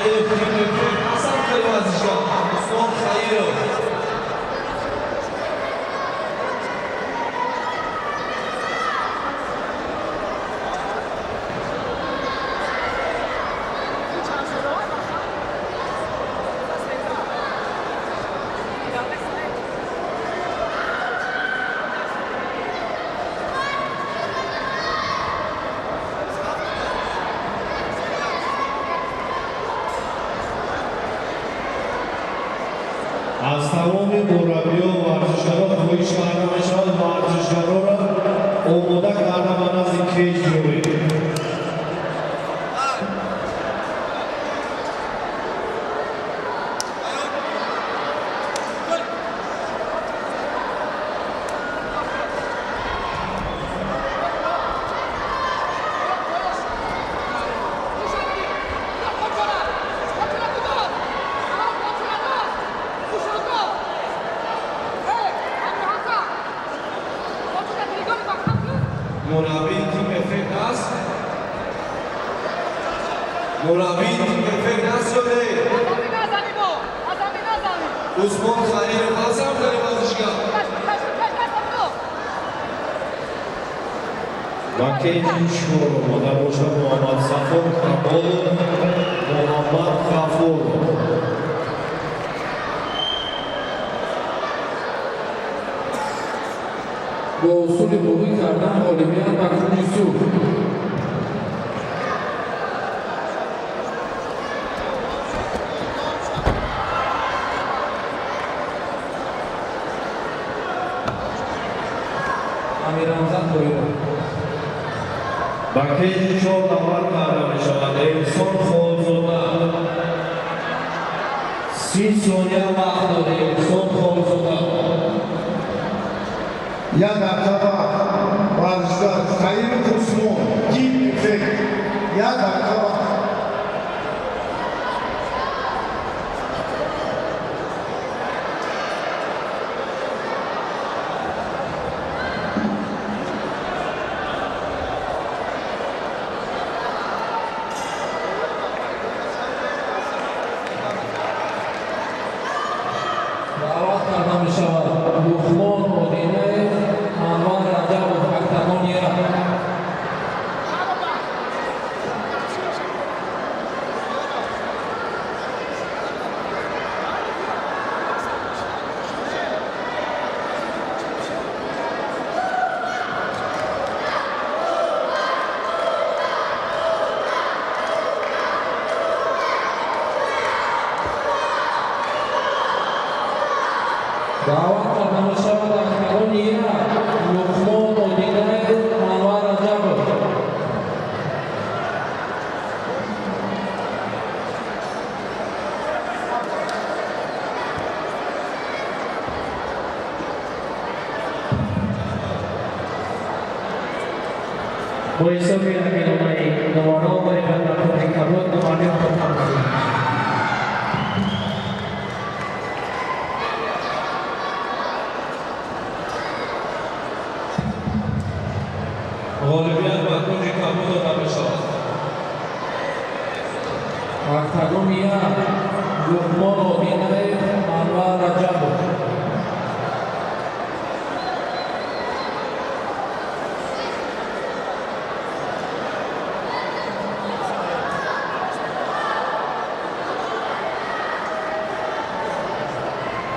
Хайров, тими Ҳасан хеле варзишгар. Усмон Хайров. Аз тамоми мураббиё, варзишгаро хоҳиш карда мешавад, варзишгароро омода карда ба назди кейҷ биёред. Мураббии тим Эффект аст. Мураббии тим Эффект аст ё не? Усмон Хайров ҳасан хеле варзишгар. Ба кейҷи чор омода бошад Муҳаммад Сафо Камолов, Муҳаммад Ғафуров. Бо усули боғӣ кардан ғолибият ба кунҷи сурх. Амирҳамза Тоиров. Ба кейҷи чор даъват карда мешавад Эҳсон Холзода. 30 сония вақт доред, Эҳсон Холзода. 1 дақиқа вақт. Варзишгар Хайров Усмон, тим Эффект. 1 дақиқа вақт. Даъват карда мешавад Луқмон Одинаев, Анвар Раҷабов, октагон як. Даъват карда мешавад октагон як Луқмон Одинаев, Анвар Раҷабов. Бо ҳисоби ҳаминомаи номаро ғолибият ба кунҷи кабуд номаълум хоҳанд. Ғолибият ба кунҷи кабуд дода мешавад. Октагон як Луқмон Одинаев, Анвар Раҷабов.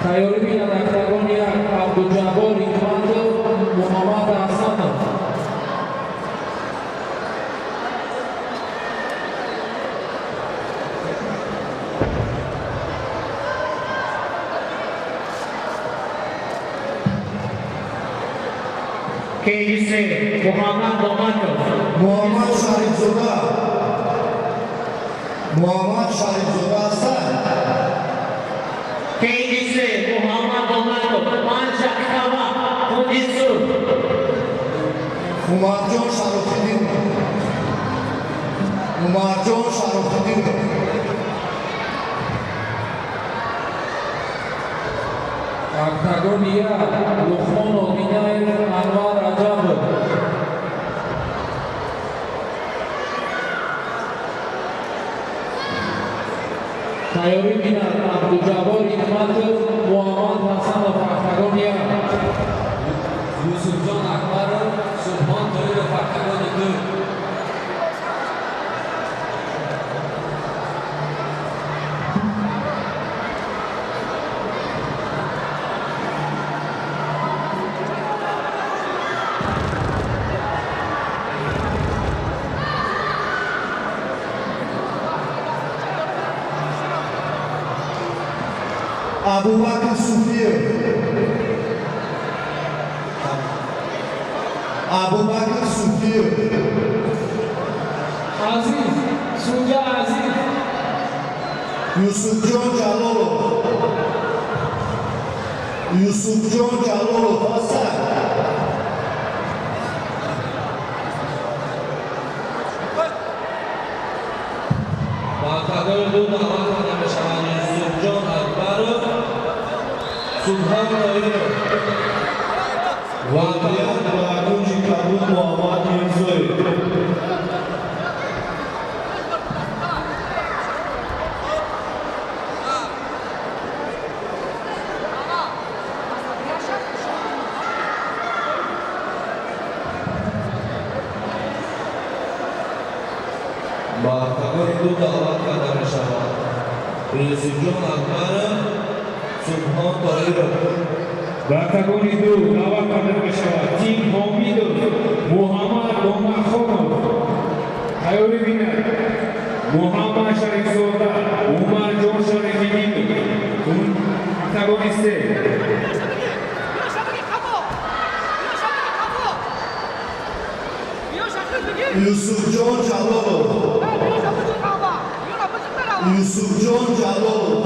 Тайёрӣ бинад октагон як Абдуҷаббор Ҳикматов, Муҳаммад Ҳасанов. Кейҷи се, Муҳаммад Домаков. Муҳаммад Шарифзода. Муҳаммад Шарифзода ҳастанд? Кейҷи се, Муҳаммад Домаков, 5 дақиқа вақт, кунҷи сурх. Умарҷон Шарофиддинов. Умарҷон Шарофиддинов. Октагон як Луқмон Одинаев, Анвар Раҷабов. Тайёрӣ бинад Абдуҷаббор Ҳикматов, Муҳаммад Ҳасанов, октагон 1. Юсуфҷон Акбаров, Субҳон Тоиров, октагони 2. Абубакр Суфиев. Абубакр Суфиев. Азиз, судья Азиз. Юсуфҷон Ҷалолов. Юсуфҷон Ҷалолов ҳастанд. Ба октагони 2 даъват карда мешаванд Юсуфҷон Акбаров, Субҳон Тоиров. Ғолибият ба кунҷи кабуд Муҳаммад Мирзоев. Ба октагони 2 даъват карда мешаванд Юсуфҷон Акбаров, Субҳон Тоиров. Ба октагони 2 даъват карда мешавад Тим Ҳомидов, Муҳаммад Домахонов. Тайёрӣ бинад Муҳаммад Шарифзода, Умарҷон Шарифиддинов. Октагони 3. Юсуфҷон Ҷалолов. Юсуфҷон Ҷалолов.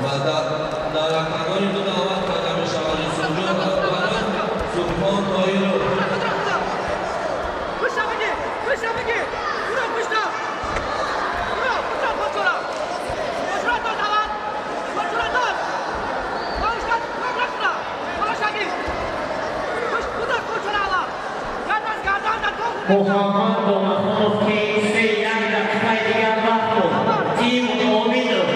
Ва дар октагони 2 даъват карда мешаванд Юсуфҷон Акбаров, Субҳон Тоиров. Муҳаммад Домахонов, КС, 1 дақиқаи дигар вақт буд. Тим Омидов.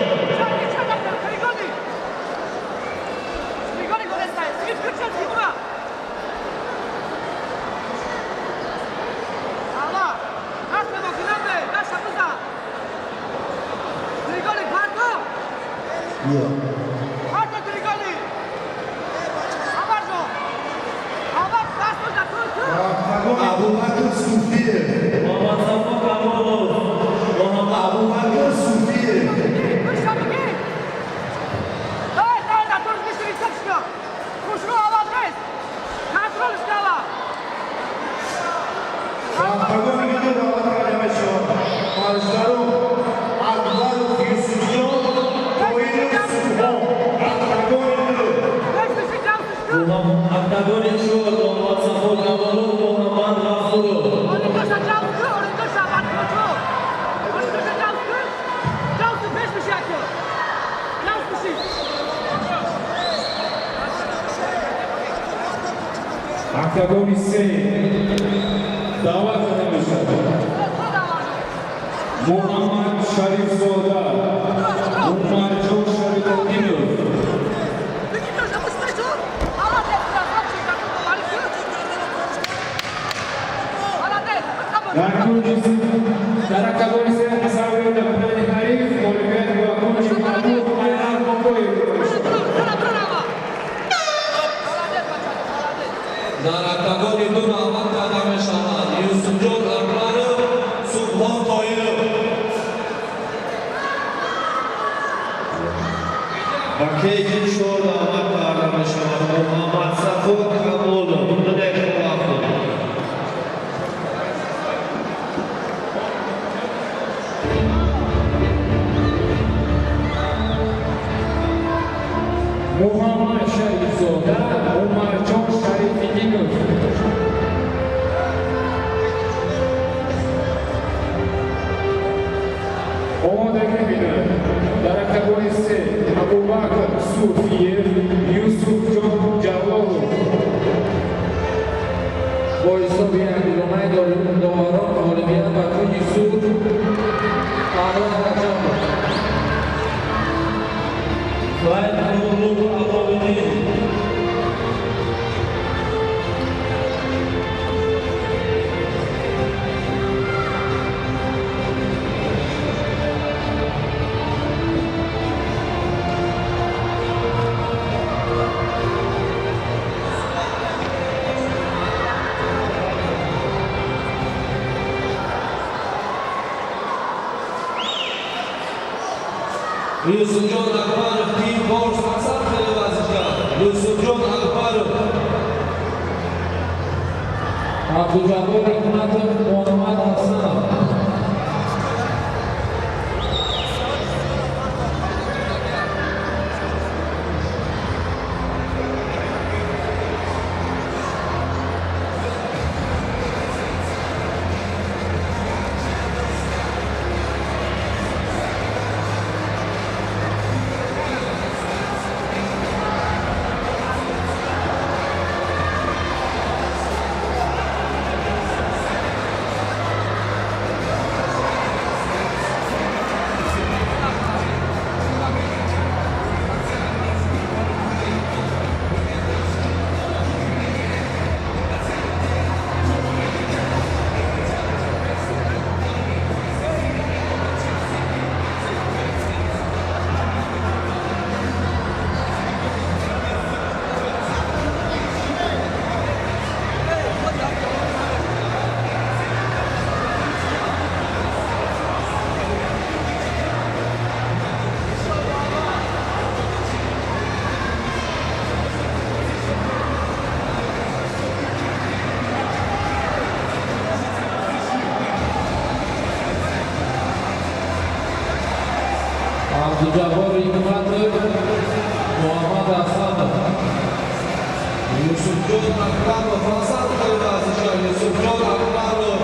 Абубакр Суфиев. Муҳаммадсафо Камолов, Муҳаммад Абубакр Суфиев. Ба октагони 2 даъват карда мешавад варзишгарон Акбаров Юсуфҷон, Тоиров Субҳон. Октагони 2. Октагони 4, Муҳаммадсафо Камолов, Муҳаммад Ғафуров. Октагони 3 даъват карда мешавад Муҳаммад Шарифзода, Умарҷон Шарифиддинов. Дар кунҷи дар октагони 3 тасаввур дар ҳариф ғолибият ба кунҷи кабуд Айрат Бобоев. Дар октагони 2 даъват карда мешаванд Юсуфҷон Акбаров, Субҳон Тоиров. Ба кейҷи 4 даъват карда мешавад Муҳаммадсафо Камолов. 2 дақиқа вақт дорад. Муҳаммад Шарифзода, Умарҷон Шарифиддинов. мебинад. Дар октагони се Абубакр Суфиев, Юсуфҷон Ҷалолов. Бо ҳисоби якдилонаи доварон ғолибият ба кунҷи сурх, Анвар Раҷабов. Fight Nurlu Alloviddin. Юсуфҷон Акбаров, Тим Форс, Ҳасан, хеле варзишгар Юсуфҷон Акбаров. Абдуҷаббор Ҳикматов, Муҳаммад Ҳасанов. Абдуҷаббор Ҳикматов, Муҳаммад Ҳасанов. Юсуфҷон Акбаров, Ҳасан, хеле варзишгар Юсуфҷон Акбаров.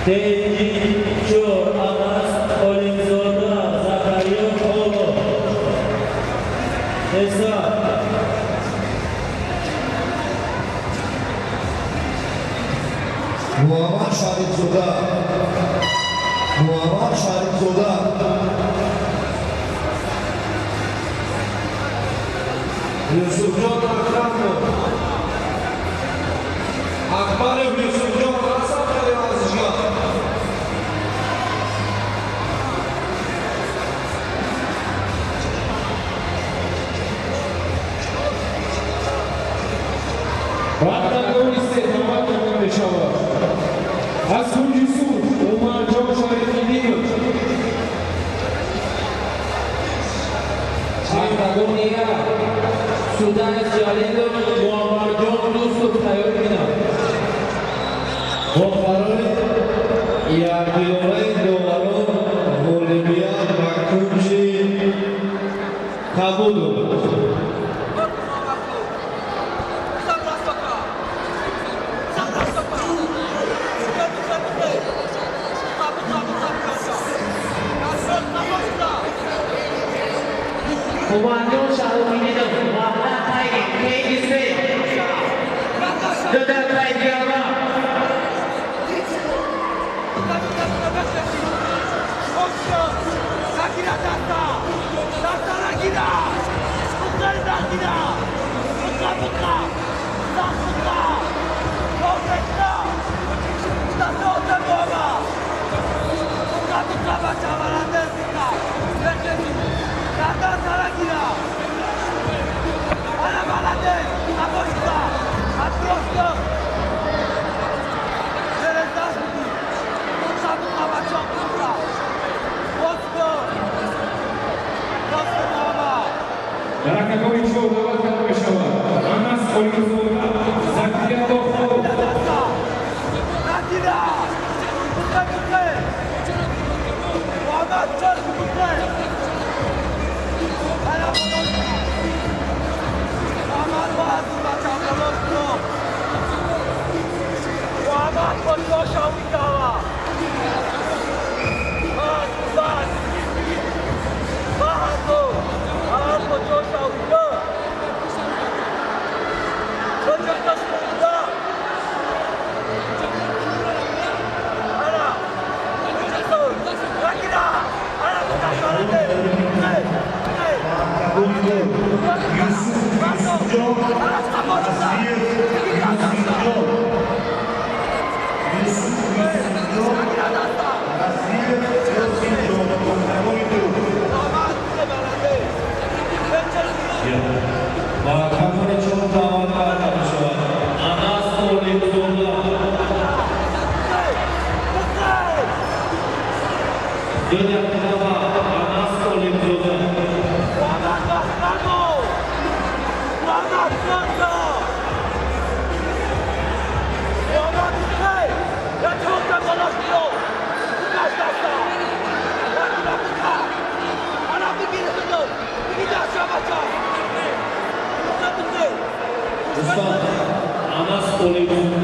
Cage 4, Anas Olimzoda, Zakariya Polo. Hesap. Муҳаммад Шарифзода, Муҳаммад Шарифзода. Юсуфҷон Акрамов, Акбаров Юсуфҷон, Ҳасан, хеле варзишгар. Ба октагони се даъват карда мешавад. Аз кунҷи сурх Умарҷон Шарифиддинов. Октагони як, Судайс Ҷалилов, Муаммарҷон Дӯстов тайёр бинанд. Бо қарори якдилонаи доварон ғолибият ба кунҷи кабуд омад. Умарҷон Шаҳобиддинов, Ваҳдат Тайги, Cage се. 2 дақиқаи дигар вақт. Дар октагони чор даъват карда мешавад Анас Олимзода, Закрия Лохов. Yusuf Yusufjon, Razviyev Yusufjon. Yusuf Yusufjon, Razviyev Yusufjon. Октагони ду. Ба октагони чор даъват карда мешавад Анас Олимзода. 2 дақиқа вақт, Анас Олимзода. Дӯстон, Анас Олимзода.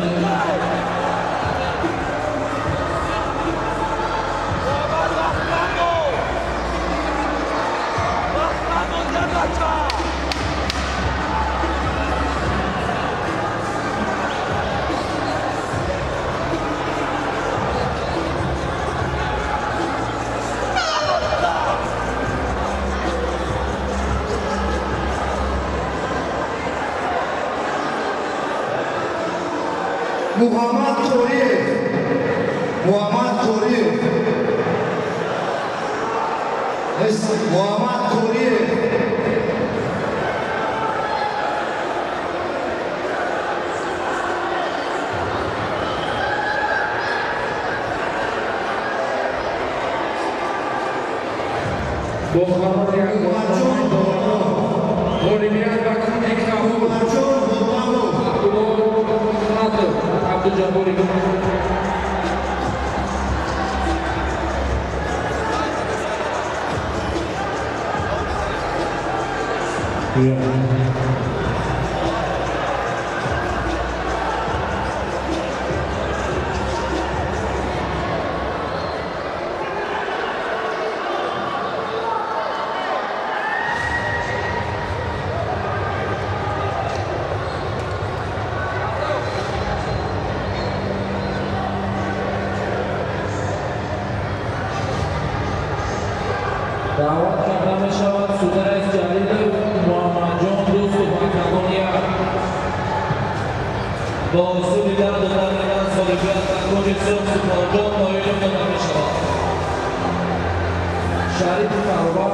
Муҳаммад Қориев, Муҳаммад Қориев. Муҳаммад Қориев. Бо қарори Умарҷон Ботанов. ғолибият ба кунҷи кабуд Умарҷон Ботанов. Абдулло Ҳикматов, Абдуҷаббори. Даъват карда мешавад Сударес Ҷалилов, Муҳаммадҷон Дӯстов, октагони як. Бо усули дарду дардан ғолибият ба кунҷи сурх Субҳонҷон Ноилов дода мешавад. Шариф Фарвар.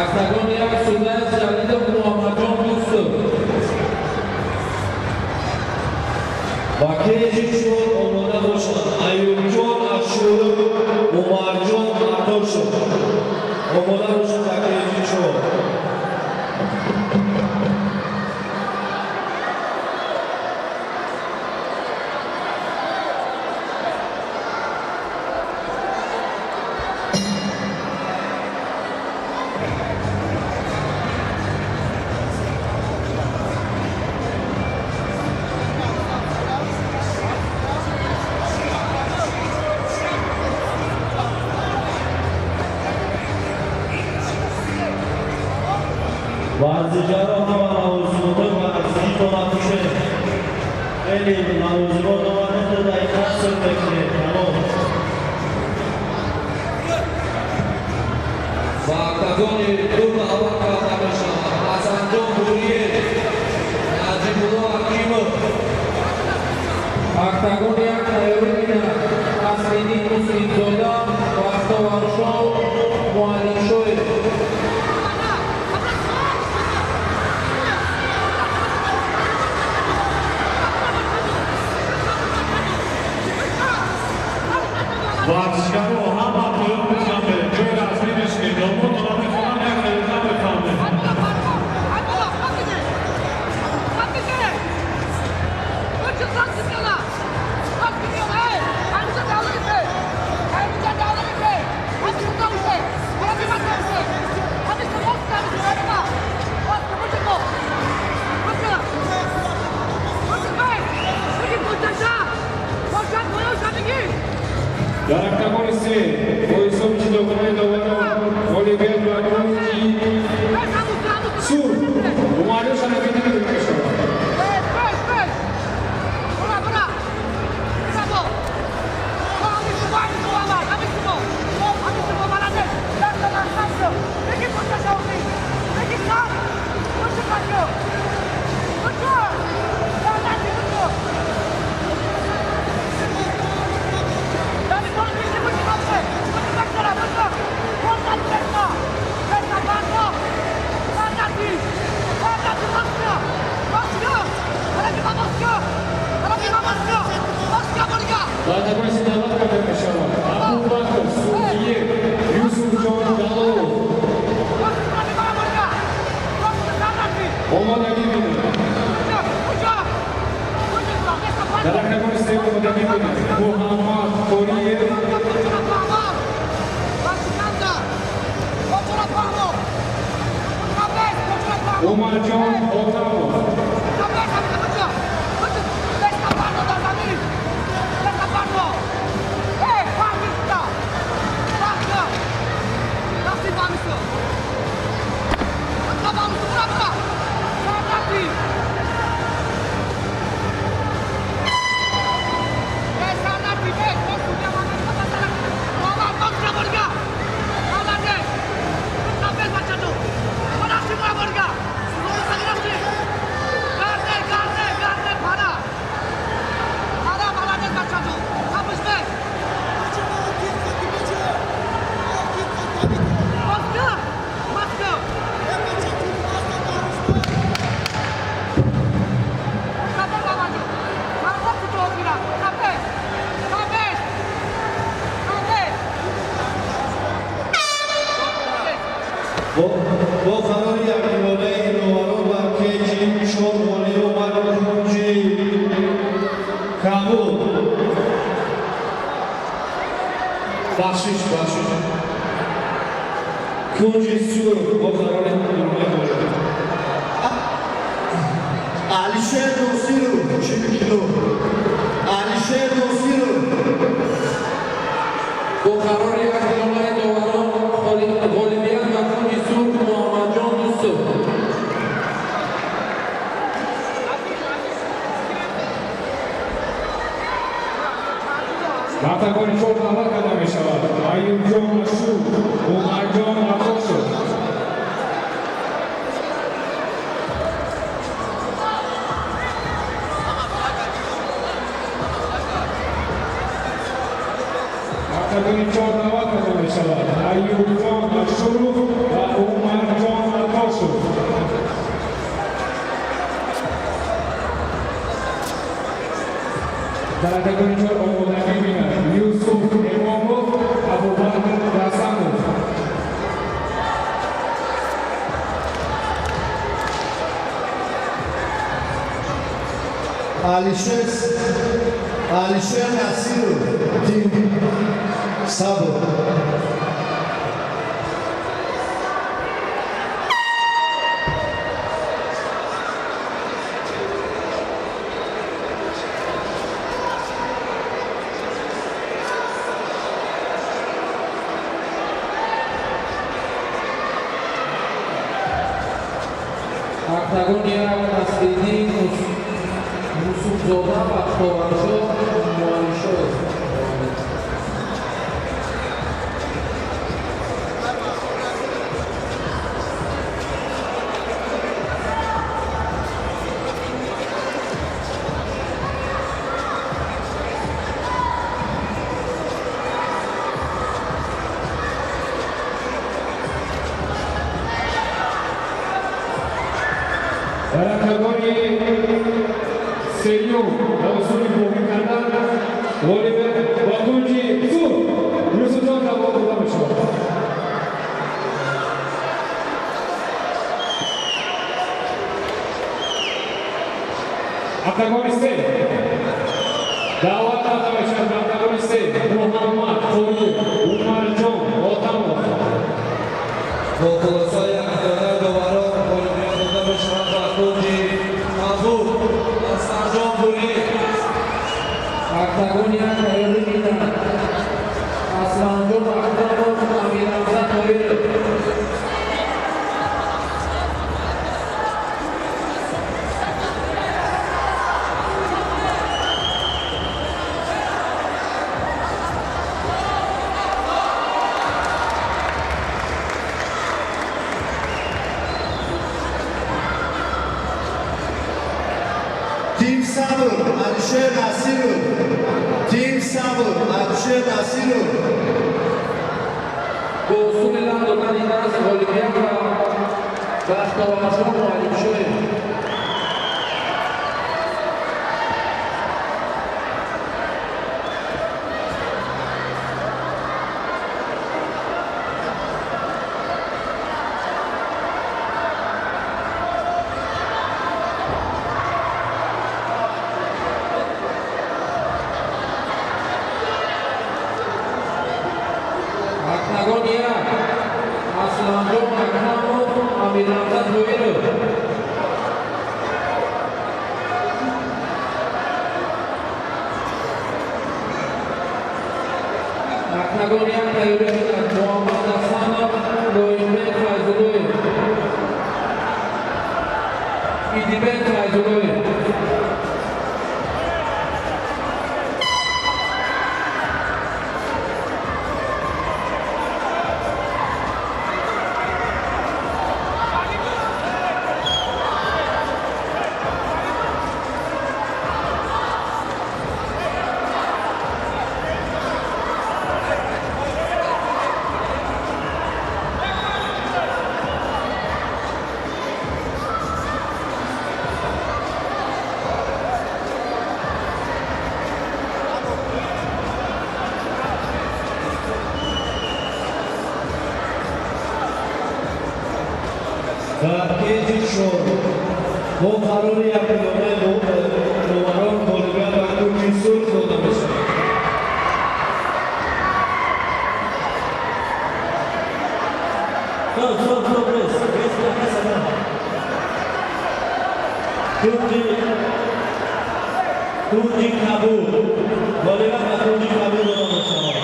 Октагони як, Сударес Ҷалилов, Муҳаммадҷон Дӯстов. Ба кеҷи чор омода бошанд Аюбҷон Ашуров, Умарҷон Атошев. Омода бошанд ба кеҷи чор. Варзишгаро, ҳама лавозимотҳои варзишитонро пӯшед. Хеле лавозимот омадед, 2 дақиқа сир мекунед, тамом. Ба октагони ду даъват карда мешавад Ҳасанҷон Буриев, Наҷибулло Ҳакимов. Октагони як тайёрӣ бинад Аслиддин Муслимзода, Бахтоваршон. Варзишгаро ҳама поён бизан беред, ҷои расмӣ бишинед. Номотона мехонам, як дақиқа мефаҳмед. Дар октагони се бо ҳисоби ҷудогонаи доварон ғолибият ба кунҷи сурх Умарҷон Шарафиддин дода мешавад. Дар октагони се даъват карда мешавад Абубакр Суфиев, Юсуфҷон Ҷалолов. Омодагӣ бинед. Дар октагони се омодагӣ бинед Муҳаммад Қориев, Умарҷон Хотамов. Бо қарори якдилонаи доварон бар кеҷи чор ғолиб омад кунҷи кабуд. Бахшиш, бахшиш, кунҷи сурх бо қарори якдилонаи ғолиб. Алишер Носиров, 40 кило. Алишер Носиров. Бо қарори якдилонаи доварон ғолибият ба кунҷи сурх Муҳаммадҷон Дӯстов. Дар октагони чор даъват карда мешавад Аюбҷон Ашур, Умарҷон Атошев. Дар октагони чор даъват карда мешавад Аюбҷон Ашуров ва Умарҷон Атошев. Дар октагони чор омодагӣ бинад Юсуф Эмомов, Абубакр Расанов. Алишер Насиров, тим Сабр. Октагони як Насриддин Юсуфзода ва Ховаршоҳ Муалишоев. Дар октагони сеюм ба усули боғӣ кардан ғолибият ба кунҷи сурх. Октагони се даъват карда мешавад ба октагони се Муҳаммад Қурбон Умарҷон Отамов. Бо хулосаи якдонаи доварон ғолибият дода мешавад ба кунҷи кабуд Асланҷон Буриев. Октагон як тайёрӣ мекунад. Асланҷон Акрамов, Амирҳамза Тоиров. Тим Сабр, Алишер Насиров. Тим Сабр, Алишер Насиров. Бо усули лам додани даст ғолибият ба Бахтоварҷон Муаллимшоев. Октагон як. Асланҷон Акрамов, Амирҳамза Тоиров. Октагон як тайёрӣ мекунад. Муҳаммад Ҳасанов, Лоиқбек Файзуллоев. Идибек Файзуллоев. Дар кеҷи чор бо қарори якдонаи доварон ғолибият ба кунҷи сурх дода мешавад. Стоп, стоп, стоп, рез. Рез, рез, кунҷи кабуд. Ғолибият ба кунҷи кабуд дода мешавад.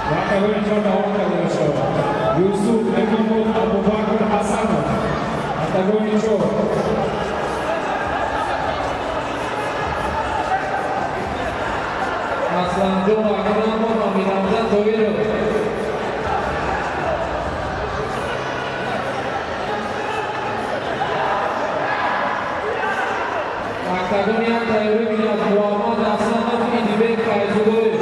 Ба октагони чор даъват карда мешавад Юсуф Эмомов, Абубакр Ҳасанов. Октагони чор. Асланҷон Акрамов, Амирҳамза Тоиров. Октагон як тайёрӣ мекунад. Муҳаммад Ҳасанов, Идибек Файзуллоев.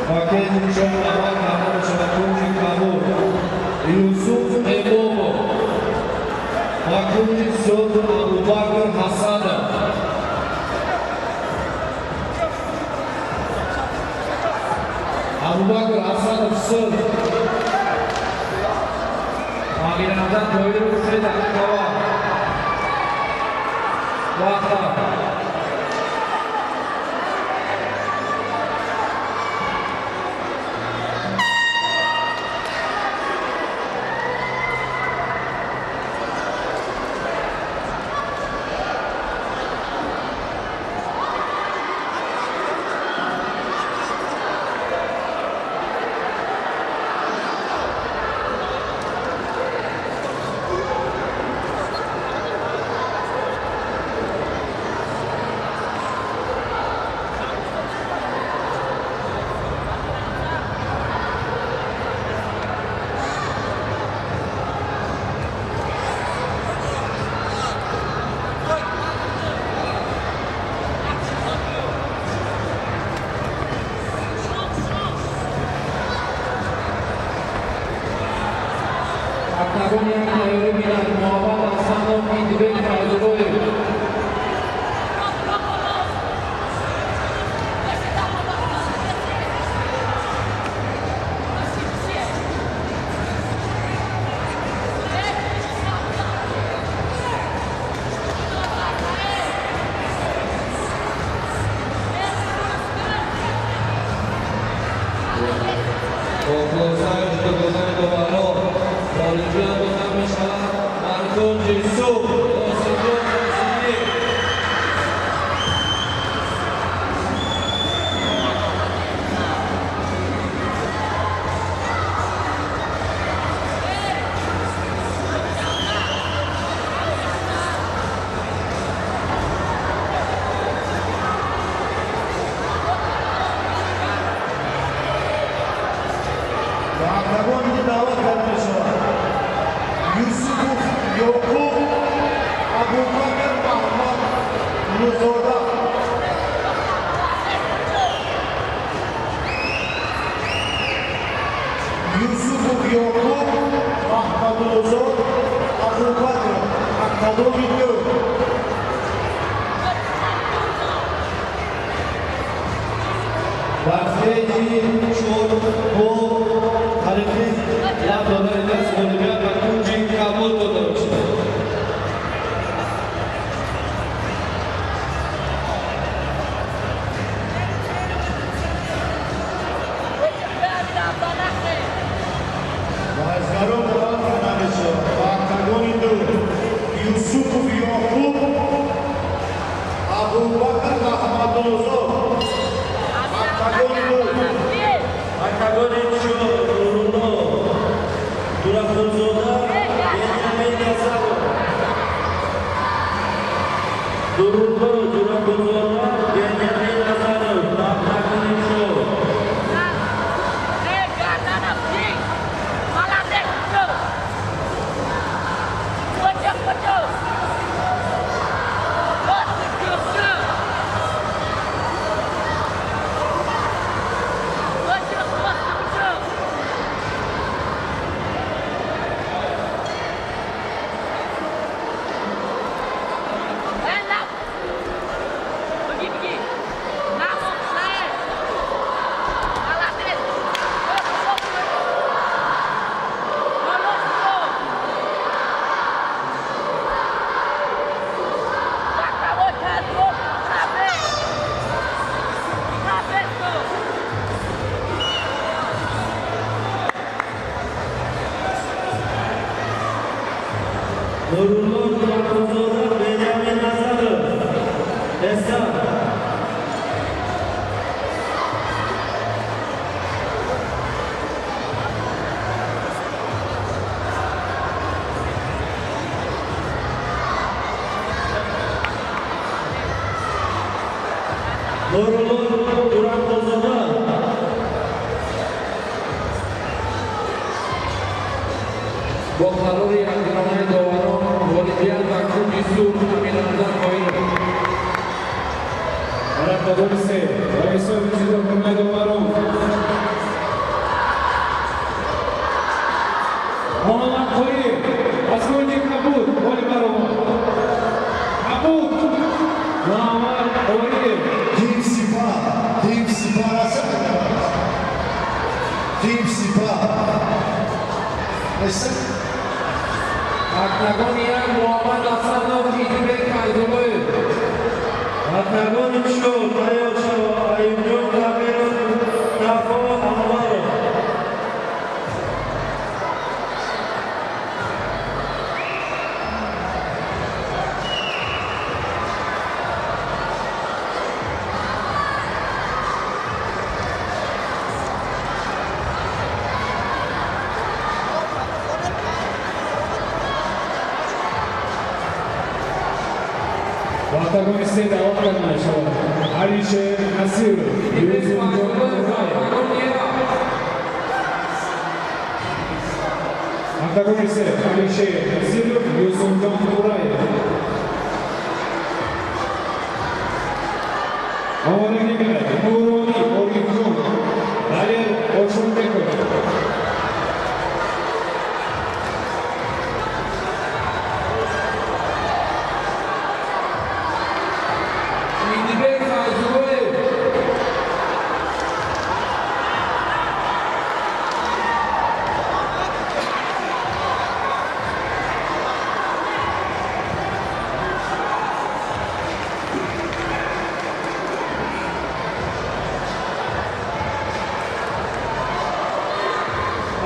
Ба кеҷи чор даъват карда мешавад кунҷи кабуд Юсуф Эмомов ва кунҷи сурх Абубакр Ҳасанов. Абубакр Ҳасанов сурх. Амирҳамза Тоиров, 3 дақиқа вақт. Вақт рафт. Октагон як тайёрӣ бинад. Муҳаммад Ҳасанов, Идибек Файзуллоев. Бо хулосаи ҷудогонаи доварон ғолибият дода мешавад бар кунҷи сурх Қосимҷон Қосимиев. Ба октагони ду даъват карда мешавад Юсупов Ёқуб, Абубакр Маҳмадуллозода. Юсупов Ёқуб Маҳмадуллозод, Абубакр, октагони ду. Дар кейҷи чор бо тариқи як додани даст ғолибият ба кунҷи кабуд дода мешавад. Варзишгарон даъват карда мешавад ба октагони ду Юсупов Ёқуб, Абубакр Маҳмадуллозод, октагони ду. Октагони чор, Нурулло Дурахунзода, Бенямин Назаров. Нурулло Дурахунзода, Бенямин Назаров. Октагони чор. Nurullo Durakhunzoda, Benyamin Nazarov. Эҳсон. Нурулло Дурахунзода. Бо қарори якдиронаи доварон ғолибият ба кунҷи сурх Амирамзан Қоиров. Дар октагони се ба ҳисоби ҷудогонаи доварон Муҳаммад Қоир аз кунҷи кабуд ғолиб баромад. Кабуд, Муҳаммад Қоир. Тим Сипа, Тим Сипа раса. Тим Сипа. Эса. Октагони як, Муҳаммад Ҳасанов, Идибек Файзуллоев. Октагони чор тайёр шава Аюбҷон Кабиров, Мустафо Анваров. Ба октагони се даъват карда мешавад Алишер Насиров, Идибек Юсуфҷон Файзуллоев, Мурзаев. Октагони як. Октагони се, Алишер Насиров, Юсуфҷон Тураев. Омодагӣ гирад Нуронӣ Орифҷон, Далер Ошурбеков.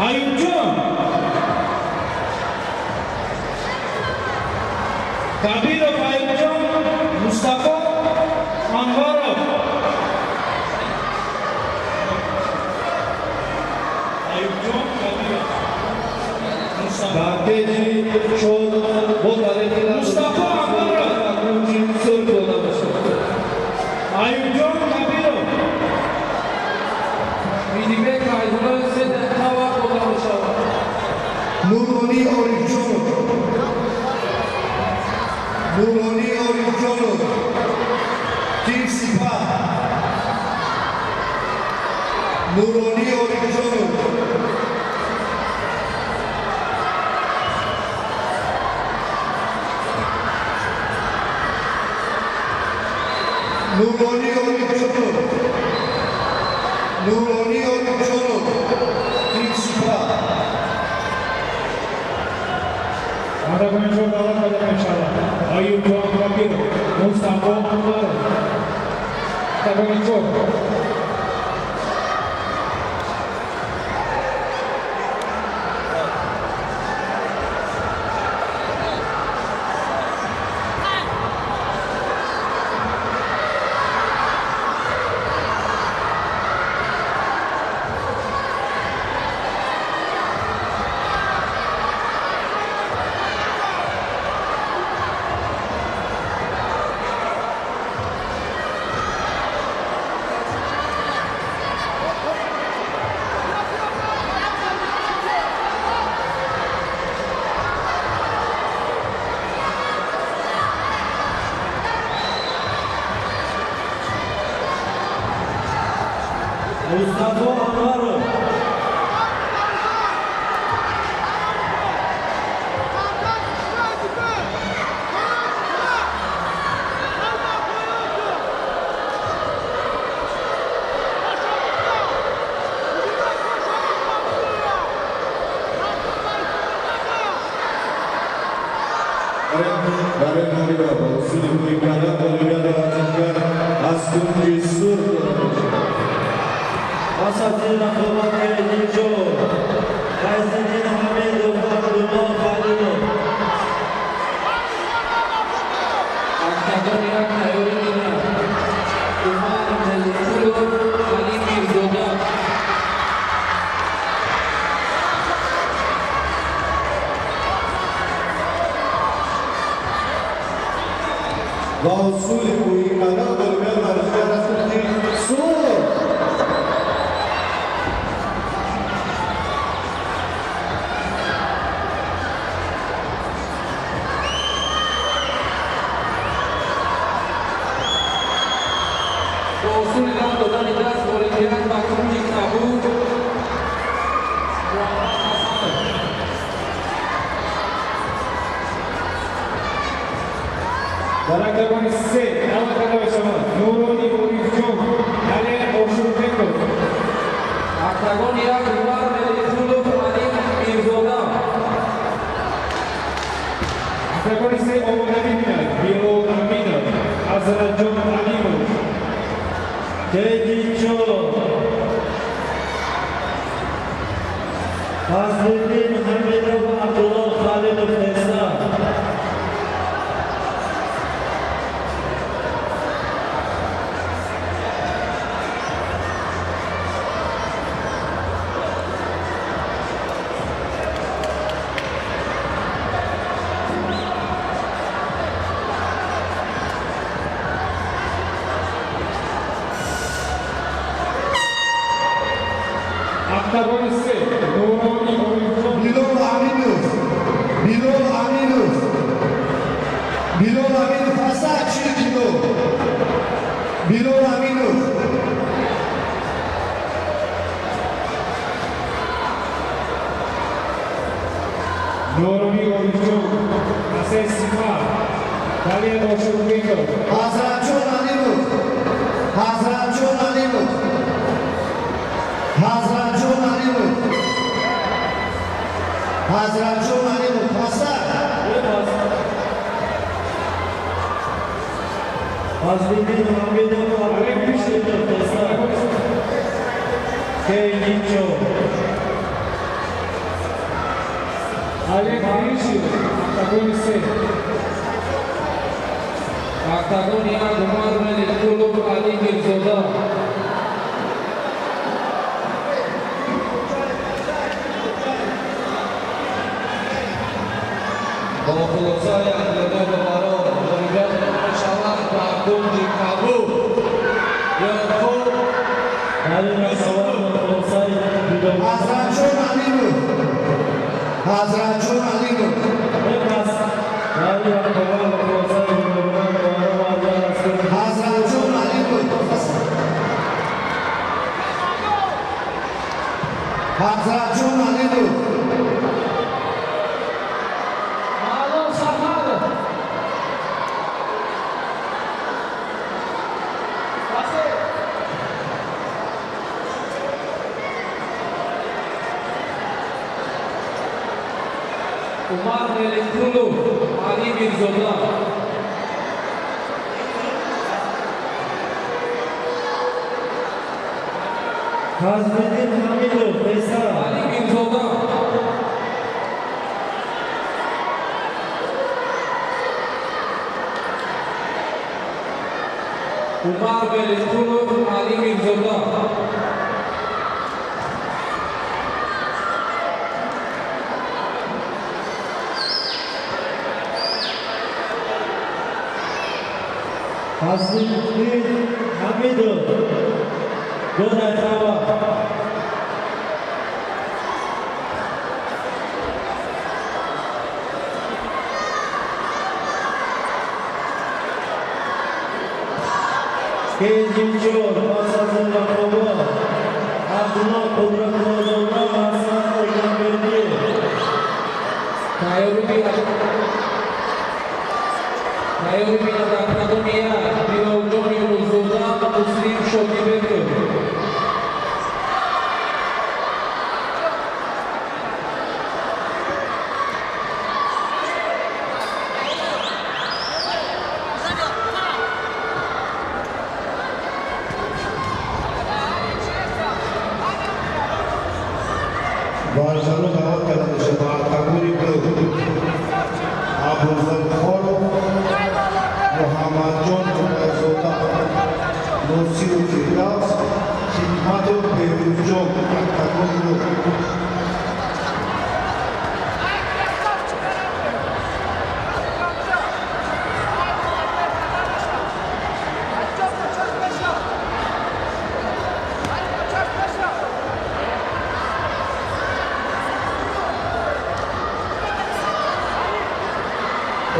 Аюбҷон Кабиров, Аюбҷон, Мустафо Анваров. Аюбҷон Кабиров. Мустафо. Дар кеҷи чор бо тариқи Мустафо Анваров. ба кунҷи сурх дода мешавад. Аюбҷон Кабиров. Мидибек Файзуллоев, 3 дақиқа вақт дода мешавад. Нурони Орифҷонов, Нурони Орифҷонов, Тим Сипа. Нурони Орифҷонов. Нурони Орифҷонов, Нурони Орифҷонов, Тим Сипа. Октагони чор даъват карда мешавад Аюбҷон Кабиров, Мустафо Анваров. Октагони чор. Мустафо Анваров. Барои муҳориба бо усули бӯй кардан ғолибият варзишгар аз кунҷи сурх дода мешавад. Пас аз ин рақобат кеҷи чор, Файзиддин Ҳамидов, Абдулло Халилов. Октагон як тайёрӣ бинад. Умар Меликулов, Али Мирзода. Ва усули бӯй кардан ғолибият варзишгар аз кунҷи сурх. Бо усули рад додани даст ғолибият ба кунҷи кабуд, Муҳаммад Ҳасанов. Дар октагони се даъват карда мешавад Нурони Орифҷон, Далер Ошурбеков. Октагон як, Умар Меликулов, Али Мирзода. Октагони се омодагӣ бинад Билол Аминов, Азратҷон Алимов. Кеҷи чор, Фазлиддин Ҳамидов, Абдулло Халилов Неса. Октагони се, Нурони Орифҷон. Билол Аминов, Билол Аминов, Билол Аминов, ҳаста 40 кило. Билол Аминов. Нурони Орифҷон, Ҳасан Сипар, Далер Ошурбеков. Ҳазратҷон Алимов, Ҳазратҷон Алимов, Ҳазратҷон Алимов, Ҳазратҷон Алимов ҳаста. Фазлиддин Ҳамидов, Абдулло Халилов Неса. Кеҷи чор. Олег Гришин, октагони се. Октагони як Умар Меликқулов, Али Мирзода. Бо хулосаи адлиядор доварон ғолибият эълон мешавад ба кунҷи кабуд Ёқуб Дар ин рақобат бо хулосаи ҷудогона Ҳазратҷон Алимов, Ҳазратҷон Алимов. Пас дар ин рақобат бо хулосаи ҷудогона доварон муайян аст ки Ҳазратҷон Алимов, Ҳазратҷон Алимов. Маълум Сафаров. Умар Меликқулов, Али Мирзода. Фазлиддин Ҳамидов, пештар. Али Мирзода. Умар Меликқулов, Али Мирзода. Фазлиддин Ҳамидов, 2 дақиқа вақт. Кейҷи чор пас аз ин рақобат Абдулло Қудратуллозода, Ҳасан Эгамбердиев. Тайёрӣ бинад октагони як Билолҷон Юнусзода, Муслим Шодибеков. Варзишгаро даъват карда мешавад ба октагони ду Абузархонов Муҳаммадҷон Ҳумайзода, Носиру Фирдавс, Хикматов Беҳрӯзҷон, октагони ду.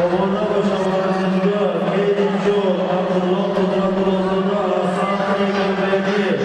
Овода бошад, варзишгар кейҷи чор Абдулло Қудратуллозода, Ҳасан Эгамбердиев.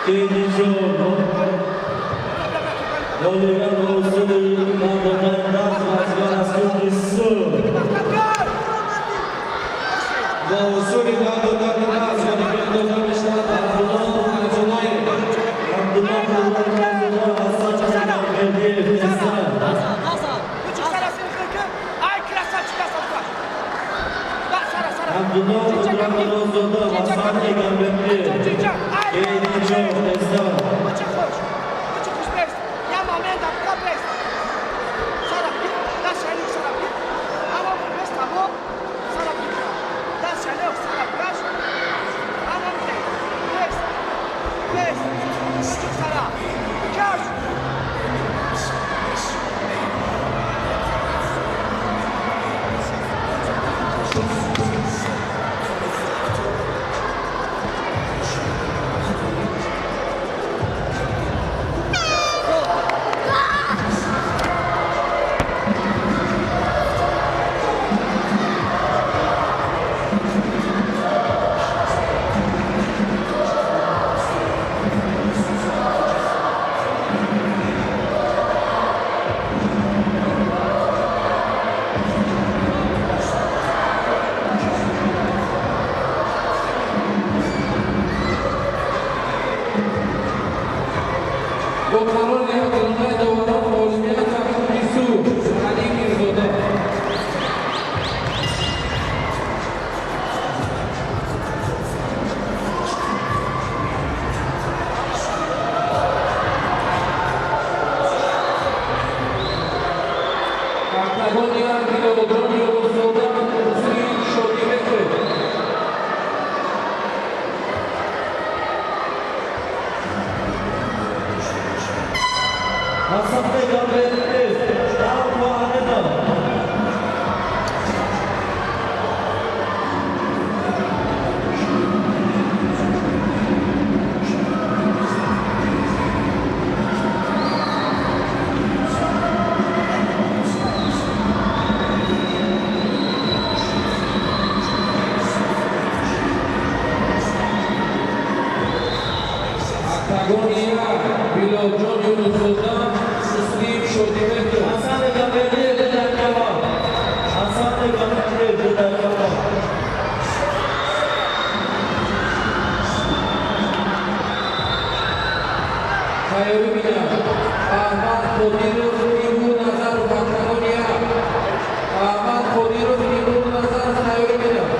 Кейҷи чор ғолибият бо усули додани даст варзишгар аз кунҷи сурх. Бо усули додани даст ғолибият дода мешавад Абдулло Файзуллоев. Абдулло Қудратуллозода, Ҳасан Эгамбердиев, тезтар. Абдулло Қудратуллозода, Ҳасан Эгамбердиев, кейҷи чор, тезтар. Октагон як, Билолҷон Юнусзода, Муслим Шодибеков. Hasan Peygamberimiz Allahu. Октагон як, Билолҷон Юнусзода, Муслим Шодибеков. Hasan Peygamberimiz 2 dakika var. Hasan Peygamberimiz 2 dakika var. Тайёрӣ бинад Аҳмад Қодиров, Тимур Назаров. Октагон як, Аҳмад Қодиров, Тимур Назаров тайёрӣ бинад.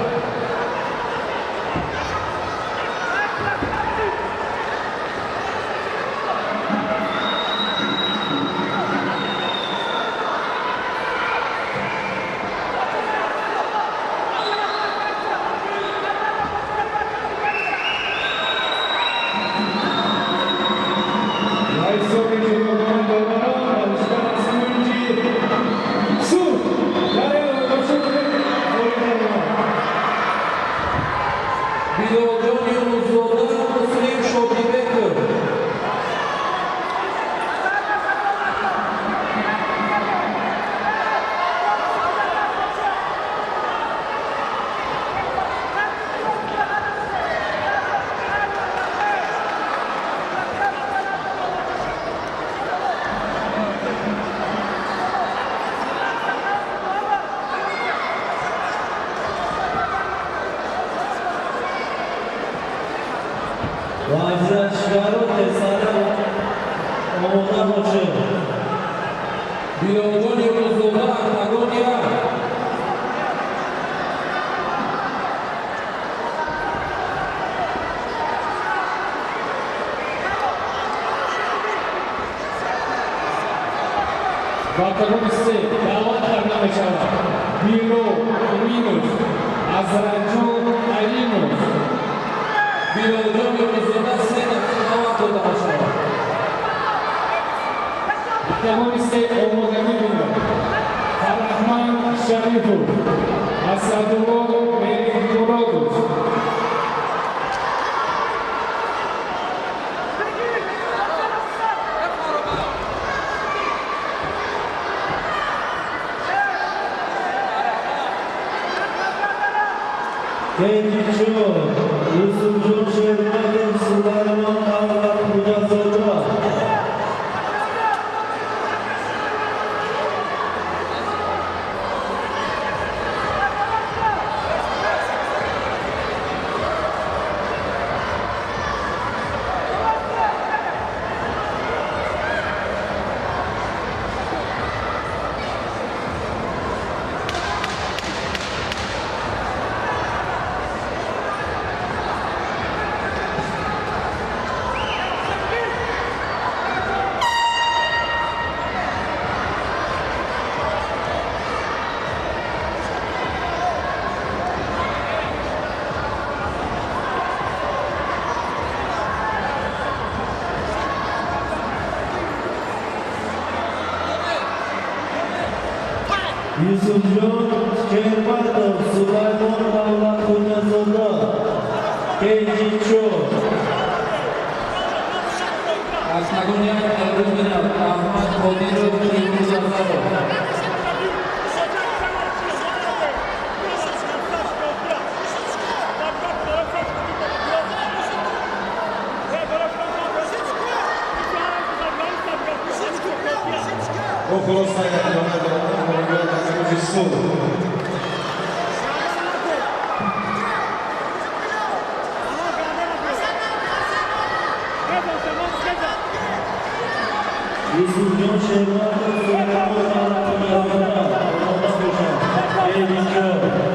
Ба ҳисоби ҷудогонаи доварон, варзишгар аз кунҷи сурх дар ин ғолиб баромад. Билолҷон Юнусзода, Муслим Шодибеков. Варзишгаро тезтара омода бошед. Билолҷон Юнусзода, октагон як. Ба октагони се даъват карда мешавад Билол Аминов, Азраҷон Алимов. Билолҷон Юнусзода 3 дақиқа вақт дода мешавад. Октагони се омодагӣ бинад Фарахман Шарипов, Асадулло Меликмуродов. Cage 4, Yusufjon Shermatov, Sulaymon Davlatxo'jazoda. Yusufjon Shermatov, Sulaymon Davlatxo'jazoda. Cage 4. Октагон як тайёрӣ бинад Аҳмад Қодиров, Тимур Назаров. Бо хулоса ғолибият аз кунҷи сурх. Yusufjon Shermatov, Sulaymon Davlatxo'jazoda. Omoda bo'shad. Cage 4.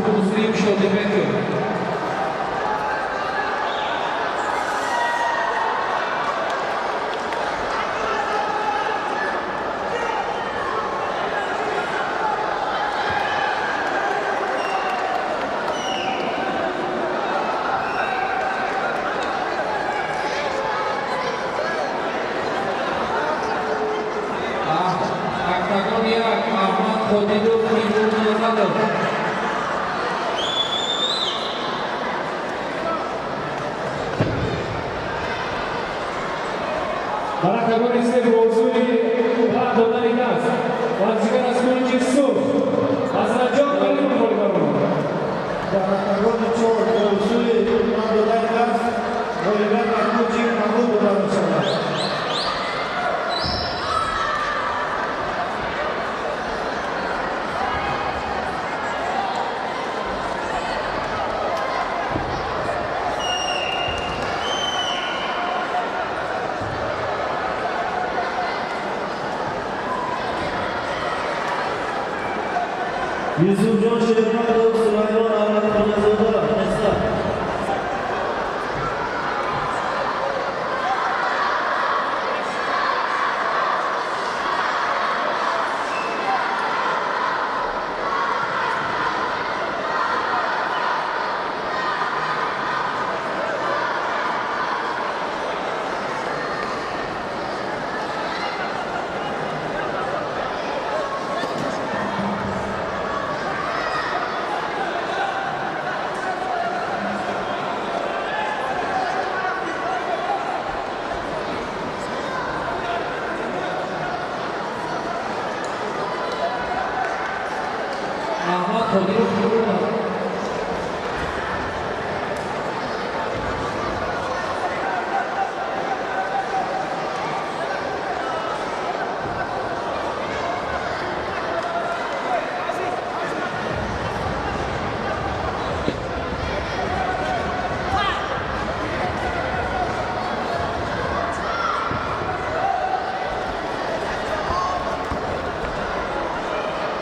Муслим Шодибеков. Октагон як, Аҳмад Ходилов, Тимур Назаров. Дар октагони се бо усули рад додани даст варзишгар аз кунҷи сурх Ҳасанҷон Алимов ғолиб баромад. Дар октагони чор бо усули рад додани даст ғолибият ба кунҷи қабул дода мешавад. Yusufjon Shermatov, Sulaymon Ahmadxo'jazoda, Nisa. Аҳмад Ходилов, Тимур Назаров.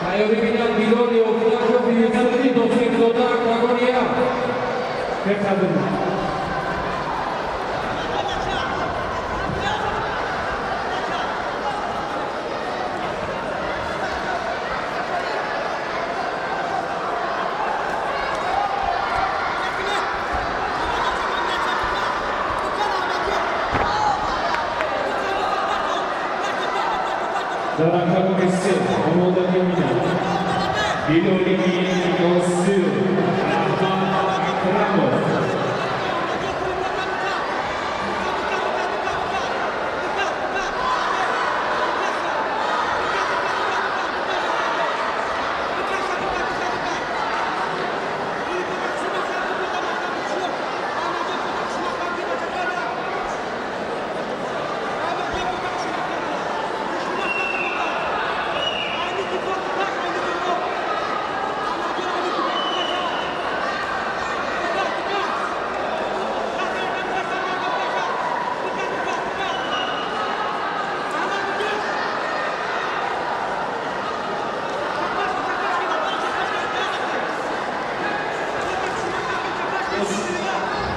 Тайёрӣ бинад Билол Ёфтаков, Юсуфи Досимзода, октагони як. Беқадр. Дар октагони се омодагӣ бинад Билоли Носир, Аҳмад Акрамов.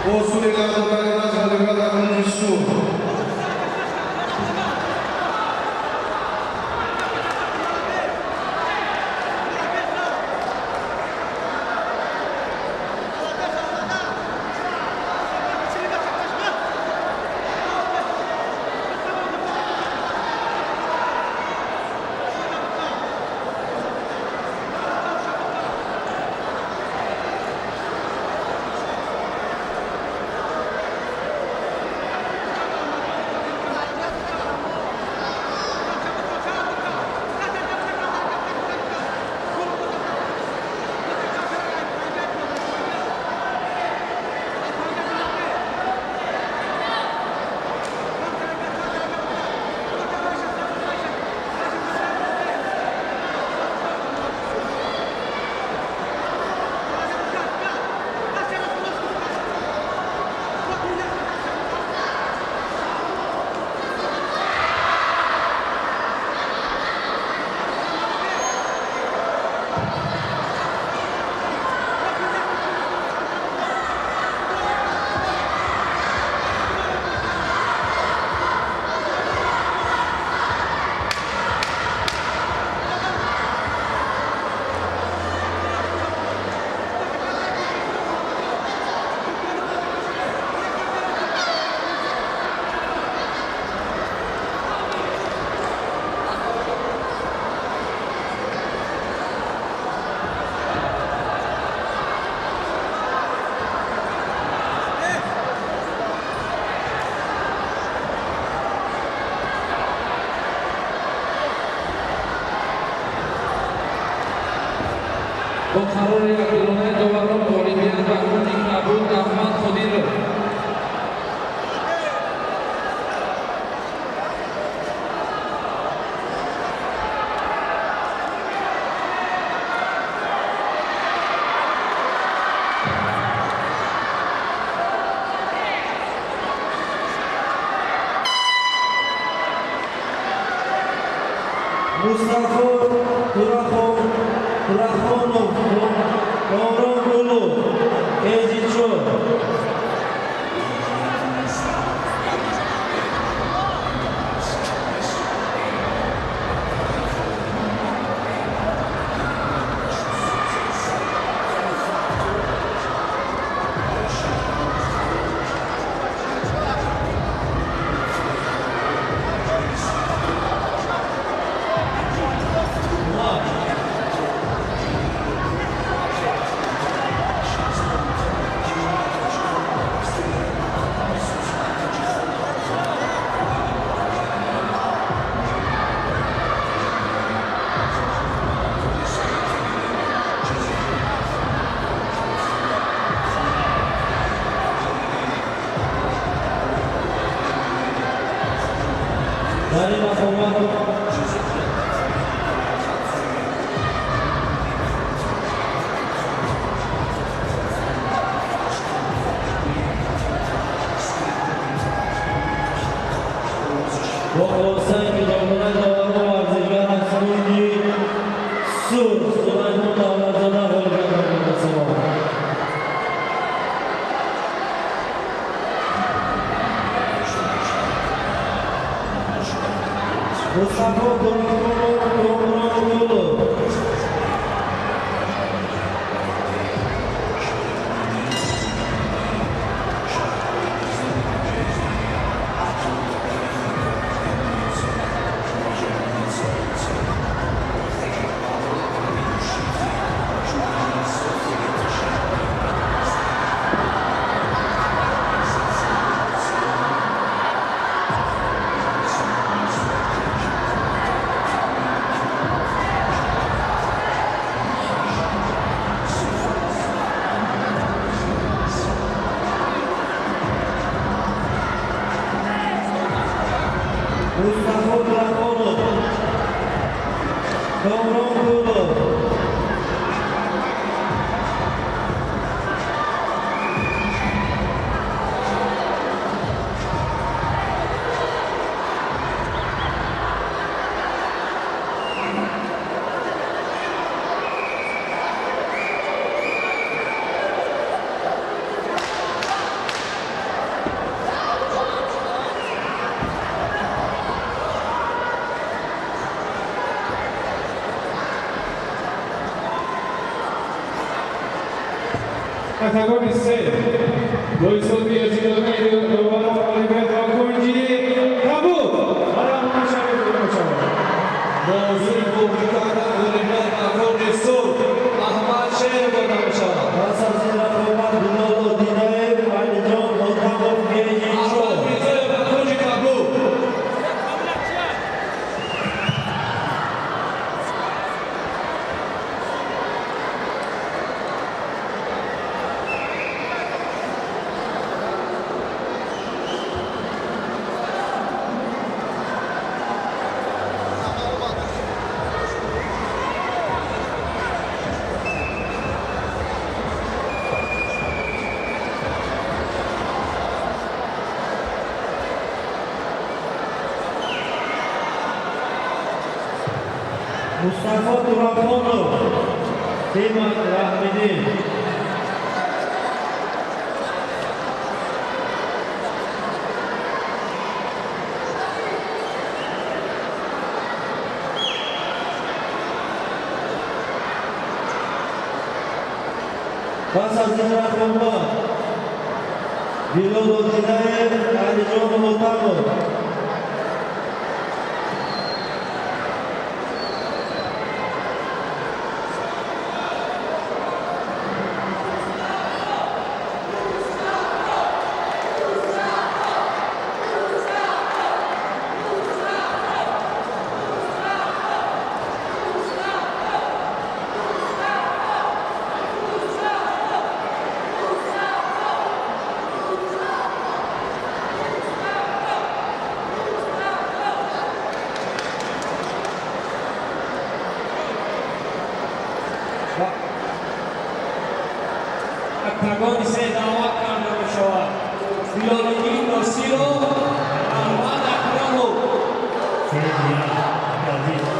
Бо усули рад додани даст ғолибият дар кунҷи сурх. Бо қарори якдилонаи доварон ғолибият ба кунҷи кабуд, Аҳмад Қодиров. Мустафо Турахонов, Комрон Гулов, cage чор. Дар ин рақобат бо хулосаи ҷудогонаи доварон варзишгар аз кунҷи сурх, Сулаймон Давлатзода, ғолибият ба даст овард. Мустафо Турахонов, Комрон Гулов. Мустафо Турахонов, Комрон Гулов. Октагони се бо ҳисоби ҷудогонаи доварон ғолибият ба кунҷи кабуд барои шавед мешавад. Бозии бозӣ кардан ғолибият ба кунҷи сурх, Аҳмад Шер, дода мешавад. Пас аз ин рақобат Билол Одинаев, Алиҷон Ҳотамов, cage Аҳмад чор. Мирзоев ба кунҷи кабуд. Мустафо Турахонов, Тима Раҳмидин. Пас аз ин рақобат Билол Одинаев, Алиҷон Ҳотамов. Октагони се даъват карда мешавад Билолиддин Носиров, Аҳмад Акрамов. Се як, азиз.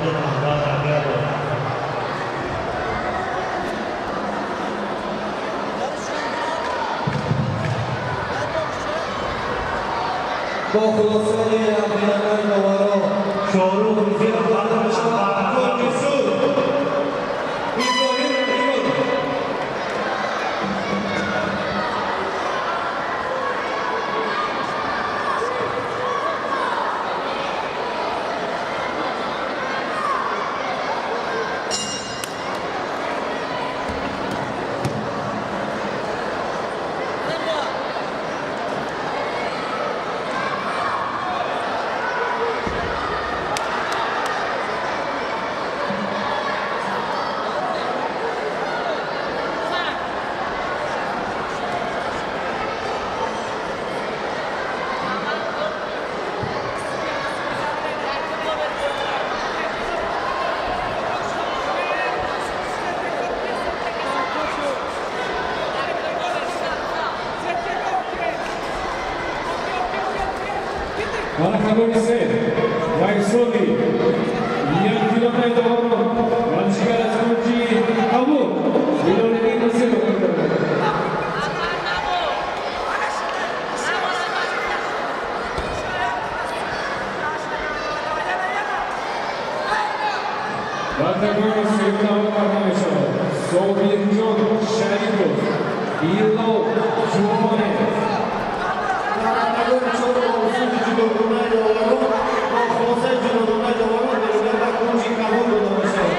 Jaloliddin Anvar Rajabov. Бо хулосаи рафиқони доваро Шоҳрух Рузиев карда мешавад. Кунҷи сурх Иброҳим Раҳимов. Октагони се ба ҳисоби якҷудонаи доварон варзишгар аз кунҷи кабуд Ҳилолиддин Насиров. Ба октагони сеюм даъват карда мешавад Собирҷон Шарипов, Билол Ҷумоев. Дар октагони чорум бо усули ҷудогонаи доварон, бо хулосаи ҷудогонаи доварон беруна ба кунҷи кабуд дода мешавад.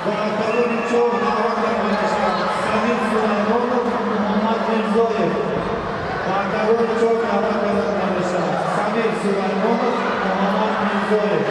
Ба октагони чор даъват карда мешавад Самир Сулаймонов, Муҳаммад Мирзоев. Ба октагони чор даъват карда мешавад Самир Сулаймонов, Муҳаммад Мирзоев.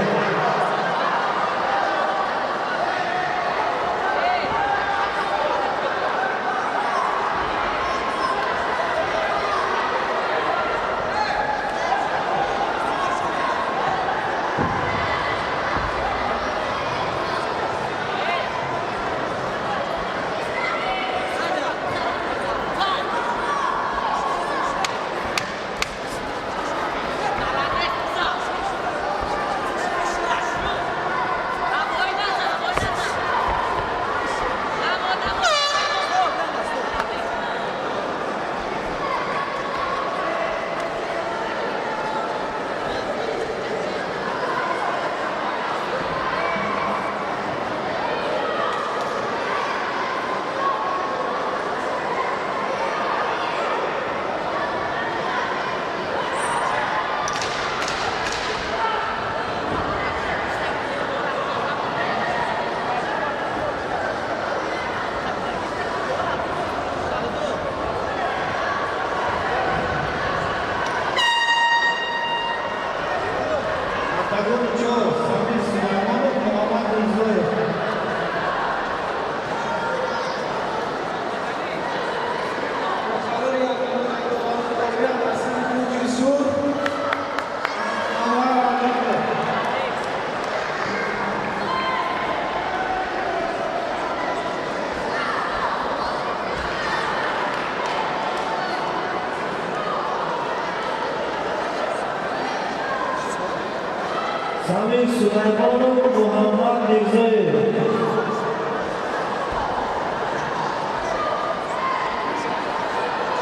Самир Сулаймонов, Муҳаммад Мирзоев.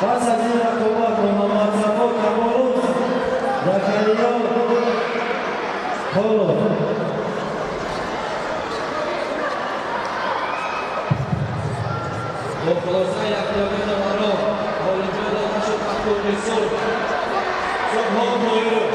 Пас аз ин рақобат Муҳаммадсафо Камолов, Закариё Холов. Бо хулосаи яктоги доварон ғолибҷо дода шуд октагони сурх Субҳон Тоиров.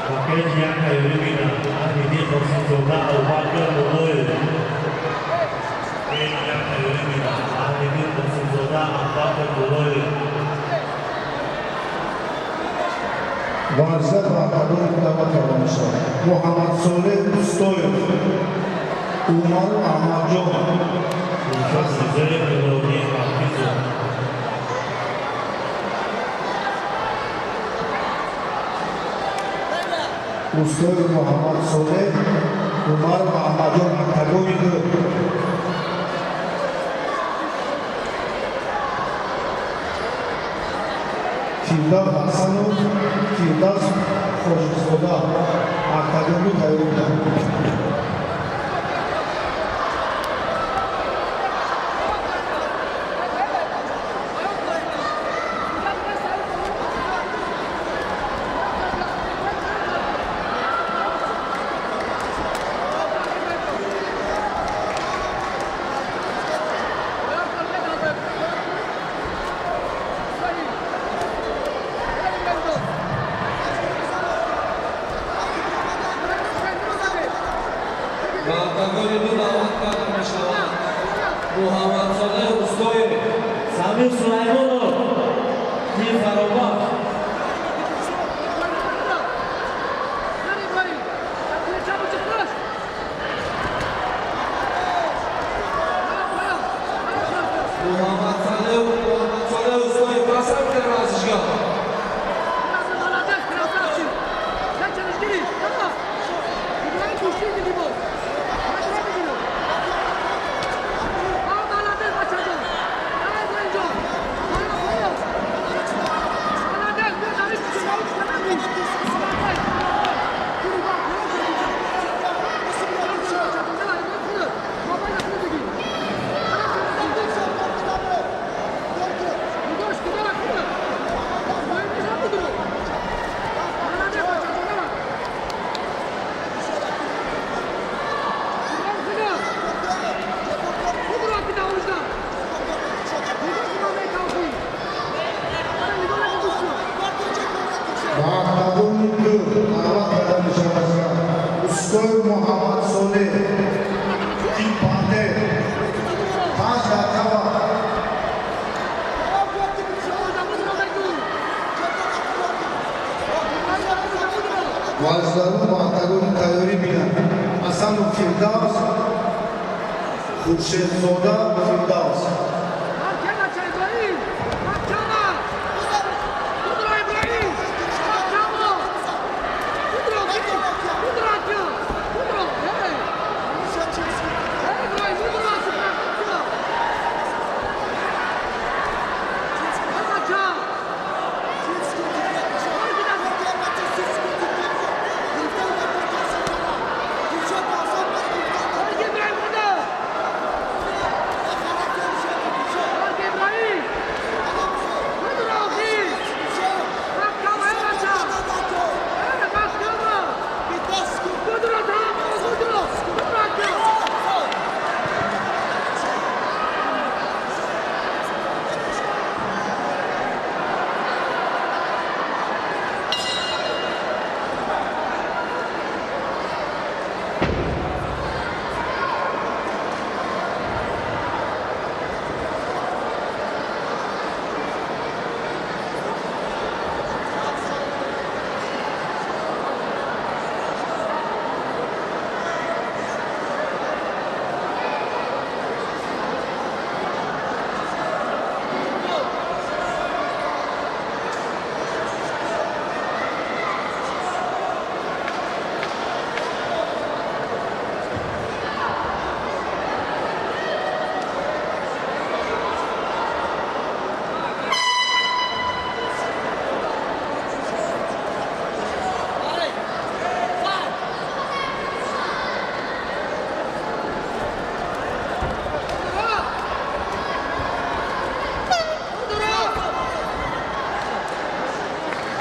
Ба cage як тайёрӣ бинанд Аҳлиддин Қосимзода, Абубакр Муллоев. Cage як тайёрӣ бинанд Аҳлиддин Қосимзода, Абубакр Муллоев. Варзишгар ба октагони даъват карда мешавад Муҳаммадсолеҳ Устоев, Умару Аҳмадҷон. Дилшод Мирзоев, Иброҳим Ҳафизов. Устоев Муҳаммадсолеҳ, Умару Аҳмадҷон, октагони ду. Фирдавс Ҳасанов, Фирдавс Хоҷизода, октагони тайёр буданд. Ба октагони ду даъват карда мешавад Муҳаммадсолеҳ Устоев. Самир Сулаймонов, Тим Фаробахш. Муҳаммадсолеҳ Устоев ба самти варзишгоҳ. Молодец, красавчик! Ба октагони ду даъват карда мешавад Устоев Муҳаммадсолеҳ, Тим Пантер. 5 дақиқа вақт. Варзишгарон ба октагони тайёрӣ бинанд Ҳасанов Фирдавс, Хуршедзода Фирдавс.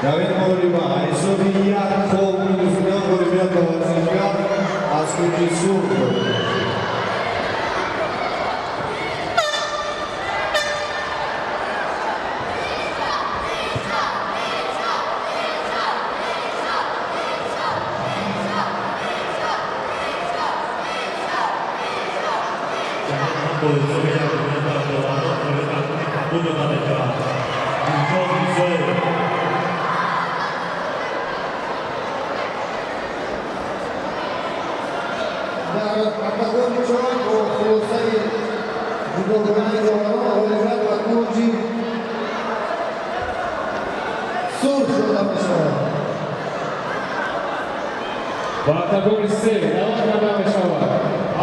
Дар ин муҳориба ҳисоби як хол минус ғолибият ба варзишгар аз кунҷи сурх дода мешавад. Бо ҳисоби як ғолибият ба доварон ғолибият қабул дода мешавад. Дилшод Мирзоев. Дар октагони чор бо хулосаи ҷудогонаи доварон ғолибият ба кунҷи сурх дода мешавад. Ба октагони се даъват карда мешавад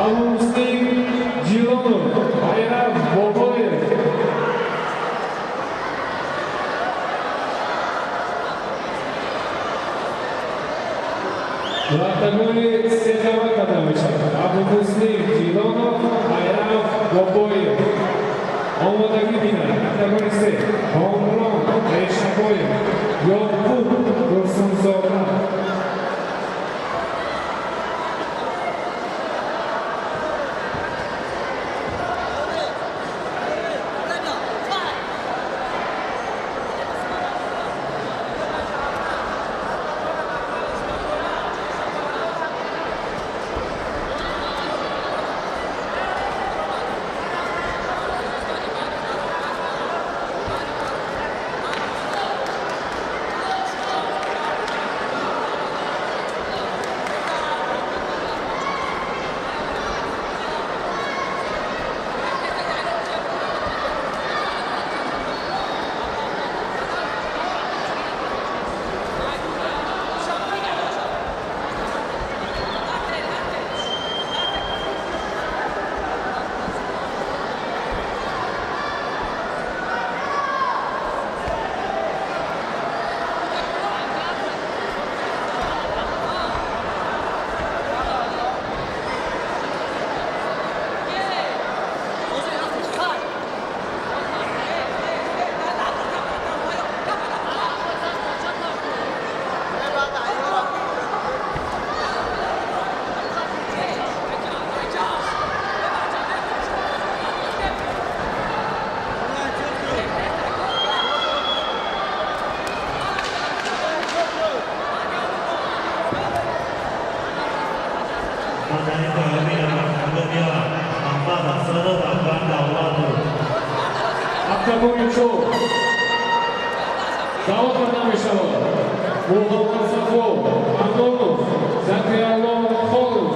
Абумуслим Ҷилонов, Ҳайрат Бобоев. Ба октагони се даъват карда мешавад Абумуслим Ҷилонов, Ҳайрат Бобоев. Омодагӣ бинад октагони се Комрон Решабоев, Ёқуб Турсунзода. Ман дар ин поён меравам. Меояд Муҳаммад Ҳасанов, Акбар Давлатов. Октагони чор даъват карда мешавад Муҳаммадсафо Амонов, Закриалло Холов.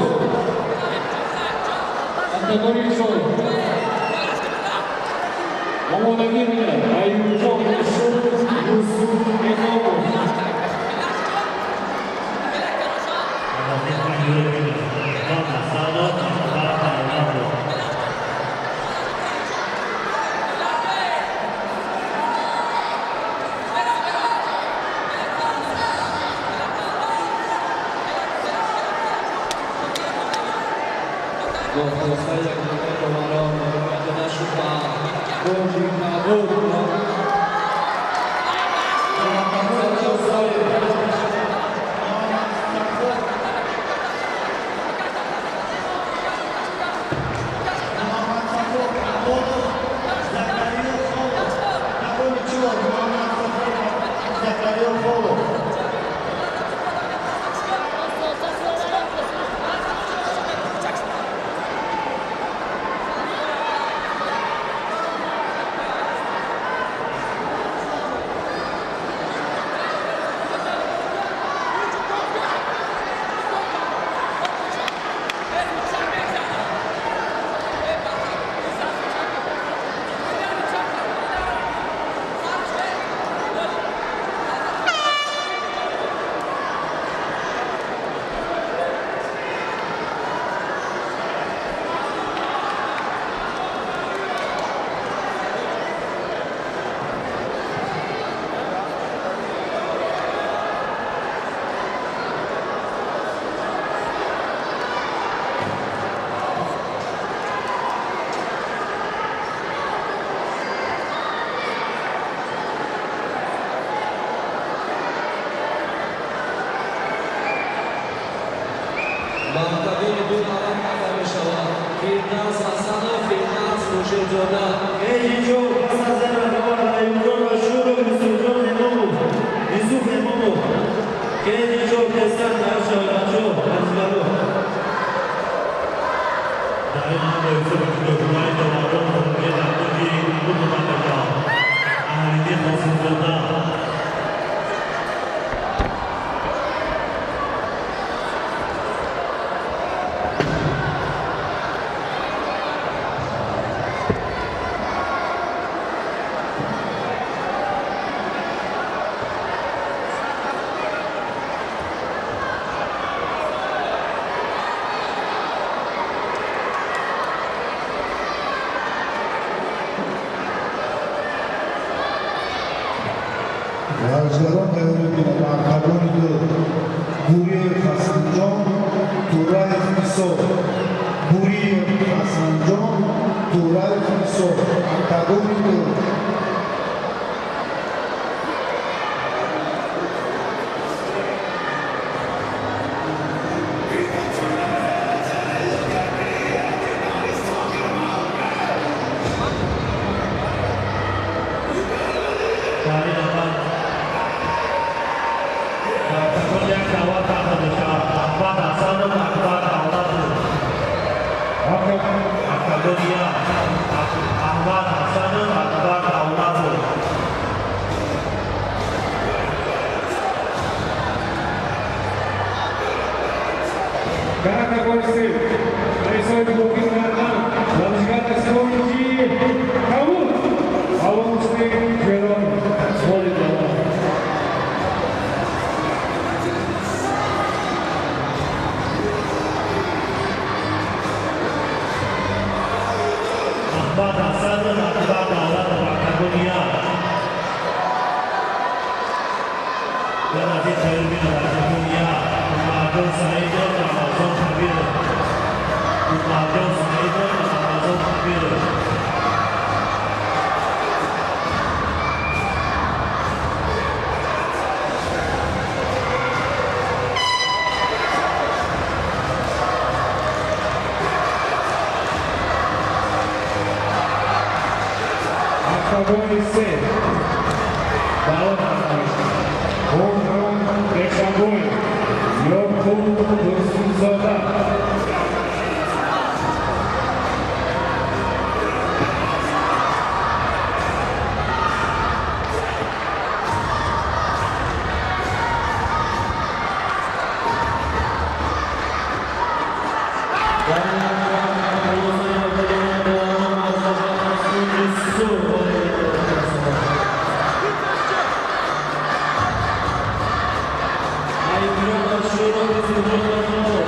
Октагони чор омодагӣ бинад Аюбҷон Юсуф, Юсуф Иномов. Муҳаммад Ҳасанов, Акбар Давлатов. Бо хулосаи якҷонаи доварон ғолибият дода шуд ба кунҷи кабуд. Муҳаммадсафо Амонов, Закариё Холов. Октагони чор Муҳаммадсафо, Закариё Холов. ҷода. Кеҷи чор пас аз як рақобат Раимҷон Ашуров, Юсуфҷон Эмомов, Юсуф Эмомов. Кеҷи чор тезтар тайёр шавед, бачаҳо, варзишгаро. Дар ин ҳам бо ҳисоби ҷудокунаи доварон ғолибият дар кунҷи кабуд дода мешавад Аҳлиддин Қосимзода. Варзишгарон тайёрӣ бинанд. Октагони ду: Буриев Ҳасанҷон, Тураев Исо. Буриев Ҳасанҷон, Тураев Исо. Октагони ду. Дар ин аввал дар октагон як даъват карда мешавад: Аҳмад Ҳасанов, Акбар Давлатов. Октагони як: Аҳмад Ҳасанов, Акбар Давлатов. Дар октагони се раисои боқӣ кардан варзишгар аз кунҷи кабуд Аломуслим Ҷелонов ғолиб омад. Аҳмад Ҳасанов, Акбар Давлатов, октагони як. Дар аз ин тайёр бинад, октагони як: Умарҷон Саидов, Рамазон Кабиров. Умарҷон Саидов, Рамазон Кабиров. Октагони се даъват карда мешавад Ҳумрон Бешабоев, Ёқуб Турсунзода. Дар ин ҳангом хулосаи октагони доварон варзишгар аз кунҷи сурх ғолибият расонад. Айбҷон Ашуров, Юсуфҷон Эмомов.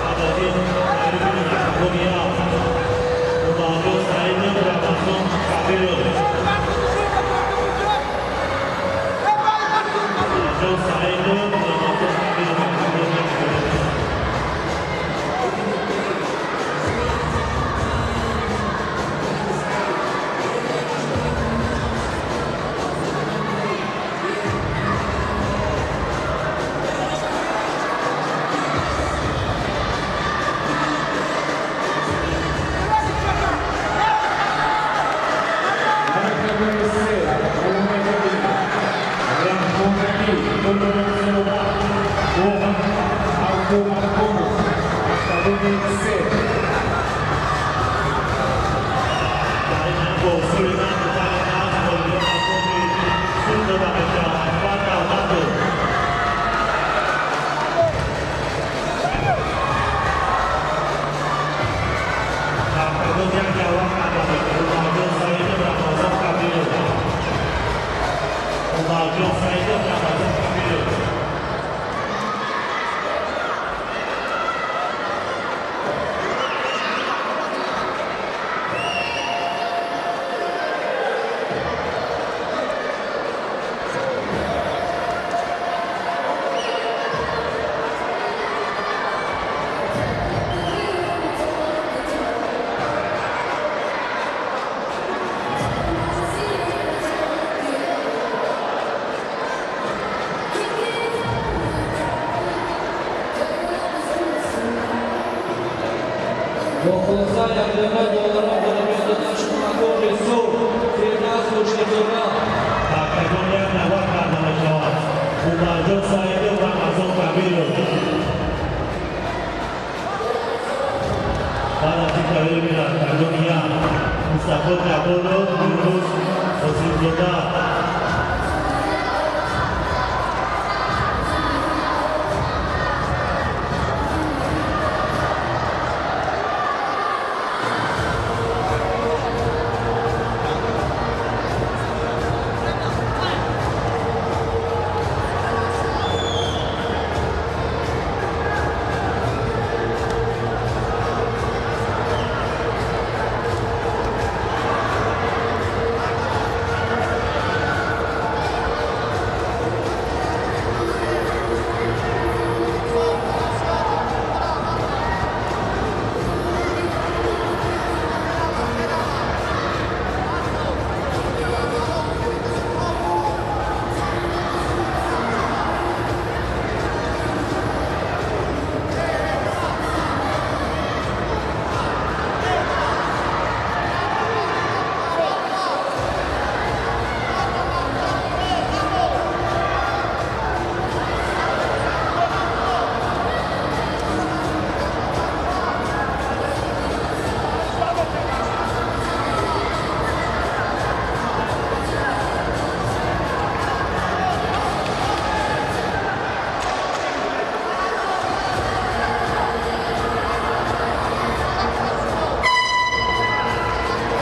Баъд аз ин тайёрӣ бинад, октагони як: Умарҷон Саидов, Рамазон Кабиров. Умарҷон Саидов, Рамазон Кабиров, октагони як тайёрӣ бинад. Дар октагони се омодагӣ Раҳмонали Турсунзода бо Абдумақомов. Октагони се. Дар ин ҳам бо усули нақл тари нақл ғолибият аз кунҷи сурх дода мешавад Акбар Давлатов. Дар октагон як даъват карда мешавад: Умарҷон Саидов, Рамазон Кабиров. Умарҷон Саидов, Рамазон Кабиров. Бо хулоса якдона доварон ғолибият дода шуд ба кунҷи сурх Фирдавс Хуршедзода. Октагон як даъват карда мешавад Умарҷон Саидов, Рамазон Кабиров. Баъд аз ин тағйир меёбад октагони як Мустафо Ҷабборов, Юнус Қосимзода.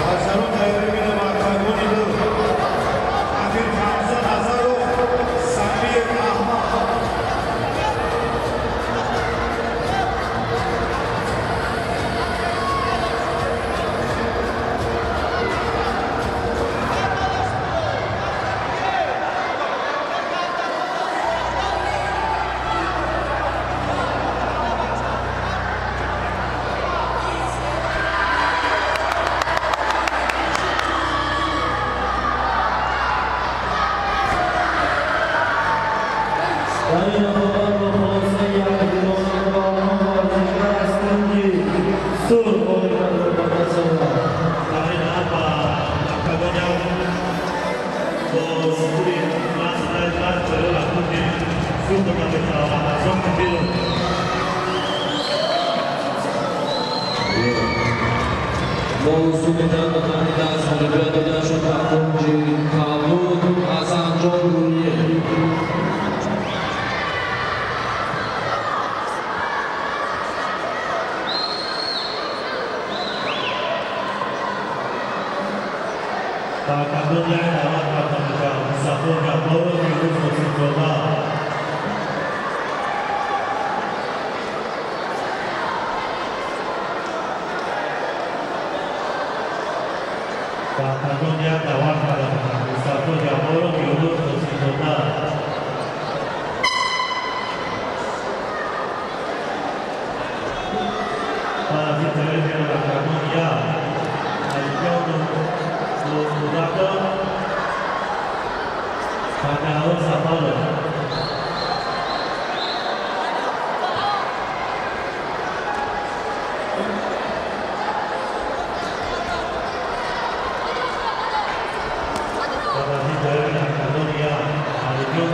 Варзишгарон тайёрӣ бинанд ба октагони ду Амир Ҳамза Назаров, Самир Аҳмад. Дар ин рақобат бо хулосаи якдона доварон варзишгар аз кунҷи сурх ғолибиятро ба даст овард. Дар ин ҳад ба октагон як бо сутури маз ҷалол аз кунҷи сурх дода мешавад Рамазон Кабиров. Бо усули додани даст ғолибият дода шуд ба кунҷи кабуд Ҳасанҷон Гулиев. Ба октагон як даъват карда мешавад Мустафо Ҷабборов, Юнус Қосимзода. Ба октагон як даъват карда мешавад Мустафо Ҷабборов, Юнус Қосимзода. Баъд аз ин тағйир меёбад октагон як Алиҷон Муратов, Фарҳод Сафаров. Баъд аз ин тағйир меёбад октагони як Алиҷон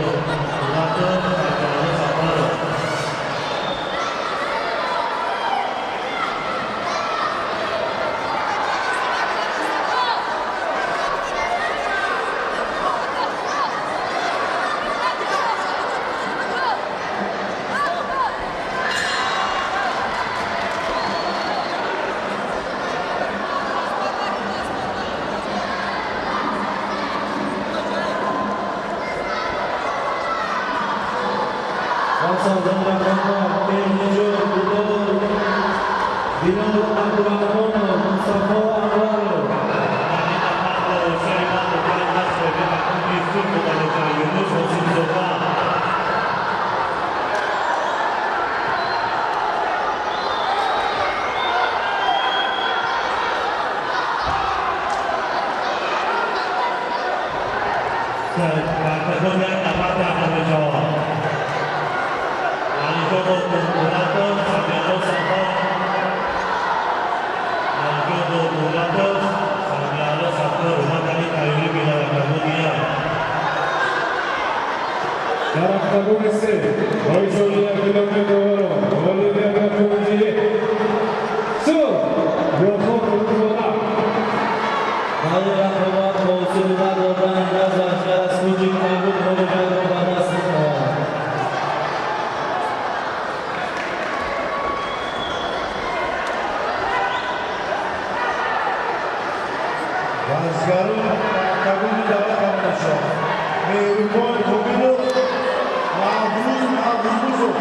Муратов, Фарҳод Сафаров. Пас аз ин рақобат Пешниҷод Билол Абдураҳмонов, Мустафо Анваров. Дар ин рақобат бо сари банд панҷ даст ғолибият ба кунҷи сурх дода мешавад Юнус Қосимзода. Ба октагон як даъват карда мешавад Алиҷон Муратов, Сабиялло Сафаров. Октагони се бо ҳисоби якдилони доварон ғолибият ба кунҷи сурх, Ёрхон Қурбонзода. Баъди рақобат бо усули рад додани даст варзишгар аз кунҷи кабуд ғолибиятро ба даст меовард. Варзишгарон ба октагони даъват карда мешаванд: Меҳрубон Қобилов, Наврӯз Наврӯзов.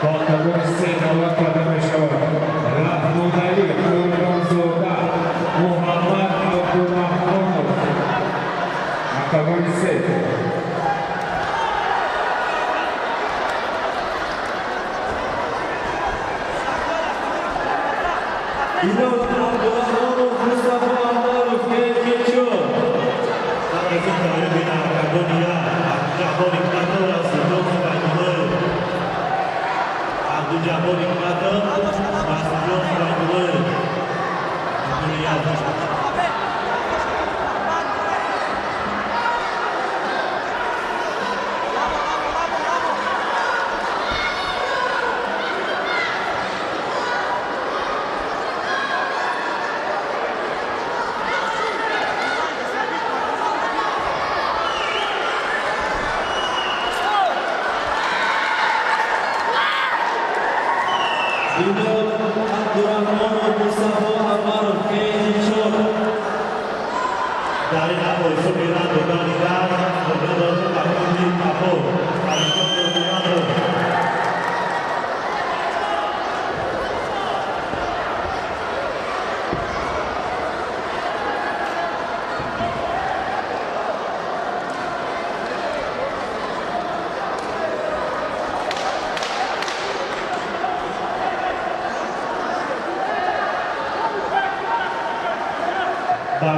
Ба октагони се даъват карда мешавад Раҳмоналӣ Қурбонзода, Муҳаммад Абдурраҳмонов. Октагони се. Билол Абдурахмонов, Мустафо Анваров, кечо. Баъд аз ин тайёр бина октагони як Абдуҷаббор Ҳикматов, Расулҷон Субайдуллоев. Абдуҷаббор Ҳикматов, Расулҷон Субайдуллоев. Октагони як. Билол Абдурахмонов, Мустафо Анваров, кеҷи чор. Дар ин бо ҳисоби рад додани даст ғолибият ба кунҷи кабуд, Алиҷон Додмурадов.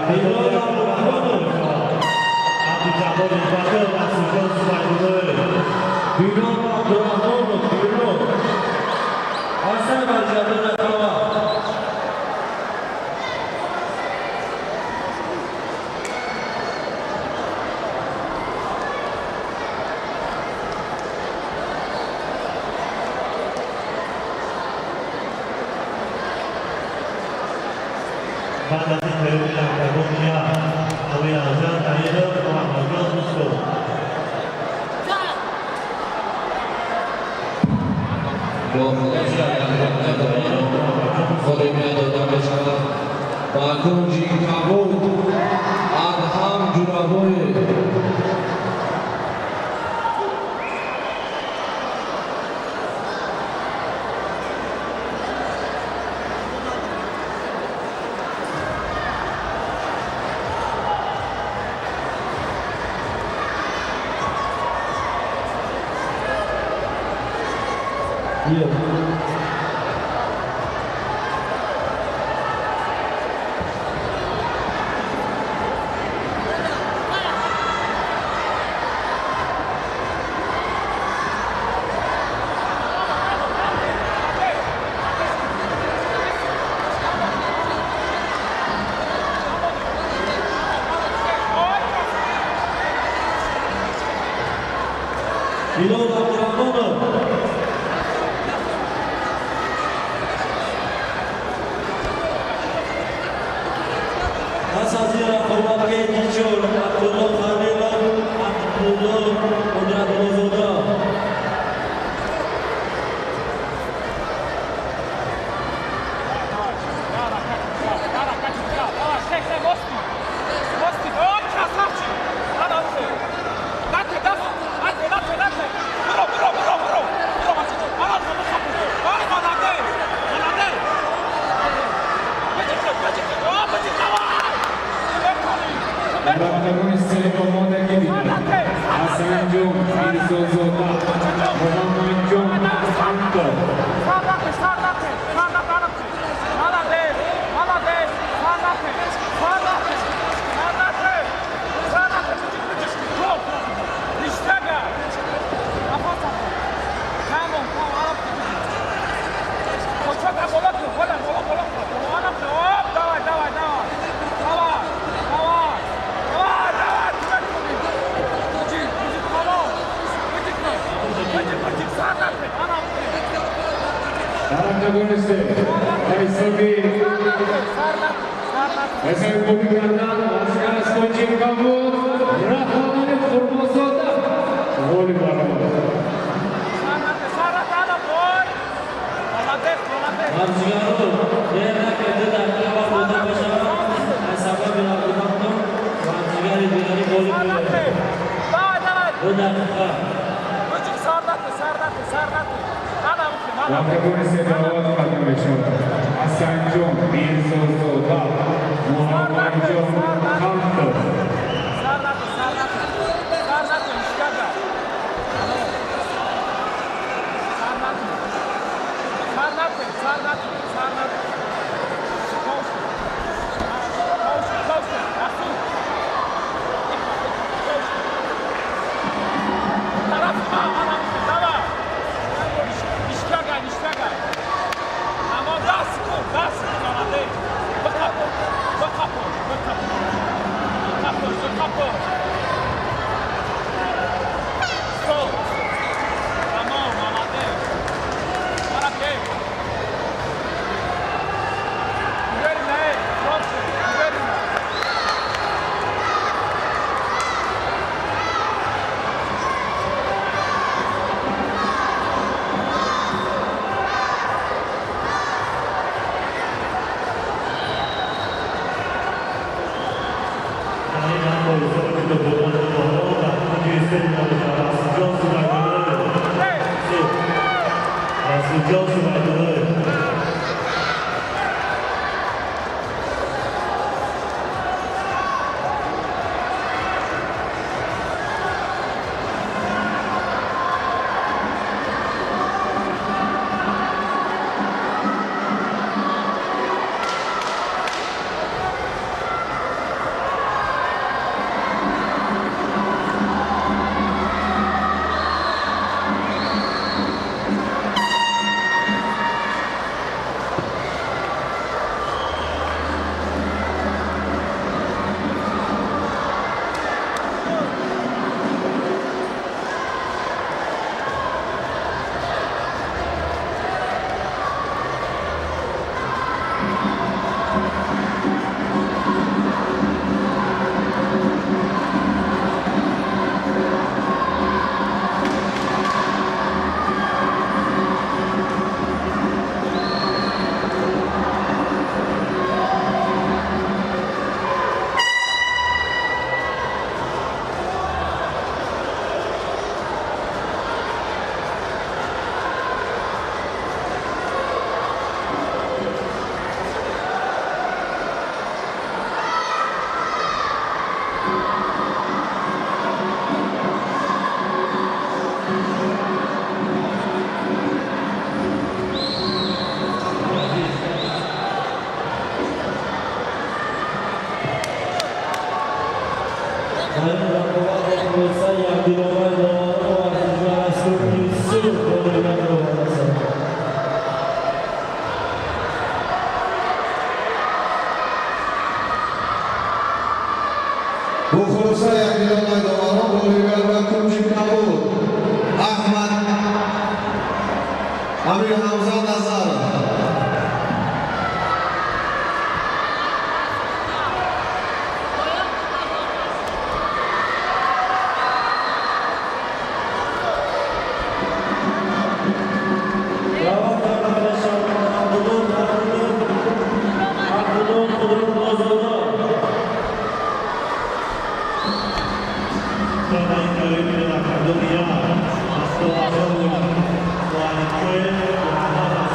Билол Абдурахмонов. Абдуҷаббор Ҳикматов, Расулҷон Субайдуллоев. Билол Абдурахмонов, Билол. Ҳасан варзишгарон рақобат. Баъд аз ин тайёр бина октагони як Амиралҷон Таиров, Муҳаммадҷон Рустов. Бо хулосаи якдилони ғолибият дода мешавад ба кунҷи кабуд Адҳам Ҷурабоев. Билол Абдурахмонов. Пас аз ин рақобат кеҷи чор Абдулло Халилов, Абдулло Қудратуллозода. Октагони се омодагӣ бинанд Ҳасанҷон Мирзозода. Дар октагони се ба ҳисоби қабул кардан варзишгар аз кунҷи кабуд Раҳмонали Қурбонзода ғолиб баромад. Варзишгаро, дер накарда 2 дақиқа вақт дода мешавад. Аз сабаби набудантон варзишгари дигари ғолиб меояд. 2 дақиқа. Октагони се даъват карда мешавад Ҳасанҷон Мирзозода, Муҳаммадҷон Хантов. Расулҷон Субайдуллоев. Дар ин рақобат хулоса якдиловари доварон варзишгар аз кунҷи сурх ғолибиятро ба даст овард. Бо хулосаи якдилонаи доварон ғолибият ба кунҷи кабуд Аҳмад Амир Ҳамза Назаров. Даъват карда мешавад Абдулло Абдулло Қудратуллозода. Дар ин дар октагони як Абдуллоҷон Муаллимқоев, Муҳаммад.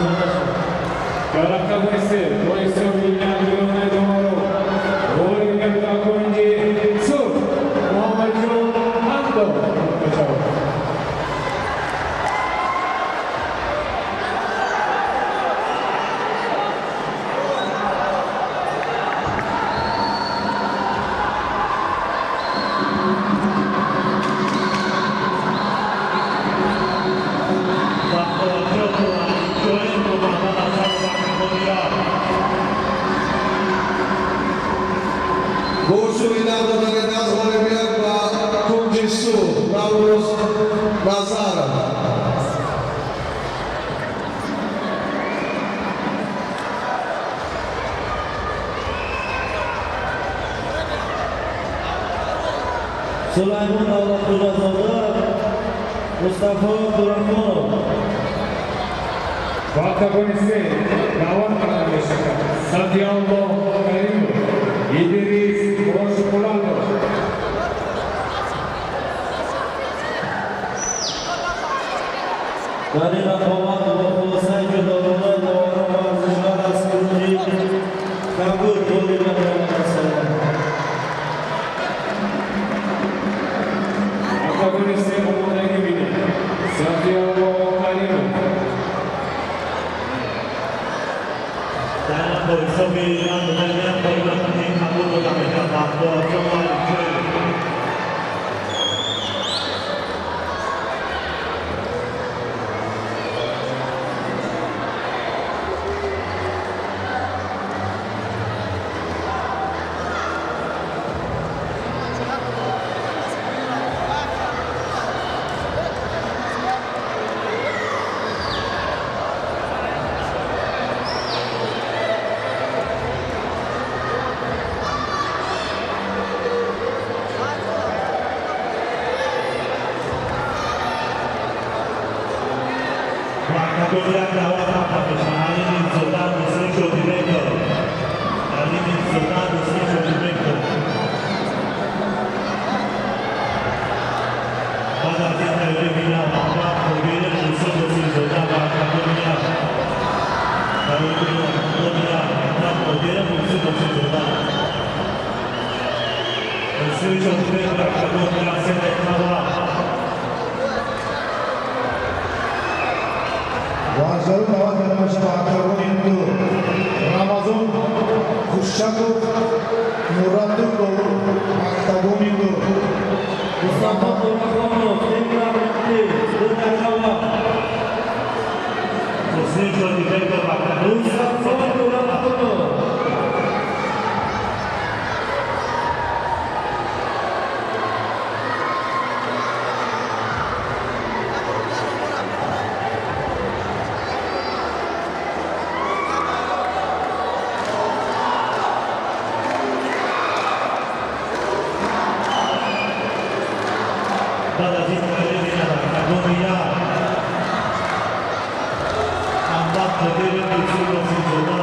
омода шавад. Дар октагони се бо ҳисоби 1-0 доварон ғолибият ба кунҷи сурх Муҳаммадҷон Ҳандов мешавад. Бо додани даст ғолибият ба кунҷи сурх Наврӯз Назаров. Сулаймон Давлатхӯҷазода, Мустафо Дурахонов. Ба октагони се даъват карда мешавад Сафиалло Каримов, Идрис Бошмуратов. Дар ин рақобат бо хулосаи ҷудогона доварон варзишгар аз кунҷи кабуд ғолибият омада расонад. Октагони се омодагӣ бинед. Сафиалло Каримов. Дар бо ҳисоби 1-1 ғолибияти қабул дода мешавад Бахтиёрҷон Алиҷоев. Ба октагони як даъват карда мешавад Али Мирзода, Муслим Шодибеков. Али Мирзода, Муслим Шодибеков. Баъд аз ин тайёрӣ бинам Аҳмад Қодиров, Юсуф Ҳусейнзода ба октагони як. Барои октагони як Аҳмад Қодиров, Юсуф Ҳусейнзода. Муслим Шодибеков, октагони як, 3 дақиқа вақт. Варзишгарон даъват карда мешавад ба октагони ду Рамазон Хушчаков, Муратов, октагони ду. Мустафо Дурахонов, Темур Муҳти, 2 дақиқа вақт. Муслим Шодибеков, октагони Мустафо Дурахонов. Баъд аз ин тайёрӣ бинам октагони як Аҳмад Қодиров, Юсуф Ҳусейнзода.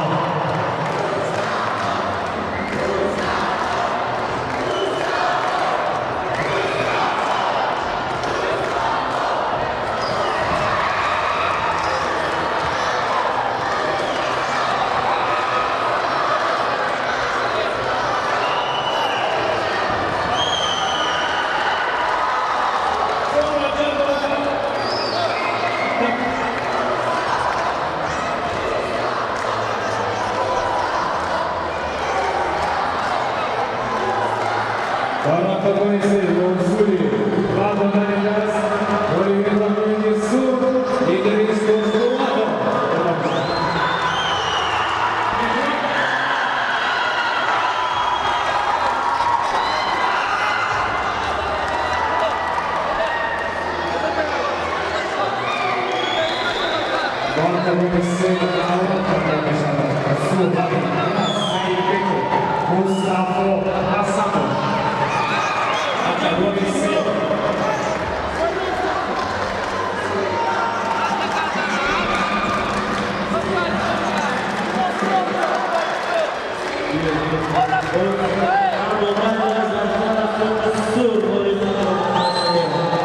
Дар октагони се бо усули ба додани даст ғолибият ба кунҷи сурх Идрис Дӯстмуратов дода мешавад. Ба октагони се даъват карда мешавад Суҳайб Саидбеков, Мустафо Ҳасанов. Октагони се. Додани даст варзишгар аз кунҷи сурх ғолибият омада расонад.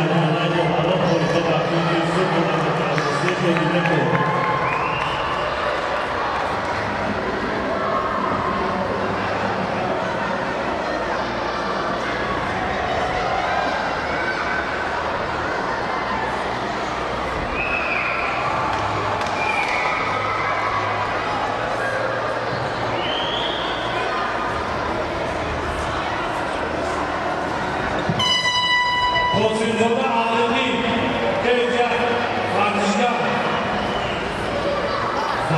яконаи доварон ғолибият ба кунҷи сурх дода мешавад. Ҳусейн Шодибеков. Қосимзода Алимӣ, Кеҷа, варзишгар.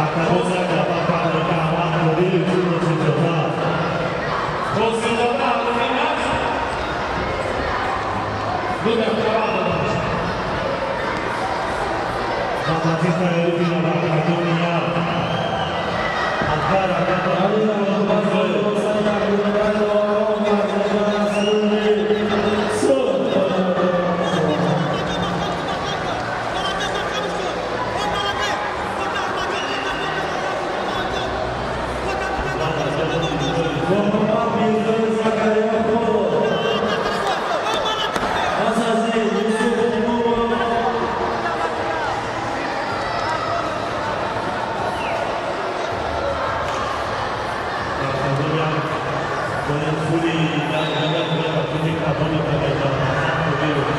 Октагон даъват карда Аҳмад Қодиров, Қосимзода. Қосимзода Алимӣ аст. 2 дақиқа вақт дода мешавад. Ба тайёрӣ бинад октагони як. Акбар Раҷабов, Мирзоев. Доварон варзишгар аз гурӯҳи сурх дода мешавад. Муҳаммад Мирзоев Закариёқулов. Пас аз ин Юсуф Имомов. Октагон як бояд пули як бояд ба кунҷи кабуд дода мешавад. Ҳасан Қодиров.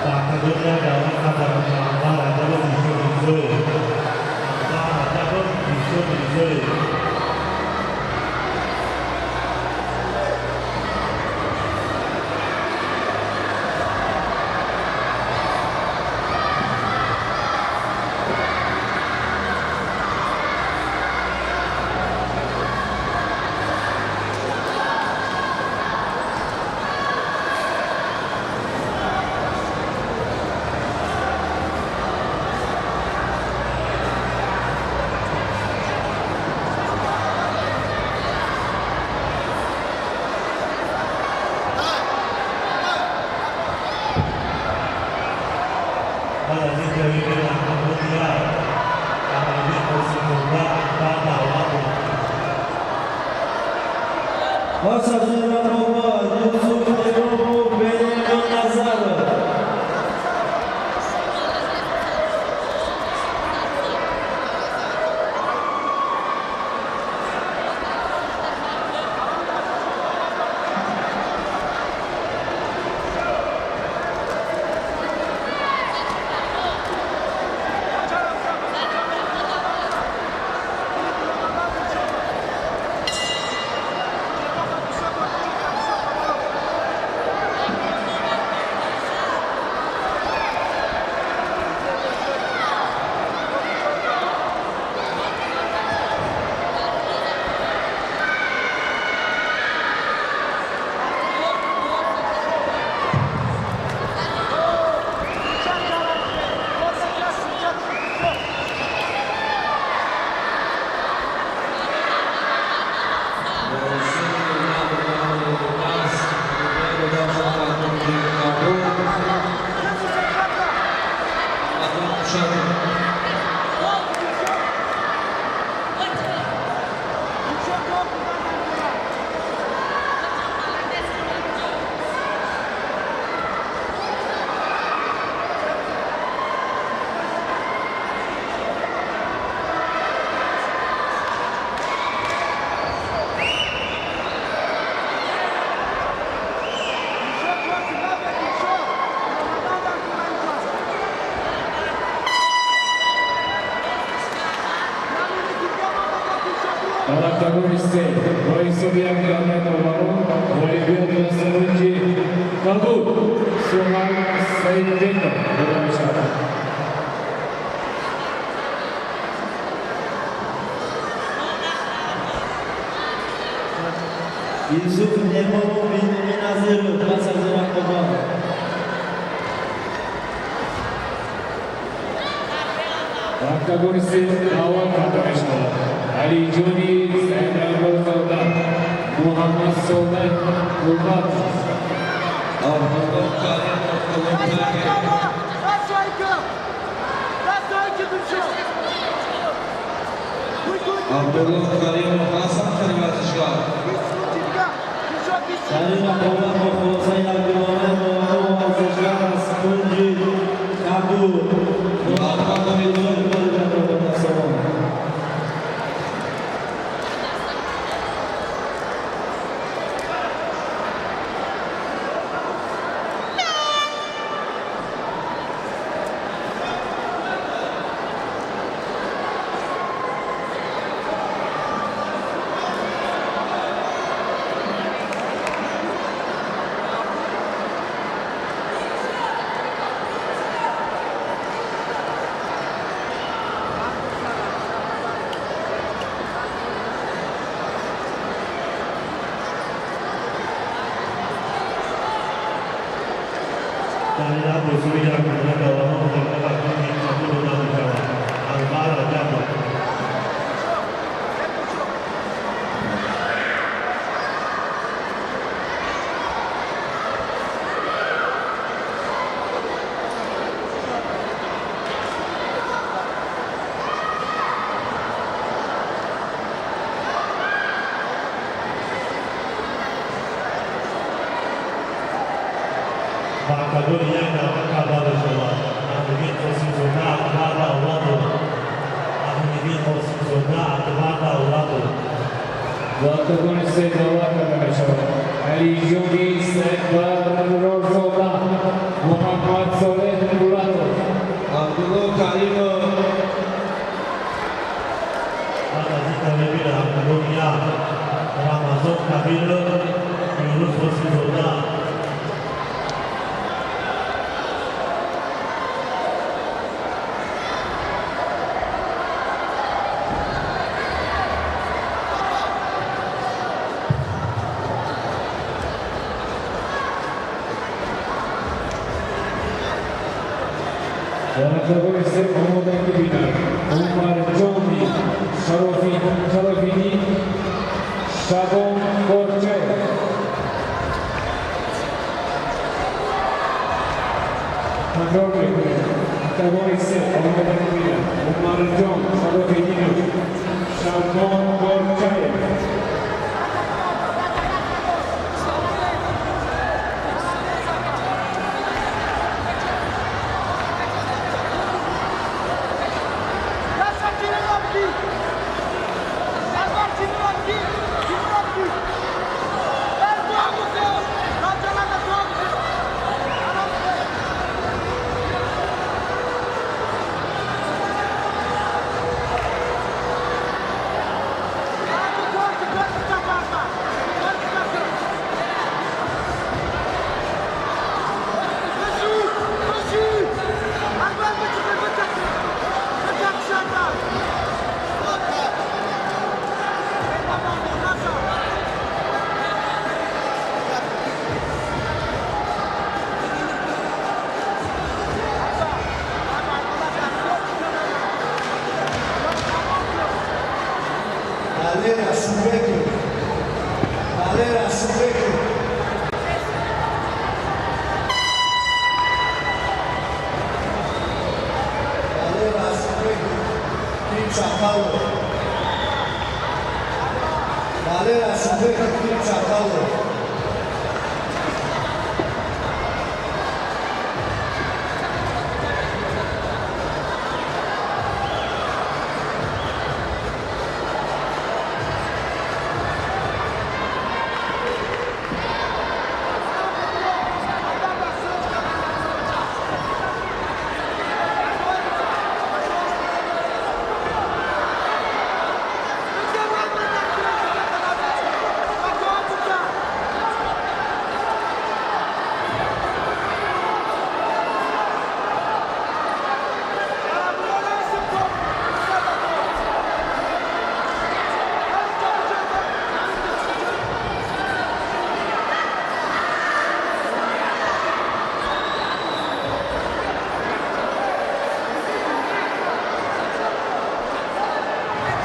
Ба октагон як даъват карда Акбар Раҷабов, Дилшод Мирзоев. Акбар Раҷабов, Дилшод Мирзоев. Баъд аз ин тайёрӣ бинад октагони як Аҳмадӣ Қосимзода, Акбар Давлатов. Пас аз ин рақобат Юсуф Имомов, Бениамин Назаров. Дар октагони се бо ҳисоби як даҳаи доварон ғолибият ба кунҷи кабуд Суҳайл Саидбеков дода мешавад. Юсуф Имомов, Бениамин Назаров. Пас аз ин рақобат Дар октагони се даъват карда мешавад Алиҷони Саидраббозода, Муҳаммад Солеҳ Қувватов. Абдулло Каримов ҳастанд хеле варзишгар. Дар ин рақобат бо хулосаи якдилонаи доварон варзишгар аз кунҷи кабуд Мирзоев ғолибиятро ба даст овард. Дар ин бо ҳисоби якдилонаи доварон ғолибият ба кунҷи кабуд дода мешавад. Анвар Раҷабов. Ба октагони як даъват карда мешавад Аҳмаддин Қосимзода Акбар Давлатов. Аҳмаддин Қосимзода Акбар Давлатов. Ба октагони се даъват карда мешавад Алиҷони Сафаррозода Муҳаммад Солеҳ Муратов. Абдулло Каримов. Баъд аз ин тариқи дар октагони як Рамазон Кабиров, Юнус Қосимзода. Дар октагони се омодагӣ бинад Умарҷони Шарофиддин, Шабон Корчаев. Такрор мекунем, октагони се омодагӣ бинад Умарҷон Шарофиддинов, Шабон Корчаев. Далер Ашурбеков. Далер Ашурбеков. Далер Ашурбеков. Тим Шахалов. Далер Ашурбеков, Тим Шахалов.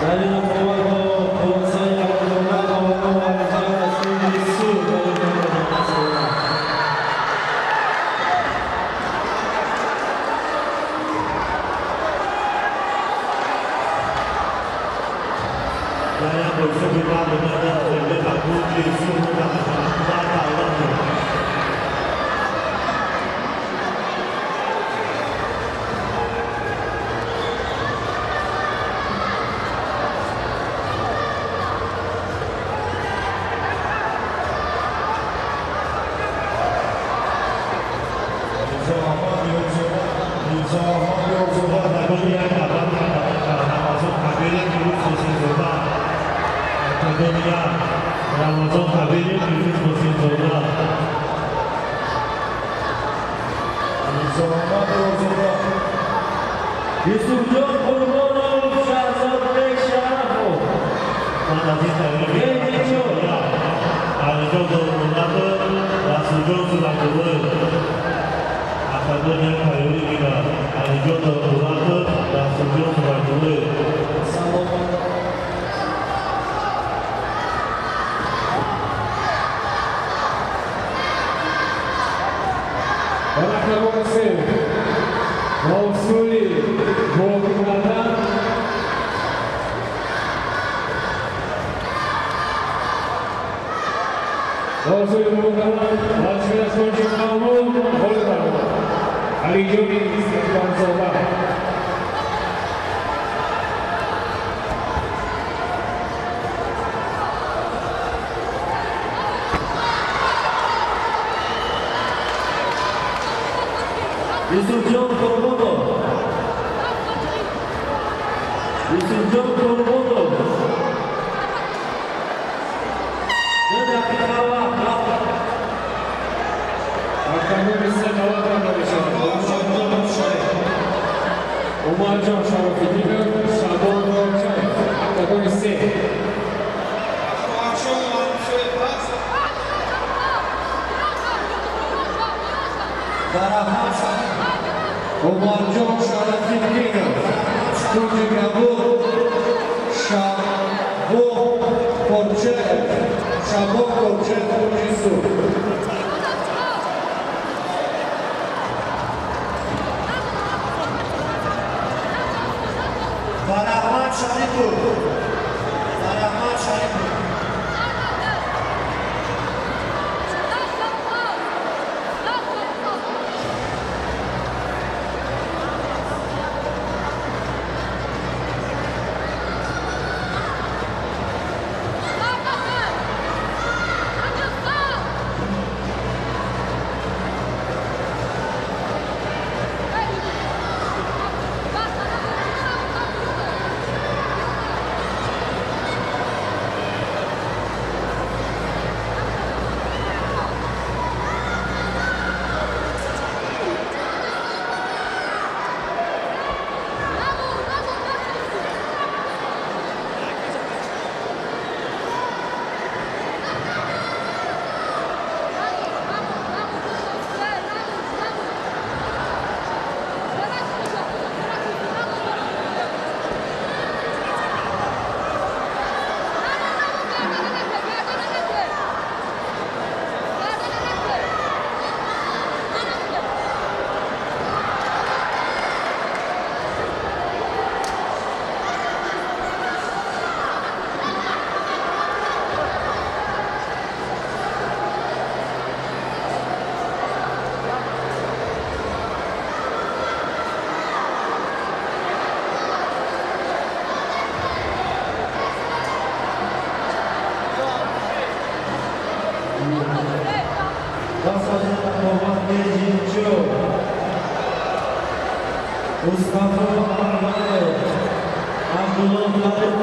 Дар ин рақобат бо хулосаи якдилона доварон варзишгар аз кунҷи сурх ғолибиятро ба даст овард. Мирзо Аҳмад Ёрзода. Октагони як даъват карда Рамазон Кабиров, Фирӯз Ҳусейнзода. Октагони як, Рамазон Кабиров, Фирӯз Ҳусейнзода. Мирзо Аҳмад Ёрзода. Юсуфҷон Қурбонов, Шаҳзодбек Шарафов. Ман аз ин тайёрӣ Алиҷон Долмуратов, Расулҷон Сурабдуллоев. Октагони як тайёрӣ гирад. Алиҷон Долмуратов, Расулҷон Сурабдуллоев. Саломат. Дар октагони се бо усули мувофиқ кардан бо усули мувофиқ кардан варзишгар аз кунҷи кабуд ғолиб баромад, Алиҷони Истиқболзода. Юсуфҷон Қурбонов. Юсуфҷон Қурбонов. 2 дақиқа вақт. Октагони се даъват карда мешавад Умарҷон Шарофиддинов, Шабон Рочаев. Октагони се. Фарахмад Умарҷон Шарафиддинов, кунҷи кабуд, Шабон Корчаев, Шабон Корчаев, кунҷи сурх. Фарахмад Шарипов. Фарахмад Шарипов. Пас аз ин рақобат кейҷи чор. Мустафо Анваров, Абдулло Фаррух.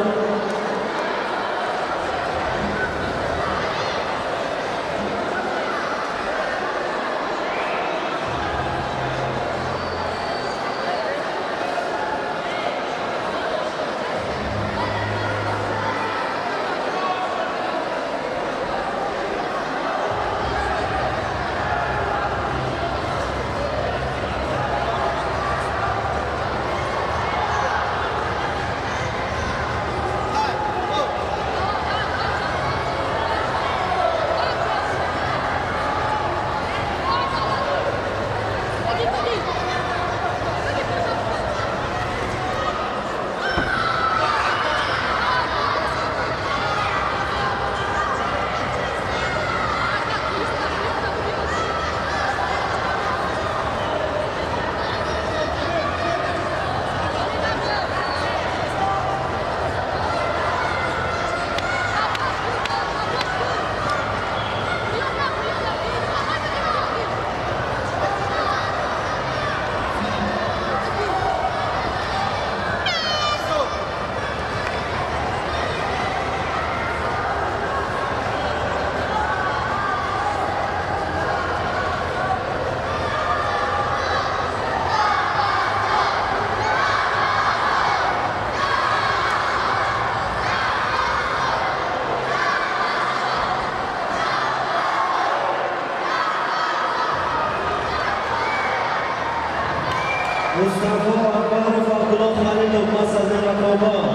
Мустафо Акбаров, Абдулло Халилов пас аз ин рақобат.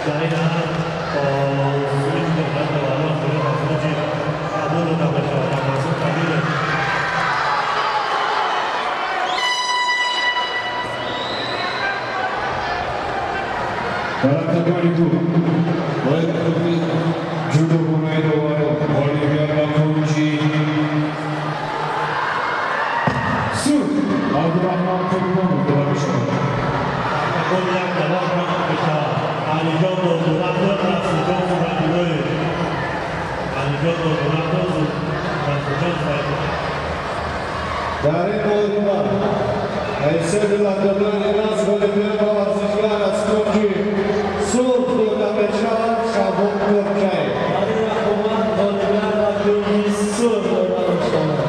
Дар ин ҳам бо суи ҷудокунии доварон ғолиб ба кунҷи кабуд дода мешавад Рамазон Кабиров. Дар октагони ду бо ҳукми ҷудокунаи доварон ғолибият ба кунҷи сурх Абдураҳмон Қурбонов дода мешавад. Октагони як даъват карда мешавад Алиҷон Додуратов, Расулҷон Зубайдуллоев. Алиҷон Додуратов, Расулҷон Зубайдуллоев. Дар ин муҳориба ҳайсияти октагони нас ғолибият ба варзишгар аз кунҷи сурх дода мешавад Шабон Курчаев. Дар ин рақобат ғолибият ба кунҷи сурх дода мешавад.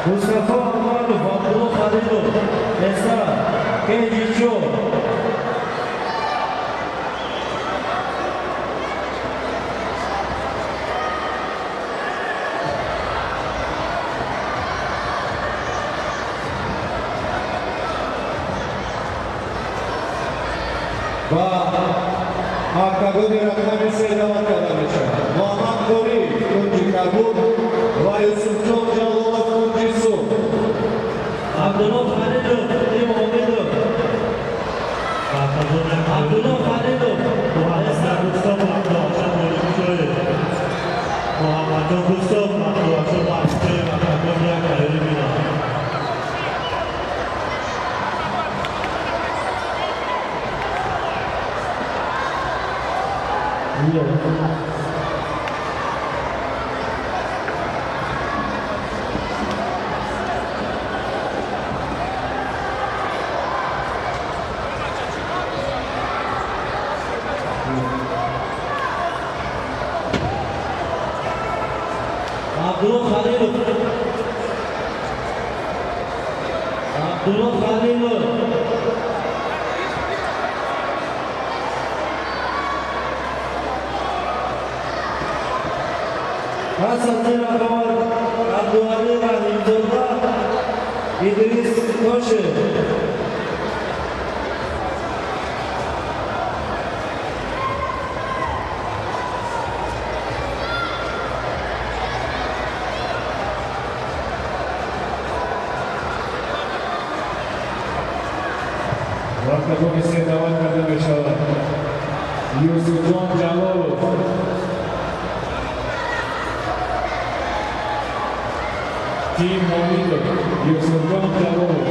Мустафо Акбаров, Абдулло Халилов, Эса, Кенҷи чор. Ба октагони рақами се даъват карда мешавад Муҳаммад Қориев, кунҷи кабуд, ва Юсуфҷон Ҷалолов, кунҷи сурх. Абдулло Халилов, Тим Омидов. Октагони як Абдулло Халилов, Муҳаммадҷон Рустов, Абдуҳошим Моликҷоев. Муҳаммадҷон Рустов, Абдуҳошим Моликҷоев октагони як тайёрӣ бинанд. Абдулло Халилов. Абдулло Халилов. Пас аз ин рақобат Абдуали Раҳимзода, Идрис Тошев. Ба октагони се даъват карда мешавад Юсуфҷон Ҷалолов. Тим Омидов, Юсуфҷон Ҷалолов.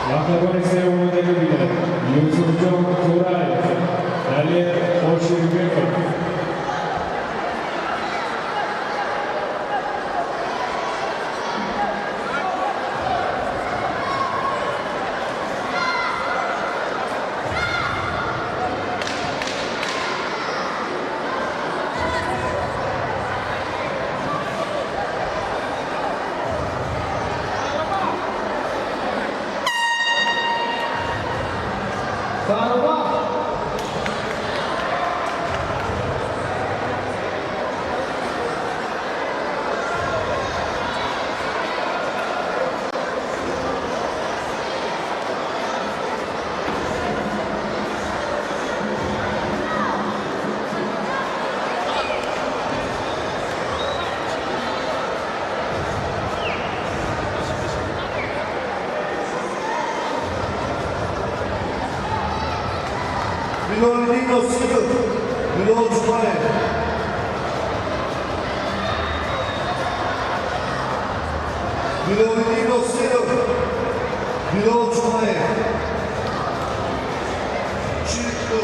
Ба октагони се омодагӣ бинад Юсуфҷон Тураев, Далер Оширбеков. Сарвақт. Билолиддин Носиров, Билол Ҷумаев. Билолиддин Носиров, Билол Ҷумаев. 42.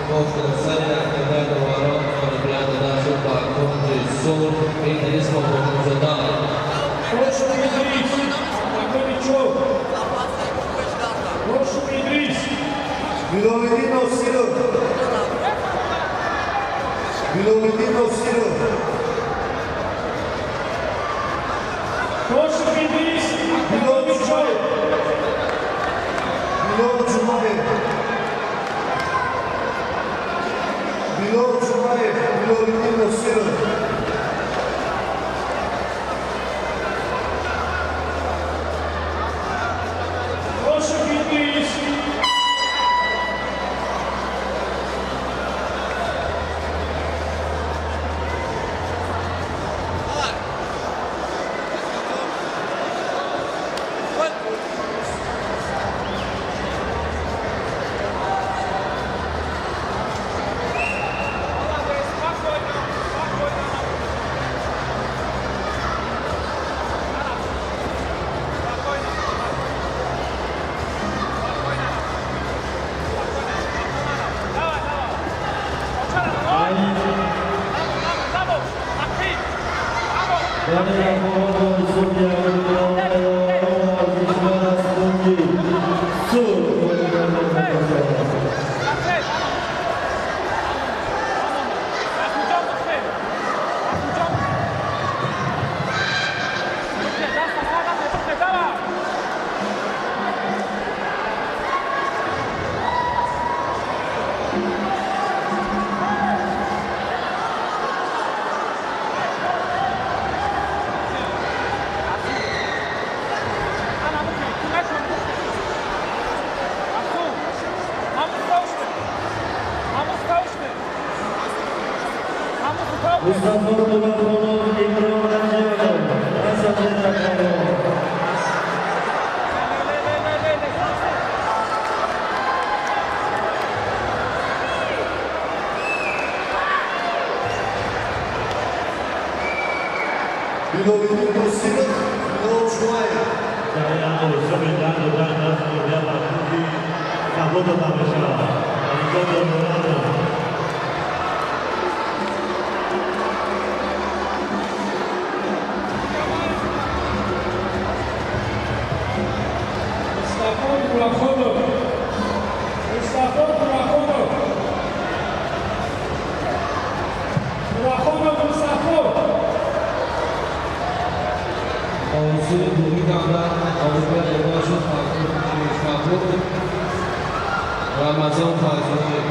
Бо сари ҳакамаи доварон ғолибият дода шуд ба кунҷи сурх Идрис Бобоҷонзода. Ошум Идрис, октагони чор. Ошум Идрис. Билолиддин Носиров. Билолиддин Носиров. Ошум Идрис, Билол октагони чор. Ҷумаев. Билол Ҷумаев. Билол Ҷумаев, Билолиддин Носиров. Ошум Идрис. Мустафо Муллохонов, Имрон Раҷабов. Асадбек Раҳмонов. Билолиддин Носиров, Билол Ҷумаев. Дар як ҳисоби дар додан даст ғолибият ба кунҷи кабуд дода мешавад. Антонио Дорадо. Мустафо Муллохонов. Мустафо Муллохонов. Муллохонов Мустафо. Бо ҳисоби дуюми давра ғолибият дода шуд ба кунҷи кабуд Рамазон Файзуллоев.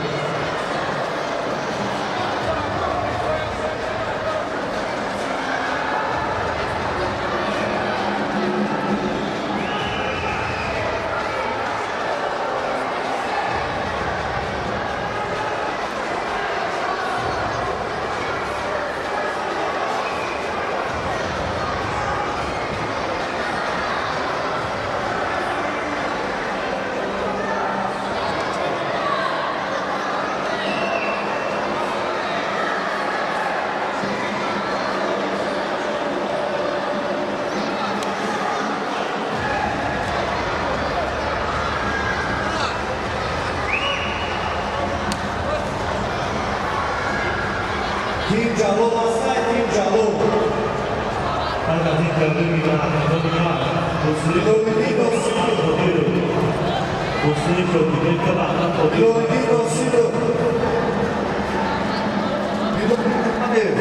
Тим Ҷалол ҳастай, Тим Ҷалол. Пас аз ин табрик ба октагони як Билолиддин Носиров. Муслим Шокибеков, Аҳмад Қодиров. Билолиддин Носиров. Билол Ҷумаев.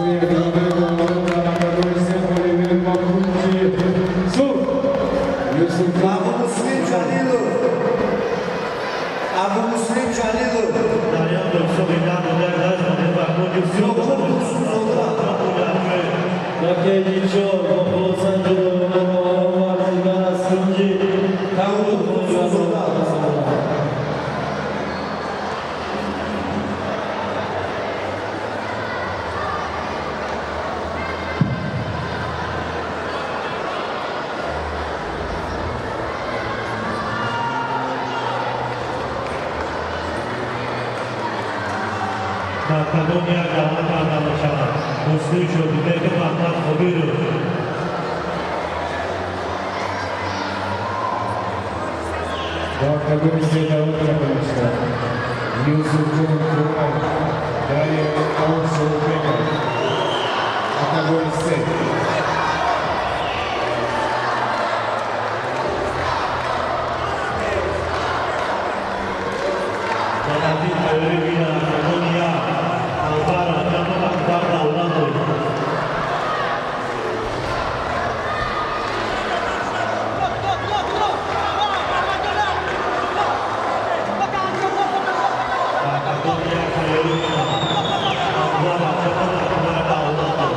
ҳисоби якҷонаи доварон дар октагони се ғолибият ба кунҷи сурх Юсуф. Абу Муслим Ҷалилов, Абу Муслим Ҷалилов. Дар як бо ҳисоби 10-1 даст ғолибият ба кунҷи сурх. Ёқуб Турсунзода. Ба кеҷи чор бо хулоса ҷудогона доварон варзишгар аз кунҷи кабуд Турсунзода. ғолибият. Дар октагони як даъват карда мешавад Муслим Шодибеков, Аҳмад Қобиров. Ба октагони се даъват карда мешавад Юсуфҷон Ҷураев, Далер Орзубеков. Октагони се. Ба тартиб тайёрӣ бинад октагони як Анвар Раҷабов, Акбар Давлатов. Ба октагони як тайёрӣ бинад Анвар Раҷабов, Акбар Давлатов.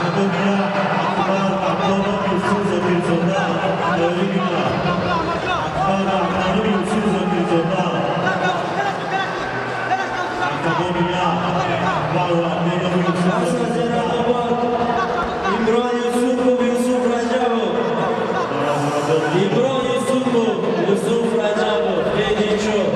Октагони як Акбар Абдонов, Юсуф Зокирзода тайёрӣ бинад. Акбар Абдонов, Юсуф Зокирзода. Октагони як Акбар Абдонов, Юсуф Пас аз ин Зокирзода. рақобат Имрон Юсупов, Юсуф Раҷабов. Имрон Юсупов, Юсуф Раҷабов, кеҷи чор.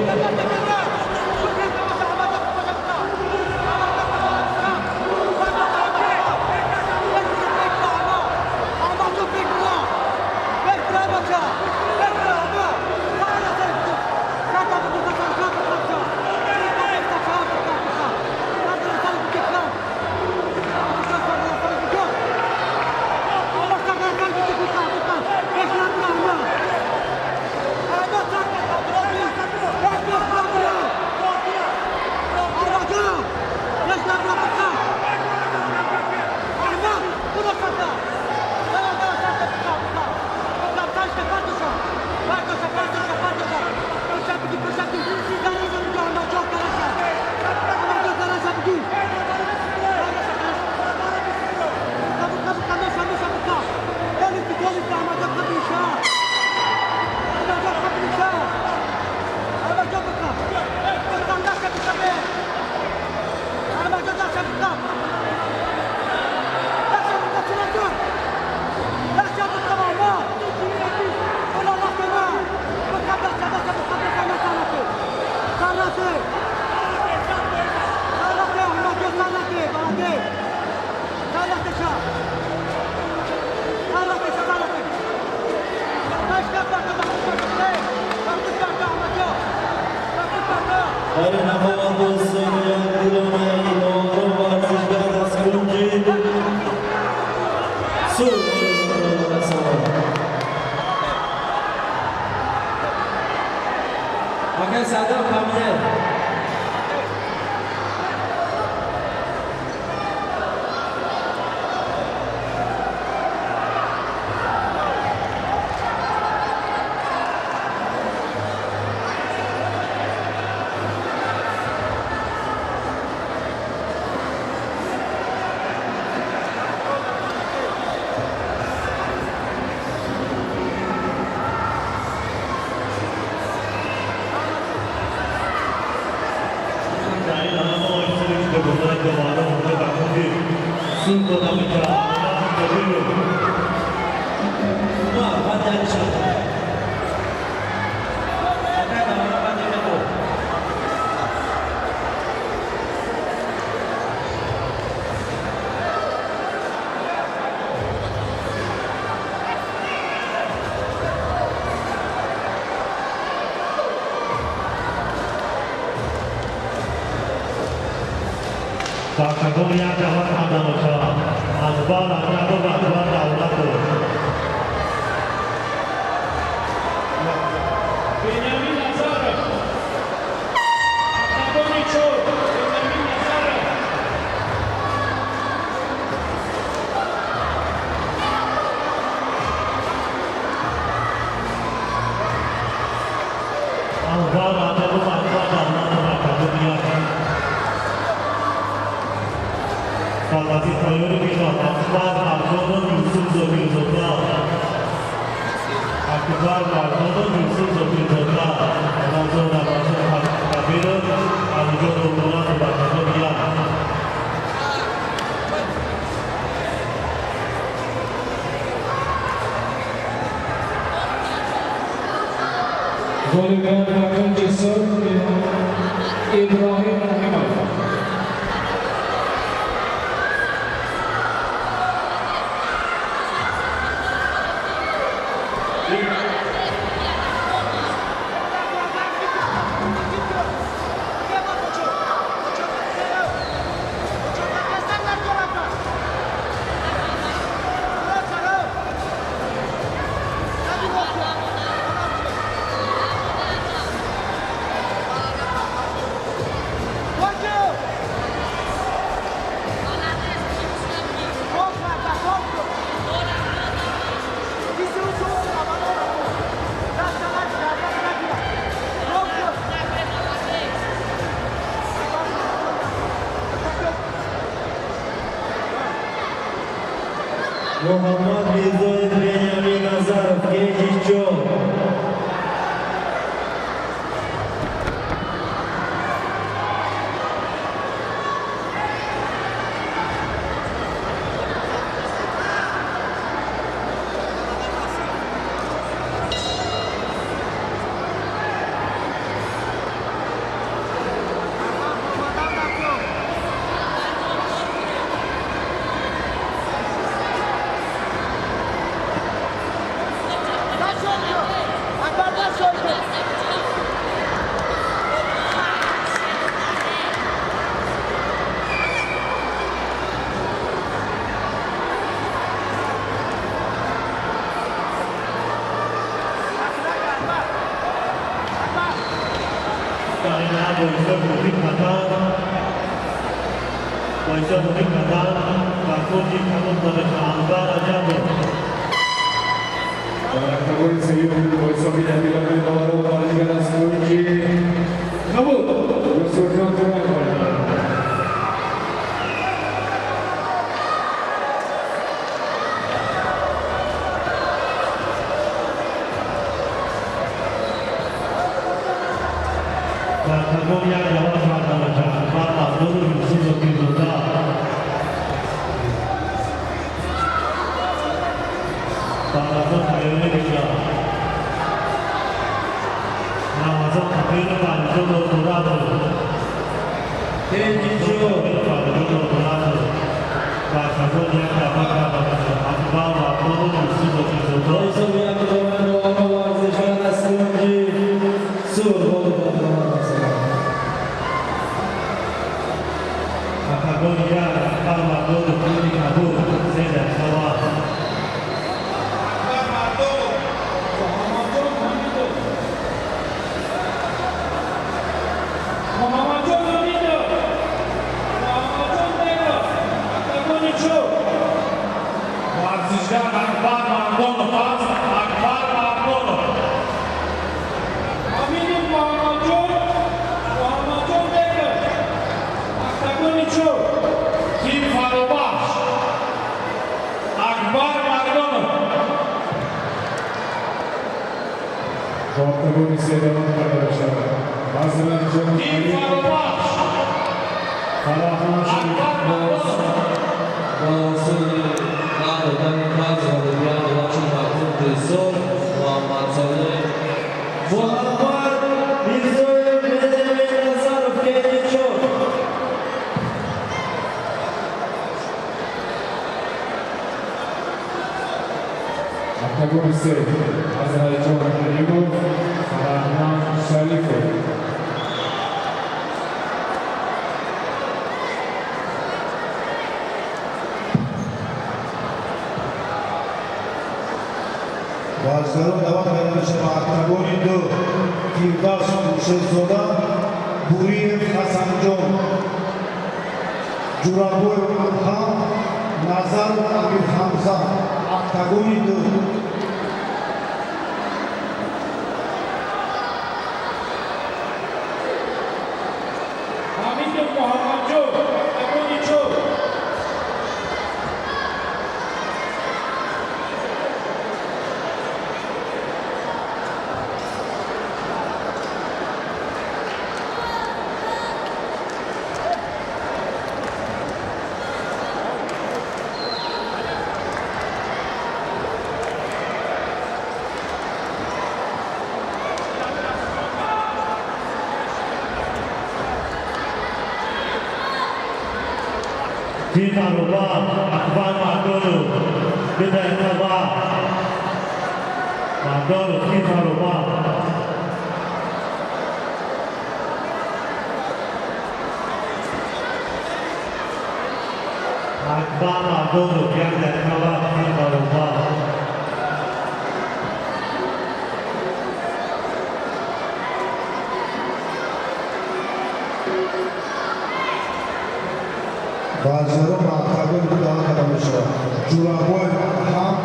Дар ин рақобат бо ҳисоби 1-1 доварон варзишгар аз кунҷи сурх расонад. Акай Садам, поменяй. Дар ин лаҳза бо ҳисоби ҷудогонаи доварон ғолиб ба кунҷи сурх дода мешавад Аҳмад Қобиров. Умар, баъд Алишер. Акай Давлат, баъд Меҳмон. Ба октагони як даъват карда мешавад Акбар Раҷабов, Акбар Давлатов. Бенямин Назаров. Октагони чор. Бенямин Назаров. Анвар Раҷабов, Акбар Давлатов, октагони як. Салматӣ тайёрӣ бинад Акбар Мардонов, Юсуф Зокирзода. Акбар Мардонов, Юсуф Зокирзода. Рамазон Рамазон Кабиров, Алиҷон Муратов, октагони як. Ғолибият ба кунҷи сурх, Иброҳим Раҳимов. Муҳаммад Мирзоев, Бенямин Назаров, кенҷи чор. Дар ин бо ҳисоби мувофиқ кардан, бо ҳисоби мувофиқ кардан ба кунҷи кабуд додашуда Анвар Раҷабов. Дар октагони сеюм бо ҳисоби дақиқаи доварон варзишгар аз кунҷи кабуд, Юсуфҷон Ҷураев ғолиб. Дар октагони як даъват карда мешавад Акбар Мардонов, Юсуф Зокирзода. Рамазон тайёрӣ бинад Рамазон Кабиров, Алиҷон Муратов. Кенҷи чор. Алиҷон Муратов. Дар октагони як даъват карда мешавад Акбар Мардонов, Юсуф Зокирзода. Бо ҳисоби як доварон варзишгар аз кунҷи сурх ғолиб баромад. Октагони як, Акбар Мардонов, кунҷи кабуд, 3 дақиқа вақт. Акбар Мардонов, Муҳаммадҷон Ҳамидов. Муҳаммадҷон Ҳамидов. Муҳаммадҷон Бегов. Октагони чор. Варзишгар Акбар Мардонов аст, Акбар Мардонов. Ҳамидов Муҳаммадҷон. Муҳаммадҷон Бегов. Октагони чор. Тим Фаробахш, Акбар Мардонов. Ба октагони се даъват карда мешавад Азратҷон Тим Алимов, Фаробахш. Фарахман Шариф. Акбар Мардонов. Бо усули надодани таз ғолибият дода шуд ба кунҷи сурх, Муҳаммад Солеҳ. Муҳаммад Мирзоев, Бенямин Назаров, кенҷи чор. Октагони се, Азраҷон Алимов, Фарахман Шарифов. Варзишгарон даъват карда мешавад октагони ду: Фирдавс Хуршедзода, Буриев Ҳасанҷон, Ҷурабоев Адҳам, Назаров Амирҳамза. Октагони ду. Ҳамидов Муҳаммадҷон, октагони чор. Тим ароба, Акбар Мардонов, 2 дақиқа вақт. Мардонов, тим ароба. Акбар Мардонов, 1 дақиқа вақт, тим ароба. Варзишгарон ба октагони ду даъват карда мешавад: Ҷурабоев Адҳам,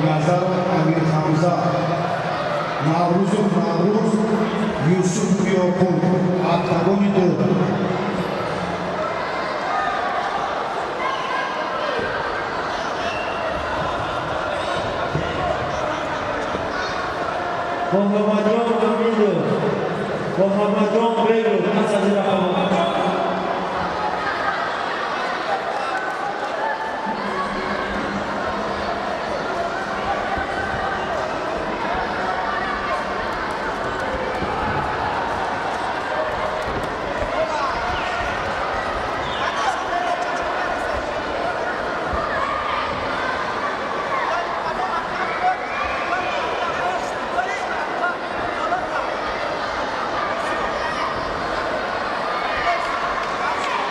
Назаров Амирҳамза, Наврӯзов Наврӯз, Юсуф Ёқуб. Октагони ду. Муҳаммадҷон Ҳамидов, Муҳаммадҷон Бегов, пас аз ин рақобат.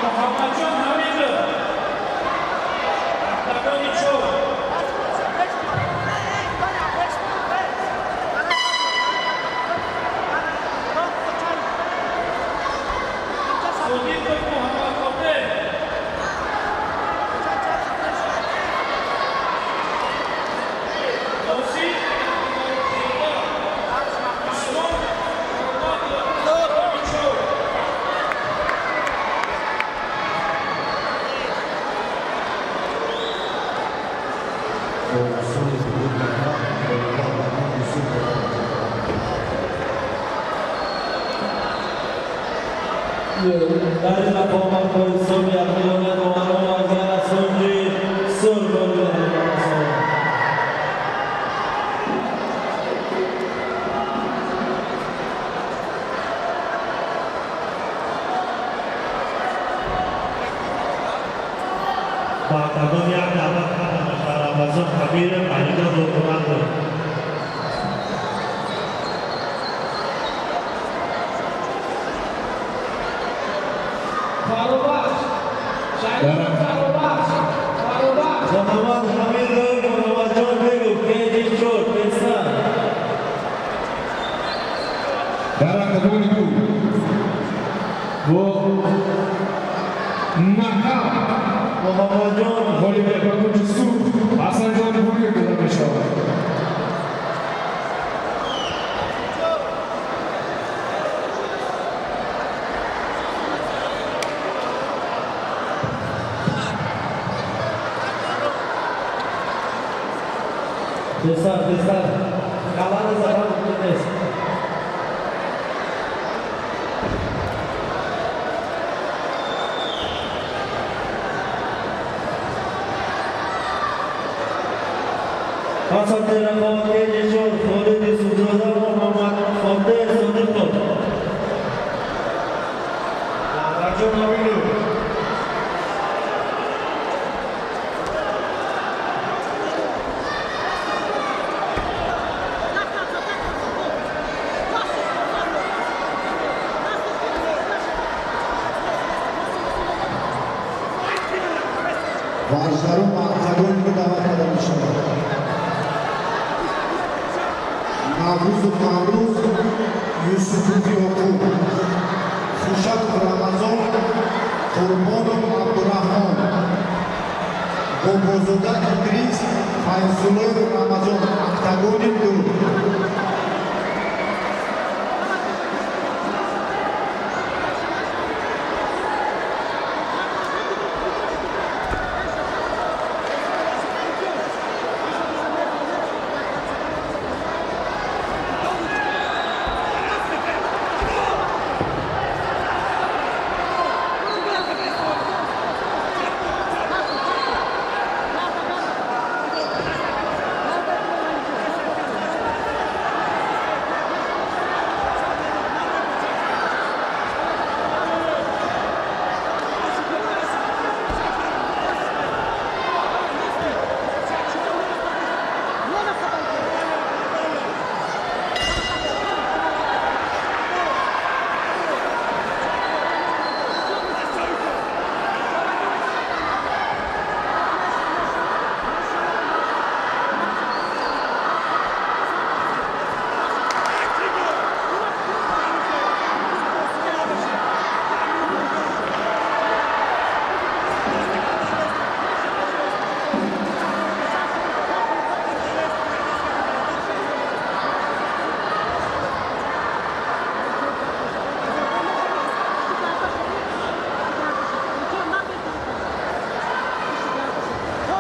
Муҳаммадҷон Ҳамидов, октагони чор. Содиқов Муҳаммадқодир. Носир Зода, Усмон Муродов, октагони чор. Бо усули худ ғолибият ба Юсуф дода. Дар ин рақобат бо ҳисоби ақилона доварон варзигар аз кунҷи сурх ғолибият ба даст овард. Ба октагон як даъват карда мешавад Рамазон Кабиров, Алиҷон Зокурандов. Фаррухбахш, Шариф Фаррухбахш, Фаррухбахш. Муҳаммад Ҳамидов, Муҳаммадҷон Бегов, кеҷи чор, песа. Дар октагони ду бо нокаут Муҳаммадҷон ғолибият ба кунҷи сурх Ҳасанҷон Буриев дода мешавад. Тезтар, тезтар. Калани задан мумкин нест. Пас аз ин рақобат кеҷи чор, Холид Юсуфзода, Муҳаммад Фотеҳ Содиқов. Муҳаммадҷон Ҳамидов. Варзишгарон ба октагони ду даъват карда мешавад. Наврӯзов Наврӯз, Юсупов Ёқуб. Хушаков Рамазон, Қурбонов Абдураҳмон. Бобозода Идрис, Файзуллоев Рамазон. Октагони ду.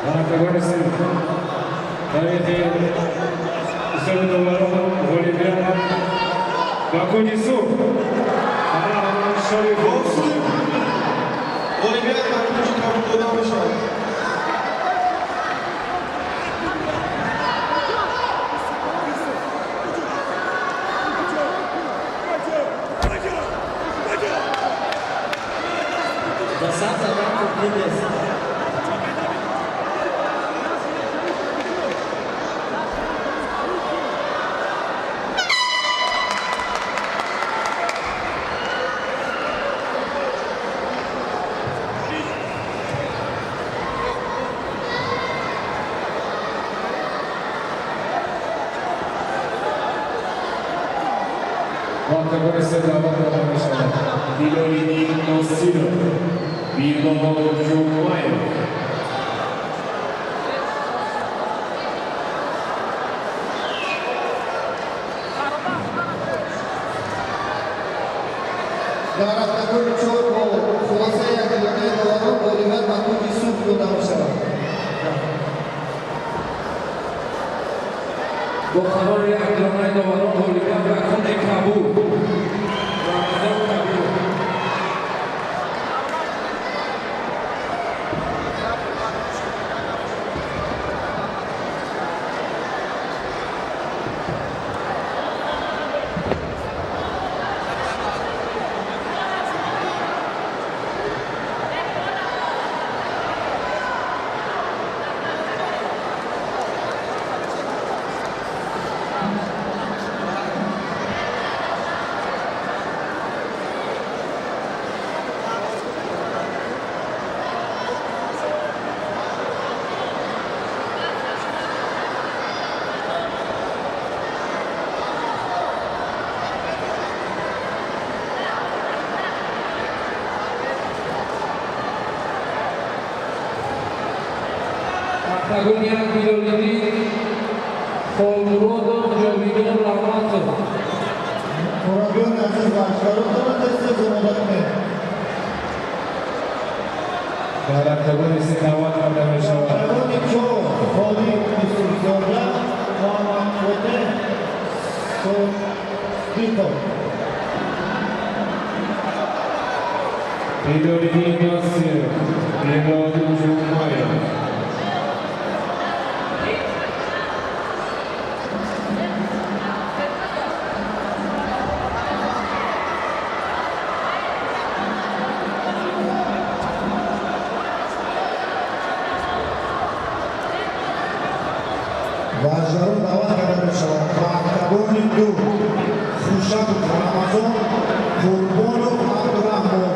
Дар октагони се таърихи ҳисоби доварон ғолибият ба кунҷи сурх Раҳмон Шарифов. Ғолибият ба кунҷи кабуд дода мешавад. Ба сад задан мумкин нест. Ба октагони се даъват карда мешавад Ҳилолиддин Носиров, Билол Ҷумаев. Дар октагони чор бо хулосаи якдилонаи доварон ғолибият ба кунҷи сурх дода мешавад. Бо қарори якдилонаи доварон ғолибият ба кунҷи кабуд, Рамазон Кабиров. Октагон як, Ҳилолиддин Холмуродов, Ҷовидон Раҳматов. Мураббиёни азиз, варзишгарон тез-тез омода кунед. Дар октагони се даъват карда мешавад Октагони чор, Холид Юсуфзода, Муҳаммадфотеҳ Содиқов. Ҳилолиддин Носиров, Билол Ҷумаев. Варзишгарон даъват карда мешаванд ба октагони ду: Хушаков Рамазон, Қурбонов Абдураҳмон.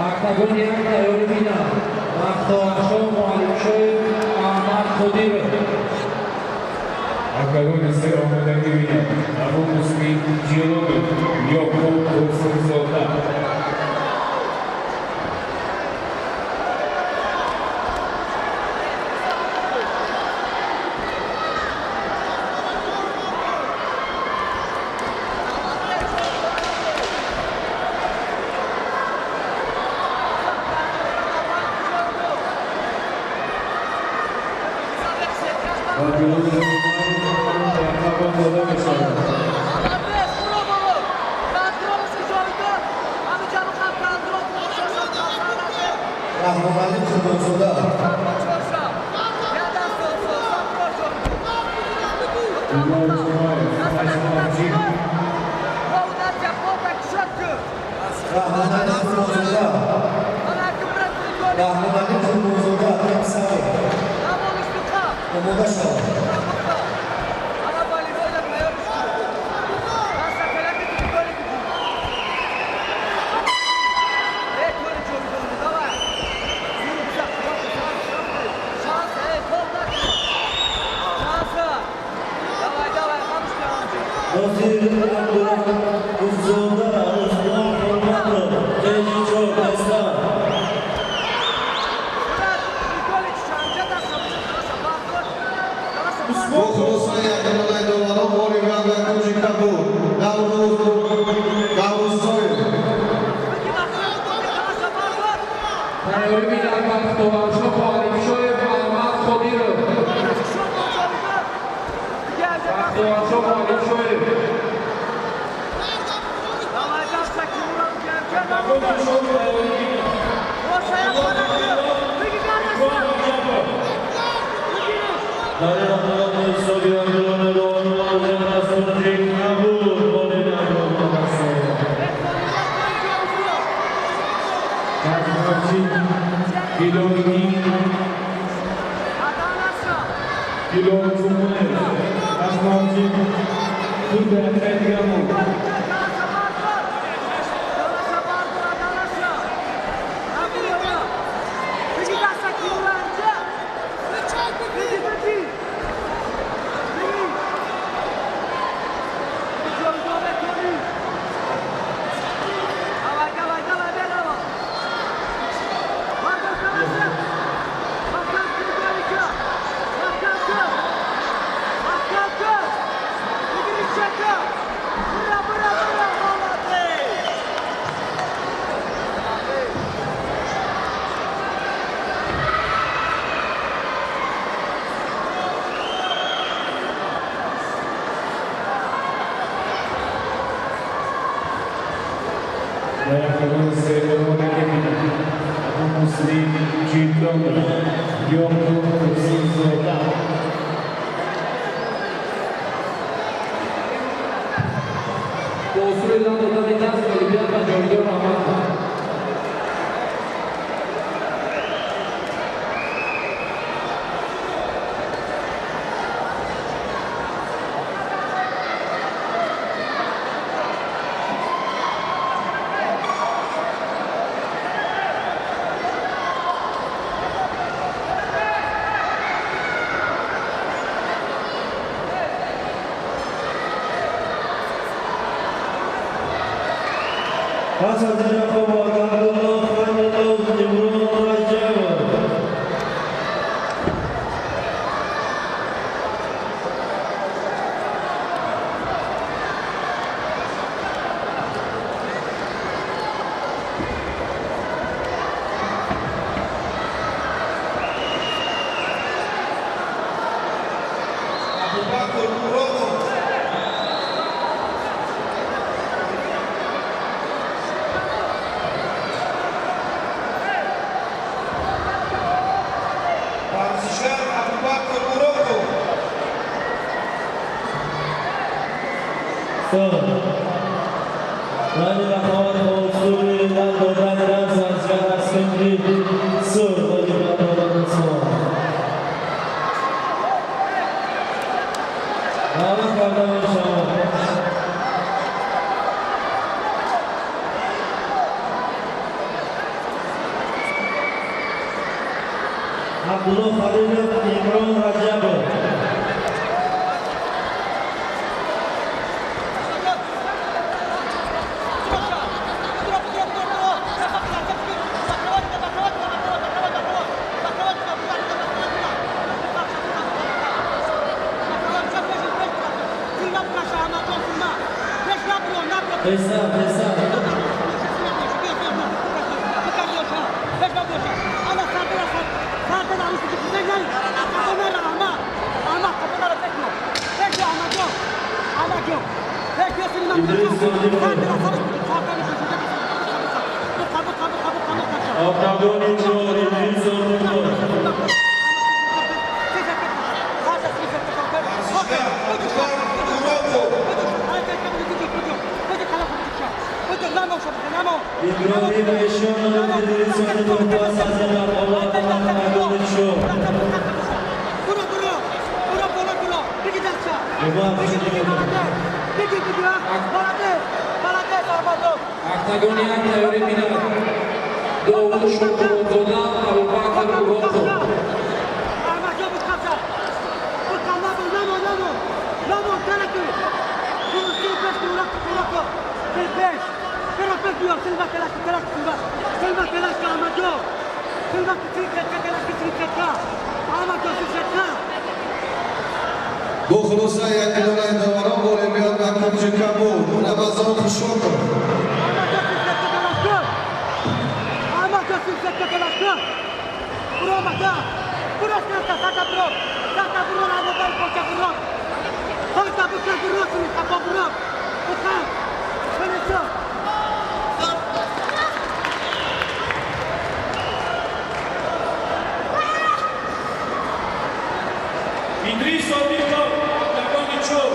Октагони як тайёрӣ бинанд. Бахтоваршо Муаллимшоев, Аҳмад Қодиров. Октагони се омодагӣ бинад. Абу Муслим Ҷилонов, Ёқуб Турсунзода. Ва Билол Ҷумаев ба октагон дода мешавад. Раҳмонали Қурбонзода. Билол Ҷумаев, Аҷмалҷин. Раҳмонали Қурбонзода. Раҳмонали Қурбонзода, Кемсаев. Омода шавад. Носир Абдурауфзода, Усмон Ҳурматов, Кеҷи чор, Эслам. Бо хулосаи якдонаи доварон ғолибият ба кунҷи кабуд Наврӯз Наврӯззоев. Тайёрӣ бинанд Бахтоваршо Муаллимшоев, Аҳмад Қодиров. Бахтоваршо Муаллимшоев. Октагони чор тайёрӣ бинад. Икром Раҷабов. Дар ин октагон бо ҳисоби якдонаи доварон ғолибият аз кунҷи кабуд ғолибиятро ба даст овард. Таҷмавҷин Ҳилолиддин, Билол Ҷумаев. Таҷмавҷин, 2 дақиқаи дигар монд. Дар октагони се омодагӣ бинад. Абу Муслим Ҷилонов, Ёқуб Турсунзода. Бо усули зан додани даст ғолибият ба Ҷовидон Раҳматов. Пас аз ин рақобат Абдулло Халилов, Имрон Раҷабов. Абубакр Муродов. Варзишгар Абубакр Муродов. Хуб. Дар ин рақобат бо услуби зан додани даст варзишгар аз кунҷи сур ғолибиятро ба даст овард. Даъват карда мешавад. Абдулло Халилов, Имрон Раҷабов. Песа, песа. Октагони чор, Идрис Ордуқов. Иброҳим Эшонов, Идрис Ордуқов пас аз ин рақобат ба октагони чор. Октагони як тайёрӣ бинад. Довуд Шукурзода, Абубакр Урохов. Бо хулоса якдонаи доварон ғолибият ба кунҷи кабуд, Рамазон Хушоков. Идрис Содиқов, октагони чор.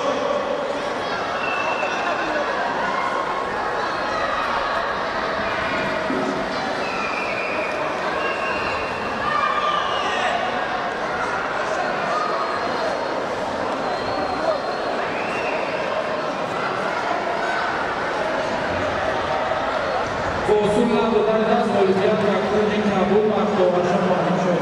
Бо усул надодани даст ғолибият ба кунҷи кабуд, Бахтоваршо Маликшоев.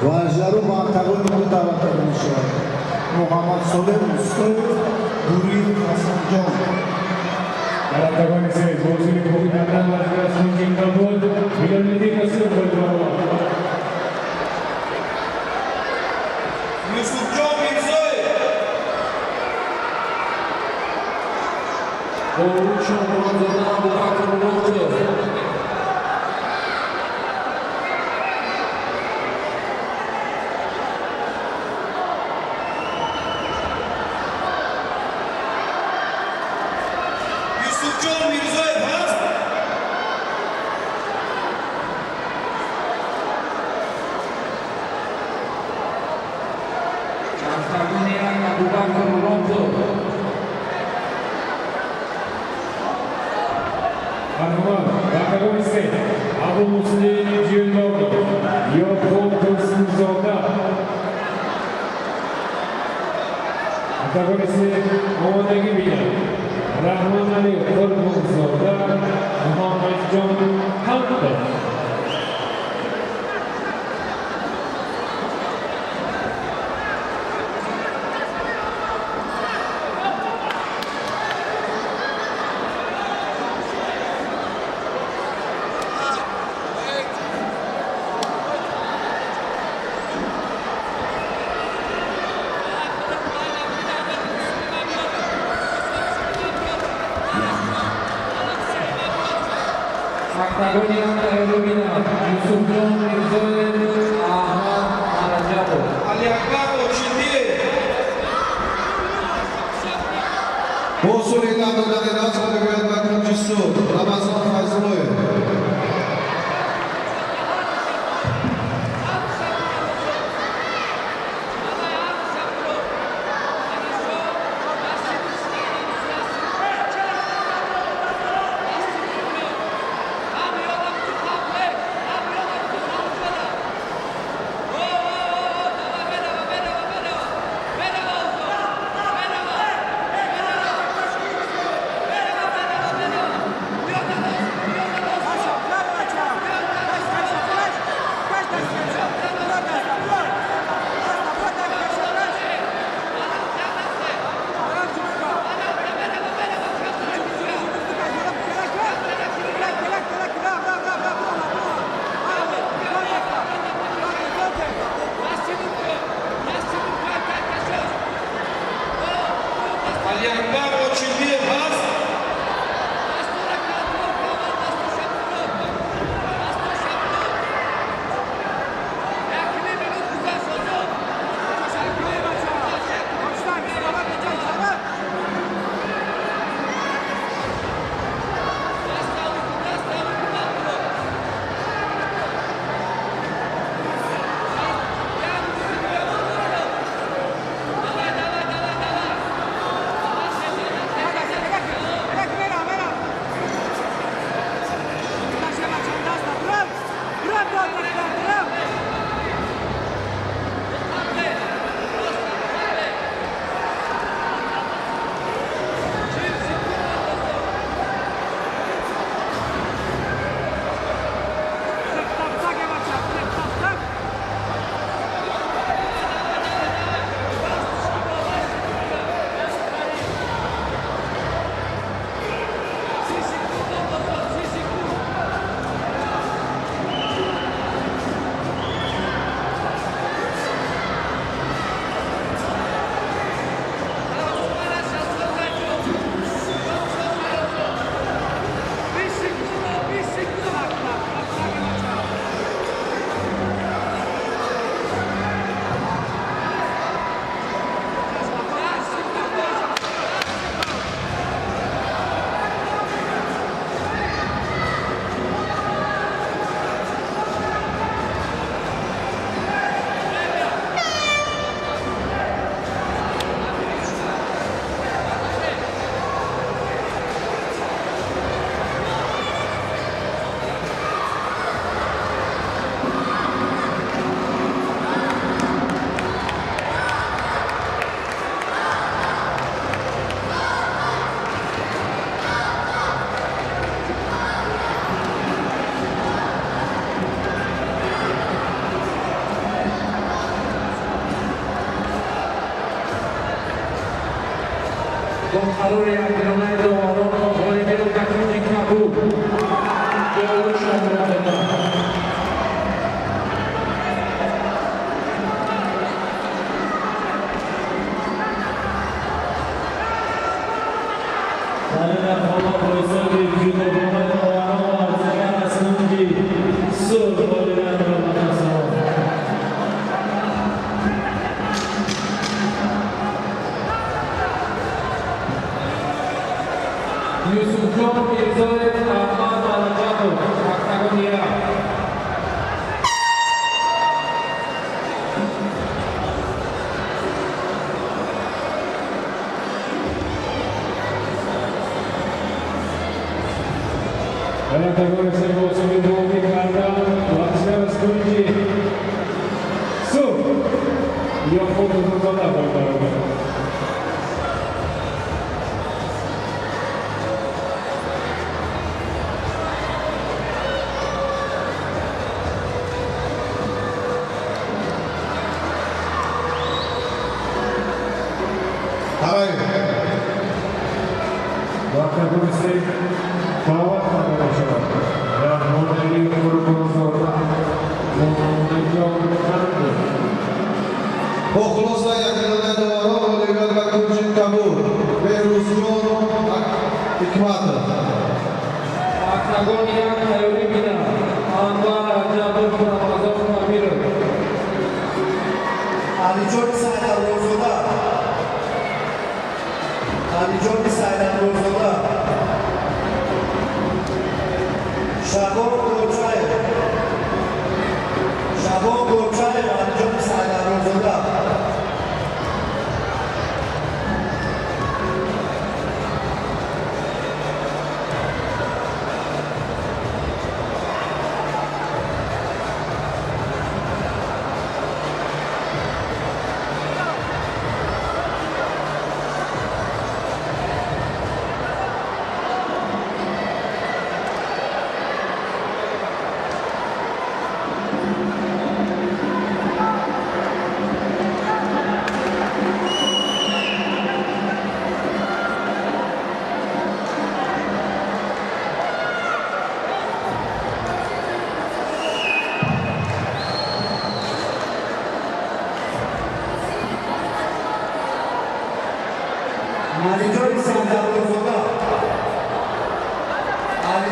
Варзишгарон ба октагони ду даъват карда мешавад: Муҳаммад Солеҳ Устоев, Гуриев Ҳасанҷон. Дар октагони се бо усули боқӣ кардан варзишгар аз кунҷи кабуд, Ҳилолиддин Қосимов ғолиб баромад. Юсуфҷон Мирзоев. Довуд Шоҳмуродзода, Абубакр Урохов. Юсуфҷон Мирзоев ҳаст? Октагони як, Абубакр Урохов. Марҳамат, ба октагони се, Абумуслим Ҷилонов, Ёқуб Турсунзода. Октагони се омодагӣ бинад. Раҳмонали Қурбонзода, Муҳаммадҷон Ҳамдов. Октагони як тайёрӣ бинад Юсуфҷон Мирзоев, Аҳмад Раҷабов. Алиакбар Очилдиев. Бо усули додани даст ғолибият ба кунҷи сурх, Рамазон Файзуллоев. Алиакбар Очилдиев ҳаст? Бо қарори якдилонаи доварон ғолибиро ба кунҷи кабуд Довуд Шоҳмуродова. Дар ин рақобат бо ҳисоби ҷудогонаи доварон варзишгар аз кунҷи сурх ғолибиятро ба даст овард. Юсуфҷон Мирзоев, Аҳмад Раҷабов. Октагони як. Дар октагони се бо усули бозӣ кардан варзишгар аз кунҷи сурх Ёқуб Узунзода баромад. Тарай. Ба октагони се даъват карда мешавад Раҳмонали Қурбонзода, Муҳаммадҷон Қандов. Бо хулосаи якдилонаи доварон ғолибият ба кунҷи кабуд, Беҳрӯзҷон Ҳикматов. Октагони як тайёрӣ.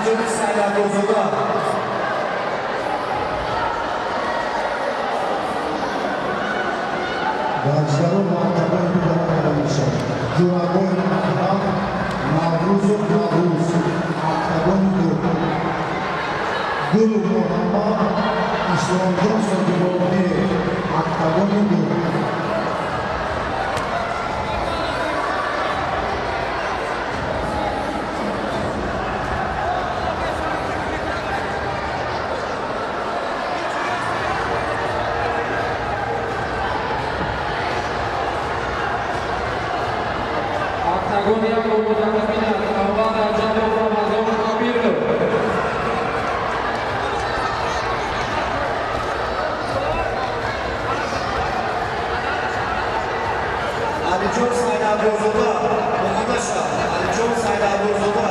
Алиҷони Сайдаброзода. Варзишгарон ба октагони ду даъват карда мешаванд. Ҷурабоев Аҳрам, Наврӯзов Наврӯз, октагони ду. Гулу Муҳаммад, Исломҷон Содибодиев, октагони ду. Октагон як омодагӣ бинад. Аввал Раҷабов Рамазон Кабиров. Алиҷон Сайдаброзода омода шав. Алиҷон Сайдаброзода.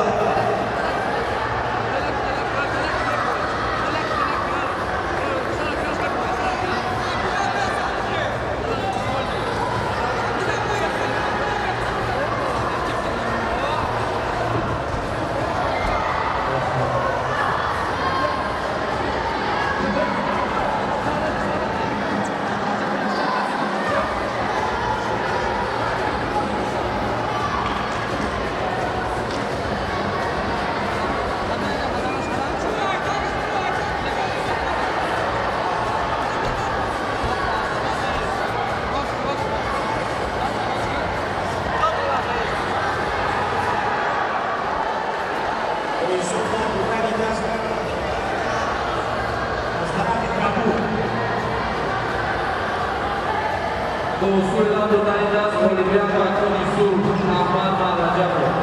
Юсуфхон додани даст аз тарафи кабуд. Бо усули нав додани даст ғолибият ба кунҷи сурх, Аҳмад Раҷабов.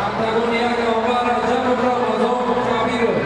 Октагони як, аввал Раҷабов Рамазон Кабиров.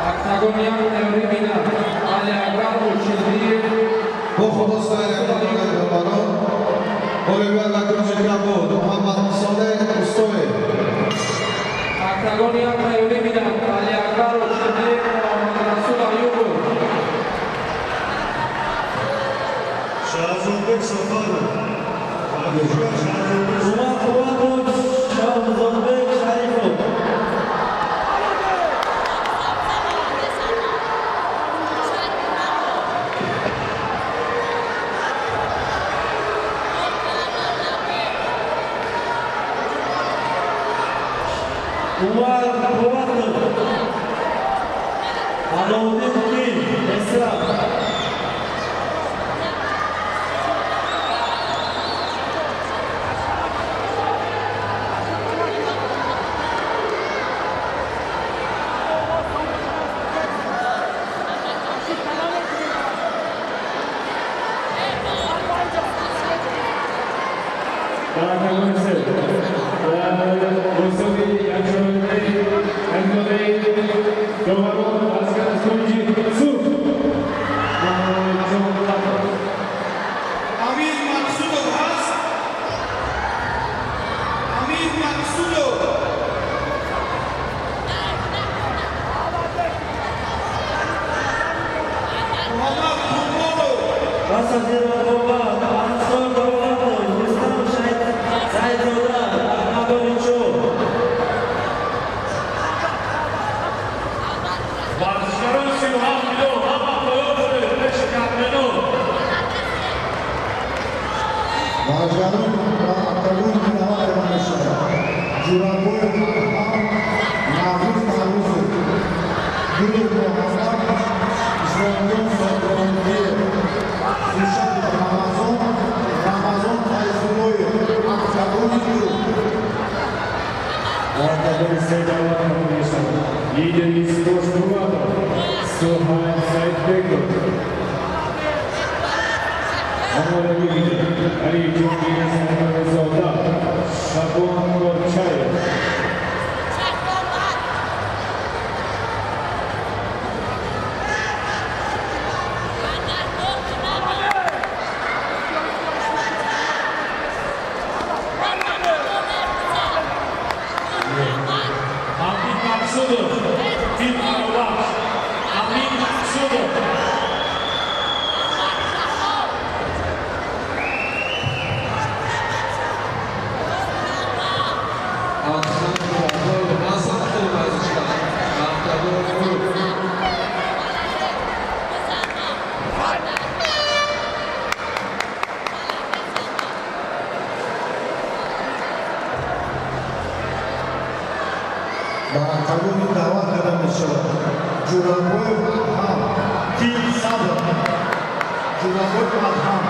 Октагон як тайёрӣ бинад. Алиакбар Очилдиев. Бо хулосаи доварон ғолибият ба кунҷи кабуд, Муҳаммад Солеҳ Устоев. Октагон як тайёрӣ бинад. Алиакбар Очилдиев, Муҳаммадрасул Аюбов. Шаҳзодбек Сафаров. Варзишгар Шаҳзодбек. Умар Қувватов, Шоҳзодбек Шарифов. Умар Қувватов, Аловуддин Ким Эсра. Дар октагони се ҳисоби якҷонаи доварон варзишгар аз кунҷи сурх, Муҳаммадҷон Латов. Амир Мақсудов ҳаст? Октагони се даъват карда мешавад Идрис Тошмуратов, Суҳайб Саидбеков. Омодагӣ бинед Алиҷон Саидзода, Шабон Корчаев. Амин Мақсудов, Тим Арваш. Амин Мақсудов. Адхам Бобоев, Ҳасанхон варзишгар, октагони ду. Ба октагони даъват карда мешавад Ҷурабоев Адҳам, Тим Сабр. Ҷурабоев Адҳам.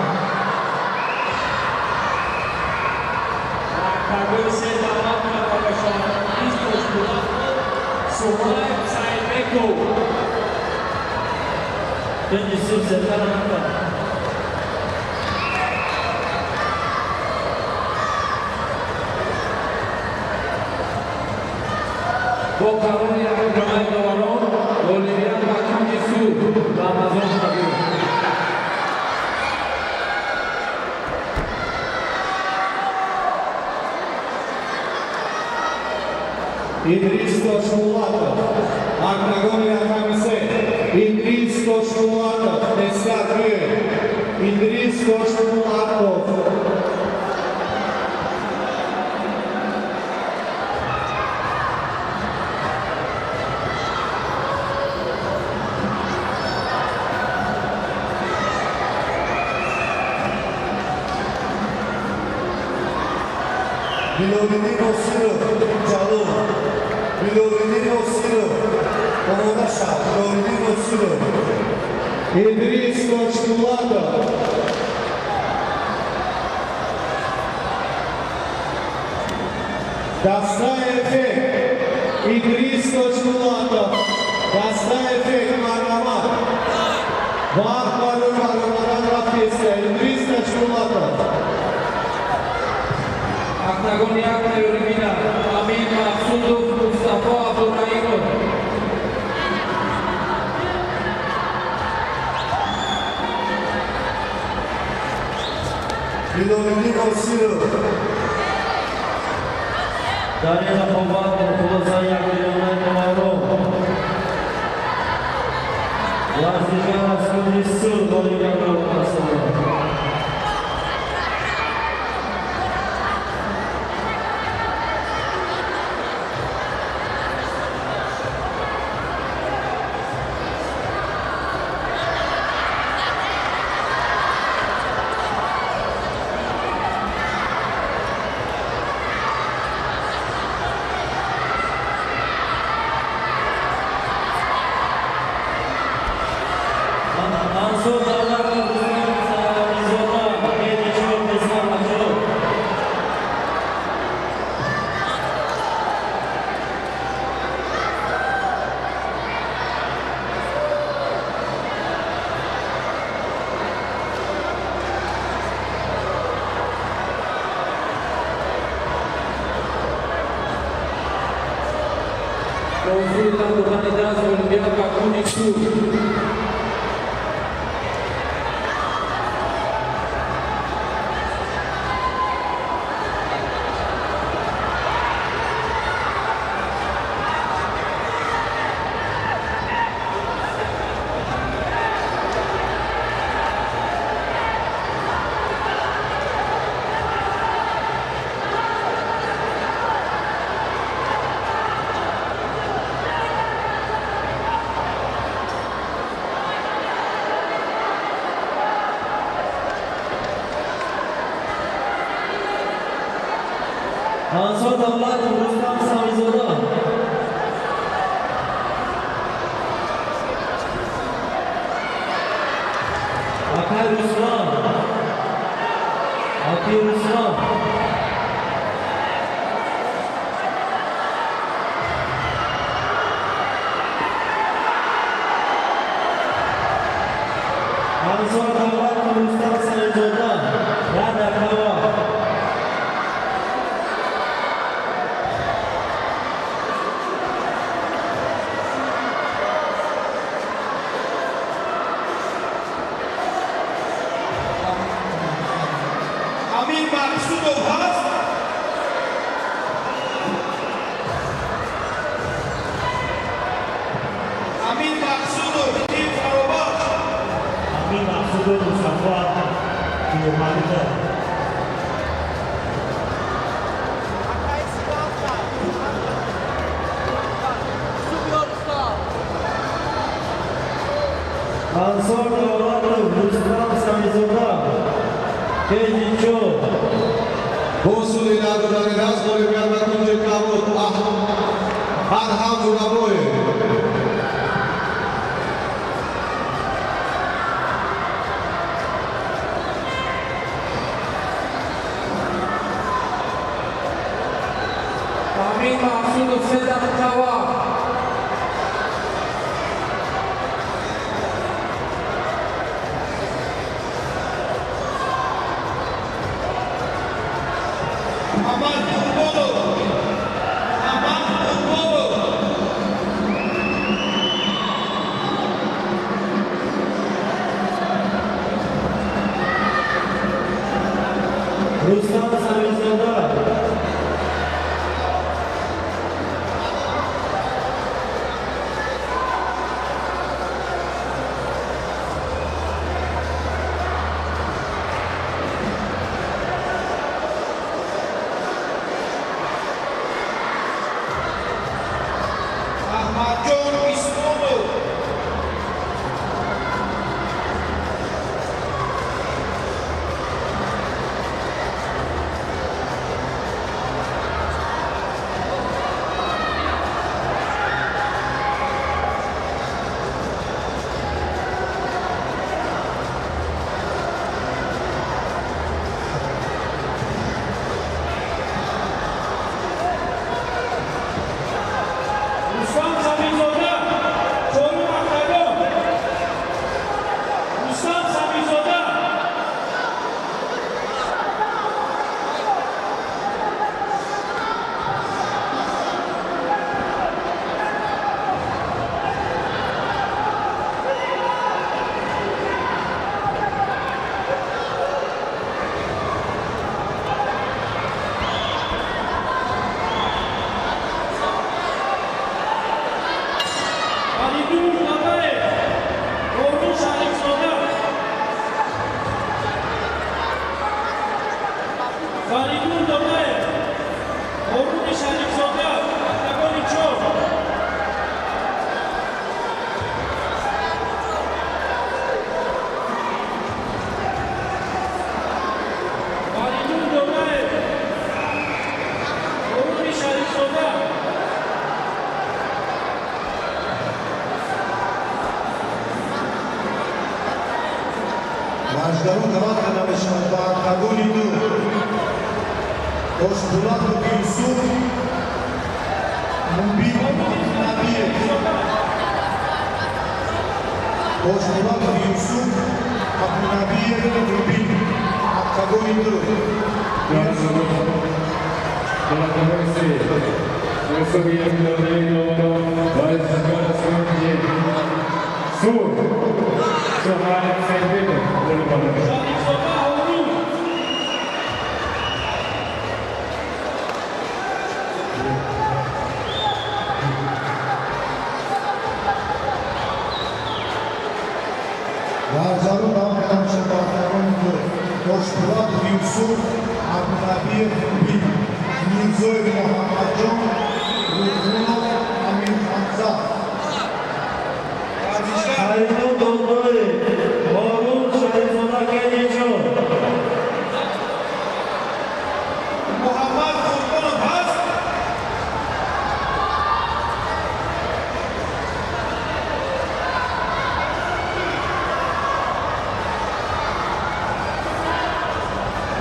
Октагони се даъват карда мешавад Идрис Тошмуратов, Суҳайб Саидбеков. Кунҷи сурх сетара нафар. Бо қарори якҷонаи доварон ғолибият ба кунҷи сурх, Рамазон Кабиров. Идрис Тошмулатов, октагони рақами се. Идрис Тошмулатов, тезтар биёед. Идрис Тошмулатов. Билолиддин Носиров, Ҷалол. Билолиддин Носиров, омода шав. Билолиддин Носиров. Идрис Тошмулатов. Дастаи эффект. Идрис Тошмулатов. Дастаи эффект, марҳамат. Вақт барои баромадан рафтеста. Идрис Тошмулатов. Октагони як тайёрӣ бинад Амин Мақсудов, Мустафо Абдураимов. Билолиддин Носиров. Дар ин рақобат бо хулосаи якдилонаи доварон варзишгар аз кунҷи сурх ғолибиятро ба даст овард. Мансур Давлатов, Рустам Самизода, Кеди чор писар бачо. Бо усули тан додани даст ғолибият ба кунҷи сурх. Мансур Давлатов, Рустам Самизода. Акай Руслан. Акай Руслан. Абдумаликов. Ансор Давлатов, Рустам Самизода, Кеҷи чор. Бо усули надодани даст ғолибият ба кунҷи кабуд Адҳам Ҷурабоев. Амин Мақсудов, 3 дақиқа вақт. Муҳаммад Қурбонов, Муҳаммад Қурбонов. Рустам Самизода. Аҳмадҷон Исломов. Рустам Самизода, чорум октагон. Рустам Самизода. Фаридун Бабаев, Ҳорун Шарифзода. Фаридун Бабаев, Ҳоруни Шарифзода, октагони чор. Фаридун Бабаев, Ҳоруни Шарифзода. Варзишгарон даъват карда мешаванд ба октагони ду: Тошбулатов Юсуф, Мубин Набиев. Тошбулатов Юсуф, Абдунабиев Мубин, октагони ду. Дар октагони се ҳисоби як доварон варзишгар аз кунҷи сурх Суҳайб Сайдбеков ғолиб омад. Шарифзода Ҳорун. Варзишгарон даъват карда мешаванд ба октагони ду: Тошбулатов Юсуф, Абдунабиев Мубин, Мирзоев Муҳаммадҷон, Рухунов Амир Ҳамза. Варзишгар Фаридун Додоев, Ҳорун Шарифзода, кеҷи чор. Муҳаммад Қурбонов ҳаст?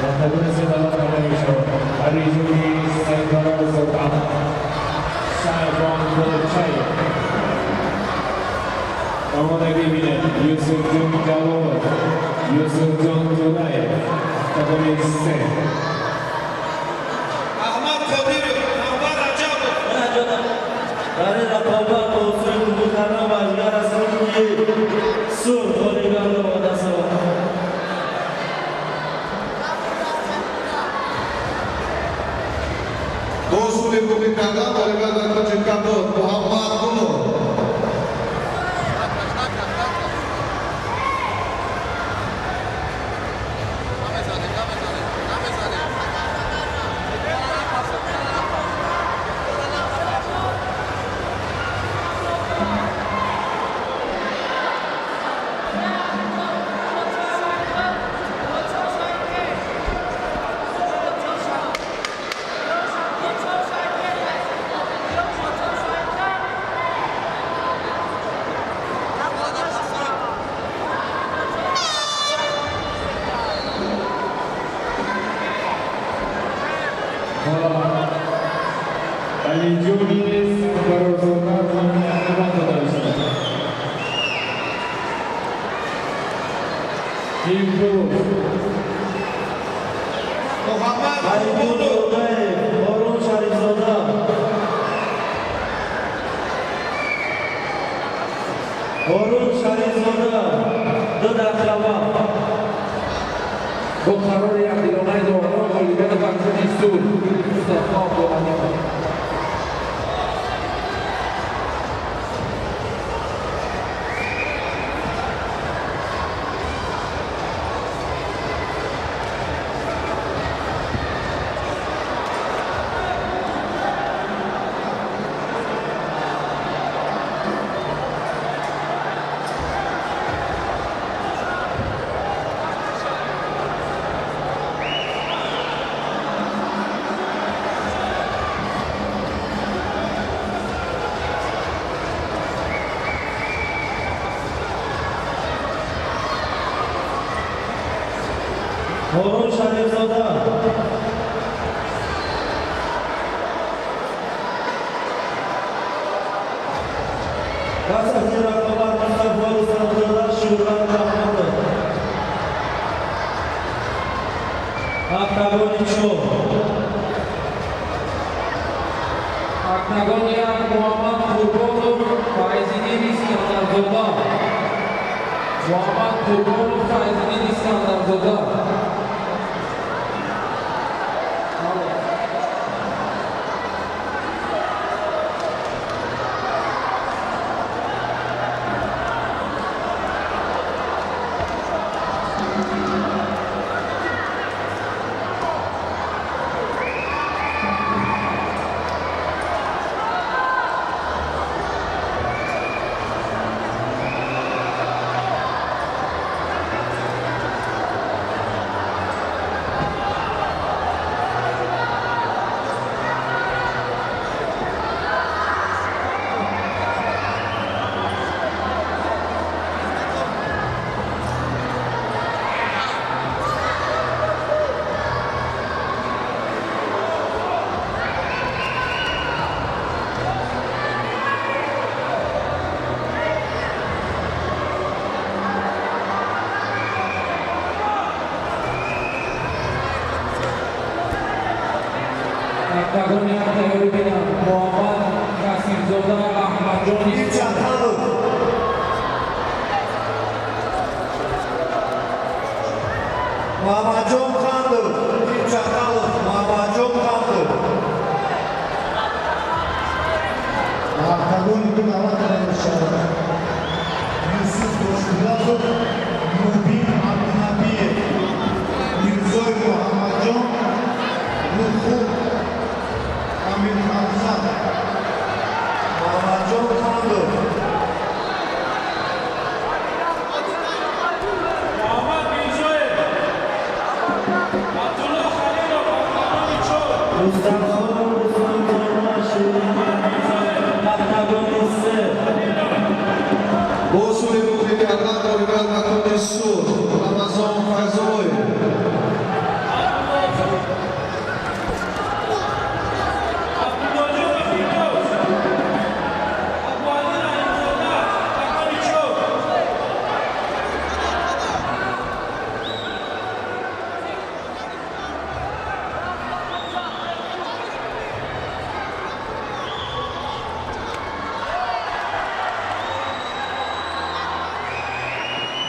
Октагони се даъват карда мешавад Арижуни Сайфарозов, Сайфон Болчаев. Омодагӣ бинед Юсуфҷон Ҷалолов, Юсуфҷон Ҷураев, октагони се. Аҳмад Қодиров, Анвар Раҷабов. Дар ин рақобат бо усули қабул кардан варзишгар аз кунҷи сурх ғолибиятро ба даст овард. Бо усули қабул кардан ғолибият дар кунҷи кабуд Муҳаммад Гулов. Ва Алиҷони Сафарозода замина дода мешавад. Имрӯз Муҳаммад Фаридун Қурбонов. Дурдаев, Ҳорун Шарифзода. Ҳорун Шарифзода, 2 дақиқа вақт. Бо қарори якдилонаи доварон ғолибият ба кунҷи сурх, Мустафо Абдуғанипов. Ҳорун Шарифзода. Пас аз ин рақобат Мустафо Рустамзода, Шӯҳрат Раҳматов. Октагони чор. Октагони як: Муҳаммад Қурбонов, Файзиддин Искандарзода. Муҳаммад Қурбонов, Файзиддин Искандарзода. Октагони як тайёрӣ бинанд: Муҳаммад Касимзода, Аҳмадҷони. Чаталов. Муҳаммадҷон Қандов. Чаталов, Муҳаммадҷон Қандов. Ба октагони ду даъват карда мешавад Юсуф Тошбулатов, Мубин Абдунабиев, Мирзоев Муҳаммадҷон, Руху Амирҳамза. Муҳаммадҷон Қандов. Муҳаммад Мирзоев, Абдулло Халилов, октагони чор. Мустафо Рустамзода, Ширин, октагони се. Бо усули муҳри кардан ғолибият ба кунҷи сурх, Рамазон Файзуллоев. Абдуллоҷон Фирдавс, Абуалӣ Раҳимзода, октагони чор.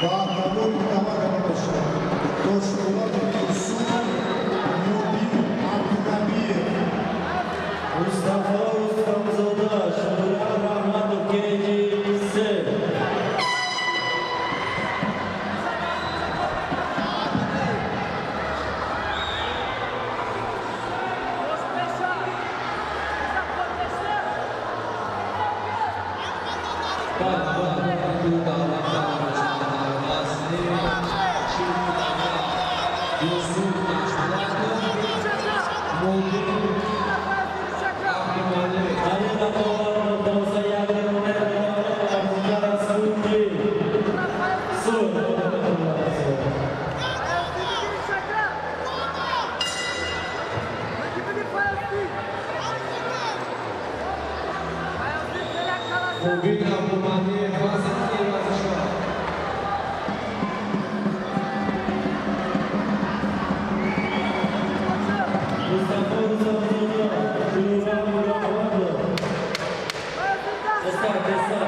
Ба октагони ду даъват карда мешавад Тошбулатов Юсуф, Мубин Абдунабиев. Мустафо Рустамзода, Шӯҳрат Раҳматов, кенҷи се. Ба ду даъват карда мешаванд: вазни 40 килограмм Юсуф Тошбулатов, Мубин Абдумалик. Дар ин рақобат мутавоссита як дақиқа мумкин аз кунҷи сурх. Мубин Абдумаҳдиев васати варзишгоҳ. Мустафо Рустамзода, Шурбан Муромадов. Тезтар, тезтар.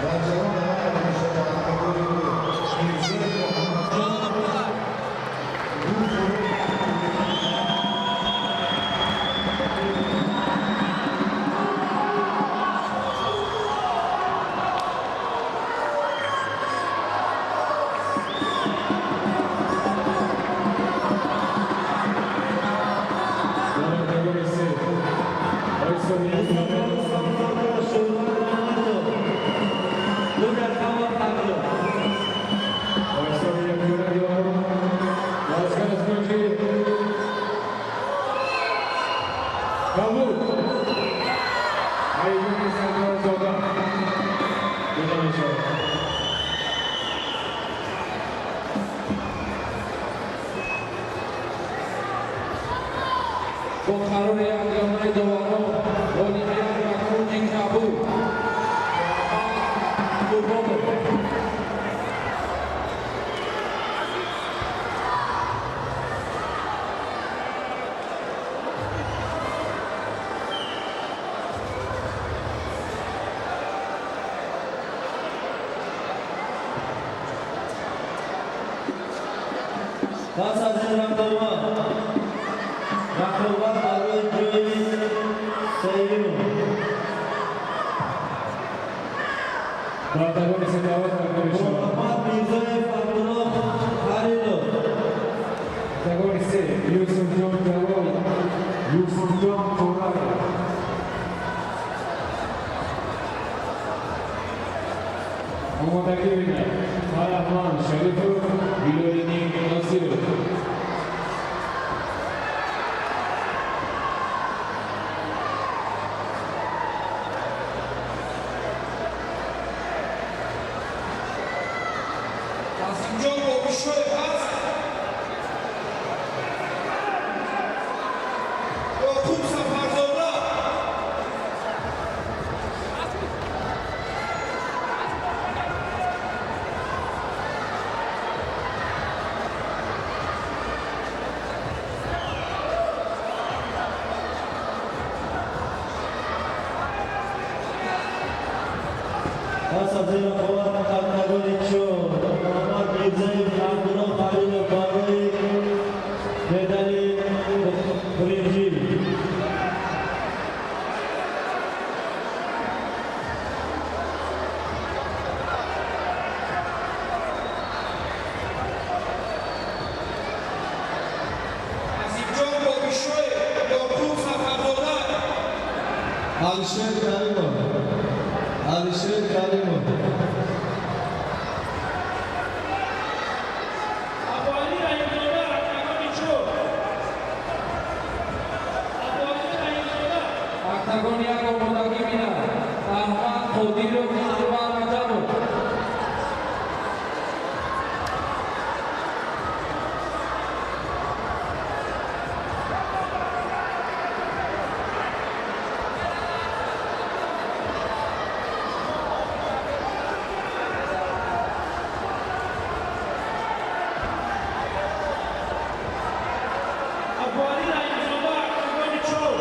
Варзишгарон даъват карда мешавад ба октагони ду. Мирзоев Муҳаммадҷон, Гулфурух. Дар октагони се бо ҳисоби Мустафо Рустамзода, Шурбан Муромадов. 2 дақиқа вақт ҳақло. Бо ҳисоби якёна доварон варзишгар аз кунҷи кабуд Ҳайҷони Сардорзода дида мешавад. Бо қарори якёнаи доварон ғолибият ба кунҷи кабуд, Муҳаммад Қурбонов. Пас аз ин рақобат барои ҷои сеюм. Ба октагони се даъват карда мешавад. Муҳаммад Мирзоев, Абдуллоҳ Халилов. Октагони се: Юсуфҷон Ҷалол, Юсуфҷон Қурай. Омодагӣ бинад Фарахман Шарифов, Билолиддин Носиров. Азимҷон Бобишоев ҳаст? Ёқуб Сафарзода. Пас аз ин рақобат октагони чор: Муҳаммад Мирзоев, Абдуллоҳ Халилов барои медали биринҷӣ. Азимҷон Бобишоев, Ёқуб Сафарзода. Алишер Каримов, Алишер Каримов. Абуалӣ Раҳимзода, октагони чор. Абуалӣ Раҳимзода. Октагони як омодагӣ бинад Аҳмад Қодиров, Анвар Раҷабов. Абуалӣ Раҳимзода, октагони чор.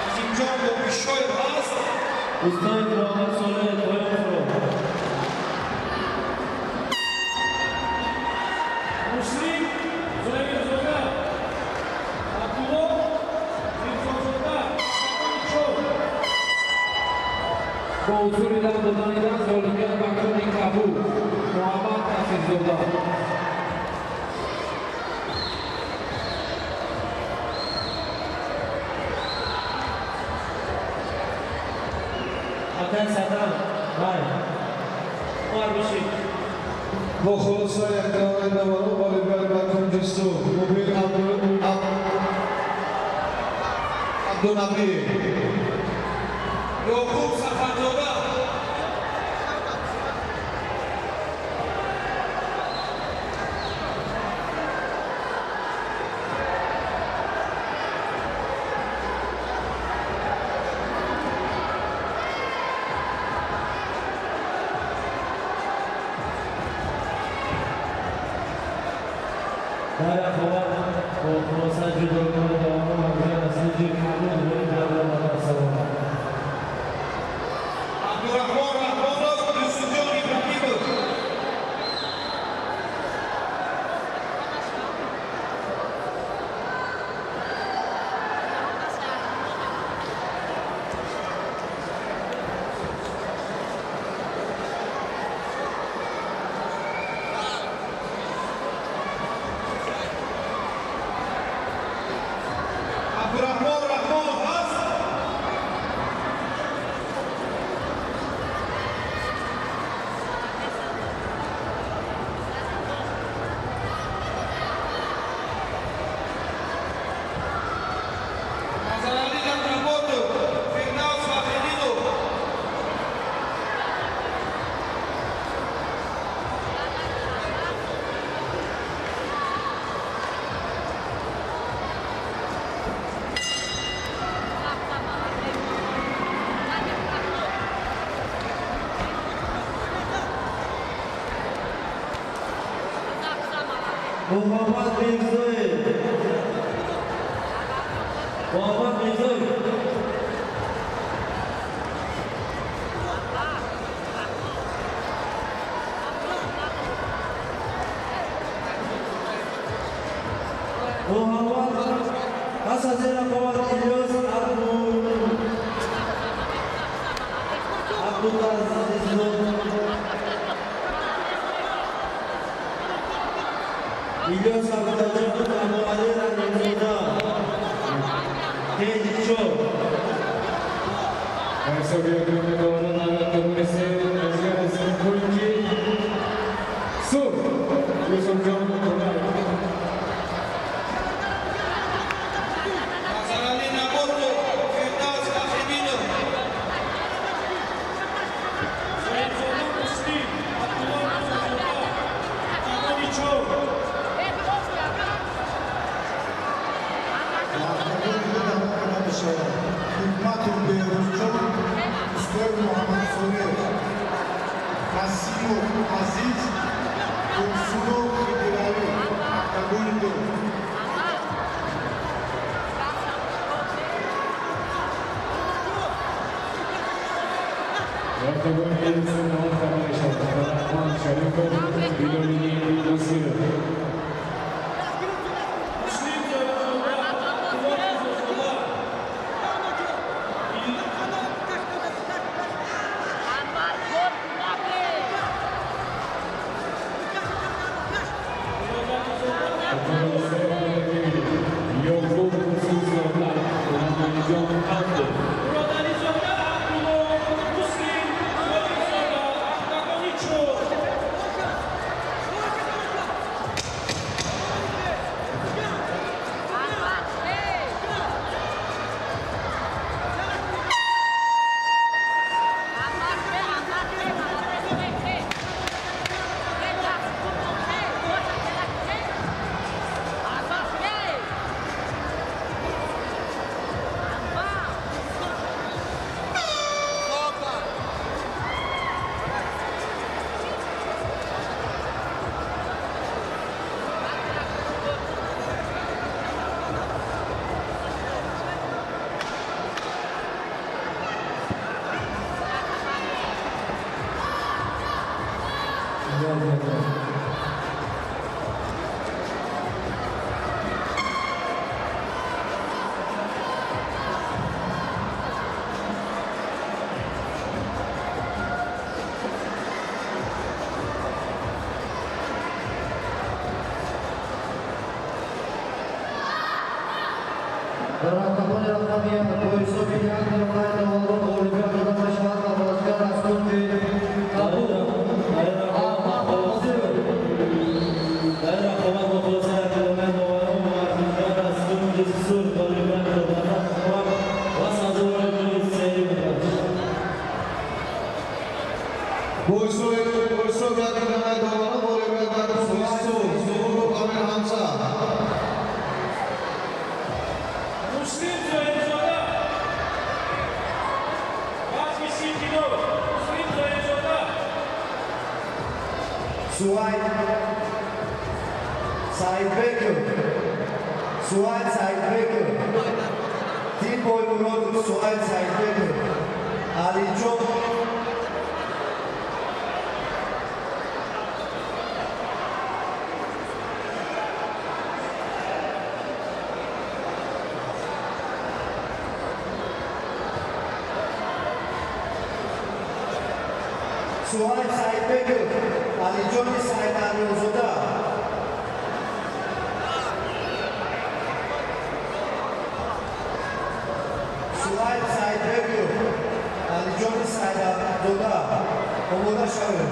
Азимҷон Бобишоев ҳаст? Устоев Муҳаммад Солеҳ, поён. Муслим Зоирзода, Абдулло Мирзозода, октагони чор. Бо усули дам додани даст ғолибият ба кунҷи кабуд Муҳаммад Азиззода. Акай Садам, вай. Умар бишид. Бо хулосаи якдавраи доварон ғолибият ба кунҷи сурх Мубин Абдунабиев. Ёқуб Сафарзода. Дар рақобат бо хулоса ҷудогонаи доварон ғолибият аз кунҷи кабуд ғолиб гардид ба даст овард. Абдурахмон Раҳмонов, Юсуфҷон Иброҳимов. Абдурахмон Раҳмонов ҳаст? Назарали Абдулботов, Фирдавс Фахриддинов. Муҳаммад Мирзоев. Муҳаммад Мирзоев. Муҳаммад пас аз ин рақобат Илёс Абдулазиззод Илёс Абдулҷонов, Абуалӣ Раҳимзода. Кенҷи чор. Ба ҳисоби якдавраи доварон дар октагони се бозигар аз кунҷи сурх Юсуфҷон Қурбаев. Назарали Наботов, Фирдавс Фахриддинов. Зоирзода Муслим, Абдулло Мирзозода, октагони чор. Ба октагони ду даъват карда мешавад Ҳикматов Беҳрӯзҷон, Устоев Муҳаммадсолеҳ, Қасимов Азиз, Турсунов Хидиралӣ. Октагони ду. Дар октагони се даъват карда мешавад Раҳмон Шарипов, Билолиддин Насиров. Муслим Зоирзода, Абдулло Мирзозода. Октагони се Ёқуб Турсунзода, Муҳаммадҷон Абдов. Муродализода Абдулло, Муслим Зоирзода, октагони чор. Октагони рақами як бо ҳисоби як миёнаи доварон ғолибият дода мешавад ба варзишгар аз кунҷи кабуд Аҳмад Қосимов. Дар ин рақобат бо хулосаи якмиёнаи доварон варзишгар аз кунҷи сурх ғолибият ба даст овард ва сазовори ҷои сеюм гардид. Бо ҳисоби як миёнаи доварон ғолибият ба кунҷи сурх Зуҳуров Амир Ҳамза. Муслим Зоҳирзода. Вазни 30 кило. Муслим Зоҳирзода. Суайб Саидбеков. Суайб Саидбеков. Тим Боймуродов, Суайб Саидбеков. Алиҷон. Суайб Саидбеков. Алиҷони Саидалиозода. Суайб Саидбеков. Алиҷони Саидалиозода. Омода шавед.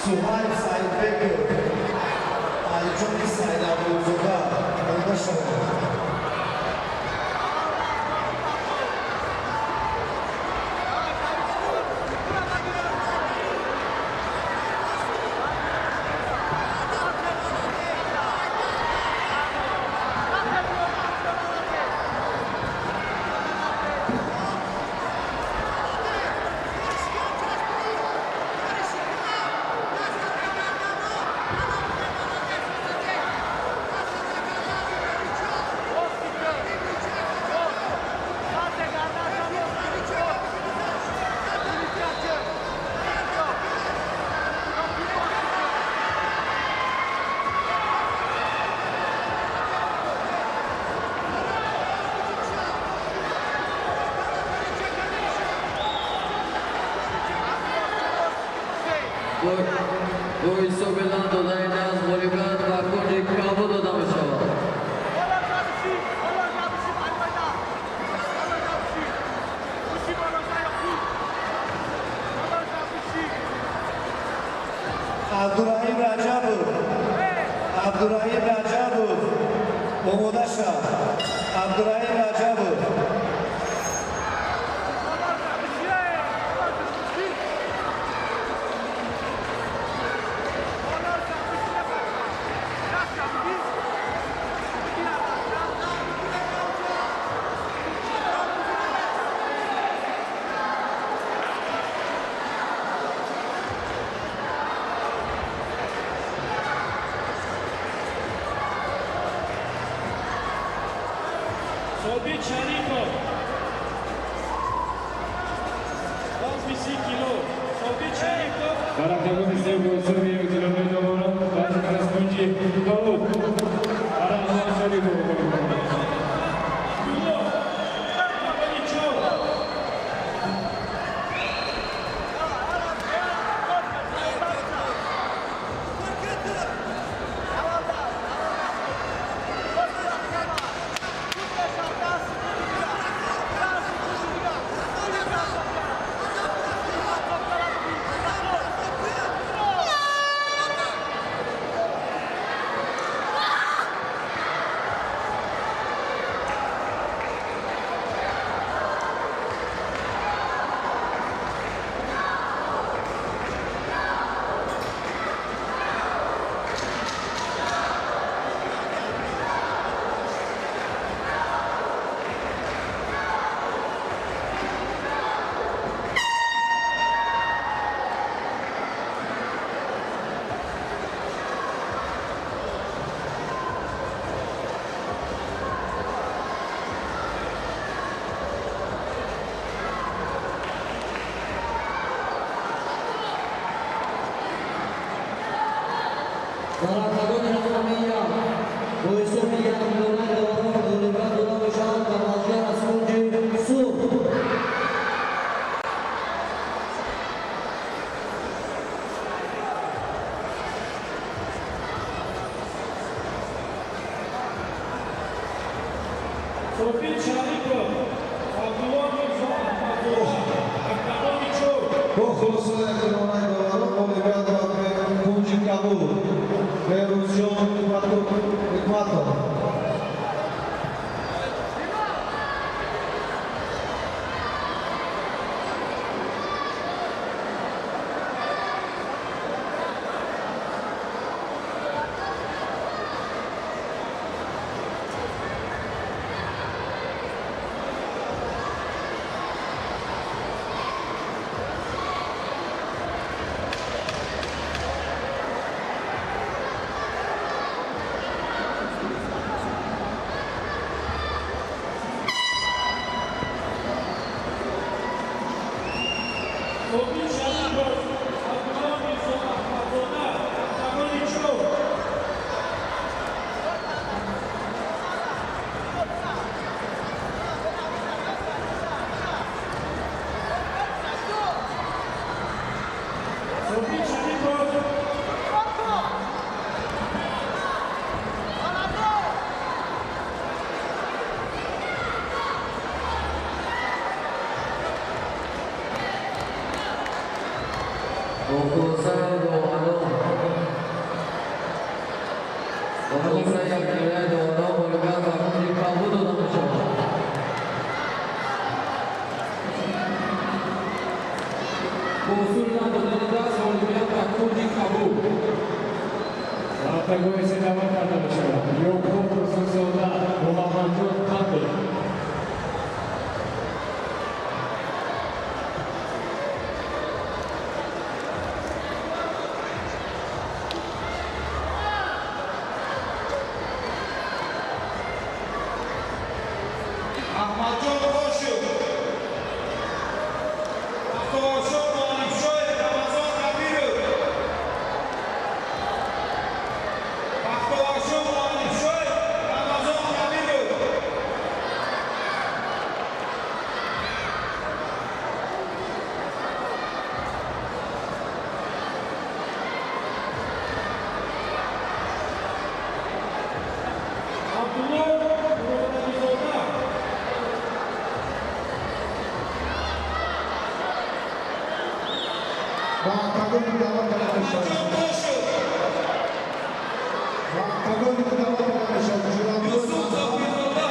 Суҳайб Саидбеков. Алиҷони Саидалиозода. Омода шавед. Бо ҳисоби ланд додаи наз ғолибият ба кунҷи кабуд дода мешавад. Абдураҳим Раҷабов. Абдураҳим Раҷабов. Омода шав. Абдураҳим Раҷабов. Собит Шарипов. Вазни 30 кило. Собит Шарипов. Дар октагони се бо ҳисоби якдилонаи доварон варзишгар аз кунҷи кабуд Араҳмон Шарипов ғолиб омад. Абдулло. Октагони чор. Дар октагони рақами як бо ҳисоби 1 миёнаи доварон ғолибият дода мешавад ба варзишгар аз кунҷи сурх. Собир Шарипов, Абдулло Мирзо Аҳмадзода, октагони чор. Бо хулосаи якмиёнаи доварон ғолибият дорад ба кунҷи кабуд Беҳрӯзҷон Ҳикматов. Собир Шарипов, Абдулло Мирзо Аҳмадзода, октагони чор. Собир Шарипов. Бо хулосаи доварон, бо хулосаи якмиёнаи доварон ғолибият ба кунҷи кабуд дода мешавад. Бо усули надодани даст ғолибият ба кунҷи кабуд. Ба октагони се даъват карда мешавад Ёқуб Турсунзода, Муҳаммадҷон Қандов. Аҳмадҷон Қошев, Бахтоваршоҳ Муаллимшоев, Рамазон Кабиров. Бахтоваршоҳ Муаллимшоев, Рамазон Кабиров. Абдулло Муродализода. Ба октагони даъват карда мешавад. Аҳмадҷон Қошев, Ба октагони даъват карда мешавад. Ҷӯрабой Юсуф Зокирзода.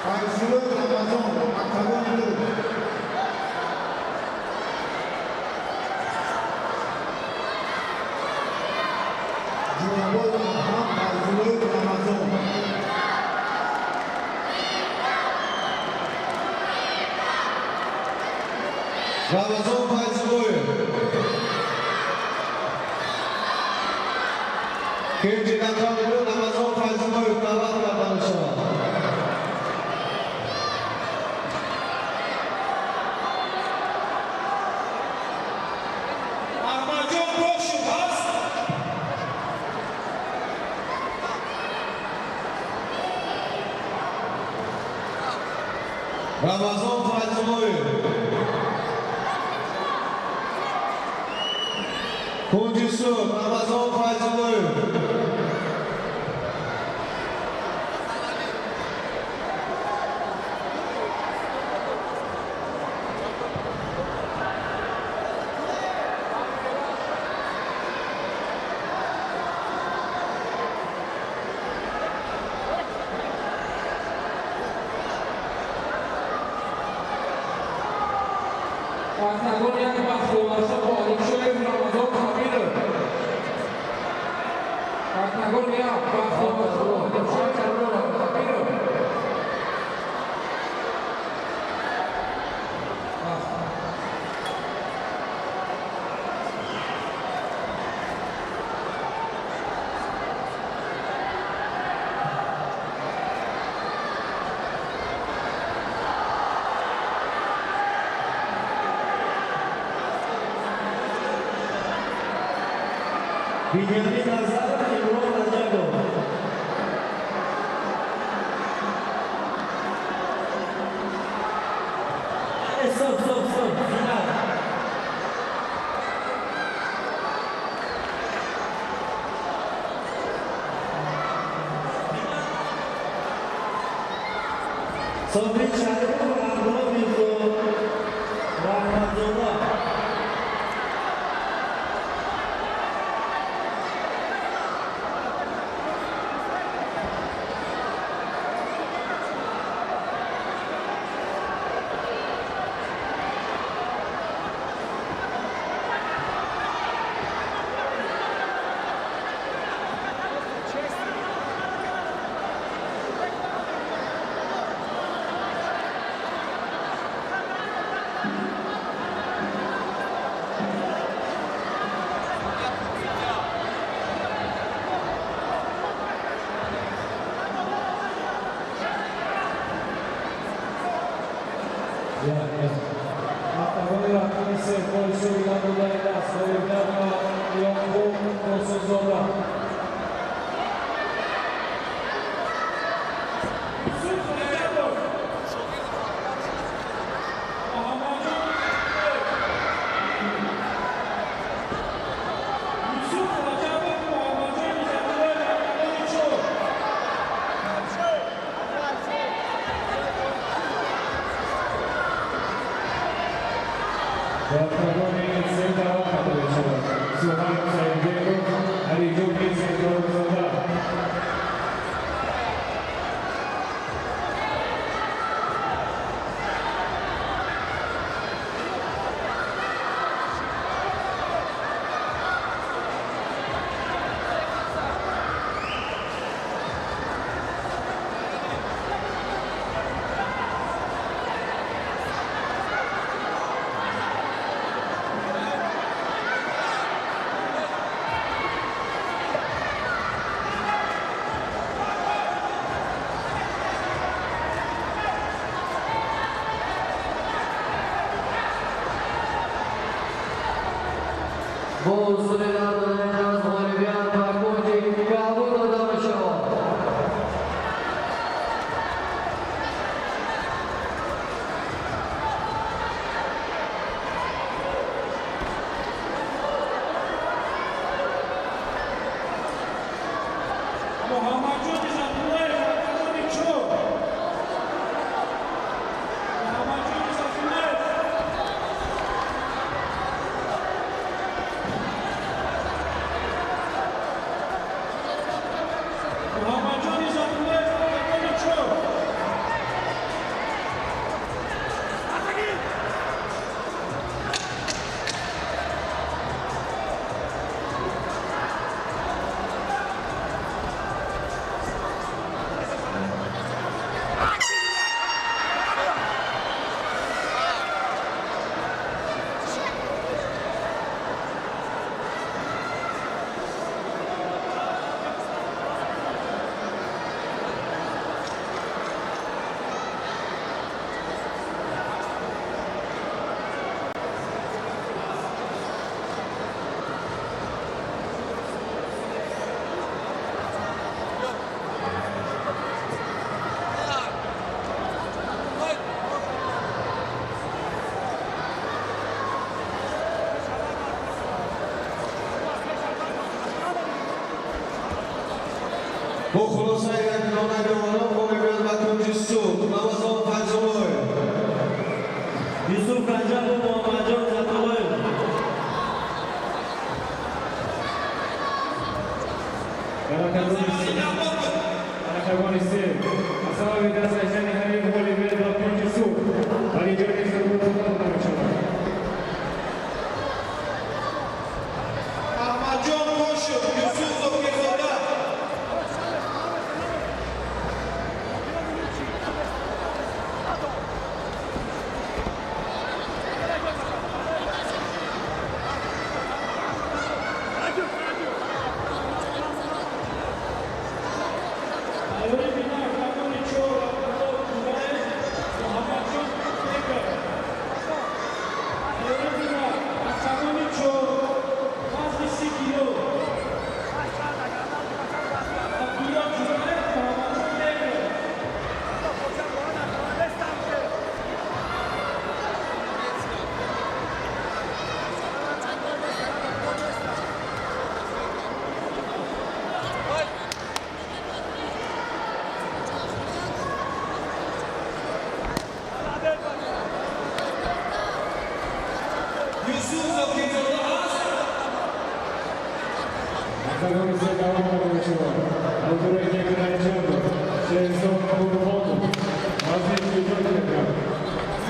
Файзуллоев Рамазон, октагони ду. Ҷӯрабой Адҳам, Файзуллоев Рамазон. Рамазон Файзуллоев. Кунҷи рақами ду Рамазон Файзуллоев даъват карда мешавад. Аҳмадҷон Қошев ҳаст? Рамазон Файзуллоев. Кунҷи сурх Рамазон Файзуллоев. Октагон як, Бахтоваршоҳ Муаллимшоев, Рамазон Кабиров. Октагон як, Бахтоваршоҳ Муаллимшоев, Рамазон Кабиров. Биньямин Назаров, Имрон Раҷабов. Стоп, стоп, стоп, финал. Собир Шарипов ва Абдулло Мирзо Раҳматзода. Октагони рақами се бо ҳисоби додани даст ғолибият ба Ёқуб Қосимзода. Юсуф Раҷабов, Муҳаммадҷон Юсуф Раҷабов, Муҳаммадҷон Иззатуллоев, октагони чор. Ба октагони се даъват карда мешавад Суҳайб Саидбеков, Алиҷон Сардорзода. Бо усули додани даст ғолибият ба кунҷи кабуд дода мешавад. Муҳаммадҷон Иззатуллоев, октагони чор. Муҳаммадҷон Иззатуллоев. Муҳаммадҷон Иззатуллоев, октагони чор. Бо хулосаи райдиҳонаи доварон ғолибият ба кунҷи сурх, Рамазон Файзуллоев. Юсуф Раҷабов, Муҳаммадҷон Иззатуллоев. Дар октагони се аз сабаби даст гаштани ҳариф ғолибият ба кунҷи сурх, Алиҷони Сардорзода дода мешавад. Аҳмадҷон Қошев, Юсуф Зокирзода. Юсуф Зокирзода ҳаст? Октагони се даъват карда мешавад Абдураҳим Раҷабов, Шерзод Қурбонов, вазни 42 килограмм.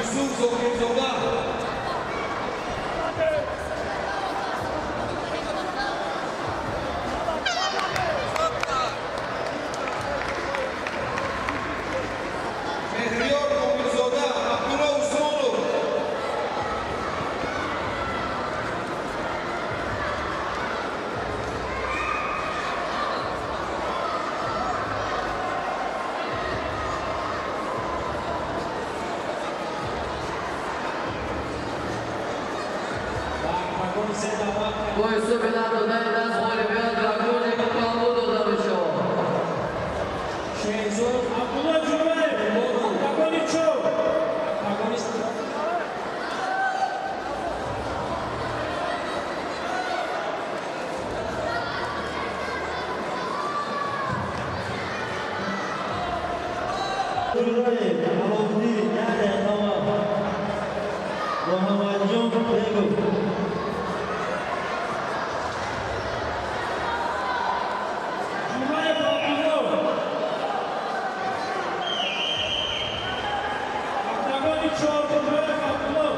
Юсуф Зокирзода. Меҳриёр Комилзода, Абдулло Усмонов. Ба октагони се даъват Бо ҳисоби надодани даст ғолибият ба кунҷи кабуд дода мешавад. Шерзод Абдулло Ҷураев, октагони чор. Октагони Ҷураев, Аловуддин, як дақиқа вақт. Муҳаммадҷон Бегов. Ҷураев Абдулло. Октагони чор, Ҷураев Абдулло.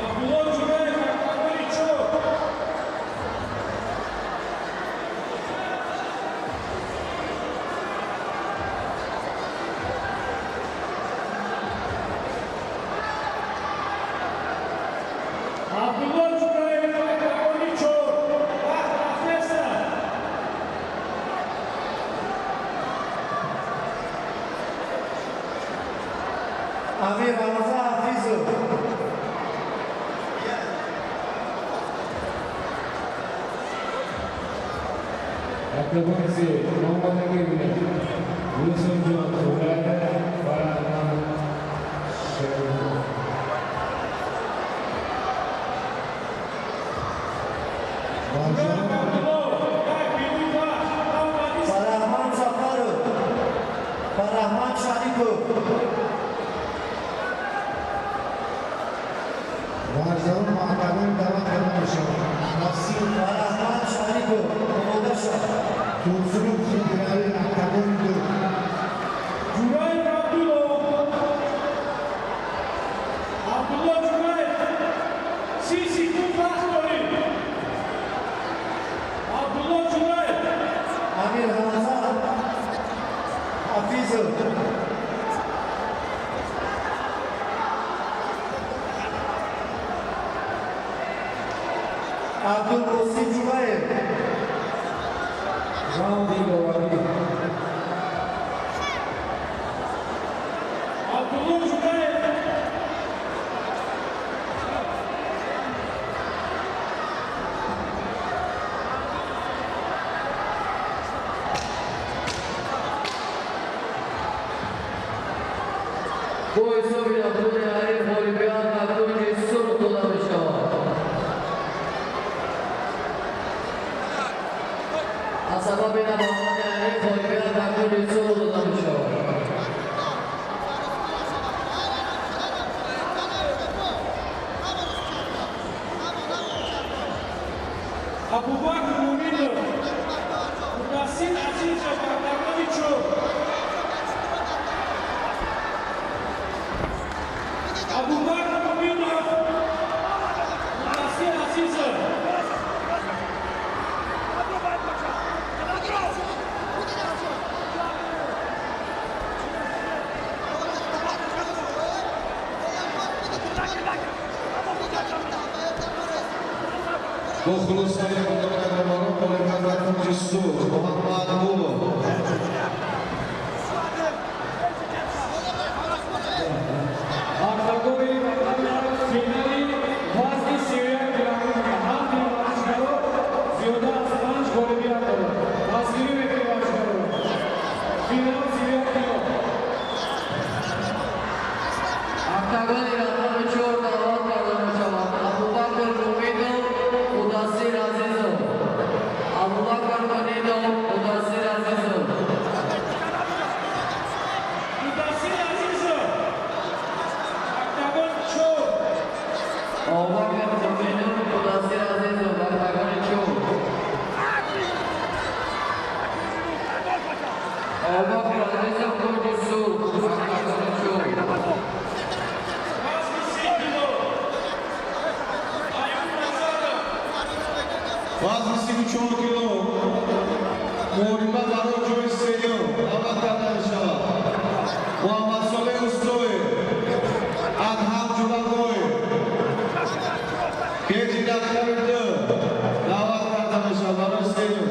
Абдулло Ҷураев, октагони чор. Абдулло Ҷураев, октагони чор. Вақт рафтеста. Амир Рамазан Ҳафизов. Октагони се номбандагӣ бинед Юсуфҷон Ҷураев ва Шерзод. Ҷураев Абдулло, як минут вақт. Навбати Фарахман Сафаров. Фарахман Шарипов. Варзишгарон ба октагон даъват карда мешаванд. Насир Фарахман Шарипов. Омода шав. Турсунов Хидиралӣ, октагони ду. Ҷураев Абдулло. Абдулло Ҷураев. 30 секунд вақт дорем. Абдулло Ҷураев. Амир Рамазан Ҳафизов. Абдулбосит Ҷумаев. Раунди иловагӣ. Абдулло Ҷураев. Бо ҳисоби надодани ҳариф ғолибият ба кунҷи сурх дода мешавад. Аз сабаби набаромадани ҳариф ғолибият ба кунҷи сурх дода мешавад. Абубакр Муминов. Мудасир Азизов, октагони чор. Абубакр Муминов. Мудасир Азизов. Бо хулосаи доварон ғолибият ба кунҷи сурх, Муҳаммад Гулов. Октагони финали вазни 31 килограмм ҳамди варзишгаро зиёда аз панҷ ғолибият дорад. Дастгирӣ мекунем варзишгароро. Финал 31 кило. Октагони рақами чор даъват карда мешавад. Абубакр Муминов, Мудассир Азизов, октагони чор. Абубакр Азизов, кунҷи сурх, октагони чор. Вазни 30 кило. Аюб Назаров. Вазни 34 кило муҳориба барои ҷои сеюм даъват карда мешавад Муҳаммадсолеҳ Устоев, Адҳам Ҷурабоев. Кеҷи рақами 2 даъват карда мешавад барои сеюм.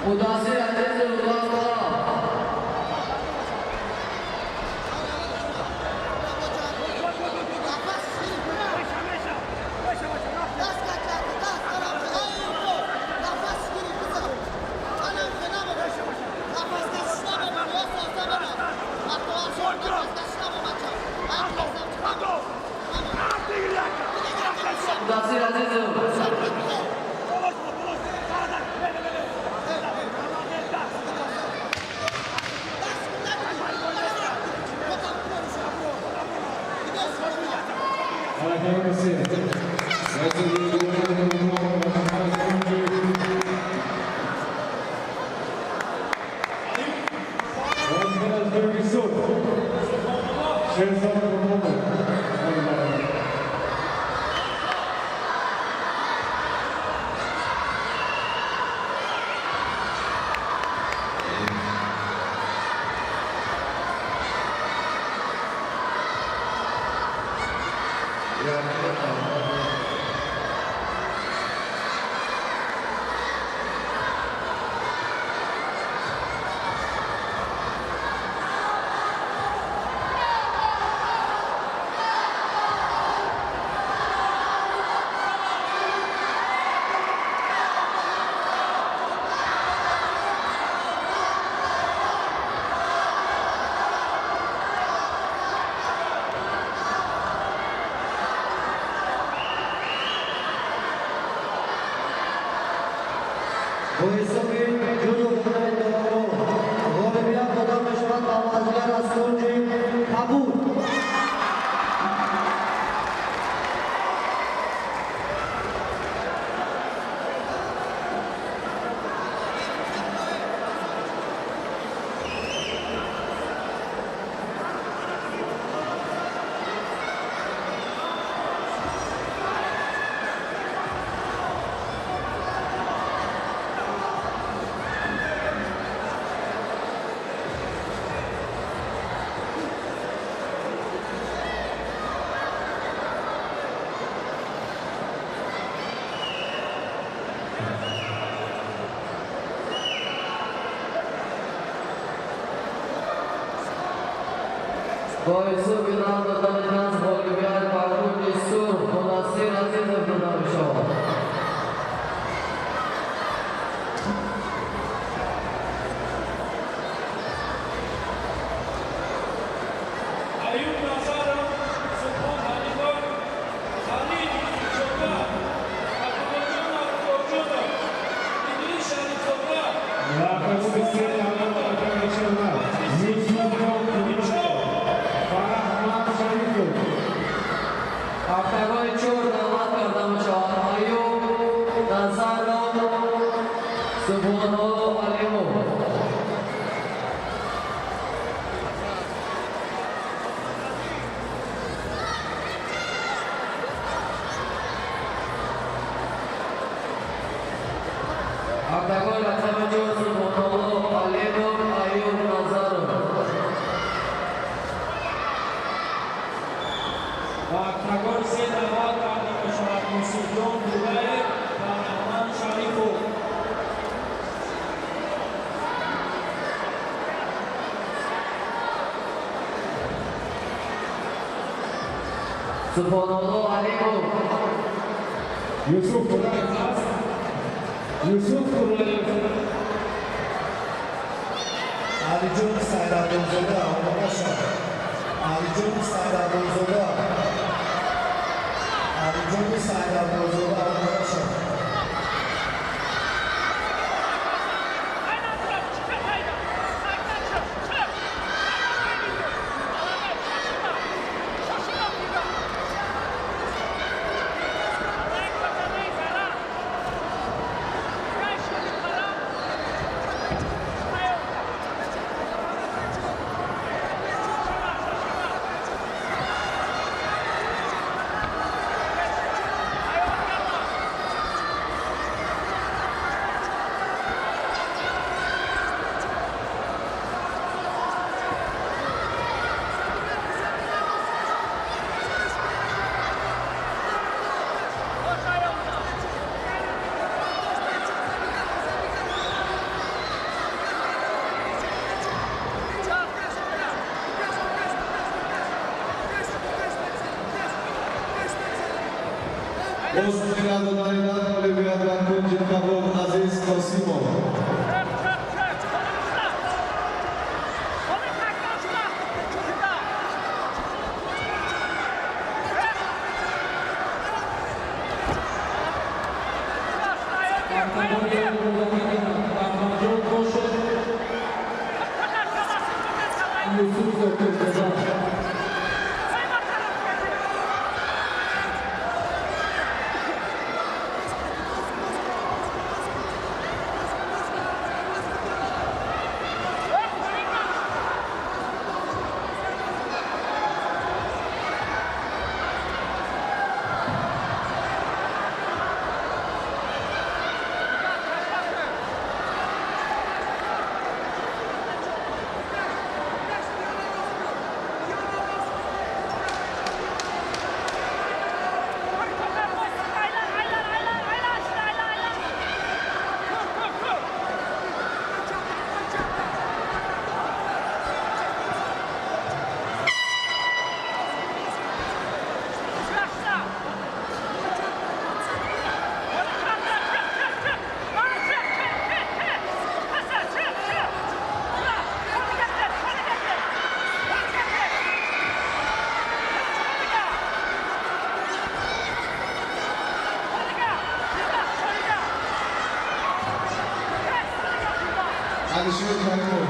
Мудассир Азизов, Лаба. Мудассир Азизов. Октагони се. Бозигар аз кунҷи сурх. Шерзод Қурбонов. Бо ҳисоби ҷудо додани доварон ғолибият дода мешавад ба варзишгар аз кунҷи кабуд. Бо ҳисоби рав додани даст ғолибият ба кунҷи сурх Мудассир Азизов дода мешавад. Аюб Назаров, Субҳон Ҳанифов, Халид Юсуфзода, Абдуллоҷон Абдуллоҷонов, Идрис Шарифзода. Ва октагони се даъват карда мешавад Юсуфҷон Қурбонов, Фарахманд Шарифов. Октагони чор даъват карда мешавад Аюб Назаров, Субҳоналло Алимов. Октагони рақами чор Субҳоналло Алимов, Аюб Назаров. Ба октагони се даъват карда мешавад Юсуфҷон Ҷураев ва Раҳман Шарифов. Субҳоналло Алимов. Юсуф Қурбонов аст. Юсуф Қурбонов. Алиҷон Сайрадонзода. Осмина додани даст ғолибият ба кунҷи кабуд Азиз Қосимов. Октагони як омодагӣ бинад Аҳмадҷон Қошев, Юсуф Зокирзода. Алишер Каримов.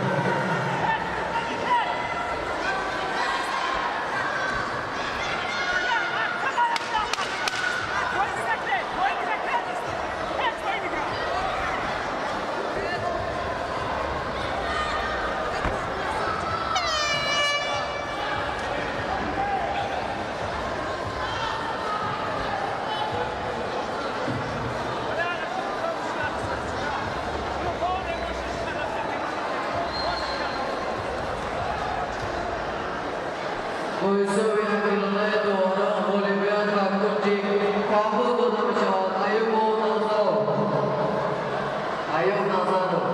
Бо ҳисоби якдилонаи доварон ғолибият ба кунҷи кабуд дода мешавад Аюбу Назаров, Аюб Назаров.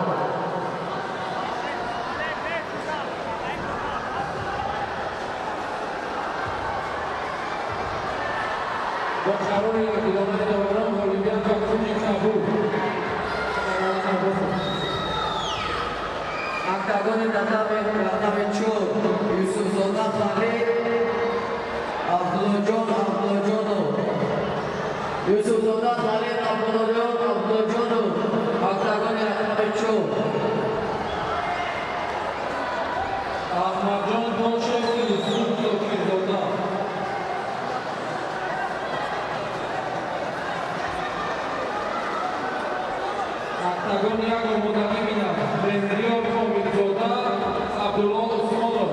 Бо қарори якдилонаи доварон ғолибият ба кунҷи кабуд. Октагони рақами 4 Юсуфзода Халил, Абдуллоҷон Абдуллоҷонов. Юсуфзода Халил, Абдуллоҷон Абдуллоҷонов, октагони рақами 4. Аҳмадҷон Бошев, Юсуф Зокирзода. Октагони як омодагӣ бинад Меҳриёр Комилзода, Абдулло Усмонов.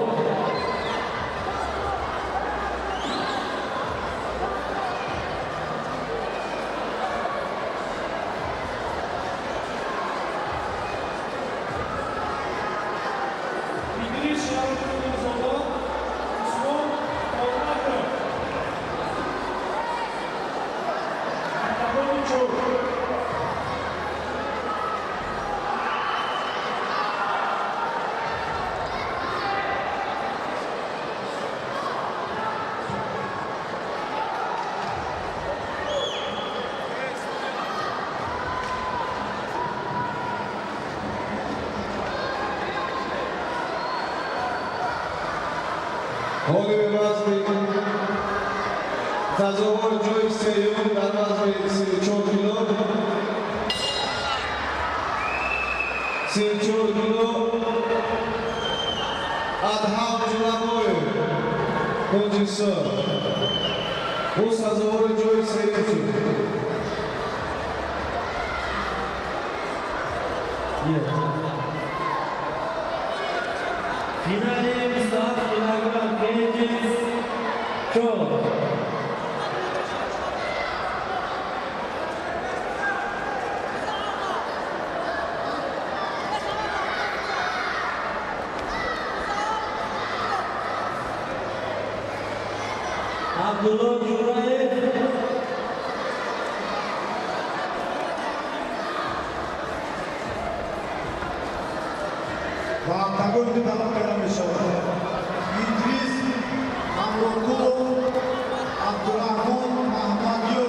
Идрис Шарифзода, Усмон Олматов. Октагони 4. Ғолиби вазни сазовори ҷои сеюм дар вазни 34 кило, 34 кило, Адҳам Ҷурабоев, кунҷи сурх. Ӯ сазовори ҷои сеюм шуд. Финали 27 килограмм кенҷис 4. Абдулло Ҷураев. Ва октагони 2 даъват карда мешавад Идрис Ҳамроқулов, Абдураҳмон Маҳмадёр.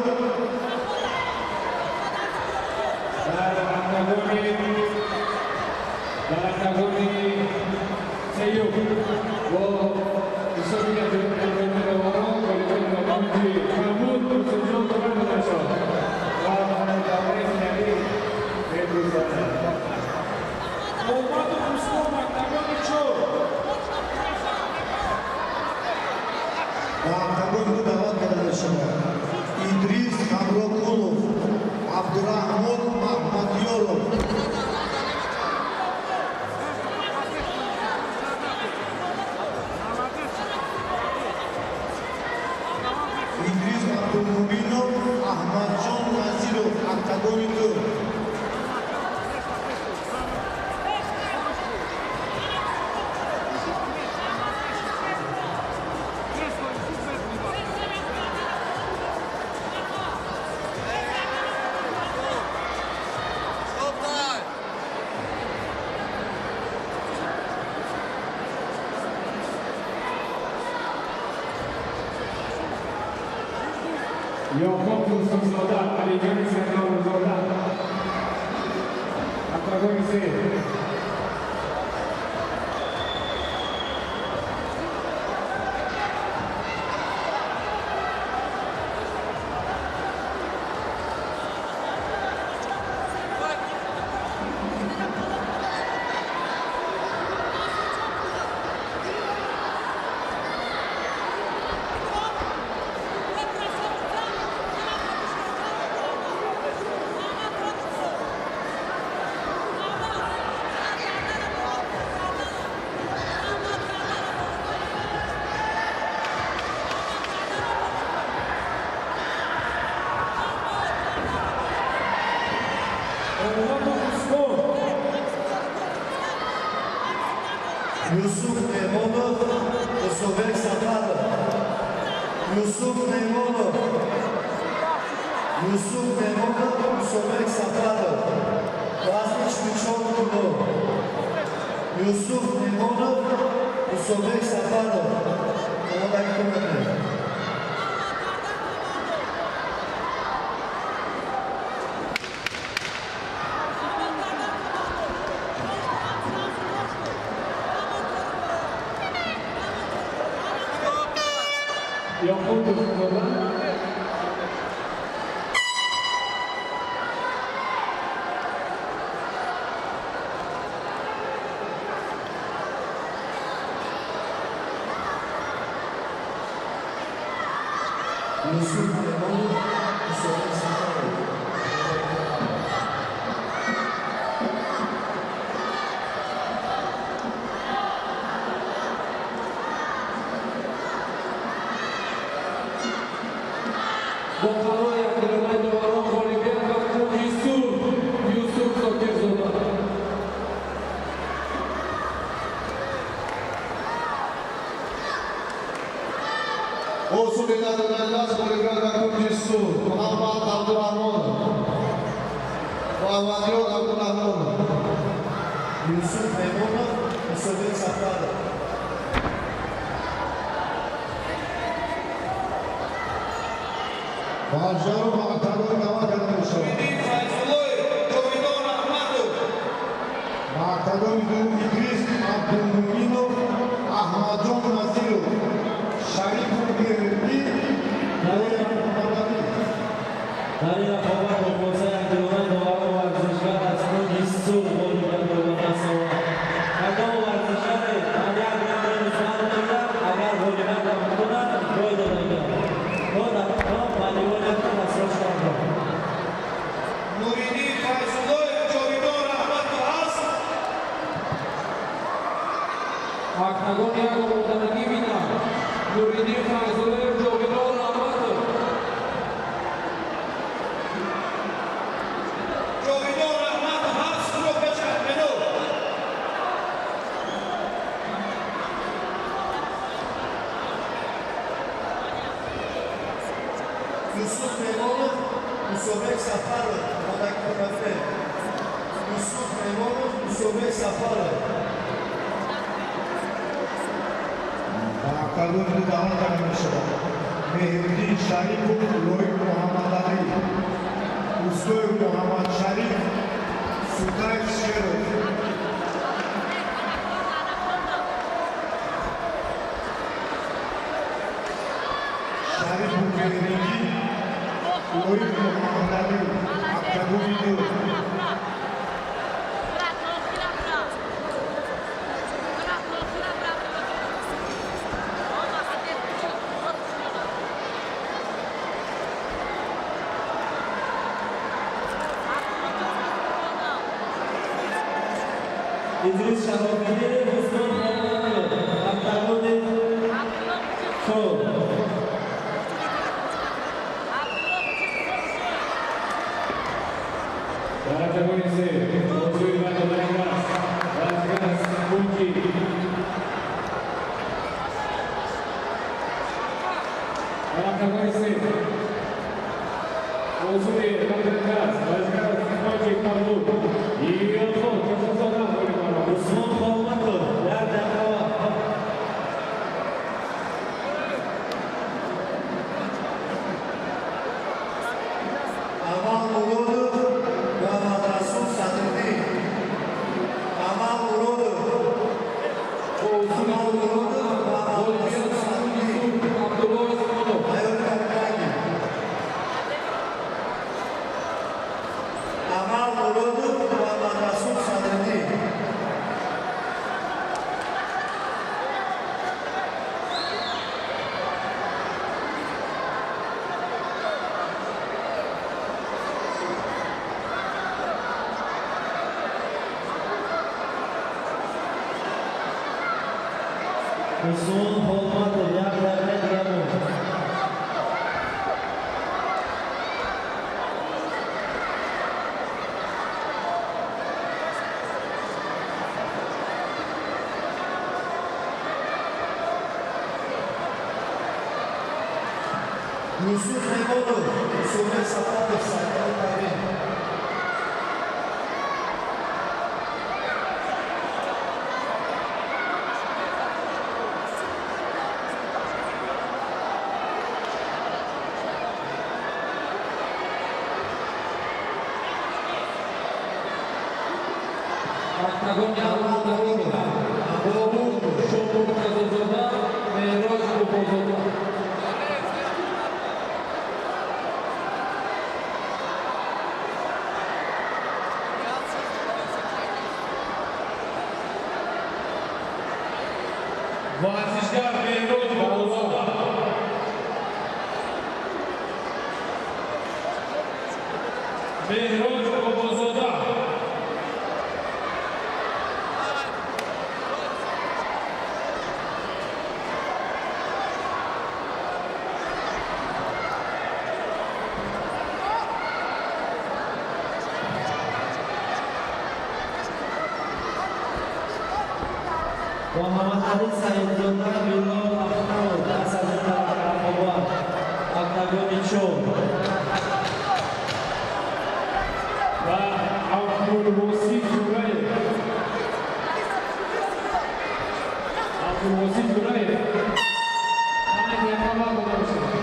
Бо ҳисоби якдигари доварон ғолибият ба кунҷи кабуд Юсуфҷон Дулаев дода мешавад ва давраи финалӣ мегузарад. Муҳаммаду Хусров, октагони чор. Ба октагони ду даъват карда мешавад Идрис Ҳамрокулов, Абдураҳмон Аҳмадёров. Идрис Абдумуминов, Аҳмадҷон Назиров, октагони ду. Ёқуб Турсунзода, Алиҷони Сеннорзода, октагони се. Муҳаммаду Хусров. Юсуф Неъмонов, Усобек Сафаров. Юсуф Неъмонов. Юсуф Неъмонов, Усобек Сафаров. Вазни 44 кило. Юсуф Неъмонов, Усобек Сафаров. Омодагӣ кунед. Ёқуб Турсунзода. Юсуф Неъмонов, Усобек Сафаров. Бо қарори якдигаи доварон ғолибият ба кунҷи сурх Юсуф Зокирзода. Усули надодандаст ғолибият ба кунҷи сурх Муҳаммад Абдураҳмонов, Муҳаммадёр Абдураҳмонов. Юсуф Неъмонов, Усобек Сафаров. Варзишгаро ба октагон даъват карда мешавад. Файзуллоев, Ҷовидон Раҳматов. Ба октагони ду Идрис Абдулмуминов, Аҳмадҷон Назиров, Шарипов Меҳрдин, Лоиқ Муҳаммадалӣ. Дар ин рақобат бо хулосаи якдигаи доварон варзишгар аз кунҷи сурх ғолибиятро ба даст овард. Кадом варзишгаре дар як раунди мусбат мегирад, агар ғолибият кунад, рой дода мешавад. То паҳливони тасрор шавад. Нуриддин Файзуллоев, Ҷовидон Раҳматов ҳаст? Октагон як омодагӣ бинам. Нуриддин Файзуллоев, Ҷовидон Раҳматов. Ҷовидон Раҳматов ҳаст? Ро пешкаш мену. Юсуф Неъмонов, Усобек Сафаров. Омодагӣ кунед. Юсуф Неъмонов, Усобек Сафаров. Ба октагони ду даъват карда мешавад Меҳриддин Шарипов, Лоиқ Муҳаммадалӣ, Устоев Муҳаммадшариф, Сутаев Шеров. Лоиқ Муҳаммадалӣ, октагони ду. Идрис Шаҳобиддинов, Усмон Холматов, октагони чор. Дар октагони се бозӯи байналмилалӣ аст варзишгар аз кунҷи, дар октагони се бозӯи байналмилалӣ аст варзишгар аз кунҷи кабуд Ёдхон Қосимзода ғолиб баромад. Усмон Холматов, як дақиқа вақт. Амал Муродов, Муҳаммадрасул Садриддин. Амал Муродов. Амал Муродов, Муҳаммадрасул Садриддин. Абдулло Усмонов. Майор Капитани. Амал Муродов, Муҳаммадрасул Садриддин. Усмон Холматов, як дақиқа дига монд. Юсуф Неъмонов, Сумер Сафатов, Сардор Парвин. Октагони аввал Бобур Шоҳмуртазозода, Меҳроҷ Бобозода. Варзишгар Меҳроҷ Бобозода. Меҳроҷ Бобозода. Муҳаммадалӣ Саидзода, Билол Ахтаров, даст аз ин тараф рақобат, октагони чор. Ва Абдулвосит Ҷураев. Абдулвосит Ҷураев. 5 дақиқа вақт дода мешавад.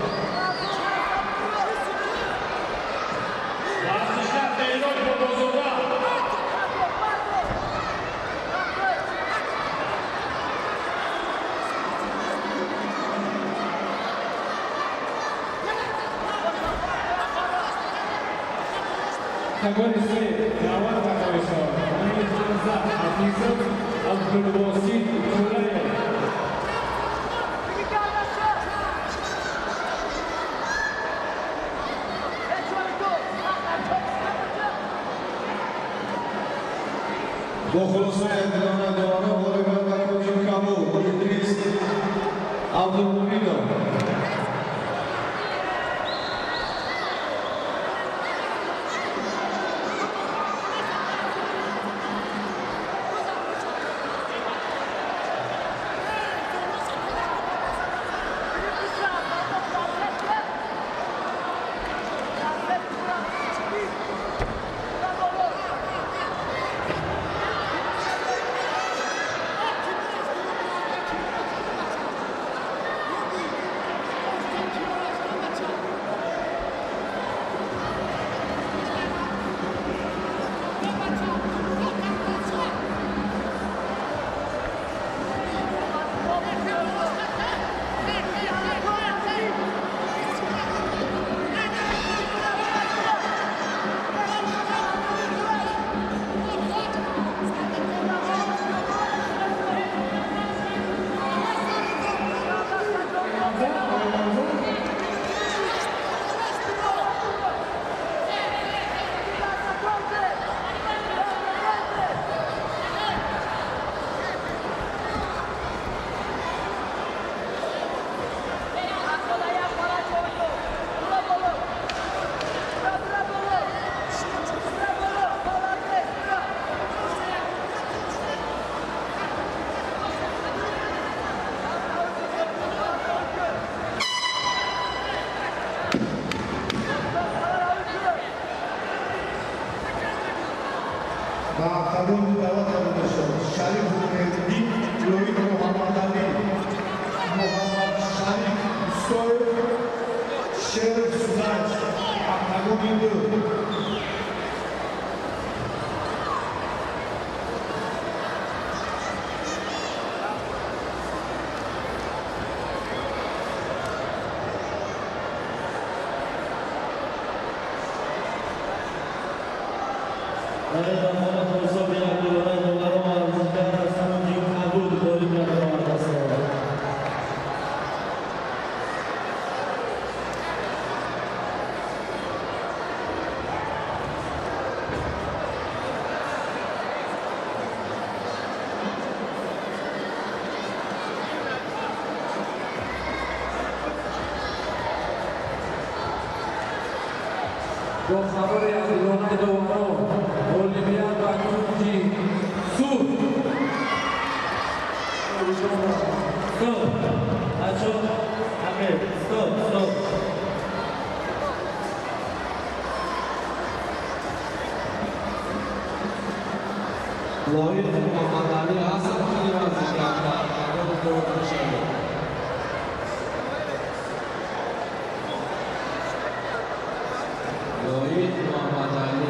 Варзишгар Меҳроҷ Бобозода. Октагони се даъват карда мешавад. Амир Ҳамза Ҳафизов, Абдулвосит Ҷураев. Бо хулосаи якдилона доварон ғолибият ба кунҷи кабуд Идрис Абдулмуминов. Октагони ду. Дар рақобат бо ҳисоби якдугонаи доварон варзишгар аз кунҷи кабуд ғолибиятро ба даст овард. Бо қарори якдугонаи доварон ғолибият ба кунҷи сурх. Стоп! Бачо, Амир, стоп, стоп. Лоиқ Муҳаммадалӣ ҳастанд, ки варзишгар дар октагони ду мешавад. Лоиқ Муҳаммадалӣ.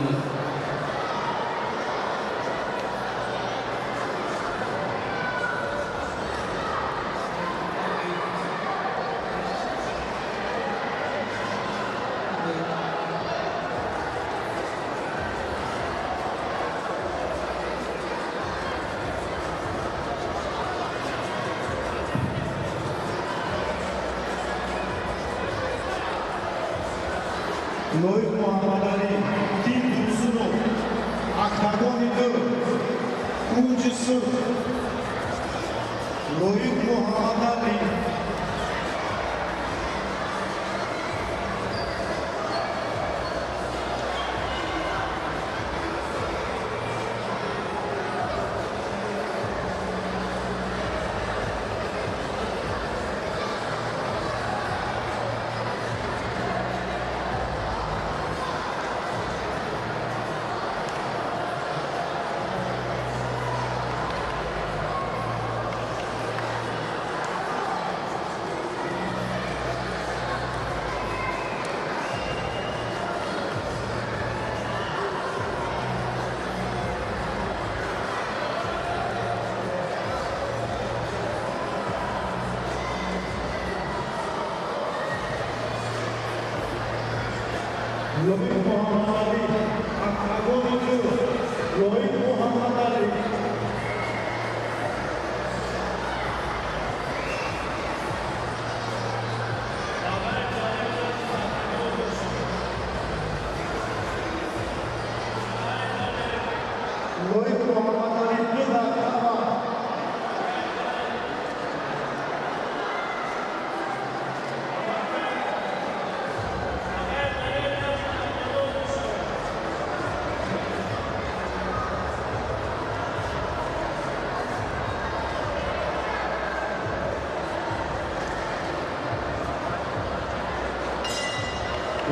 Лоиқ Муҳаммадалӣ, Тим Турсунов, октагони ду, кунҷи сурх. Лоиқ Муҳаммадалӣ. Лоиқ Муҳаммадалӣ, октагони ду. Лоиқ Муҳаммадалӣ. Лоиқ Муҳаммадалӣ, 2 дақиқа вақт.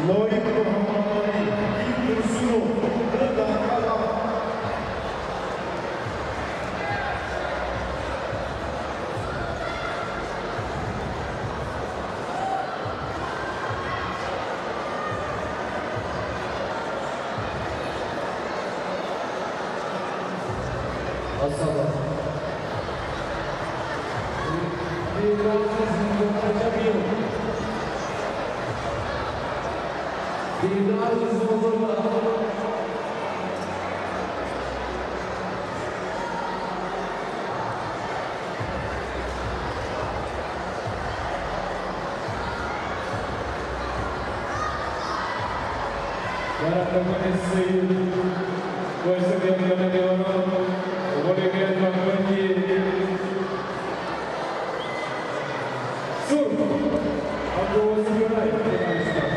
Лоиқ Муҳаммадалӣ, Тим Турсунов, 2 дақиқа вақт. Ассалом. Дилазиз Раҷабиев. Дилазиз Озода. Дар октагони сеюм бо ҳисоби якдугонаи доварон ғолибият ба кунҷи сурх, Абдувосит Ҷураев, Тоҷикистон.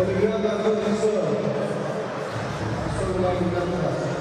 Ғолибият дар кунҷи сурх. Ҳисоби аст.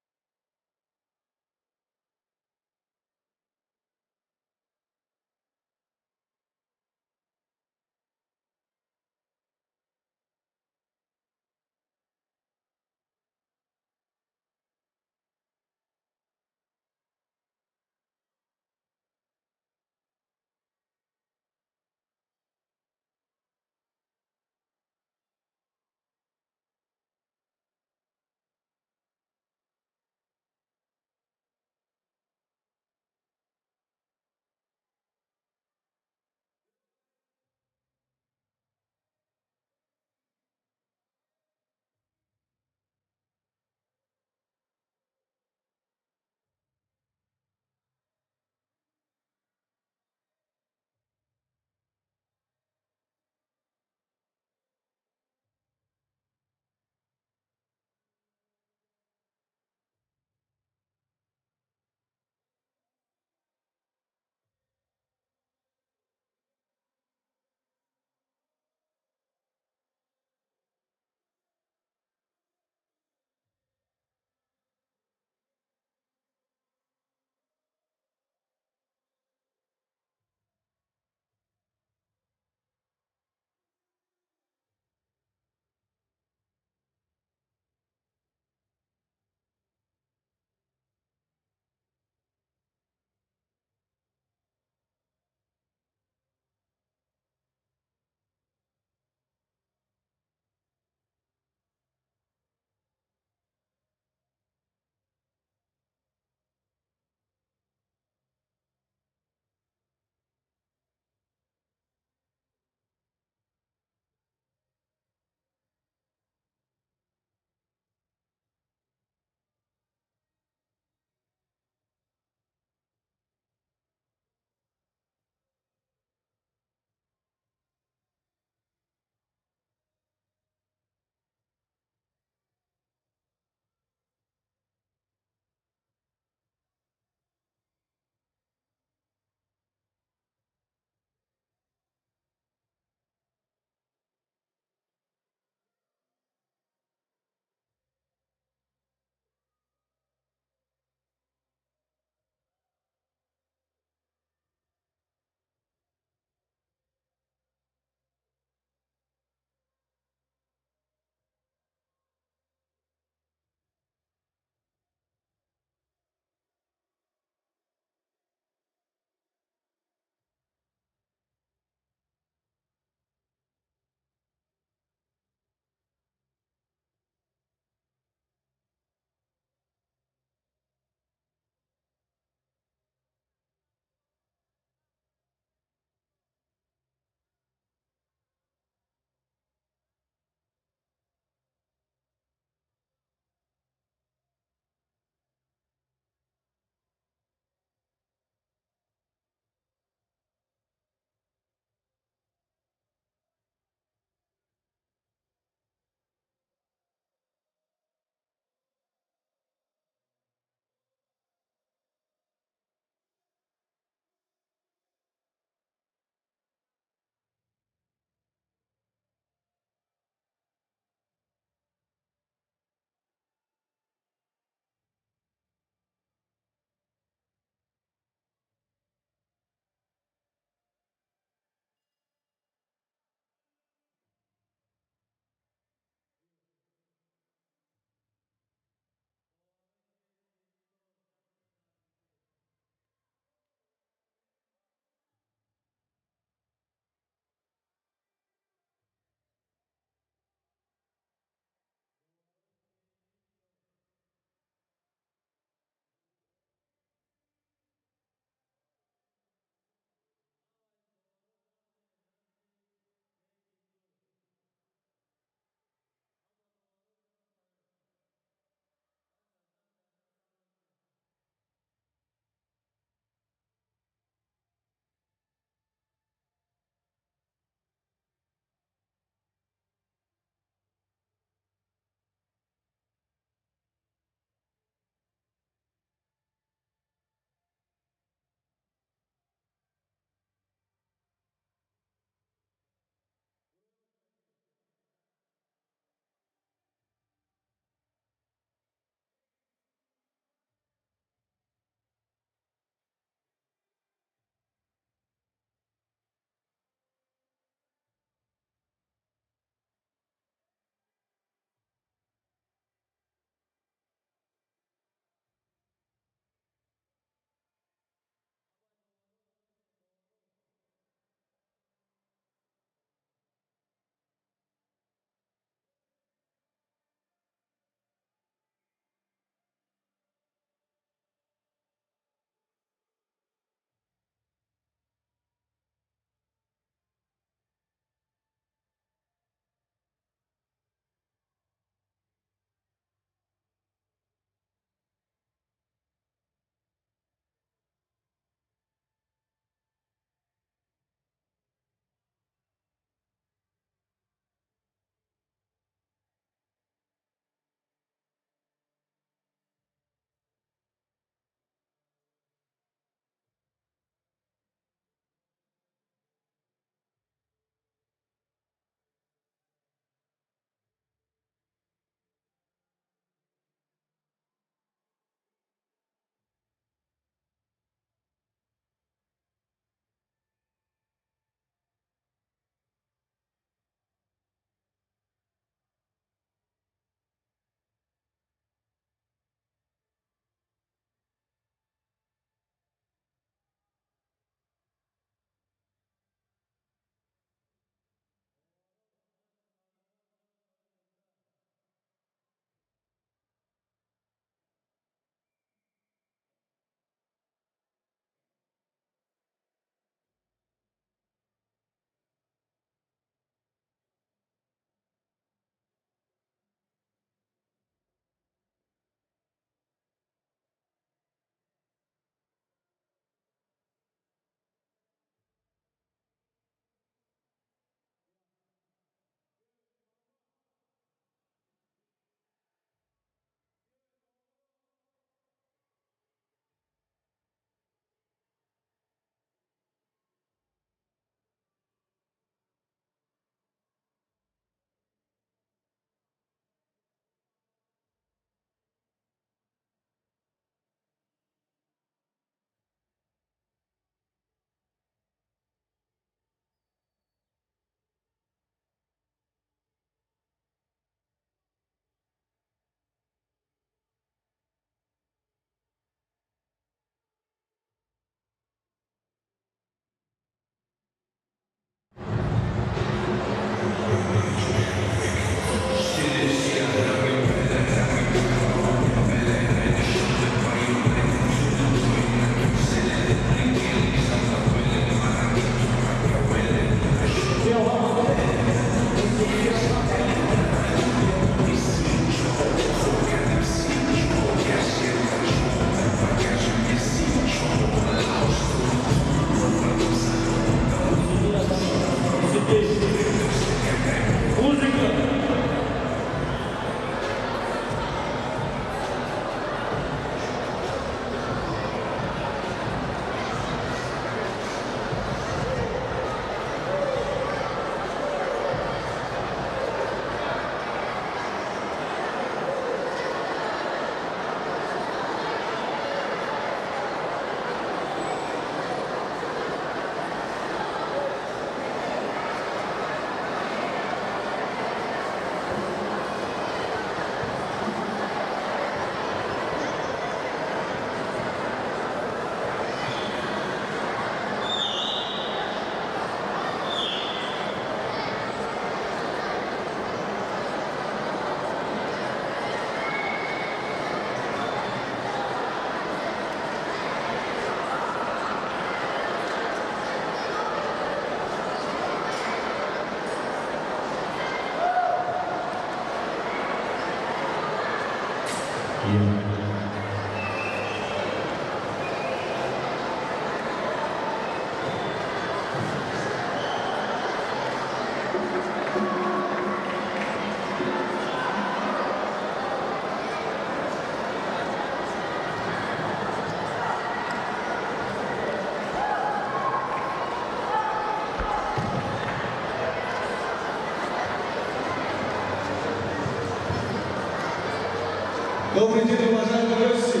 Добрый день, уважаемые гости!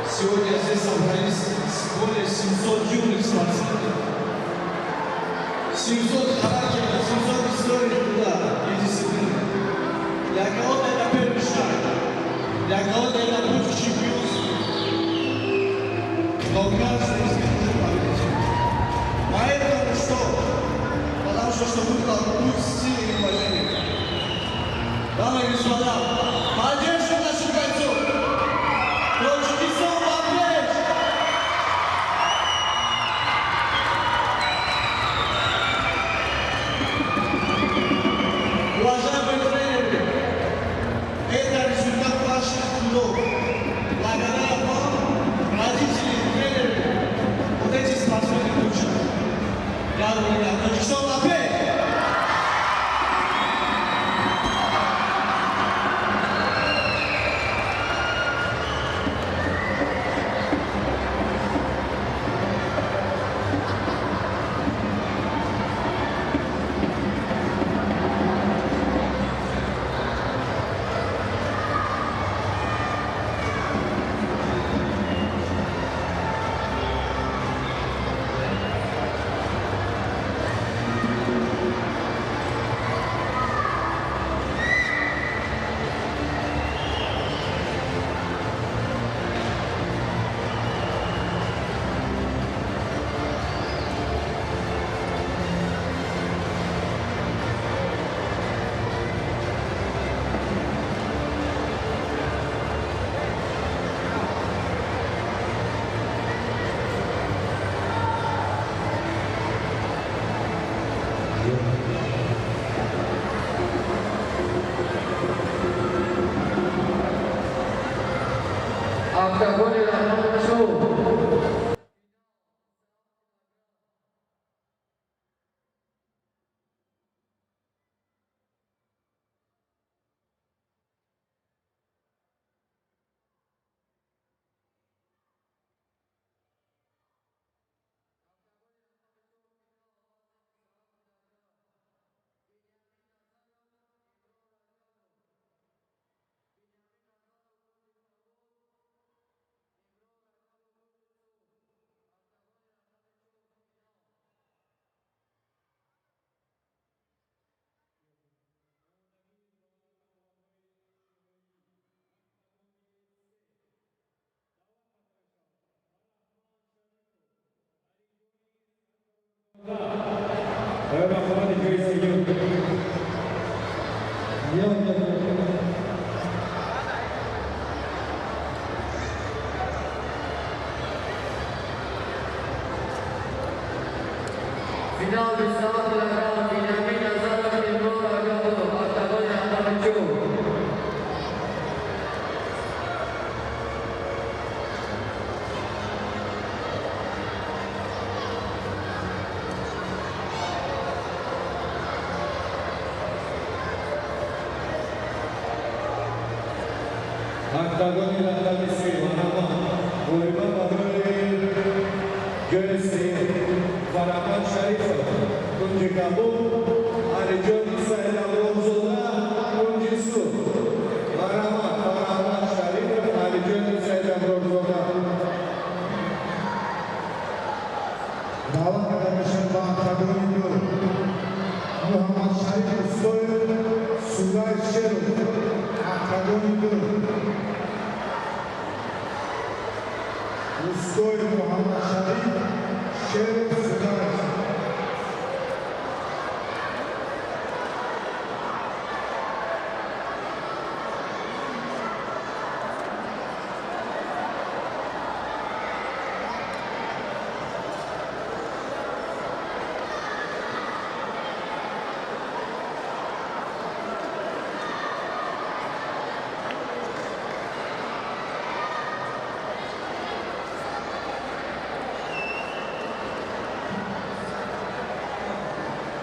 Сегодня здесь собрались более 700 юных спортсменов. 700 характеров, 700 историй труда и дисциплины. Для кого-то это первый шаг, для кого-то это путь к чемпионству. Но каждый из них может победить. Поэтому что? Потому что чтобы был путь силы и уважения. Дамы и господа, поддержим наших бойцов! Тоҷикистон ба пеш! Уважаемые тренеры, это результат ваших трудов. Благодаря вам, родители, тренеры, вот эти спортсмены учат. Я думаю, Тоҷикистон ба пеш! Октагони рақами чор. Рақобати ҷои сеюм. Финал 27 килограмм. Биньямин Назаров, Иброр Раҷабов. Октагони рақами чор. Октагони рақами се, марҳамат. Ғолиба барои ҷои сеюм Фарҳмад Шарифов, кунҷи кабуд, Алиҷони Саидаброрзода, кунҷи сурх. Марҳамат, Фарҳмад Шарифов, Алиҷони Саидаброрзода. Даъват карда мешавад ба октагони ду Муҳаммад Шариф Устоев, Сугай Шеров. Октагони ду. Устоев Муҳаммад Шариф, Шеров Сугай.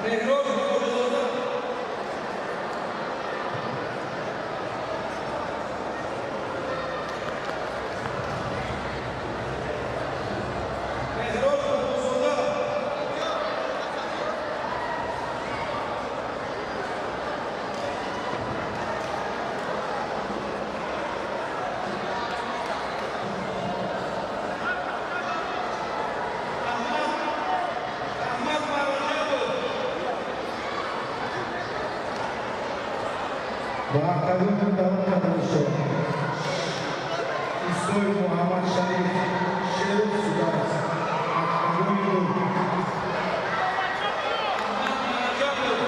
Меҳроб Бобозода. Меҳроб Бобозода. Аҳмад Мароҷабов. Ба октагони даъват карда мешавад Исоев Муҳаммад Шариф, Шеров Сударс, октагони ду. Аҳмад Мароҷабов.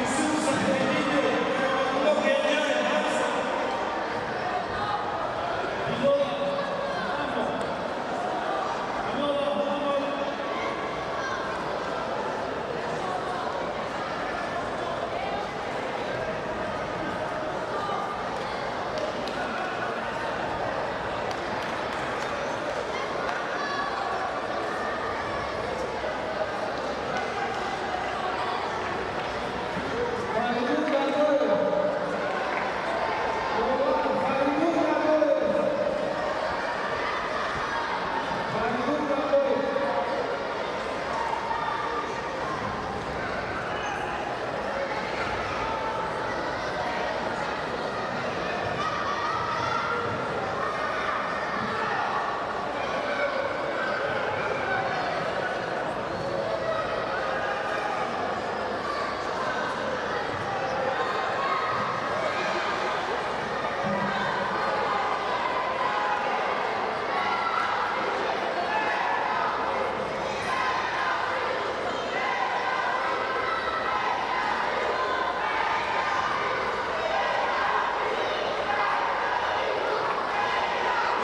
Юсуф Сафаридинов. Кароматулло Кенҷаев. Билол Аҳмадов. Билол Аҳмадов. Фаридун Гадоев. Фаридун Гадоев. Фаридун Гадоев.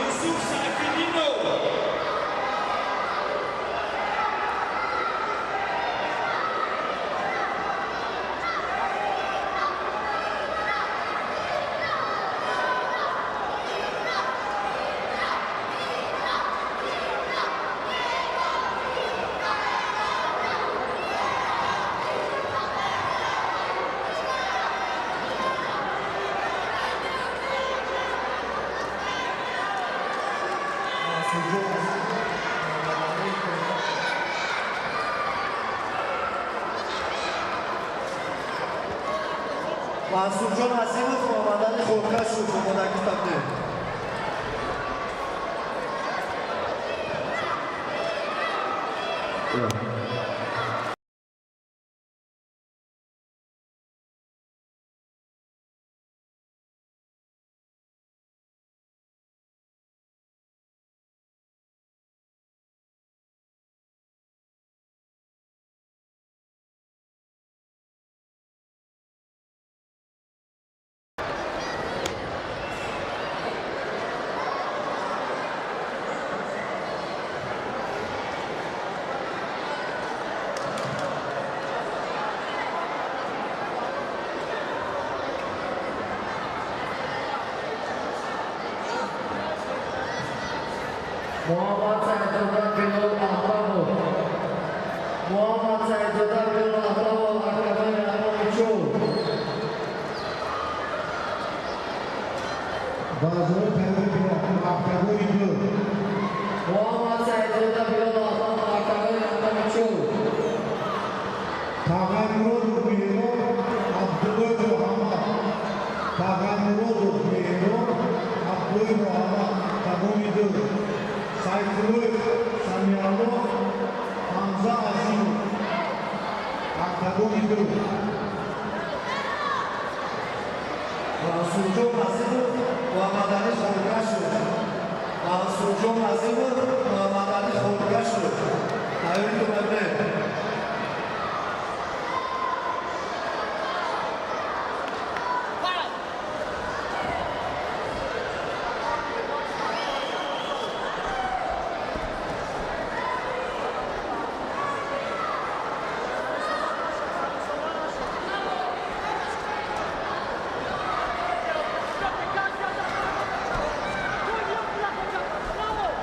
Юсуф Сайфиддинов. Мансурҷон Азимов, Муҳаммадалӣ Хуркашев. Мансурҷон Азимов, Муҳаммадалӣ Хуркашев, омодагӣ тақдим. Муҳаммад Саидзода Билол Аҳмадов. Муҳаммад Саидзода Билол Аҳмадов, октагони рақами чор. Варзишгарони тайёрӣ бинанд ба октагони ду. Муҳаммад Саидзода Билол Аҳмадов, октагони рақами чор. Тағаймуродов Меҳрон, Абдуллоев Муҳаммад. Тағаймуродов Меҳрон, Абдуллоев Муҳаммад, октагони ду. Сайфуллоев Самиалло, Ҳамза Азимов, октагони ду. Мансурҷон Азимов, Муҳаммадалӣ Хуркашев. Мансурҷон Азимов, Муҳаммадалӣ Хуркашев. Тайёрӣ кунанд.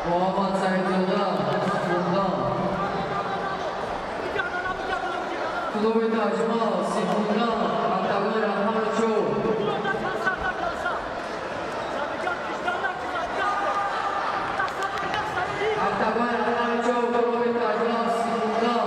Муҳаммад Саидзода, Фурқон. Клуби Таҷмал, Симунган, октагони рақами 4. Октагони рақами 4, клуби Таҷмал, Симунган.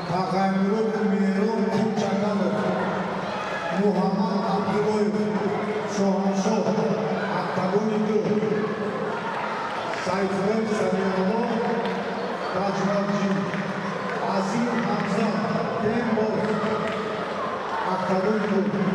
Тағаймурод Меҳрон Кунчакалов, Муҳаммад Абдуллоев, Шоҳаншоҳ, октагони 2, Сайфуллоев Самиулло, Таҷмалҷин, Азим Ҳамза, Тембоз, октагони 2.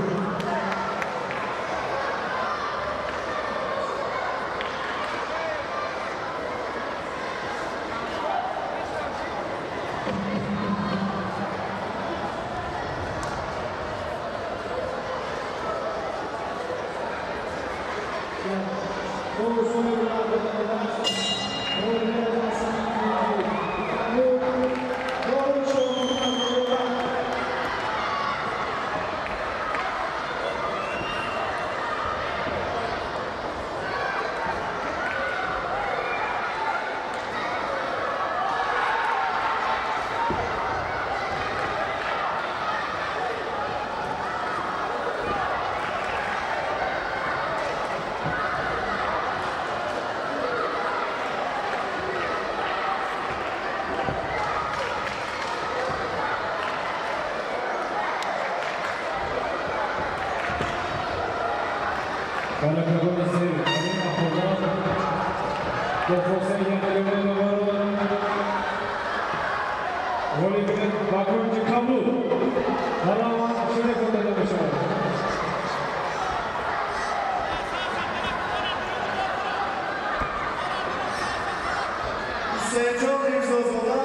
Hüseyincan Mirzozoda,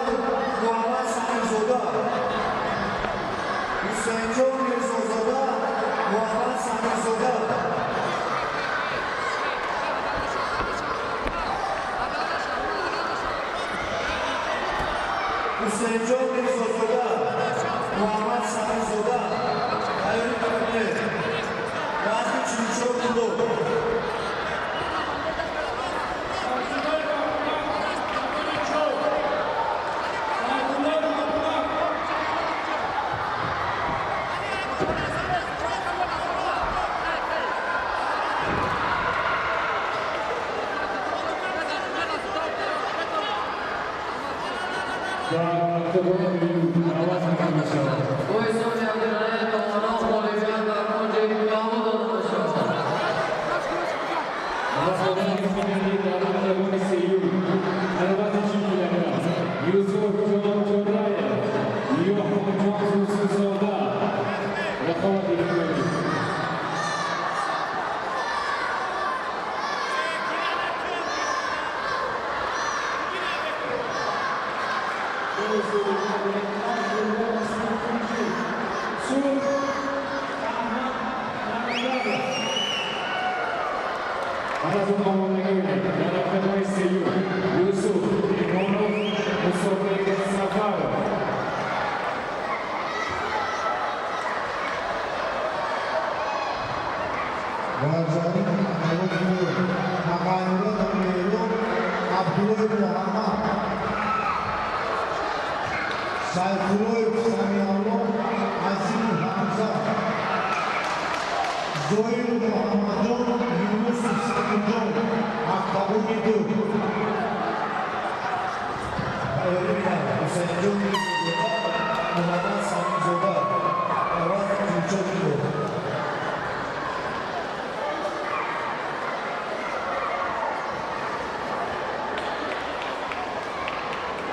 Muhammad Samizoda. Hüseyincan Mirzozoda, Muhammad Samizoda. Hüseyincan Mirzozoda, Muhammad Samizoda. Hayırlı günler. Vazni 44 kilo. Сайфуллоев Самиалло, Азим Ҳамза, Зоир Муҳаммадҷон, Юнусов Самирҷон, октагони ду. Тайёрӣ бинанд Ҳусайнҷон Мирзозода, Муҳаммад Самирзода, вазни 44 кило.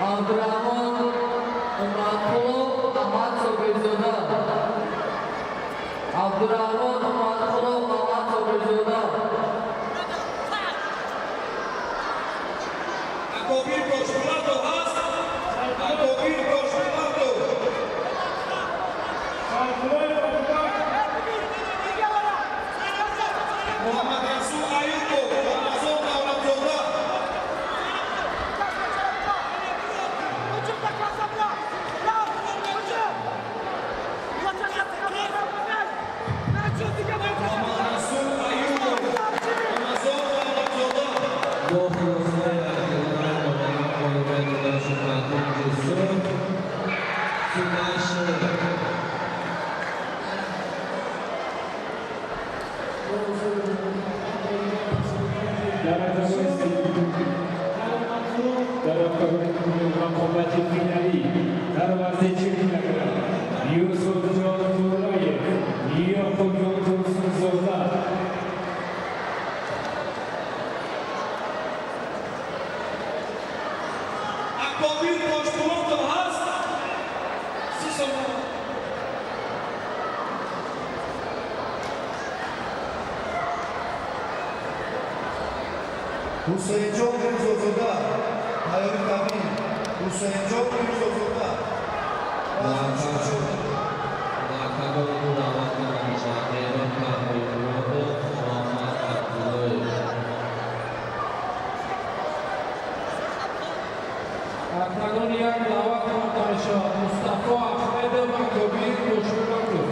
Абдурахмон Умарқулов, Аҳмад Собирзода. Абдурахмон Умарқулов, Аҳмад Собирзода. Акобир Тошмуратов ҳаст? Акобир Тошмуратов. Сайфуллоев Абубакр. Муҳаммад Расул Аюбов, Рамазон Давлатзода. Муҳаммад Расул Аюбов, Рамазон Давлатзода. Бо хулосаи октагони доварон ғолибият дода шуд ба кунҷи сурх Сунашев. Дар октагони дуюм рақобати финалӣ дар вазни 40 килограмм Юсуфҷон Тураев, Ёқубҷон Турсунзода. Акобир Тошмуратов ҳаст? 30 сомон. Ҳусейнҷон Мирзозода, тайёрӣ табиӣ. Ҳусейнҷон Мирзозода. Вазни 44 кило. Ба октагони ду даъват карда мешавад Меҳрон Карбоймуродов, Муҳаммад Абдуллоев. Октагони як даъват карда мешавад Мустафо Ахмедов, Акобир Тошмуратов.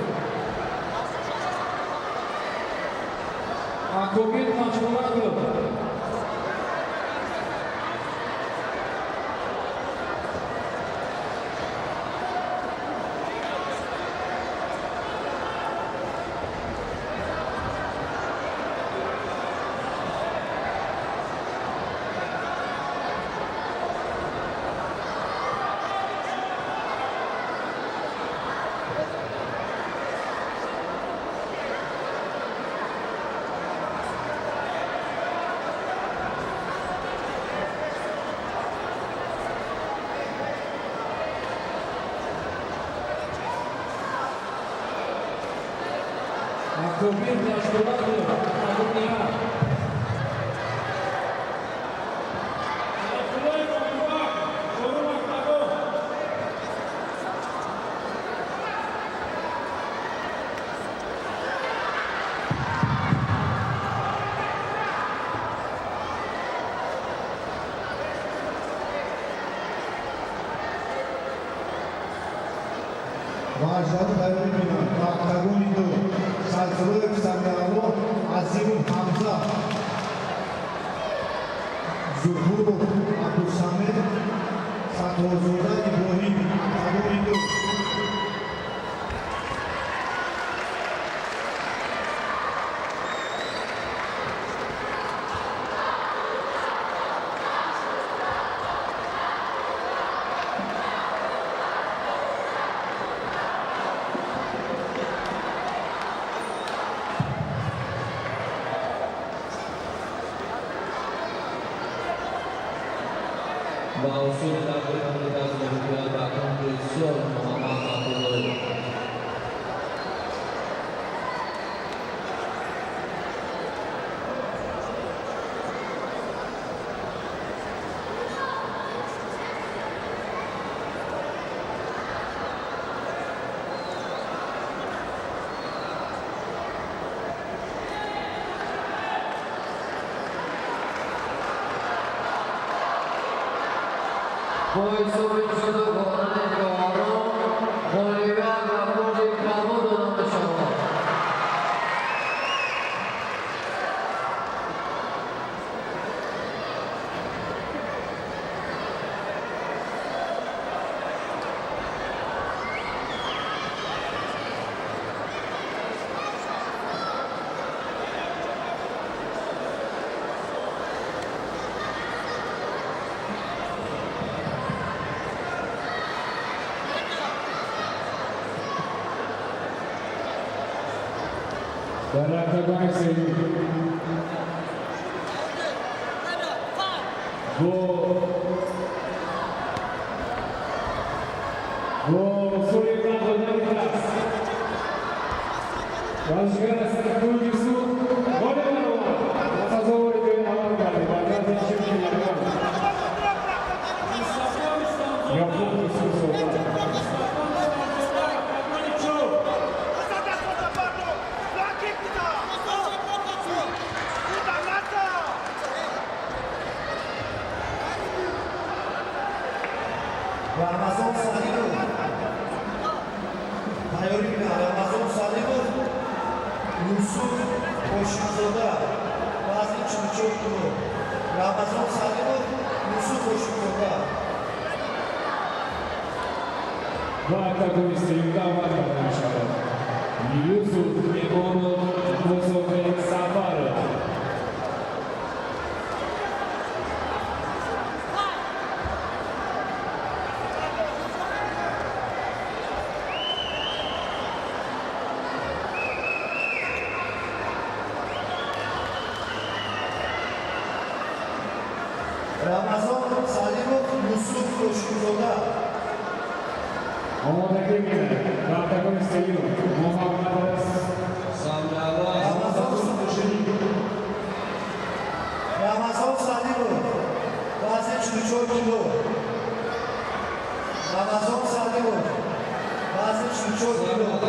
Акобир Тошмуратов. Акобир Тошмуратов, октагони як. Сайфуллоев Абубакр, чорум октагон. Варзишгарони тайёрӣ бинанд ба октагони ду Сайфуллоев Самиалло, Азимов Ҳамза, Зуҳуров Абдусамед, Сатторзода Иброҳим, октагони ду. Ба усули тақдир омида ғолибият ба кунҷи сурх Муҳаммад Абдуллоев. Бо ҳисоби шуду ғорати доварон ғолибият ба кунҷи кабуд дода мешавад. Дар октагони сеюм бо усули надодани даст варзишгар аз кунҷи сурх ғолиб баромад ва сазовори ҷои аввал гардид ва назди чемпион Ёқуб Турсунзода. Рамазон Салимов тайёрӣ мекунад. Рамазон Салимов, Юсуф Ҳошимзода, вазни 44 кило. Рамазон Салимов, Юсуф Ҳошимзода. Ба октагони сеюм даъват карда мешавад Юсуф Меҳмонов, Мусобек Сафаров. Рамазон Салимов, Юсуф Ҳошимзода. Омодагӣ бинад ба октагони сеюм Муҳаммад Рамазон Салимов, вазни 44 кило. Рамазон Салимов, вазни 44 кило.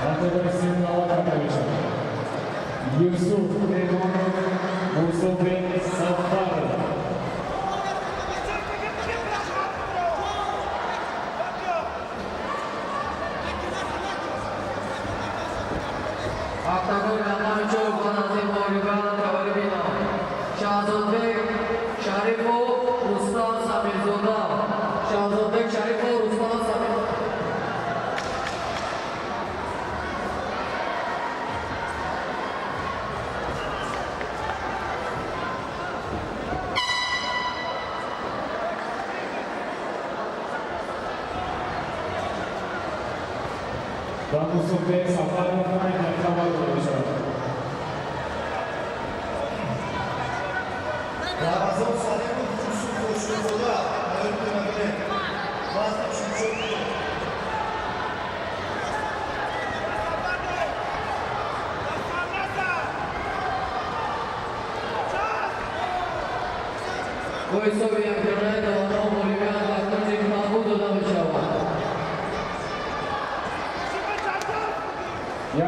Октагони сеюм даъват карда мешавад Юсуф Меҳмонов, Мусобек Сафаров. Октагон рақами чор ба назди ғолибан тайёрӣ бинанд Шаҳзодбек Шарифов, Рустам Самирзода. Шаҳзодбек Шарифов, Рустам Самирзода. Ба Мусобек Сафаров 5 дақиқа вақт дода мешавад. Рамазон Салимов, Юсуф Ҳошимзода тайёрӣ мекунад. Вазни 44 кило. Бо ҳисоби якдонаи доварон ғолибият ба кунҷи кабуд дода мешавад.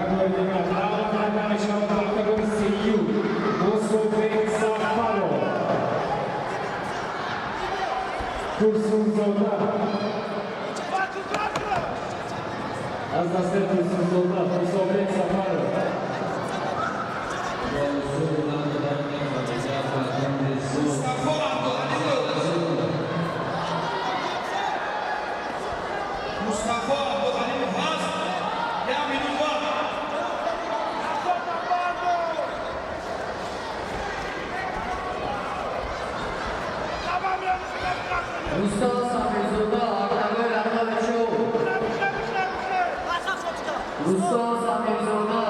Як бори дигар даъват карда мешавад ба октагони сеюм Мусобек Сафаров, Турсунзода, аз дастаи Турсунзода Мусобек Сафаров. Бо усули надодани ғолибият ба кунҷи сурх. Мустафо Абдуғанимов ҳаст, як минут вақт. Рустам Самирзода, октагони рақами чор. Рустам Самирзода,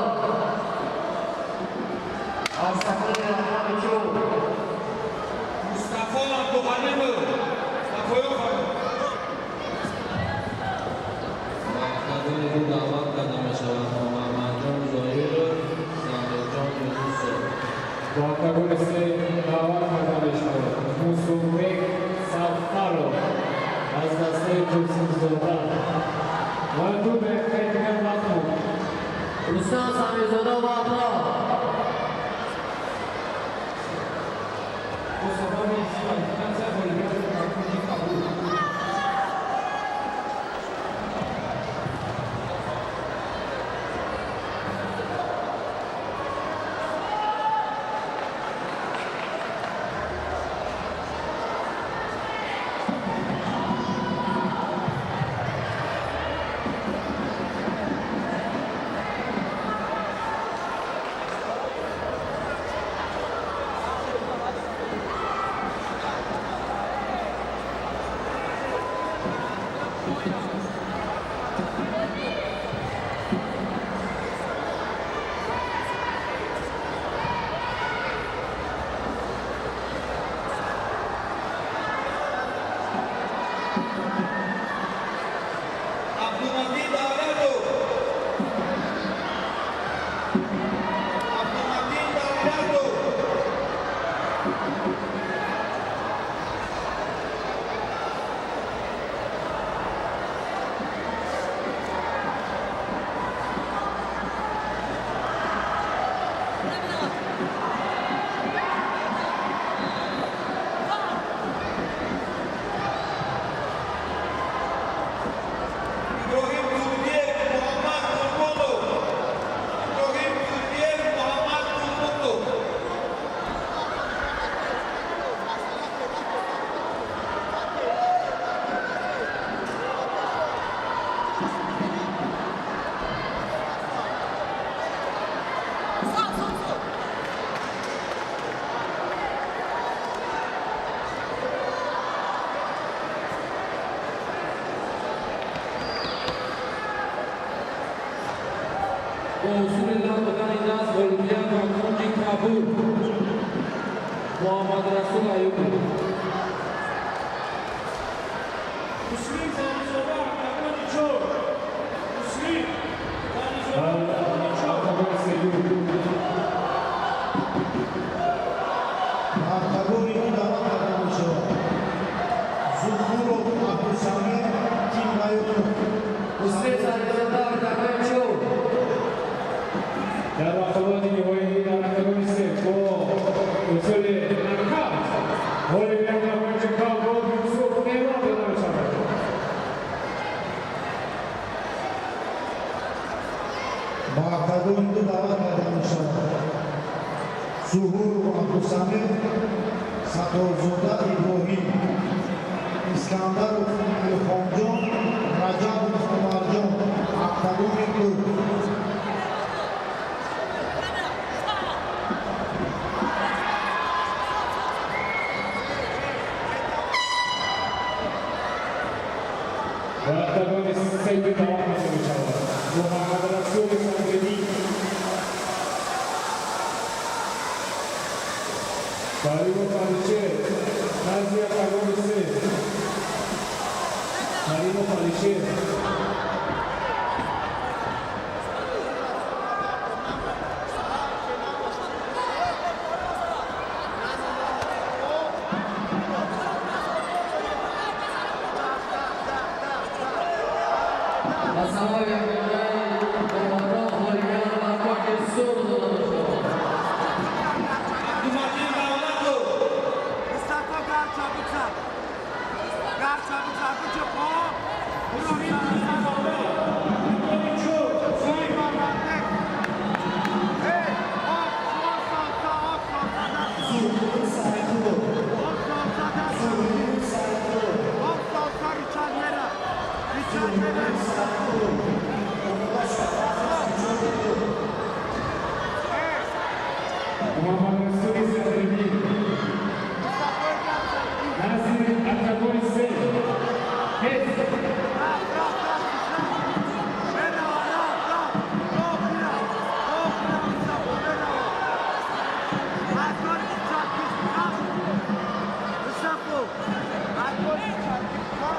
октагони рақами чор. Мустафо Абдуғанимов, Мустафоёв. Ба октагони ду даъват карда мешавад Муҳаммадҷон Зоиров, Самирҷон Юнусов. Ба октагони се даъват карда мешавад Мусобек Сафаров аз дастаи Турсунзода ва 2 дақиқаи дигар вақт монд. Рустам Самирзода вақт рафт. Бо сабаби дисквалификатсия ғолибият ба кунҷи кабуд. Абдуматин Давлатов. Иброҳим Турдиев Муҳаммад Қурбонов. Иброҳим Турдиев Муҳаммад Қурбонов. Бо усули лам додани даст ғолибият ба кунҷи кабуд Муҳаммадрасул Аюбов. Муслим Ғанизода, октагони чор. Муслим Ғанизода, октагони чор. Октагони сеюм. Ба октагони ду даъват карда мешавад Зуҳуров Абдусамед, Тим Баёнов. Муслим Сарифзода, октагони чор. Дар рақобати ниҳоӣ дар октагони се бо усули нокаут ғолибият ба кунҷи кабуд Юсуф Неъмат дода мешавад. Ба октагони ду даъват карда мешавад Зуҳуров Абдусамед, Сатторзода Иброҳим, Искандаров Илҳомҷон, Раҷабов Умарҷон, октагони ду. Ба октагони сеюм даъват карда мешавад Муҳаммадрасули Садриддин, Каримов Алишер, назди октагони се. Каримов Алишер. Ба сабаби якмиёнаи рақобатҳо ғолибият ба кунҷи сурх дода мешавад. Абдуматин Давлатов. Mustafa Garça bıçak. Garça bıçak bıçak o. Муслим Ғанизода, октагони чор. Муслим. Hey, hop, sol, sol, sağ, hop, sol, sağ, Зуҳуриддин Саидқулов. hop, sol, sağ, Зуҳуриддин Саидқулов. hop, sol, sağ, Richard Mera. Richard Mera. Зуҳуриддин Саидқулов. Омода шавад Юсуфҷон Неъматов. Муҳаммадрасули Садриддин Mustafa Garça. назди октагони се. Ҳез. Bravo, bravo, bravo, bravo, bravo. Bravo, bravo, Mustafa, bravo. Alkol bıçak, bıçak. Mustafa. Alkol bıçak, bıçak.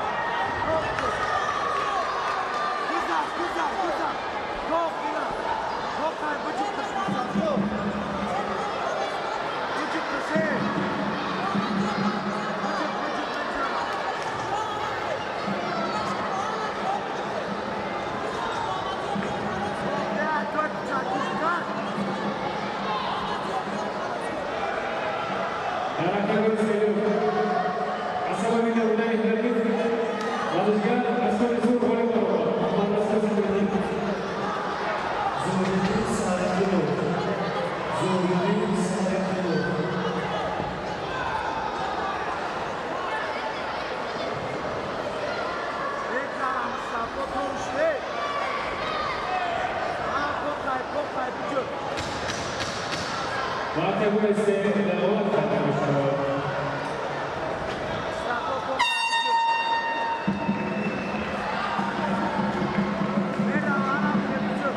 Güzel, güzel, güzel. Çok güzel. Çok güzel. Buçuk kısmı, çok. Buçuk kısmı. Buçuk, buçuk, buçuk. Ya, dört bıçak, bıçak. Дар октагони сеюм аз сабаби набудани ҳаргиз варзишгар аз кунҷи сурх ғолиб баромад Муҳаммадрасул Садриддин. Зуҳуриддин Саидқулов. Зуҳуриддин Саидқулов. Tekrar Mustafa konuştu. Ha, kokay, kokay, buçuk. Ба октагони се даъват карда мешавад Mustafa kokay, buçuk. Bedava, anam, buçuk.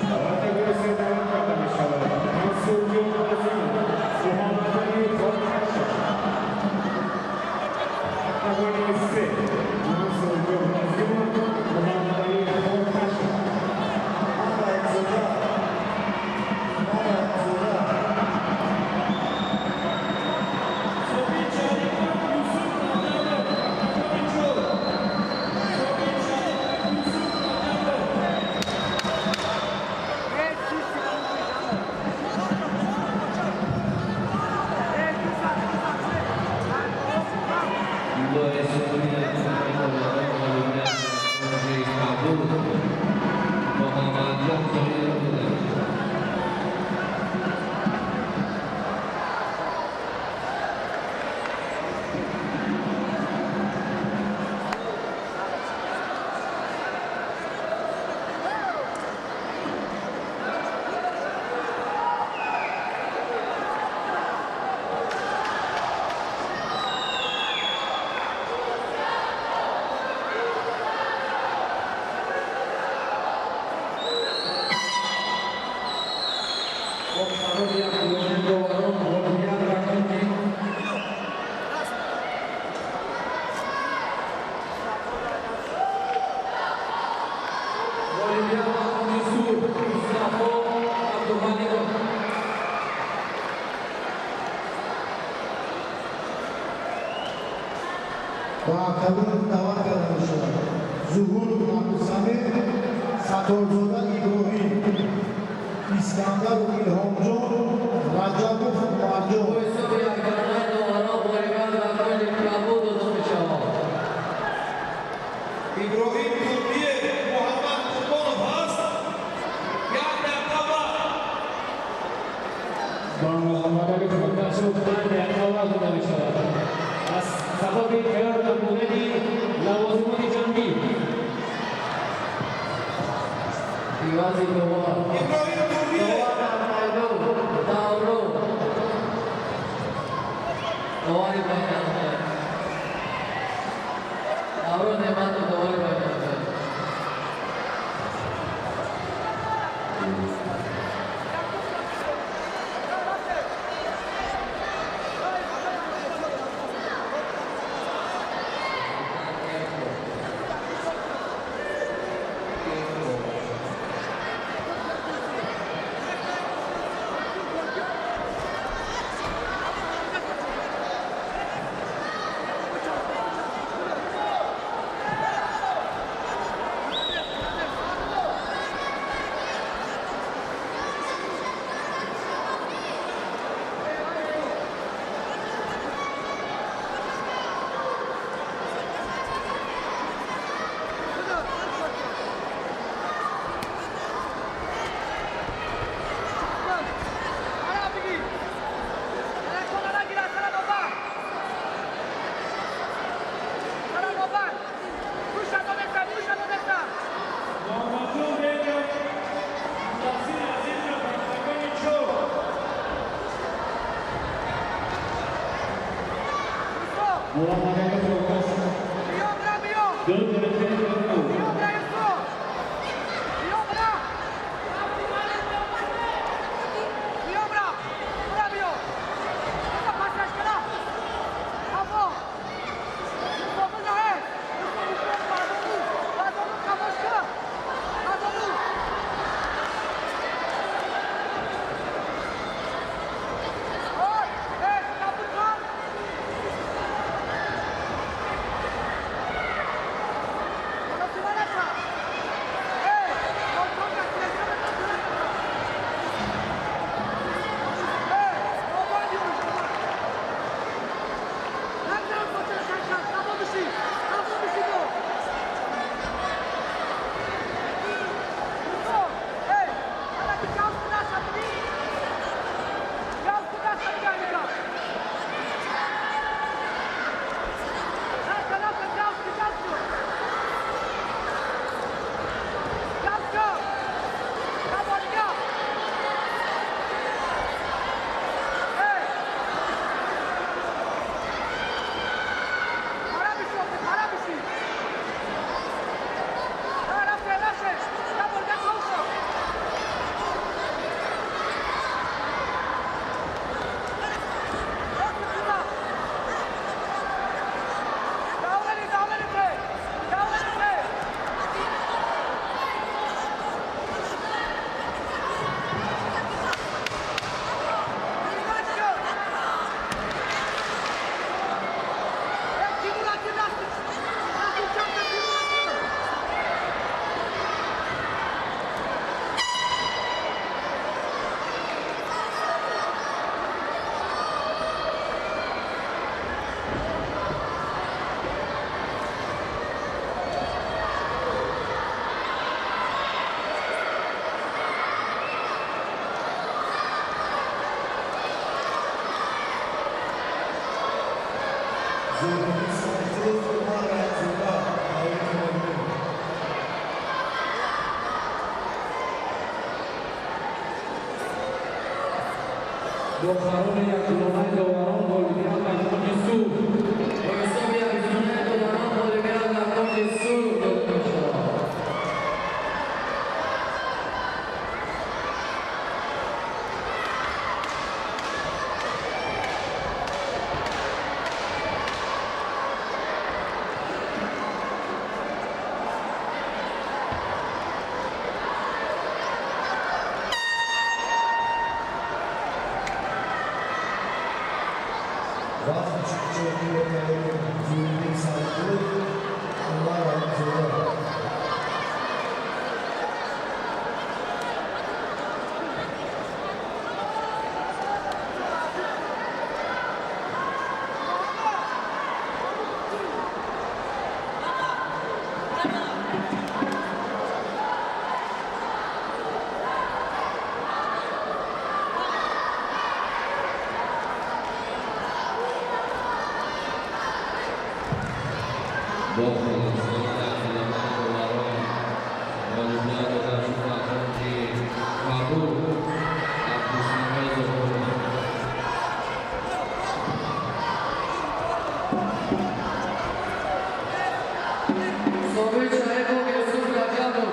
Ба октагони се даъват карда мешавад Мансурҷон Азимов, Муҳаммадали Хоркашев. Октагони се. Мансурҷон Азимов, Муҳаммадали Хоркашев. Ба октагон даъват карда мешавад Зуҳуров Абдусамед, Сатторзода Иброҳим, Искандаров Илҳомҷон, Раҷабов Умарҷон. Бо ҳисоби якганаи доварон ғолибият ба кунҷи кабуд дода мешавад. Иброҳим Турдиев, Муҳаммад Қурбонов ҳаст? Як дақиқа вақт. Ба Муҳаммадали Хуркашов 5 дақиқа вақт дода мешавад аз сабаби тайёр набудани лавозимоти ҷангӣ. Ивази довар. Иброҳим Турдиев. Довар дар майдон. Даврон. Довари байналмилал. Даврон Неъматов, довари байналмилал. Муҳаммадҷон Беков, Муҳсин Азизов, октагони чор. Муҳаммадали Хуркашов 2 дақиқа вақт буд. Зуҳриддин Исроилов, Умар Раҳимзода, даъвати мебинем. Бо қарори якгунаи доварон ғолибият ба кунҷи сурх. Бо ҳисоби якгунаи доварон ғолибият ба кунҷи сурх дода мешавад. Вазни 44 килограмм. Кабуд, Анвар Раҳимзода. Бо хулосаи дар доварон ғолибият дода шуд ба кунҷи кабуд Абдусамед Ғолиб. Собит Шарипов, Юсуф Раҷабов.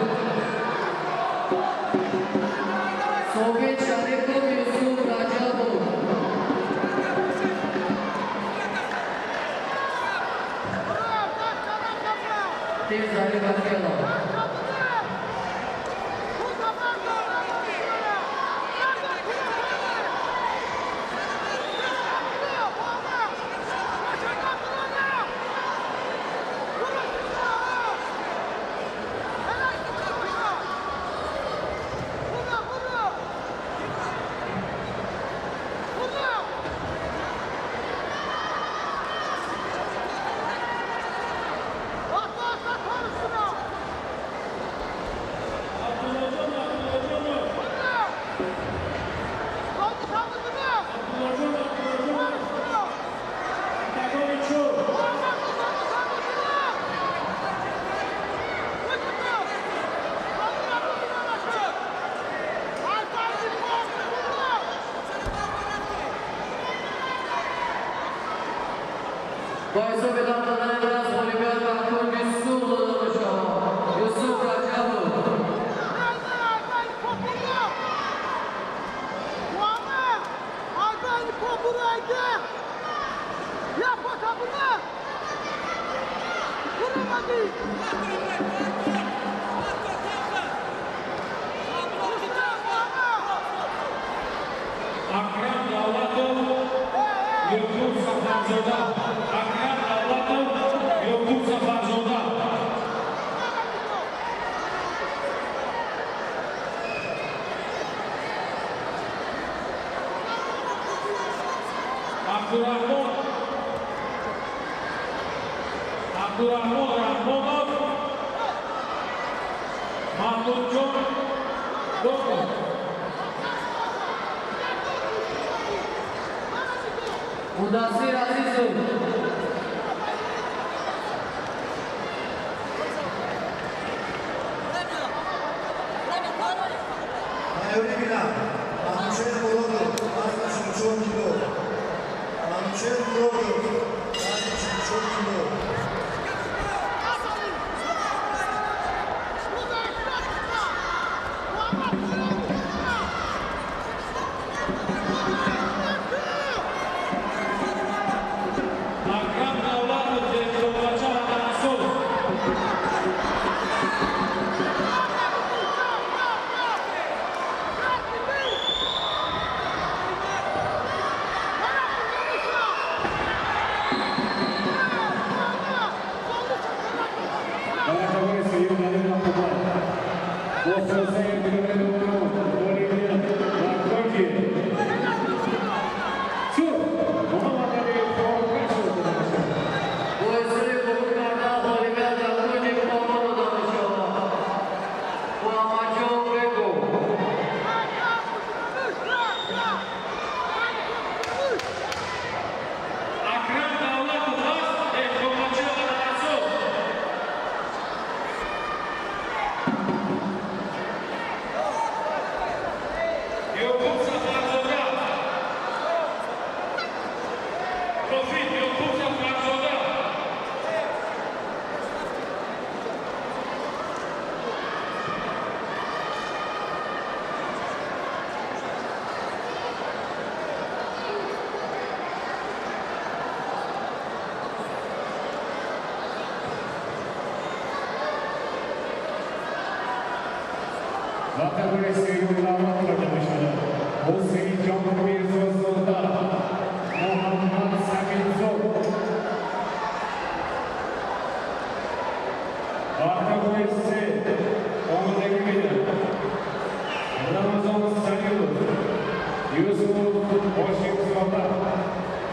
Собит Шарипов, Юсуф Раҷабов. Тим Зариф Акелов. Бо ҳисоби дам задани даст ғолибият ба кунҷи сурх дода мешавад. Юсуф Раҷабов. Акрам Давлатов, Ёқуб Сафарзода. Акрам Давлатов, Ёқуб Сафарзода. Абдурахмон Раҳмонов, Маҳмудҷон Боков. Мудассир Азизов. Тайёрӣ бинам Манучер Муродов, вазни 44 кило. Манучер Муродов, вазни 44 кило. Акрам Давлатов, Деҳқонбача Ватанасоз. Дар октагони сеюм дар ин рақобат бо хулосаи интихоби доварон ғолибият ба кунҷи сурх Муҳаммадали Хоркашов дода мешавад. Бо ҳисоби қабул кардан ғолибият дар кунҷи кабуд дода мешавад. Муҳаммадҷон Беков. Акрам Давлатов ҳаст, Деҳқонбача Ватанасоз. Ёқуб Сафарзода. Профит Ёқуб Сафарзода. Ба октагони сеюм даъват карда мешавад Ҳусейнҷон Мирзозода, Муҳаммад Самидзод. Октагони се омодагӣ бинанд Рамазон Салимов, Юсуф Ҳошимзода.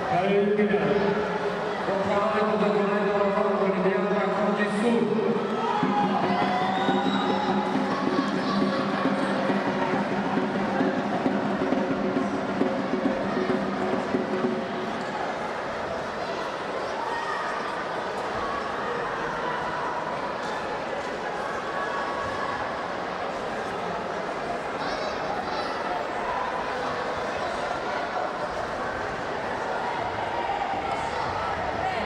Тайёрӣ бинанд. Бо қарори ҷудогонаи доварон ғолибият ба кунҷи сурх.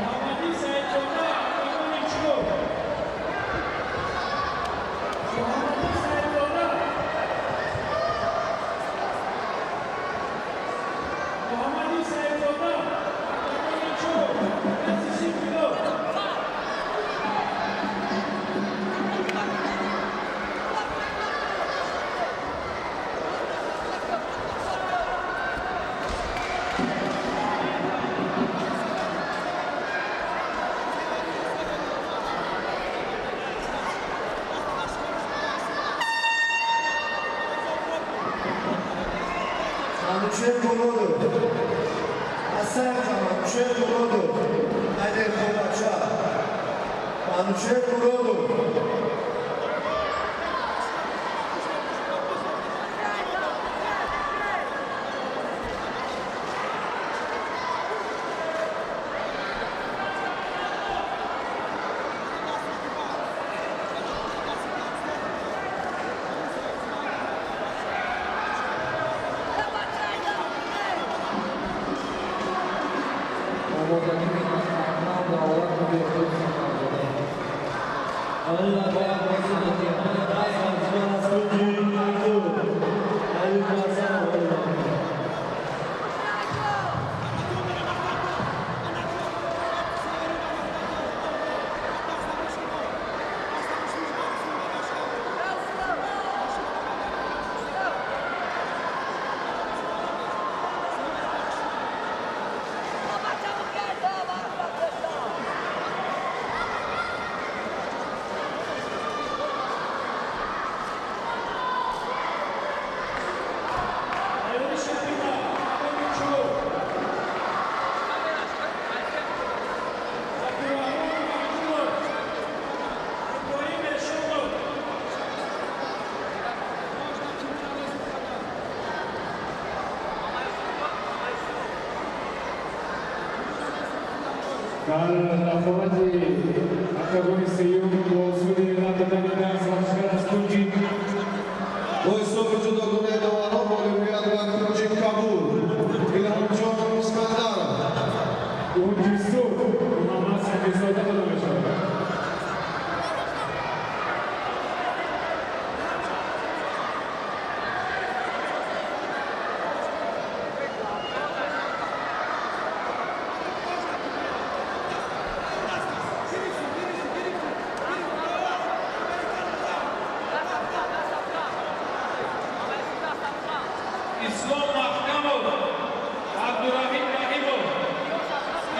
Муҳаммадӣ Саидзода, октагони чор. Муҳаммадӣ Саидзода. Муҳаммадӣ Саидзода, октагони чор. Вазни 30 кило. Манучер Муродов. Ҳасан, Манучер Муродов. Айдер Хобача. Манучер Муродов. Омодагӣ бинанд Акрам Давлатов, Беҳрӯз Сафарзода. Дар ин рақобат бозӣ мекунад даст варзишгар аз кунҷи кабуд Аюб Ҳасанов ғолиб омад. Тайёрӣ шавида, октагони чор. Абдурраҳмон Маҳмудов. Иброҳим Эршодов. Дар рақобати октагони сеюм бо суди надодани даст варзишгар аз кунҷи Бо ҳисоби ҷудогонаи доварон ғолибият ба кунҷи кабуд Илҳомҷон Искандаров. Кунҷи сурх Муҳаммад Самирзода дода мешавад. Ислом Маҳкамов, Абдураҳим Раҳимов.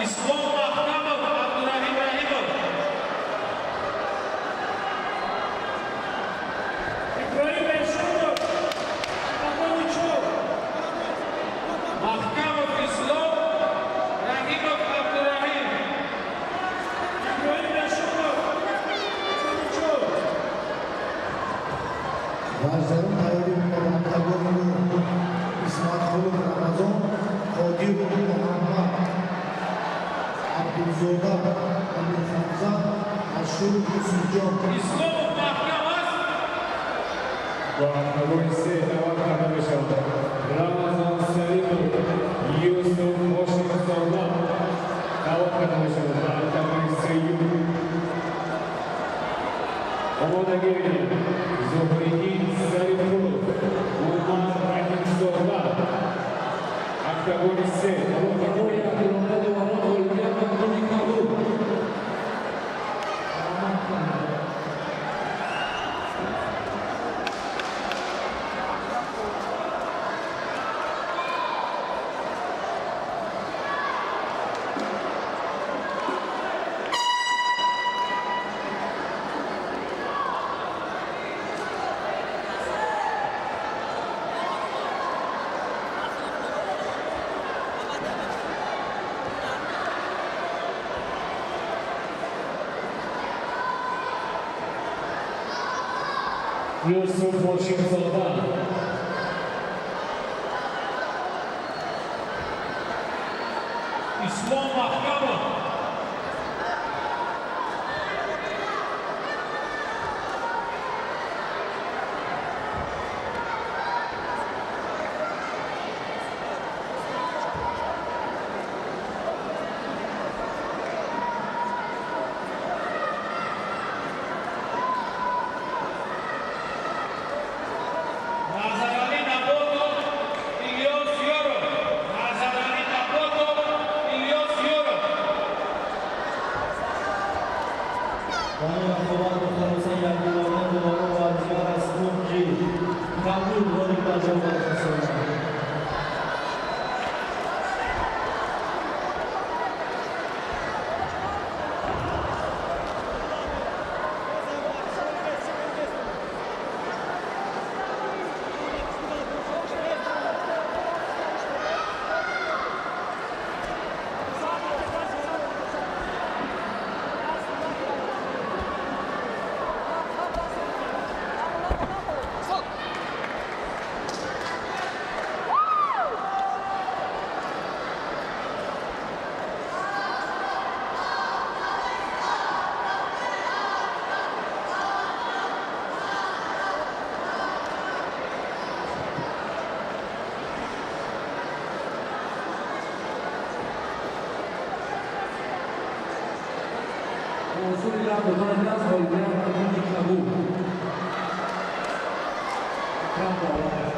Ислом Маҳкамов, Абдураҳим Раҳимов. Иброҳим Эршодов. Октагони чор. Маҳкамов Ислом, Раҳимов Абдураҳим. Иброҳим Эршодов. Октагони чор. Варзарон тайёрӣ мекунад октагони нӯҳ Исматқулов Рамазон, Қодиров Муҳаммад, Абдулзода Амирҳамза, Ашуров Юсуфҷон. Исломов Маҳкам аст. Ба октагони се даъват карда мешавад Рамазон Салимов, Юсуф Ҳошимзода даъват карда мешавад ба октагони сеюм. Омодагӣ бинед Зуҳриддин Зарифқулов, Муҳаммад Раҳимзода. Октагони се. Бо қарори оқилонаи доварон ғолибият ба кунҷи кабуд. Муҳаммад Самирзода. Юсуф Ҳошимзода. Ислом Маҳкамов. Назарали Наботов, Ильёс Ёров. Назарали Наботов, Ильёс Ёров. Дар ин рақобат бо хулосаи якдилона доварон варзишгар аз кунҷи кабуд ғолиб ба ҷо расонад. Бо усули лаб додани даст ғолибият ба кунҷи кабуд. Акрам Давлатов.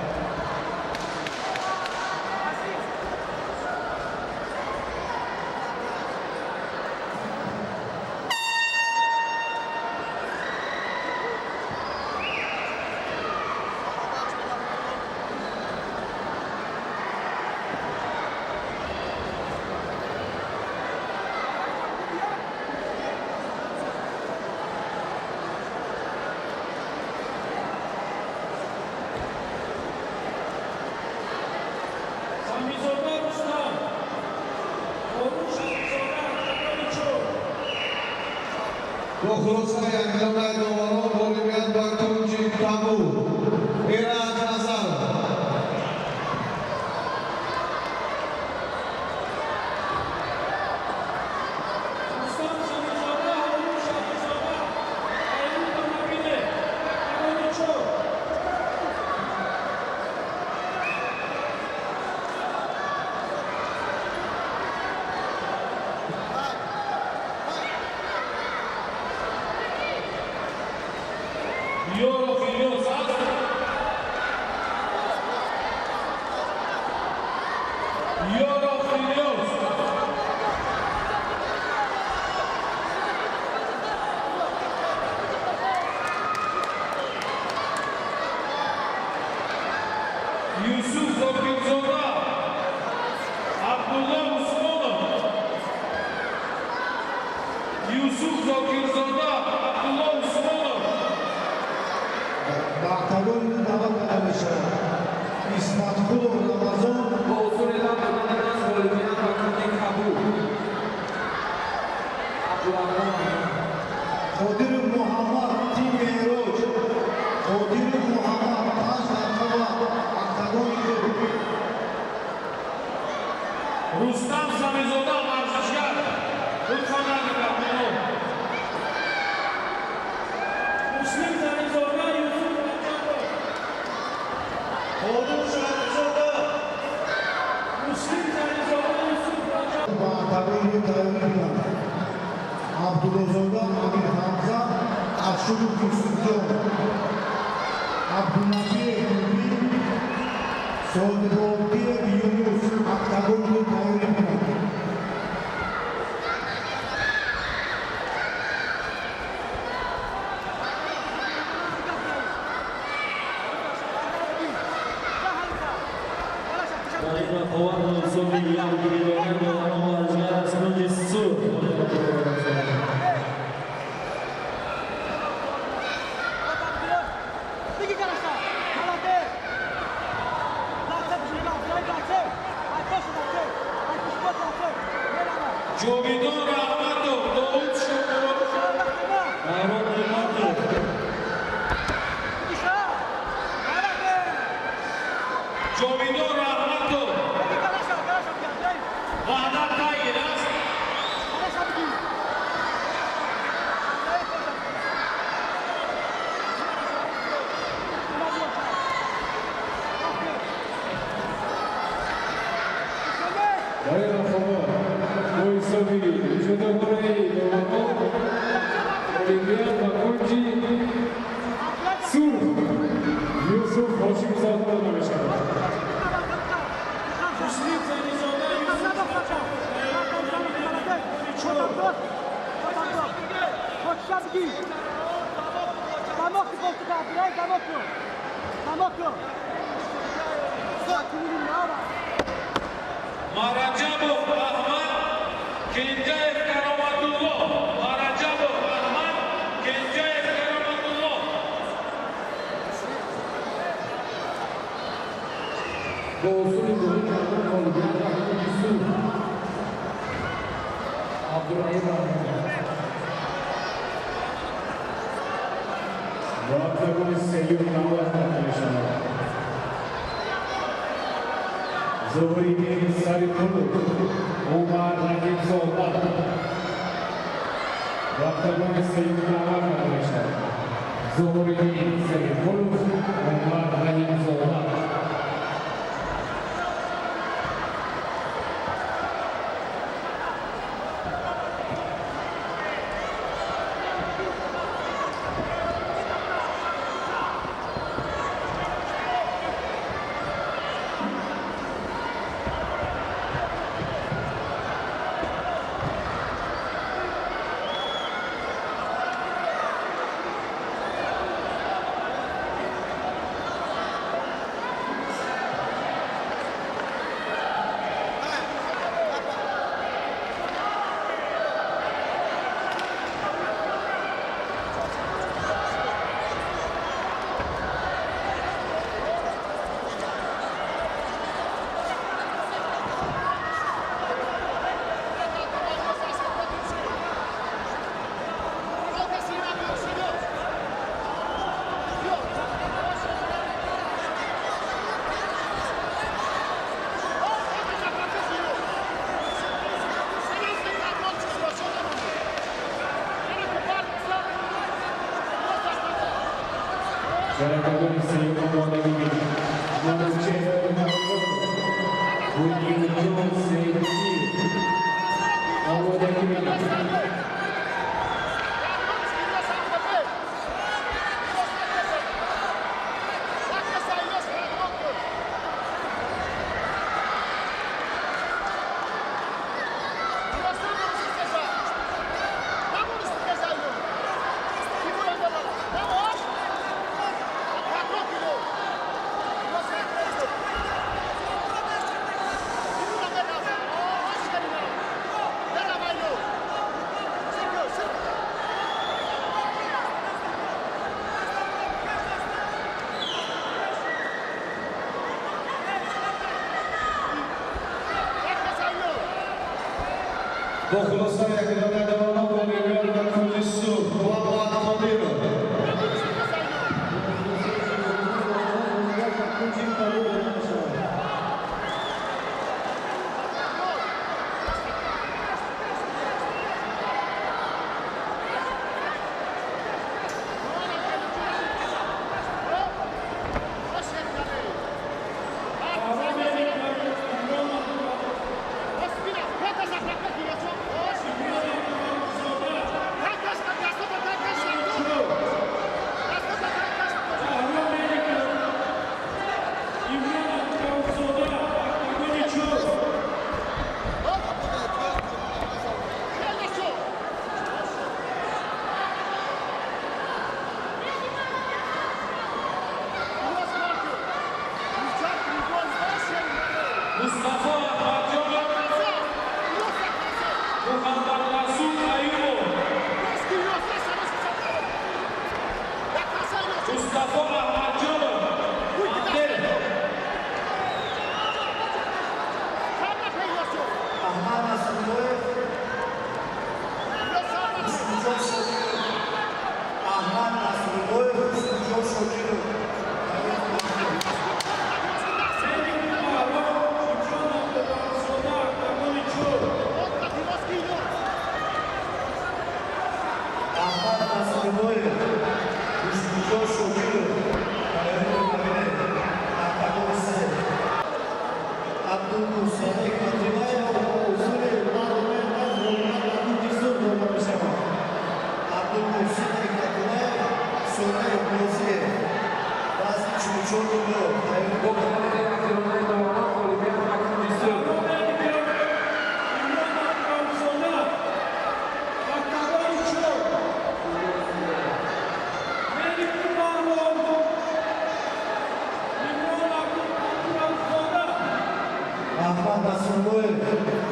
Самизода Рустам. Ҳорун Шарифзода, октагони чор. Бо хулосаи якдилонаи доварон ғолибият ба кунҷи кабуд. Эраҷ Назаров. Рустам Самизода, Ҳорун Шарифзода, Айрун Тамабине, октагони чор. Ёров Ильёс аст. Ёров Ильёс. Юсуф Зокирзода. Абдулло Усмонов. Юсуф Зокирзода, Абдулло Усмонов. Ба октагони ду даъват карда мешавад Исматқулов Рамазон. Бо усули лаб додани даст ғолибият ба кунҷи кабуд. Абдурахмон. Қодиров Муҳаммад, тим Меъроҷ. Қодиров Муҳаммад, 5 дақиқа, октагони ду. Рустам Самизода, варзишгар. Лутфан назди капитанон. Муслим Зарифзода, Юсуф Раҷабов. Ҳорун Шарифзода. Муслим Зарифзода, Юсуф Раҷабов. Ба октагони ду тайёрӣ бинанд Абдуллозода Амир Ҳамза, Ашуров Юсуфҷон, Абдунабиев Мубин, Содибобиев Юнус, октагони ду тайёрӣ бинанд. Дар ин рақобат бо ҳисоби якдилона доварон варзишгар аз кунҷи сурх ғолиб ба ҷо расонад. Беги, Караша! Молодец! Ҷовидон Раҳматов, Довуд Шокуров. Майрон Неъматов. Ҷовидон Раҳматов, Ваҳдат Тайгер аст. Дар ин рақобат бо ҳисоби ҷудогонаи доварон ғолибият ба кунҷи сурх Юсуф Ҳошимзода дода мешавад. Муслим Зализода Юсуф. Мараҷабов Аҳмад, Кенҷаев Кароматулло. Мараҷабов Аҳмад, Кенҷаев Кароматулло. Бо усули бозӣ кардан ғолибият ба кунҷи сурх Абдураҳим Раҳмонов. Ба октагони сеюм даъват карда мешавад Зуҳуриддин Сарипулов, Умар Раҳимзода. Ба октагони сеюм даъват карда мешавад Зуҳуриддин Сарипулов, Умар Раҳимзода. Дар октагони сеюм омодагӣ бинед Манучеҳр Бунёдҷон Сейдиев. Омодагӣ бинед. Бо хулосаи якдона доварон ғолибият ба кунҷи сурх Муҳаммад Қодиров. Кунҷи кабуд дода мешавад. Мустафо Аҳмадҷонов, Муҳаммадрасул Аюбов. Мустафо Аҳмадҷонов, Андер. Аҳмад Насруллоев, Юсуфҷон Шокиров. Аҳмад Насруллоев, Юсуфҷон Шокиров. 44 кило. Бо хулосаи якдилонаи доварон ғолибият ба кунҷи сурх. Аҳмад Насруллоев,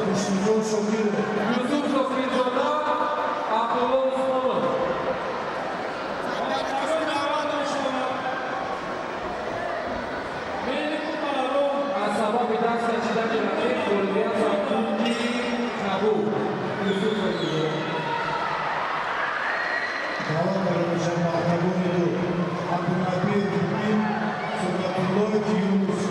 Хуршидҷон Шокиров. Юсуф Шокирзода, Абдулло Усмонов. Аз сабаби даст кашидани рақиб ғолибият ба кунҷи кабуд. Юсуф Шокирзода. Даъват карда мешавад ба октагони ду Абдунабиев Мубин, Субратуллоев Юнус.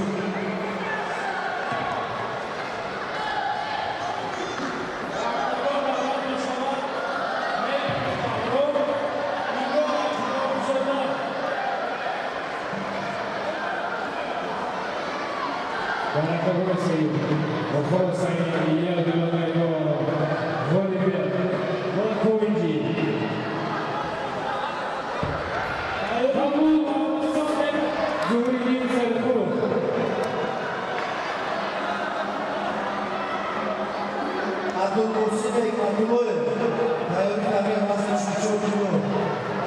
Дар октагони сеюм бо хулосаи якдилонаи доварон ғолибият ба кунҷи кабуд. Зуҳриддин Сайдқулов. Абдулмуҳсинбек Абдуллоев, тайёрӣ табиъи вазни 44 кило.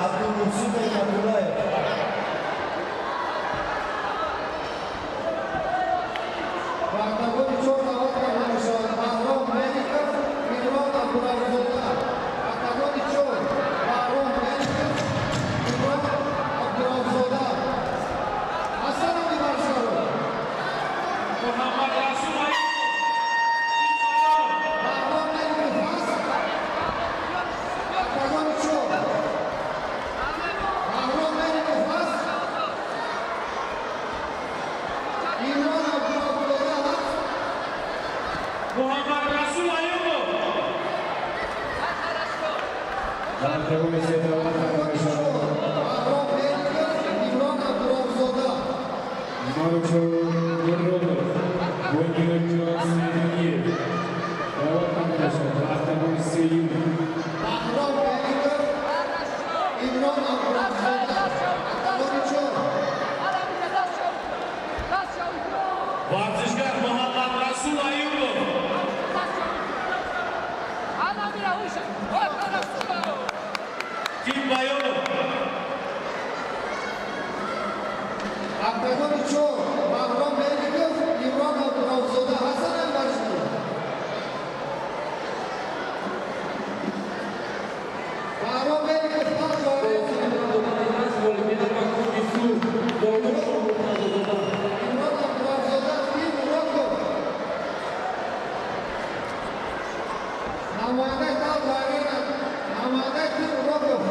Абдулмуҳсинбек Абдуллаев. Ба октагони чор даъват карда мешавад Баҳром Меликов, Имрон Абдуравзода. Октагони чор, Баҳром Меликов, Имрон Абдуравзода. Ҳасанови варзишгаро. Муҳаммад Расул. Баҳром Меликов ҳаст? Октагони чор. Баҳром Меликов ҳаст? Имрон Абдуравзода ҳаст? Муҳаммад Расул Аюбов. Дар октагони се даъват карда мешавад Баҳром Меликов, Имрон Абдуравзода. Манучор Муродов, Бонгирҷон Сейдиев даъват карда мешавад ба октагони сеюм. Баҳром Меликов, Имрон Абдуравзода. Октагони чор. Варзишгар Муҳаммад Расул Аюбов. Тим Баёнов. Октагони чор, Баҳром Меликов, Имрон Абдуравзода. Ҳасанам варзишгаро. Баҳром Меликов ҳаст? Ғолибият ба кунҷи сурх. Довудшо Муртазозода. Имрон Абдуравзода, Тим Роков. Намояндаи Талдо Арена, намояндаи Тим Роков.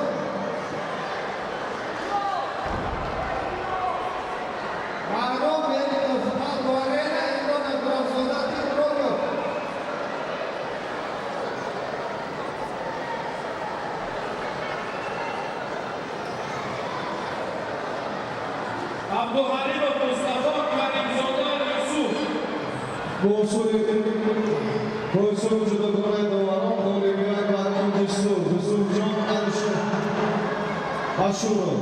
Баҳром Меликов, Талдо Арена, Имрон Абдуравзода, Тим Роков. Абдуҳалимов Мустафо, Каримзода Юсуф. Бо усули ҷудогонаи доварон ғолибият бар кунҷи сурх, Юсуфҷон Ашуров.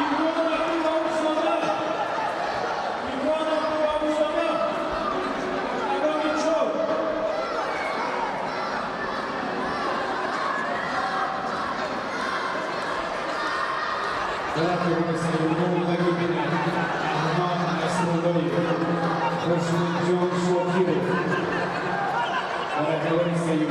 Имрон Абдуравзода. Имрон Абдуравзода. Октагони чор. Дар октагони сеюм номзадагӣ бинад Аҳмад Насруллоев, Хуршидҷон Шокиров. Дар октагони сеюм.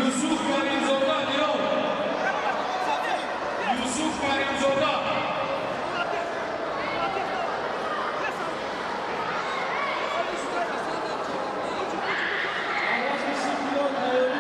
Юсуф Каримзода, Леон. Юсуф Каримзода. Вазни 30 кило тайёрӣ.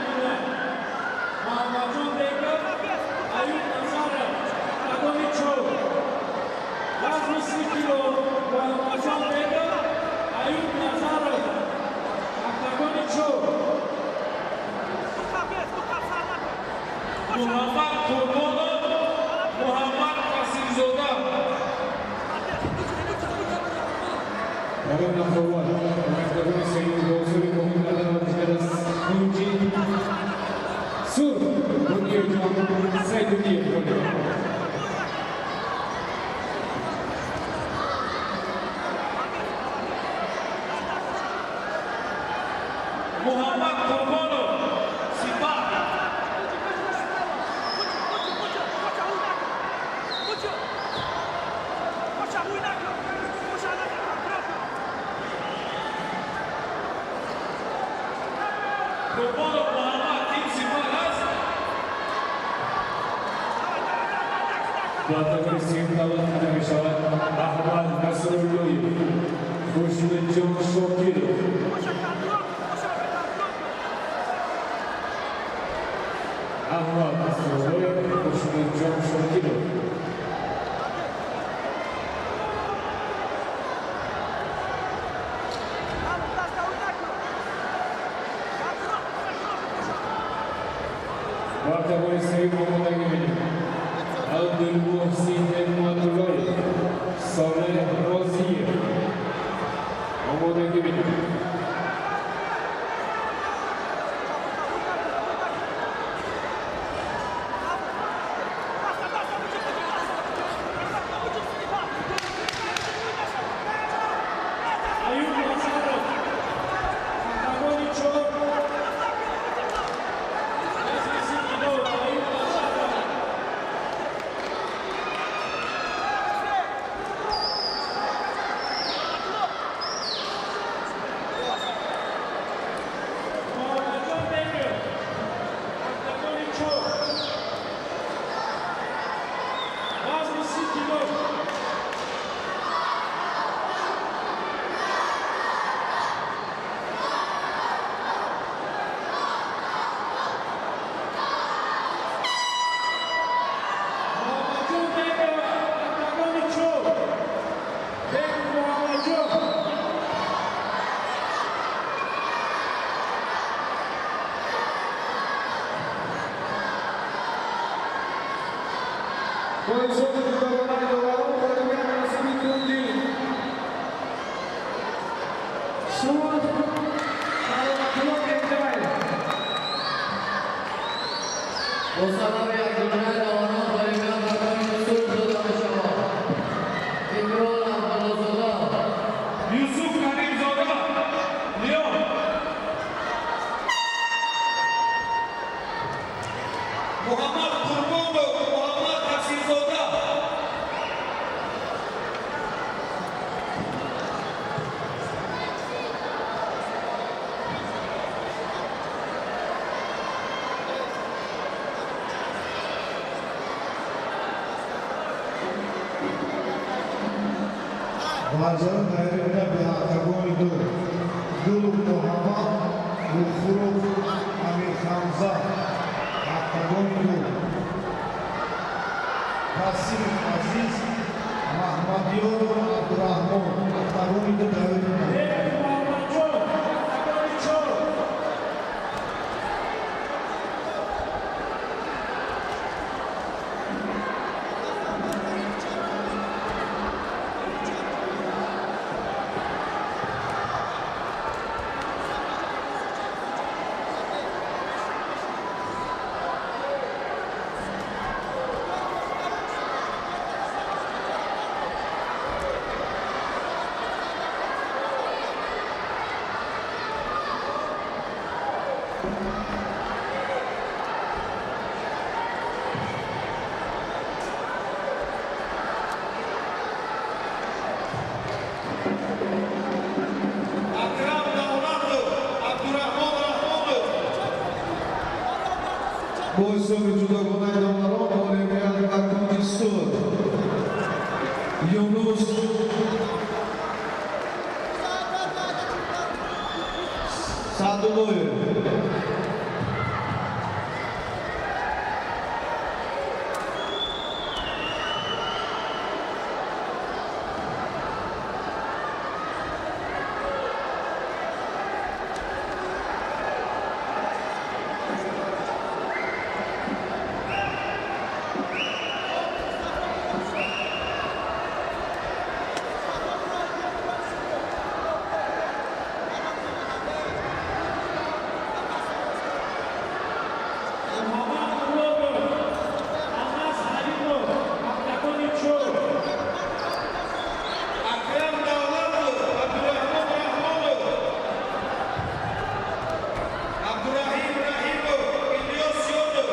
Ба октагони сеюм даъват карда мешавад Аҳмад Насруллоев, Хуршидҷон Шокиров. Аҳмад Насруллоев, Хуршидҷон Шокиров. Ба октагони сеюм омодагӣ бинед Абдулмуҳсин Неъматуллоев, Солеҳ Розиев. Омодагӣ бинед. Аюб Машаров, октагони чор, вазни 30 кило, Аюб Машаров. Муҳаммадҷон Беков, октагони чор, вазни 30 кило. Муҳаммадҷон Беков, октагони чор. Беков Муҳаммадҷон. Бо ҳисоби ҷудогонаи доварон ғолибият насиби кунҷи сурх Кароматулло Кенҷаев. Бо сабаби якҷонаи доварон ғолибият ба кунҷи сурх дода мешавад. Имрон Абдуллозода. Юсуф Каримзода, Лион. Муҳаммад Қурбонов, Муҳаммад Насирзода. Варзишгарон тайёрӣ бинанд ба октагони ду. Гулов Муҳаммад, Ғуфуров Амирхамза. Октагони ду. Қасимов Азиз, Маҳмадёров Абдураҳмон. Октагони ду тайёрӣ бинанд. Беков Муҳаммадҷон, октагони чор. Акрам Давлатов, Абдураҳмон Раҳмонов. Бо ҳисоби ҷудогонаи доварон ғолибият ба кунҷи сурх Юнус Саъдуллоев. Муҳаммад Қурбонов, Алмаз Ҳалимов, октагони чор. Акрам Давлатов, Абдураҳмон Раҳмонов. Абдураҳим Раҳимов, Илёс Ёнов.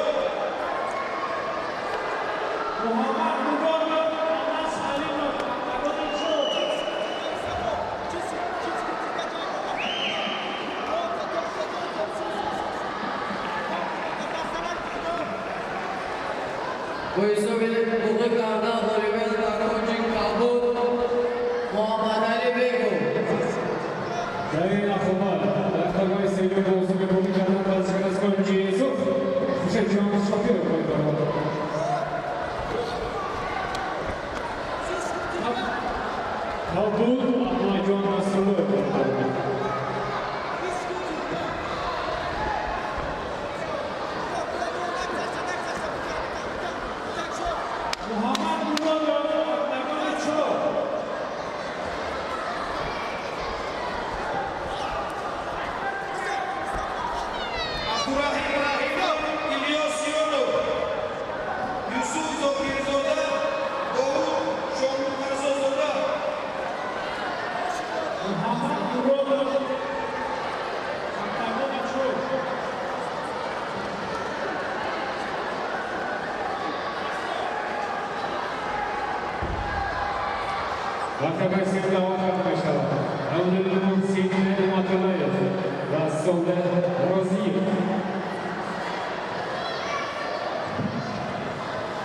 Муҳаммад Қурбонов, Алмаз Ҳалимов, октагони чор. Бо ҳисоби ҳуқуқӣ кардан Кабуд Аҳмадҷон Насруллоев. Муҳаммад Муродов, октагони чор. Абдураҳим Раҳимов, Илёс Сиёнов, Юсуф Зокирзода, Довуд Шомуртазозода. Муҳаммад Муродов, октагони чор. Октагони сеюм даъват карда мешавад Абдулмуҳсин Неъматуллаев ва Солеҳ Розиев.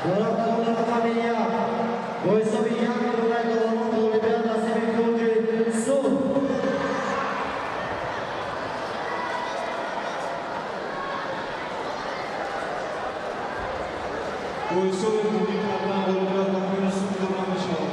Бо октагони рақами 1 бо ҳисоби 1 миёнаи долларон ғолибият насиби кунҷи сурх. Бо ҳисоби бозӣ кардан ғолибият ба кунҷи сурх дода мешавад.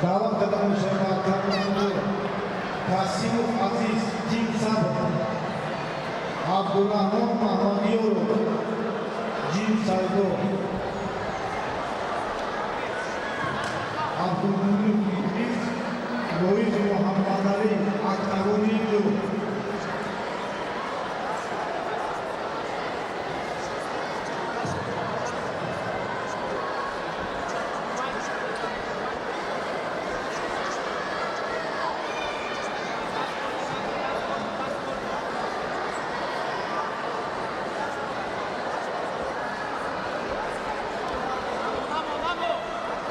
Даъват карда мешавад октагони Касимов Азиз, Тим Сабр, Абдураҳмон Маҳмадёров, Ҷим Сайдо, Абдулмулук Идрис, Лоиқ Муҳаммадалӣ, октагони 2.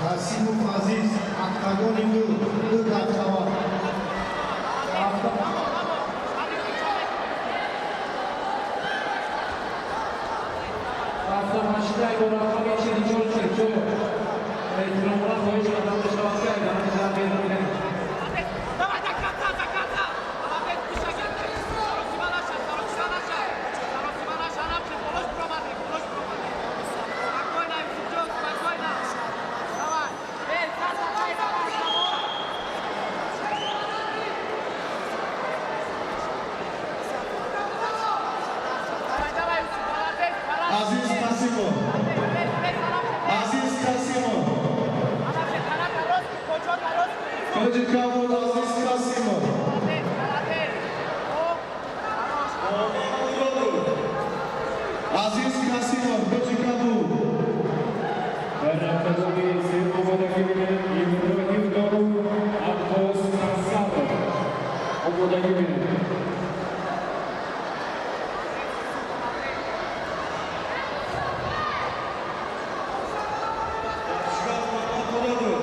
Касимов Азиз, октагони 2, 2 дақиқа вақт. Автомашинаи бо рақами 44 44 эҳтиромона хоҳиш карда мешавад, ки айдани берун бинед. Давай до конца, до конца! Молодец, Пишаган! Саросима наша, саросима наша! Саросима наша, нам же полош промазай, полош промазай! Спокойно, Юсупҷон, спокойно! Давай! Эй, Саса, дай, давай, давай! Давай, давай, Юсуф, молодец, хорошо! Азиз Касимов, Азиз Касимов, Кунҷи кабуд Азиз Касимов. Молодец, молодец! Оп, хорош! Азиз Касимов, кунҷи кабуд. Дар октагони сеюм омодагӣ бинед Иброҳим Дору, Аббос Насаров. Омодагӣ бинед. Варзишгар Муҳаммад Муродов.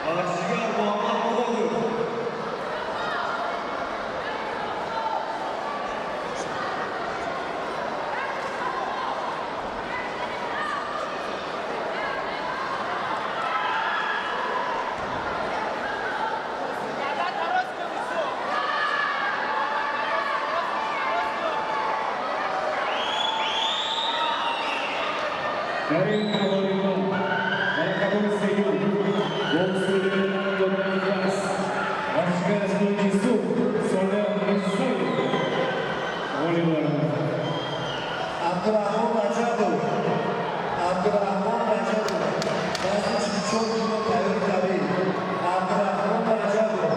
Варзишгар Муҳаммад Муродов. Назад на русскую, Юсуф! Дар ин муҳориба дар октагони сеюм бо усули додани даст варзишгар аз кунҷи сурх Солеҳ Мирзоев ғолиб баромад. Абдураҳмон Раҷабов, Абдураҳмон Раҷабов, вазни 44 кило, тайёри табиӣ. Абдураҳмон Раҷабов.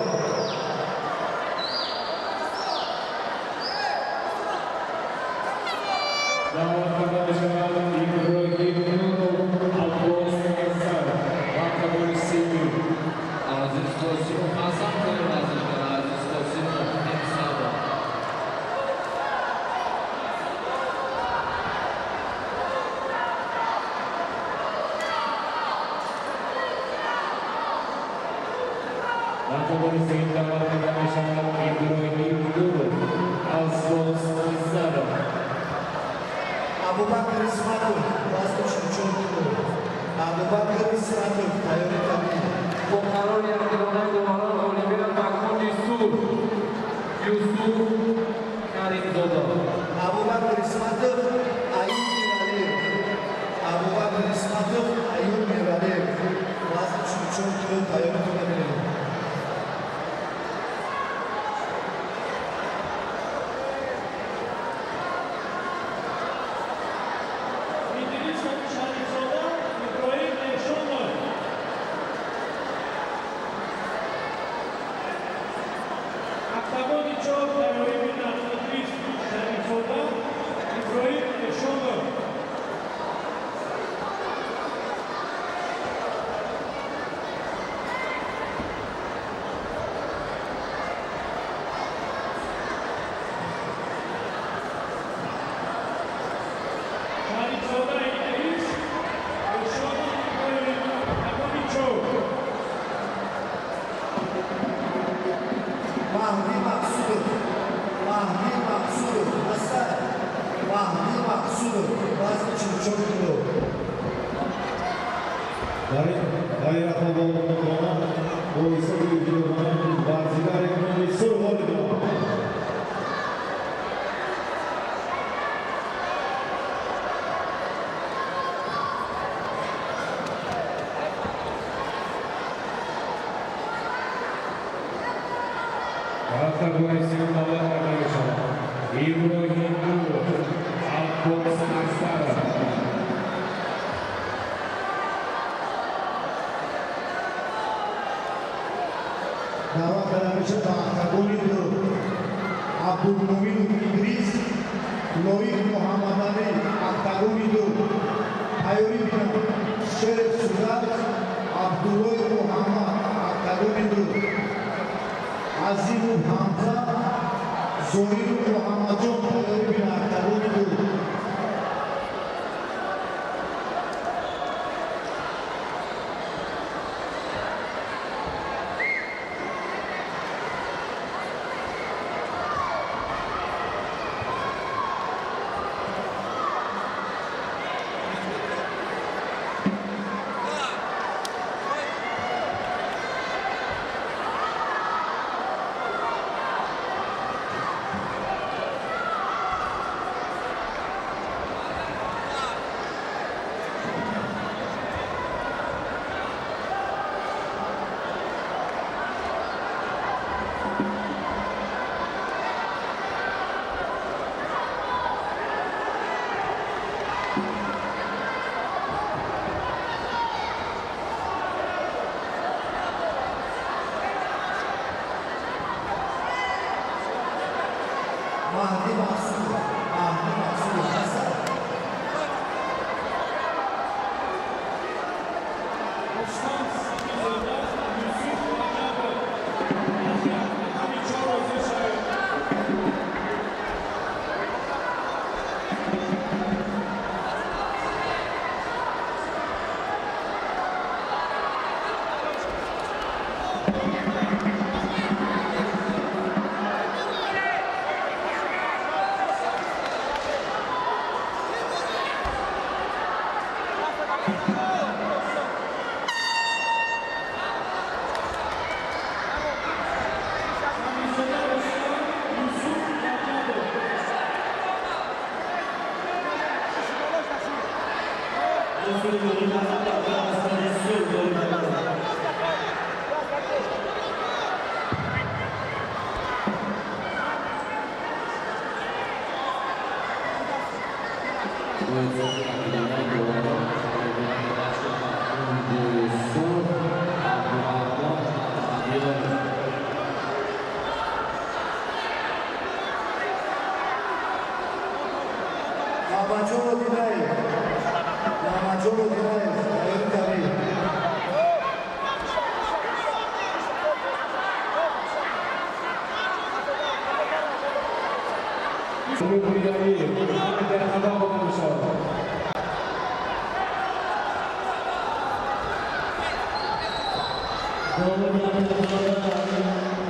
Даъват карда мешавад Иброҳим Нуров, Аббос Насаров ва октагони сеюм. Азиз Қосимов ҳасан кори варзишгар Азиз Қосимов, Тим Сабр. Юсуф Каримзода. Абубакр Исматов, Аюб Миралиев. Абубакр Исматов, Аюб Миралиев. Вазни 44 кило тайёритона бинед. Идрис Шарифзода, Иброҳим Эшонов. Октагони чор тайёрӣ бинад Идрис Шарифзода, Иброҳим Эшонов. Шарифзода Идрис, Эшонов Иброҳим, октагони чор. Маҳдӣ Мақсудов. Маҳдӣ Мақсудов. Аса. Маҳдӣ Мақсудов. Вазни 44 кило. Дар ин рақобатнокона бо ҳисоби диловарона варзигари кунҷи сурх ғолиб омад. Октагони сеюм даъват карда мешавад Иброҳим Нуров, Аббос Аксаров. Даъват карда мешавад ба октагони ду Абдулмуминов Идрис, Лоиқ Муҳаммадалӣ, октагони ду. Тайёрӣ бинанд Шерев Сурат, Абдуллоев Муҳаммад, октагони ду. Азимов Ҳамза, Зоиров Муҳаммадҷон, тайёрӣ бинанд, октагони ду. Маҳдӣ Мақсудов. Маҳдӣ Мақсудов. Аса. Рустам Самизода, Юсуф Раҷабов. Октагони чор ҳозир шавед. Самизода Рустам, Юсуф Раҷабов. Мамаҷон Одинаев. Мамаҷон Одинаев. Тайёрӣ табиӣ. Умид Миралиев дар ҳаво буда мешавад.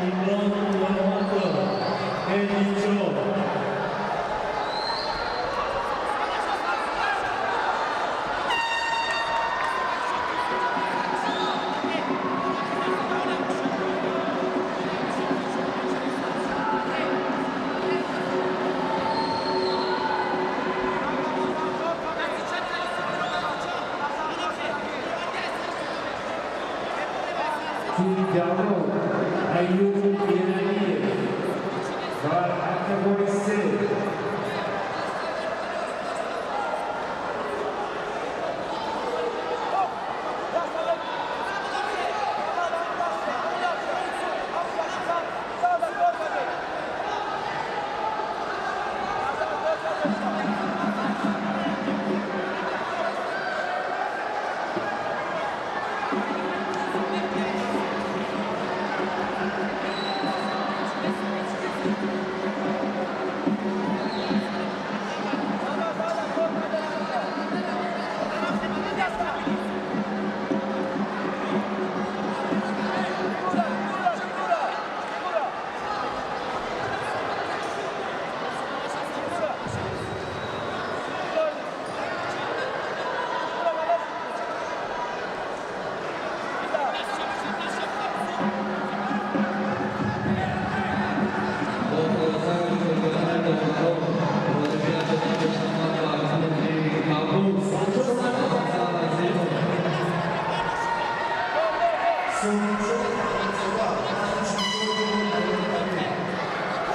Имрон Муҳаммадов, Эдичо. Ҷавон Аюб Эралиев дар октагони се.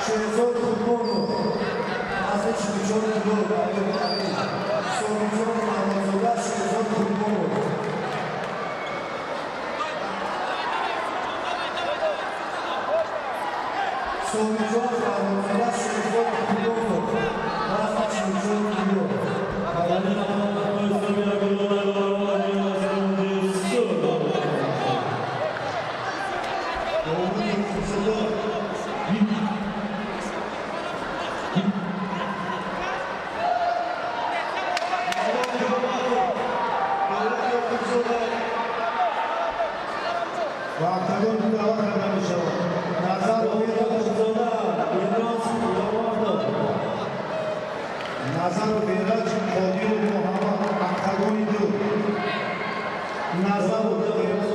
Шерзод Қурбонов, вазни 44 кило, Собиҷон Маҳмадзода, Шерзод Қурбонов. Собиҷон Маҳмадзода, Шерзод Қурбонов, вазни 44 кило. Довуд Ёқубзода. Ва октагон даъват карда мешавад Назаров Назаров Эраҷ, Қодиров Муҳаммад, октагони ду. Назаров Эраҷ,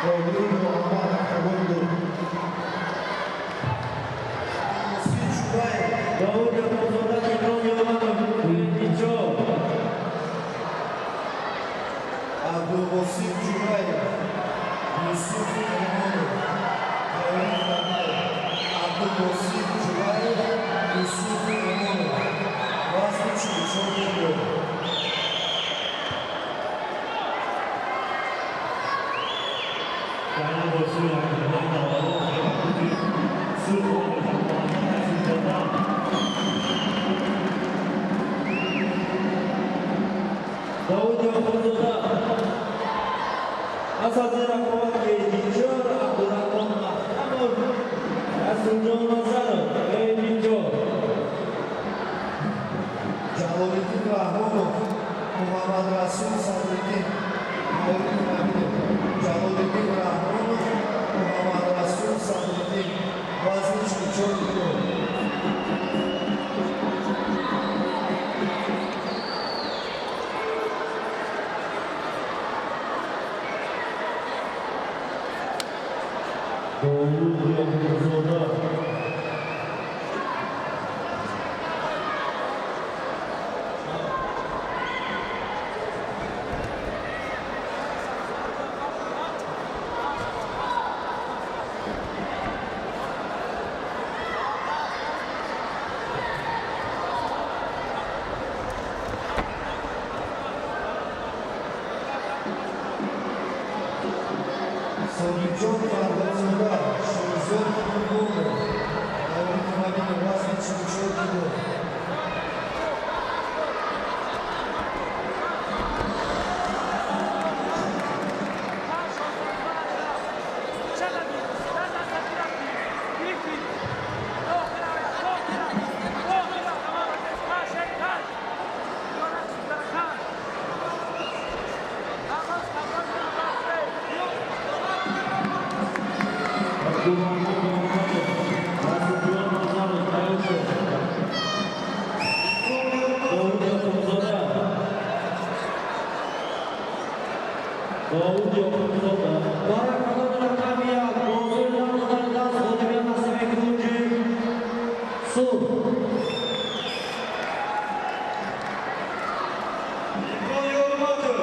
Қодиров Муҳаммад, октагони ду. Довуд Ёқубзода, Имрон Ёрматов, Ичо. Абдулбосит Ҷураев, Юсуф Эмонов, Қайрат Данаев. Абдулбосит Ҷураев, Юсуф Эмонов, вазни 44 кило. Довуд Ёқубзода. Пас аз ин рақобат Эдиҷон Абдураҳмон Маҳкамов, Расулҷон Назаров, Эдиҷон. Ҷалолиддин Раҳмонов, Муҳаммадрасул Садриддин, Мавлуд Мабинов. Ҷалолиддин Раҳмонов, Муҳаммадрасул Садриддин, вазни 44 кило. Довуд Ёқубзода. Собиҷон Фарҳодзода, Шерзод Қурбонов, Давлат Мабинов, вазни 44 кило. Абдулманон Муҳаммадов, Расулҷон Назаров, тайёр шуд. Довуд Ёқубзода. Довуд Ёқубзода. Дар октагони рақами як бо зӯри додани даст ғолибият насиб кунҷи сурх. Имрон Ёрматов.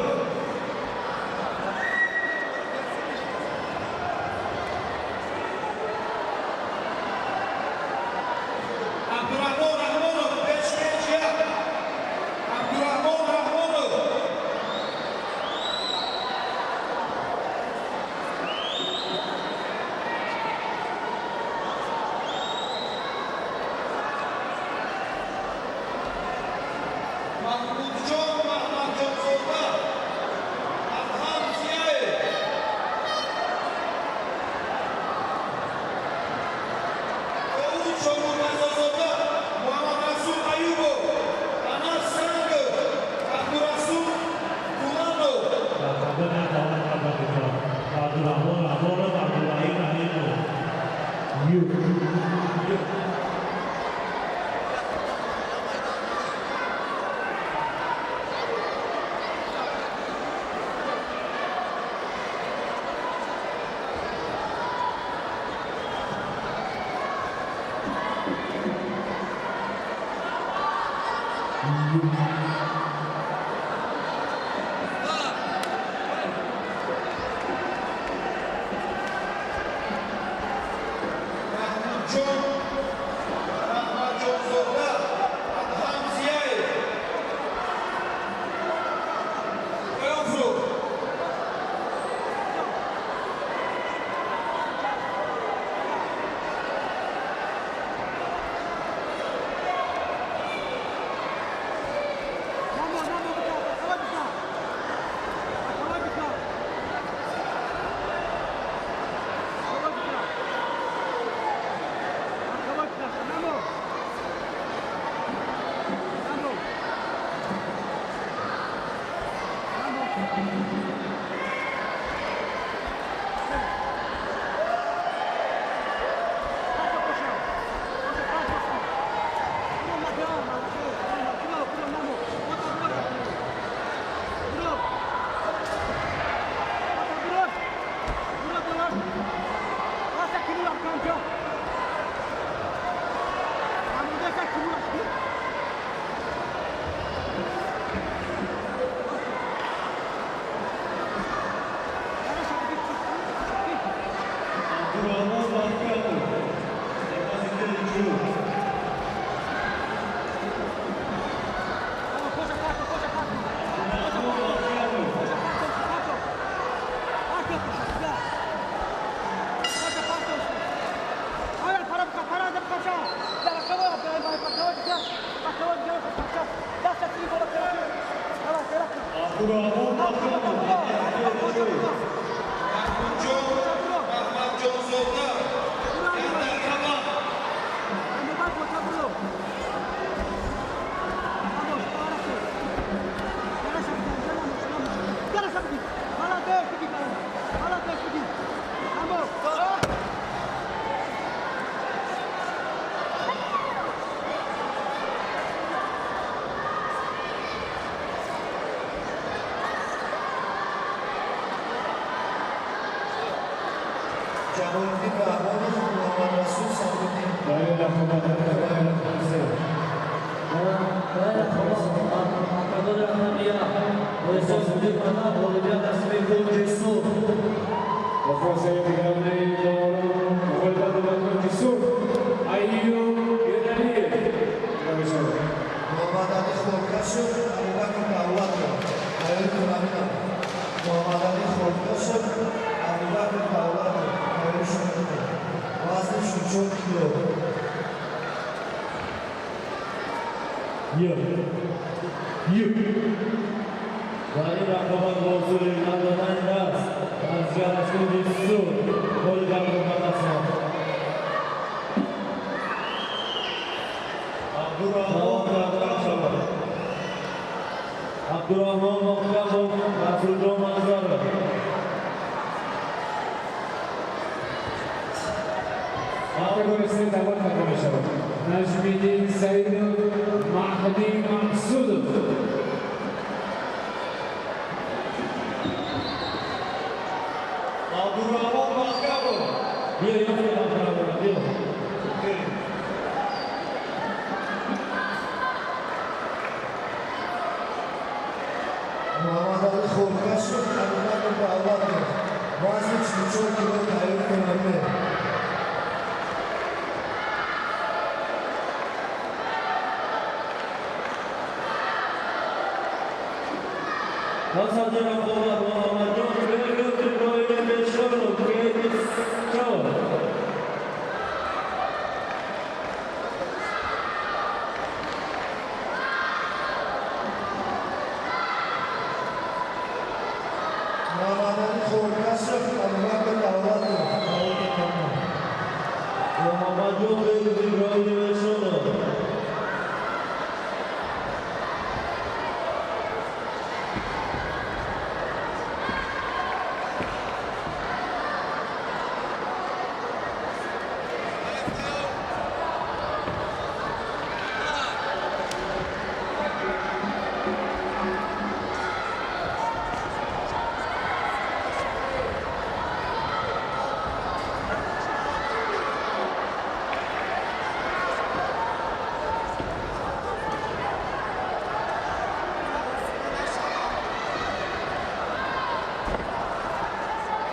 Маҳмудҷон Раҳматҷонзода, Адҳам Зияев. Довуд Шомуртазозода, Муҳаммадрасул Аюбов, Анас Сангов, Абдурасул Туланов. Дар октагони як даъват карда мешавад Абдураҳмон Раҳмонов, Абдураҳим Раҳимов. Ю. Маҳмудҷон Раҳматҷонзода, Адҳам Зияев. Поён фурӯд. Абдурраҳмон Маҳкамов, Депозитари ҷур. Абдурраҳмон Маҳкамов. Абдурраҳмон Маҳкамов, Депозитари ҷур. Маҳмудҷон Раҳматҷонзода, як дақиқа. Ҷамолиддин Раҳмонов, Муҳаммадрасул Садриддин. Дар ин рақобат октагони рақами се. Дар ин рақобат октагони рақами як бо ҳисоби 2 ба 0 ғолибият насиби кунҷи сурх. Бо хулосаи дигаронаи доварон ғолибият ба кунҷи сурх Айюб Юналиев дода мешавад. Муҳаммадалӣ Хоркашев, Абубакр Давлатов. Тайёрӣ кунаминам. Муҳаммадалӣ Хоркашев, Абубакр Давлатов. Тайёрӣ шумо. Вазни 44 кило. Ю. Ю. Дар ин рақобат бо усули надодани даст варзишгар аз кунҷи сурх ғолибиятро ба даст овард. Абдурраҳмон Маҳкамов. Абдурраҳмон Маҳкамов, Расулҷон Манзаров. Октагони се даъват карда мешавад Наҷмиддин Саидов, Маҳдӣ Мақсудов. Абдурраҳмон Маҳкамов. Биё, ёфтем Абдурраҳмон, биё. Муҳаммадалӣ Хоркашев, Абубакр Давлатов. Вазни 44 кило тайёр кунаме. Пас аз ин рақобат Муҳаммадҷон Бегов, Иброҳим Бешонов, Гейди чор. Раҳматҷон Беков, Иброҳим Эшонов.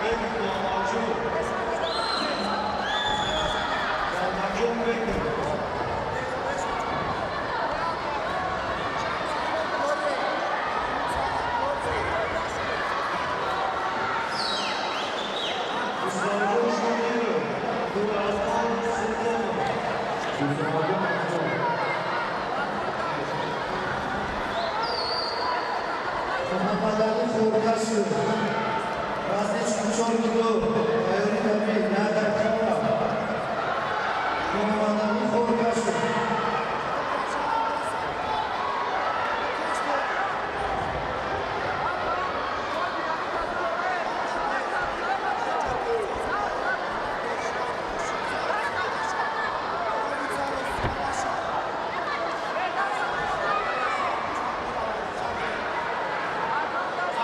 Беков Муҳаммадҷон. Муҳаммадҷон Беков. Исроилҷон Шокиров, Абдурахмон Султонов. Муҳаммадалӣ Хуркашев, вазни 44 кило, тайёрӣ табиӣ, як дақиқа. Муҳаммадалӣ Хуркашев.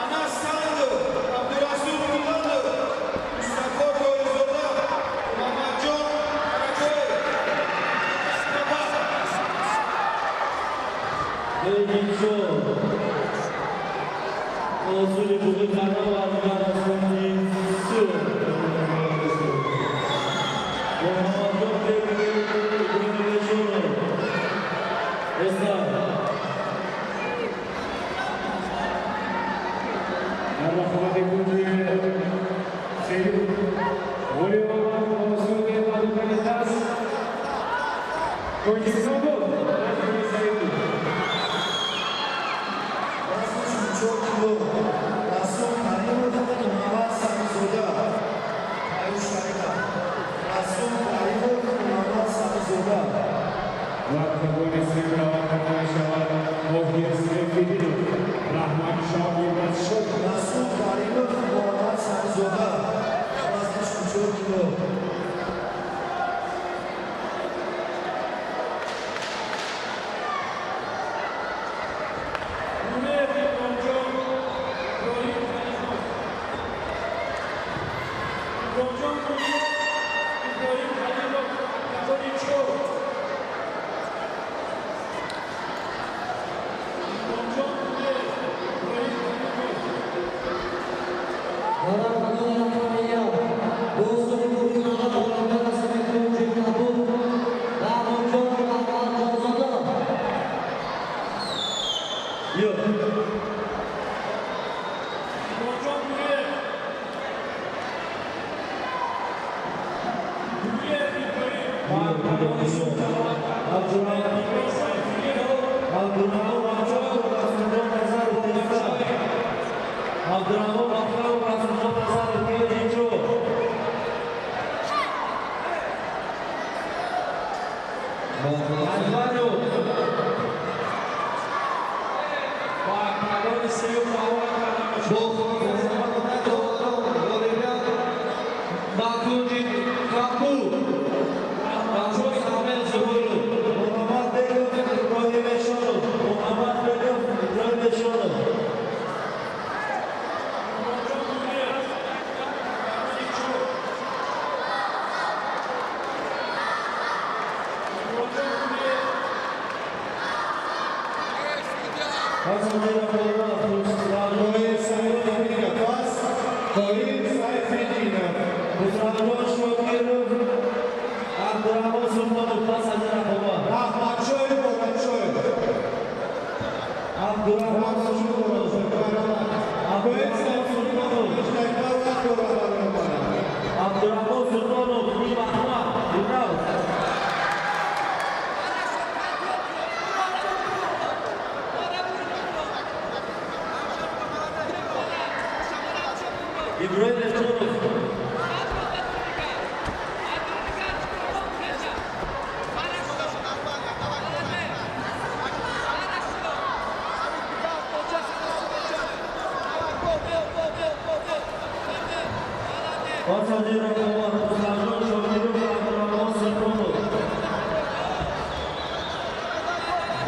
Анас Сандов, Абдурасул Куланов, Мустафо Тоирзода, Муҳаммадҷон Каракоев. Рақобат. Бегинчо. Усули буғи қара варзишгар аз кунҷи сурх. Муҳаммадҷон Беков, Иброҳим Эшонов. Устод. Дар рақобати кунҷи сеюм ғолиб омад бо усули надодани даст кунҷи кабуд Наҷми Саидов. Вазни 44 кило, Расул Каримов, Муҳаммад Самизода. Тайёр шавида. Расул Каримов, Муҳаммад Самизода. Ва октагони сеюм равон карда мешавад Моҳир Сайфиддинов, Раҳматшоҳ Ирбатшоҳ. Расул Каримов, Муҳаммад Самизода. Вазни 44 кило. Гулиев Иброҳимҷон, Иброҳим Халилов. Иброҳимҷон Гулиев, Иброҳим Халилов, октагони чор. Иброҳимҷон Гулиев, Иброҳим Халилов. Дар октагони рақами як бо усули буғи қара ғолибият насиби кунҷи кабуд Раҳмонҷон Раҳматҷонзода. Йо. Иброҳимҷон Гулиев. Гулиев Иброҳим. Ба октагони сурх даъват карда Меҳдибек Сайфиддинов. Абдурахмон Рахмонов, Расулҷон Назаров, Тефта. Абдурахмон Рахмонов, Расулҷон Назаров, Кеҷинчо. Анваров. Ба октагони сеюм даъват карда Бо мешавад. хулосаи доварон ғолибият ба кунҷи кабуд Расул Самир Зуҳуров. Муҳаммад Беков, Иброҳим Эшонов. Муҳаммад Беков, Иброҳим Эшонов. Иброҳимҷон Гулиев. Октагони чор. Иброҳимҷон Гулиев. Ҳасан Рақобат, Хусравҷон Тоир Сайфиддинов пас Тоир Сайфиддинов. Хусравҷон Шокиров, Абдурахмон Султонов пас аз ин рақобат. Раҳматшоев Боратшоев. Абдурахмон Султонов. Тоир Абдурахмон Султонов. Сайфиддинов вақт дорад барои омадан. Абдурахмон Султонов, Ним Ахмад, Фирдавс. Пас аз ин рақобат Рустамҷон Шокиров ва Абдурахмон Султонов.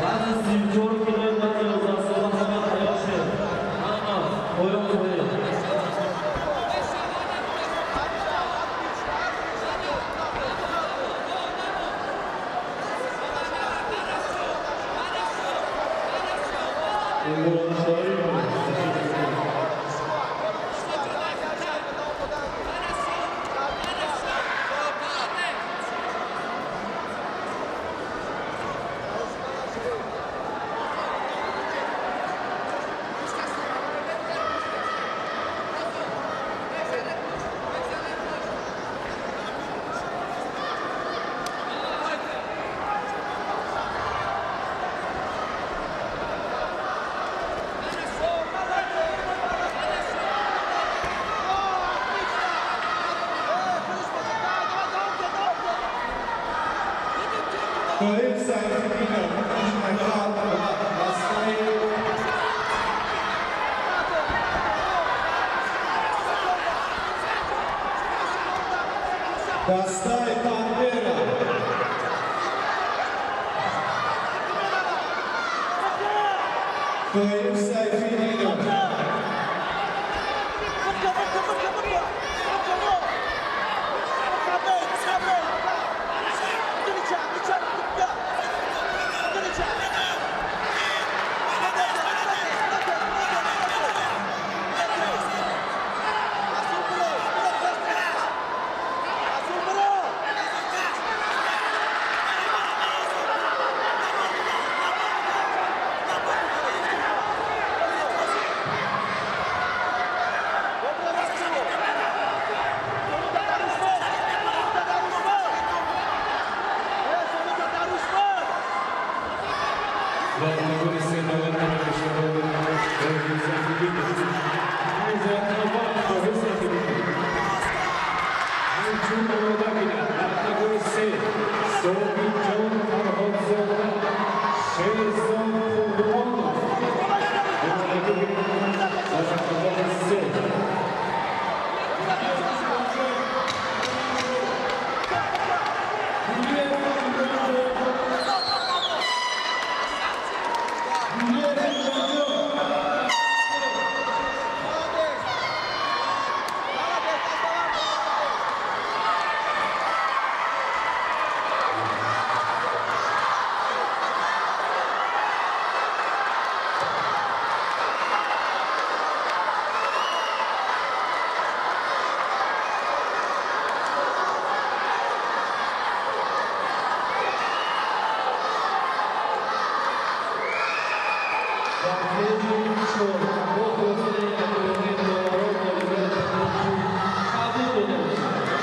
Вазни 34 килои вазни 11 сола ҳама тайёр шед. Ҳама поён кунед. Тоҳир Сайфиддинов, Кунҷи ва дастаи Пантера. Тоҳир Сайфиддинов. Ба октагони се даъват карда мешавад Тоҳир Сайфиддинов. Тоҳир Сайфиддинов ҳамчун омода бинад. Дар октагони се Собитҷон Фарҳодзода, Шерзод Қурбонов. Дар октагони се. Дар кеҷи чор бо хулосаи якоякаи доварон ғолибият ба кунҷи кабуд дода мешавад.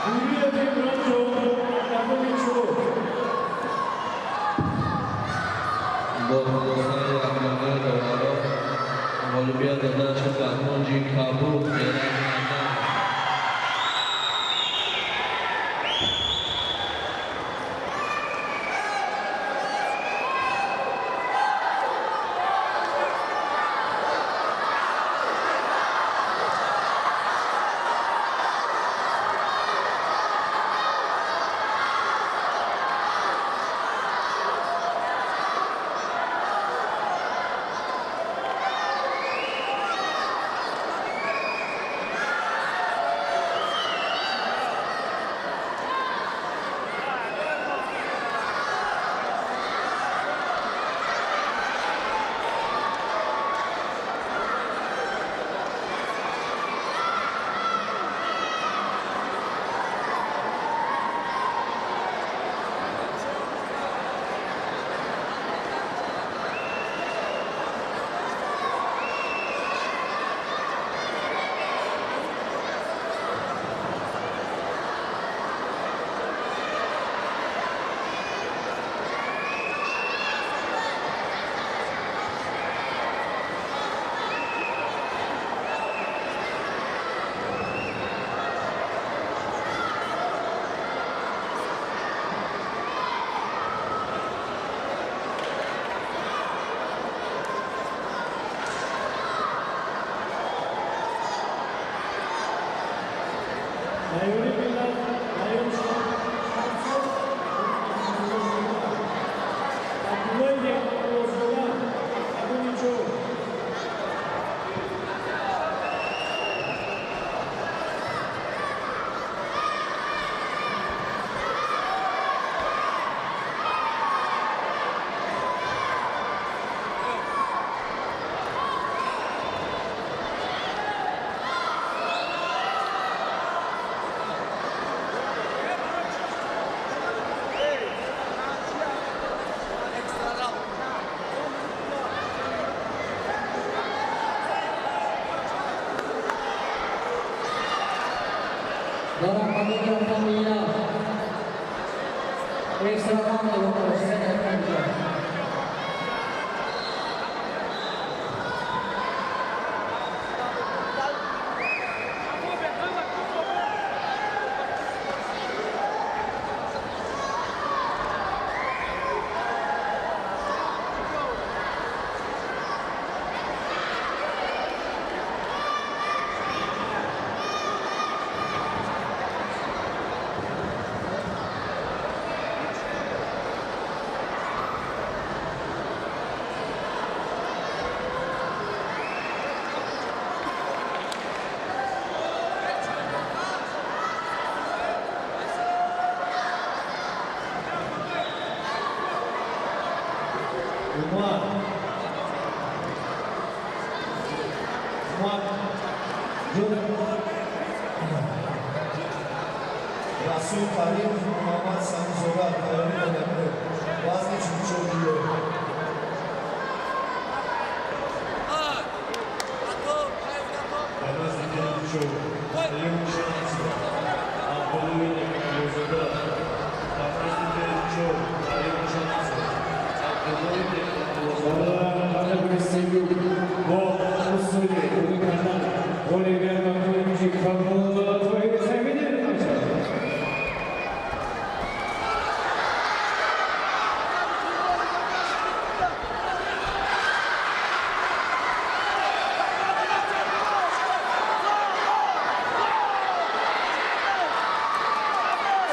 Гурӯҳи Фибранҷо, октагони чор. Бо хулосаи якоякаи доварон ғолибият дода шуд ба кунҷи кабуд Эраҷ Ҳайдаров. Тайёрӣ бинад, тайёр шавад. Абдуллои Неъматуллозода, октагони чор. Дар октагони рақами як экстра раунд идома дошта. Умар. Умар. Ҷон. Расул Каримов, Муҳаммад Самизода, тайёрӣ кунед. Вазни 44 кило. Дар вазни 44 сеюм шанс Абдуллои Неъматуллозода. Дар вазни 44 сеюм шанс Абдуллои Неъматуллозода. Октагони сеюм бо усули бозӣ кардан ғолибият ба кунҷи кабуд Тоҳири Сайфиддин мешавад.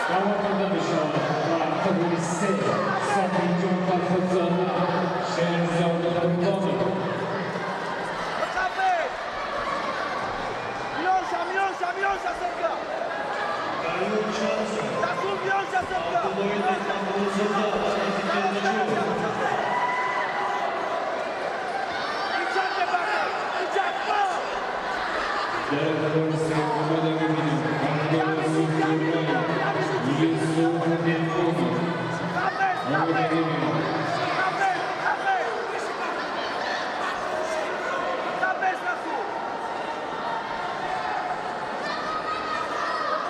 Даъват карда мешавад ба октагони се Сафиҷон Фарҳодзода, Шерзод Қурбонов. Миёнша, миёнша, сетка! Даюм шанс Расул, миёнша, сетка! Абдуллои Неъматуллозода, вазни 44. Иҷа бака! Иҷа, Дар октагони се омода мебинем Абдурасул Қурбонов, Юсуф Деҳқонов. Омода мебинем. Хафез, хафез! Хафез, Расул!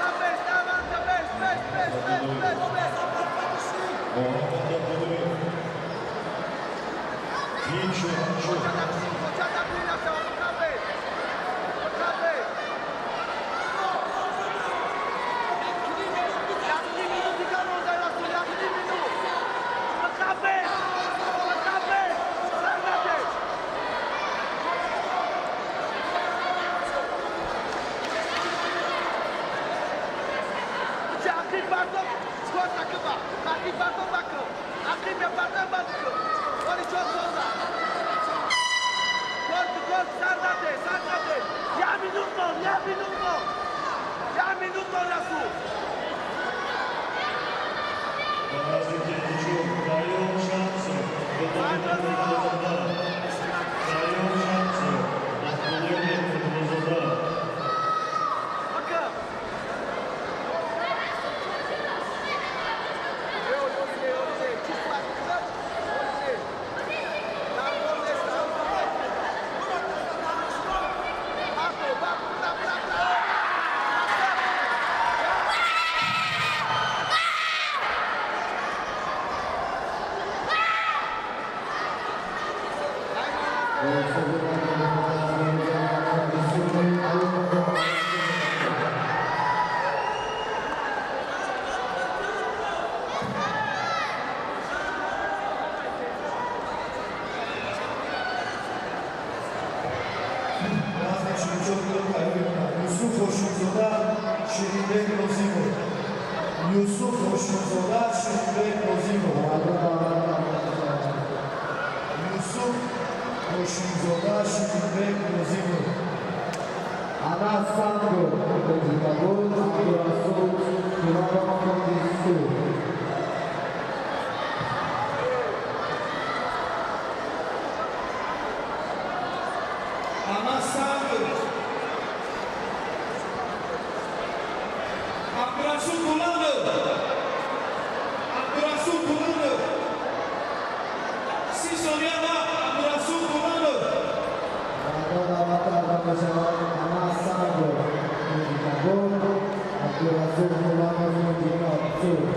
Хафез, давай, хафез, пеш, пеш, пеш, пеш, пеш! Муҳаммад Абдуллоев. Тим Шоҳаншоҳ. Хафез! Хафез! Як минут дигар монда, Расул, як минут! Хафез! Хафез! Сарнате! Ақиб бардор, чикор накба? Ақиб бардор бакр. Ақиб бардор бакр. Оли чор тоза. Корт, корт, сар наде, сар наде. Як минут мон, як минут мон. Як минут мон, Расул. Дар вазни 44 даюм шанс Абдуллои Неъматуллозода. Даюм шанс Абдуллои Неъматуллозода. Бакр. Вазни 44 кило тайёрӣ кунад. Юсуф Ҳошимзода, Ширинбек Нозимов. Юсуф Ҳошимзода, Ширинбек Нозимов. Юсуф Ҳошимзода, Ширинбек Нозимов. Анас Санго, кунҷи кабуд, Абдурасул Туланов, кунҷи сурх. Анас Санго. Абдурасул Туланов. Абдурасул Туланов. 30 сония вақт. Абдурасул Туланов. Даъват карда мешавад Анас Санго, кунҷи кабуд, Абдурасул Туланов, кунҷи сурх.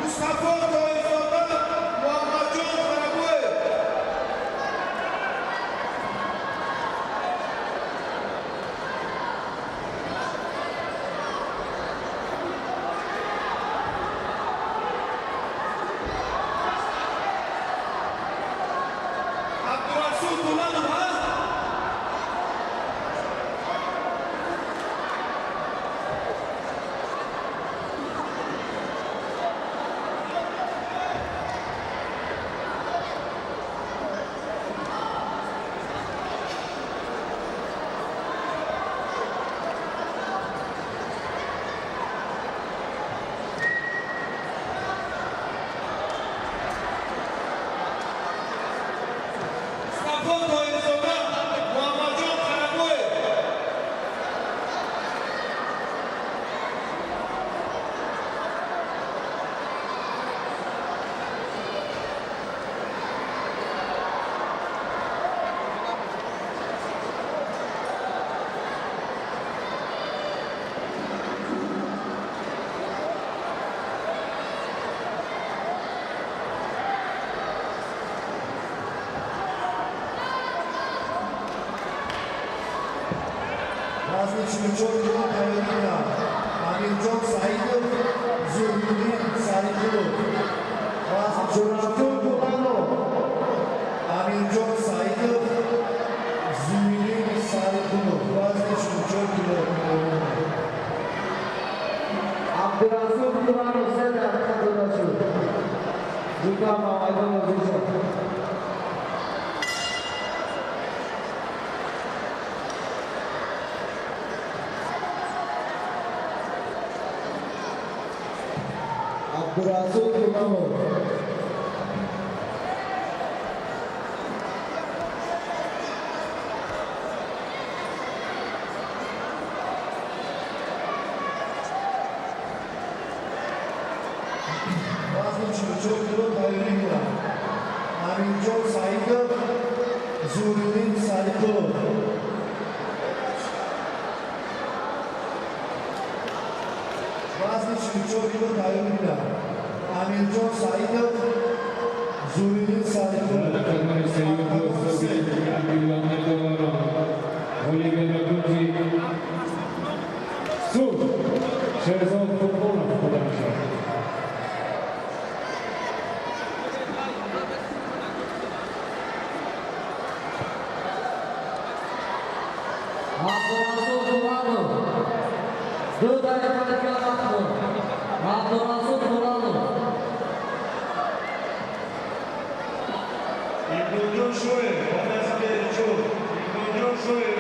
Мустафо Тоирзода, Муҳаммадҷон Қарабоев. Абдурасул Туланов ҳаст? Мустафо Тоирзода, Муҳаммадҷон Қарабоев. Вазни 44 кило тайёрӣ диданд. Амирҷон Саидов, Зуҳриддин Сариқулов. Вазни Абдурасул Туланов. Амирҷон Саидов, Зуҳриддин Сариқулов. Вазни 44 кило. Абдурасул Туланов 3 дақиқа дода шуд. Зудтар ба майдон ҳозир шавад. Абдурасул Туланов. Вазни 44 кило тайёрӣ диданд. Амирҷон Саидов, Зуҳриддин Сариқулов. Вазни 44 кило тайёрӣ диданд. Амирҷон Саидов, Зуҳриддин Сариқулов. Дар октагони сеюм бо ҳисоби 1 миллион долларон ғолибиятро кунҷи сурх Шерзод Қурбонов дода мешавад. Абдурасул Туланов. 2 дақиқа дигар вақт монд. Абдурасул Туланов. Иброҳимҷон Шоев, ба вазни чор. Иброҳимҷон Шоев.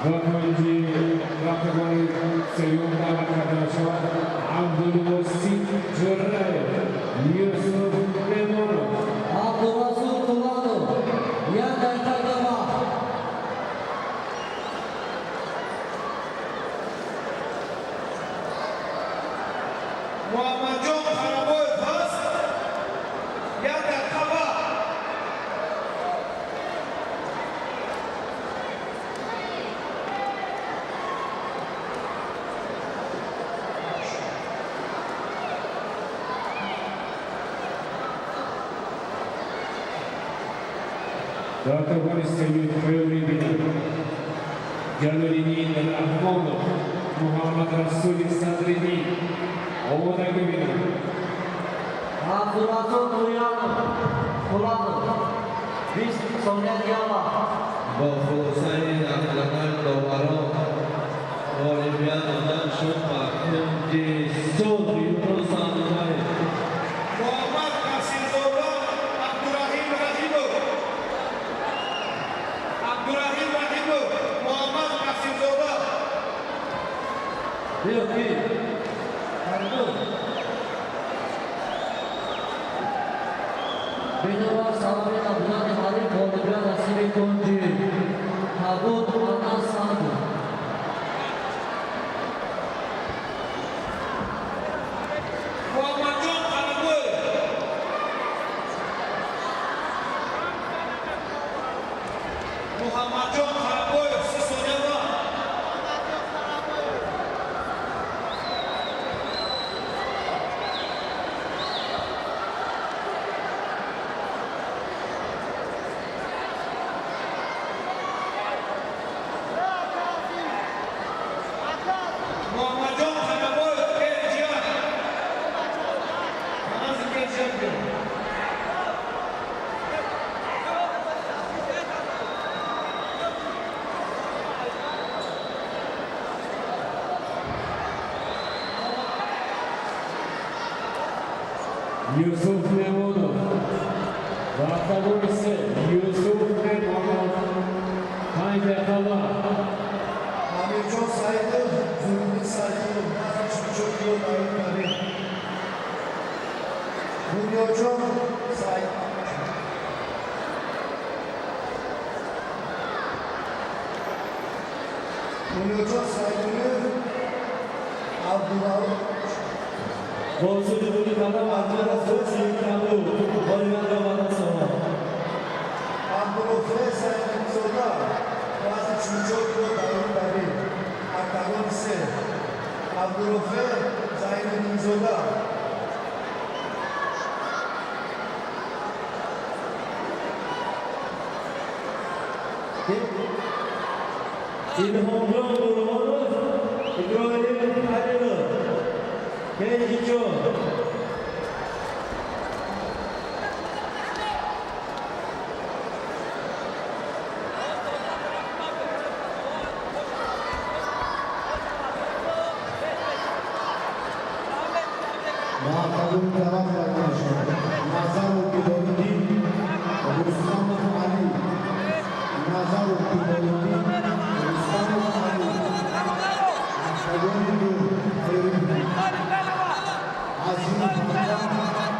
Ба кунҷи октагони сеюм даъват карда мешавад Абдулвосит Ҷурраев, Юсуф Мемонов. Абдурасул Туланов. 1 дақиқа вақт. Муҳаммадҷон Қарабоев ҳаст? 1 дақиқа вақт. Дар октагони сеюм тайёрӣ бинанд Ҷалолиддин Раҳмонов, Муҳаммад Расули Садриддин омодагӣ бинанд. Абдурасул Нуриянов, Пулатов, 20 сония дигар вақт. Бо хулосаи ақланои доварон ғолибият дода шуд ба кунҷи сурх Юнус Абдуллаев. Муҳаммад Қасимзода, Абдураҳим Раҳимов. Абдураҳим Раҳимов, Муҳаммад Қасимзода. Биё ки Фаридун. Бинобар сабаби набудани ҳариф ғолибият насиби кунҷи кабуд Анас Санду. Муҳаммадҷон Қарабоев. Муҳаммадҷон Қарабоев, 30 сония вақт. Муҳаммадҷон Қарабоев, Керҷиян. Нази Керҷиян биё. Юсуф Мемонов ва октагони се. Юсуф Мемонов, 5 дақиқа вақт. Амирҷон Саидов, Зуҳуриддин Саидов, вазни 44 кило Давид Карим. Дунёҷон Саид. Дунёҷон Саидуллоев, Абдурауф. Бо усули буди карда варзишгар аз кунҷи кабуд ғолибиятро ба даст овард. Абдурофе Саидзода, вазни 44 кило Давид Карим. Октагони се. Абдурофе Зайниддинзода. Илҳомҷон Бурҳонов, Иброҳим Халилов, Кенҷи чор. Ба октагон даъват карда мешавад Назаров Билолиддин, Рустамов Али. Назаров Билолиддин, Рустамов Али. Октагони ду тайёрӣ бинанд. Азимов Ҳакам,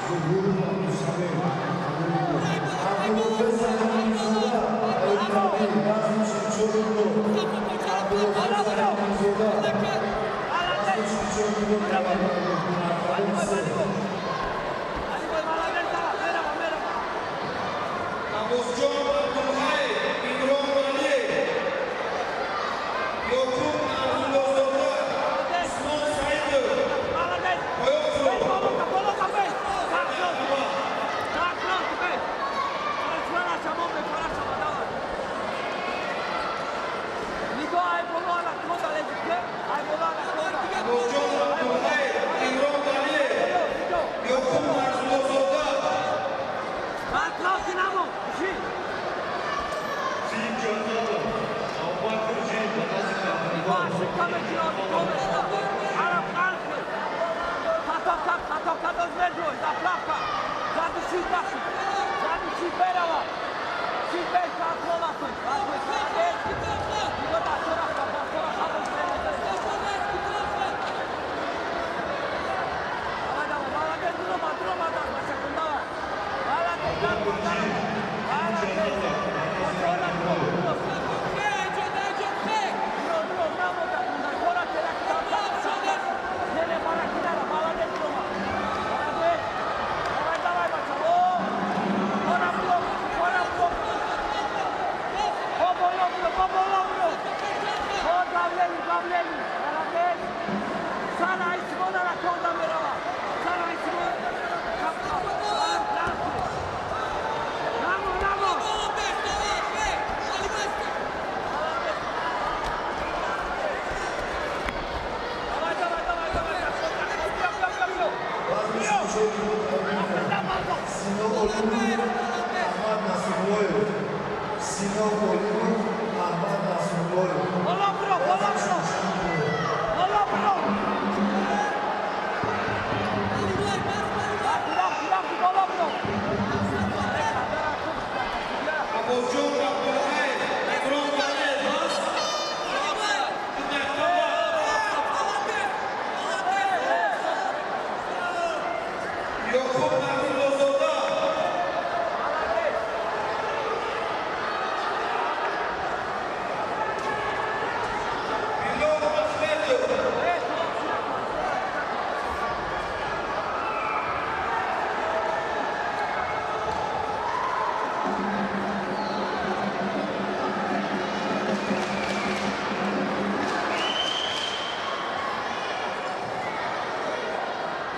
Зуҳуров Абдусамед. Абдурофе Зайниддинзода, Давид Карим, вазни 44 кило. Абдурофе Зайниддинзода, вазни 44 кило Давид Карим. Октагони се. Аббосҷон Абдулҳай, Имрон Валиев. Ёқуб Абдуллозода, Усмон Саидов. Поёфло. Аббосҷон Абдулҳай, Имрон Валиев. Ёқуб Нарзуллозода. Сино Олимов, Аҳмад Насруллоев. Аббосҷон Абдулҳаев Икром Валиев ҳаст. Ду дақиқа вақт. Ёқуб Насруллозода. Билол Ахмедов.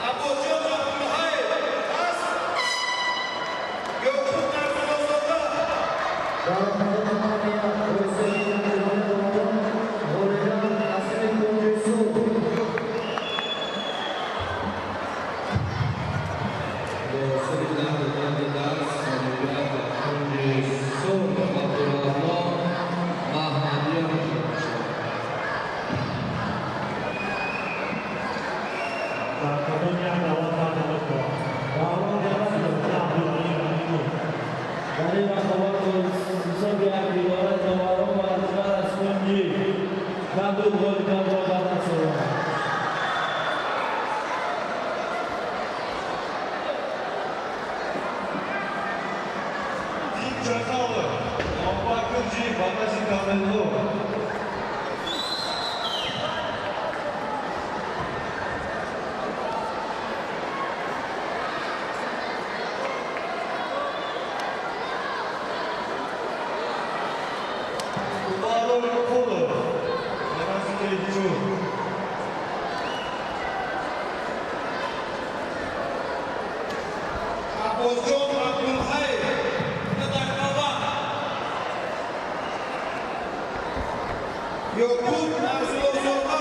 Аббосҷон Абдулҳаев ҳаст. Ёқуб Насруллозода. Дар октагони як бо ҳисоби якдилона доварон ғолибият насиби кунҷи сурх. Бо ҳисоби 10-10 даст ғолибият ба кунҷи сурх Абдурраҳмон Маҳмадиёр мешавад. Дар октагони як даъват карда мешавад. Даврон Абдулғанӣ Раҳимов. Дар ин рақобат бо ҳисоби якдилона доварон варзишгар аз кунҷи кабуд ғолибиятро ба даст овард. Тим Чакалов, Абубакр Джи, Бабаси Камелло. Умаров Кулов, Бараси Чур. Аббосҷон Абдулҳаев, 2 дақиқа вақт. Ёқуб Насруллозода.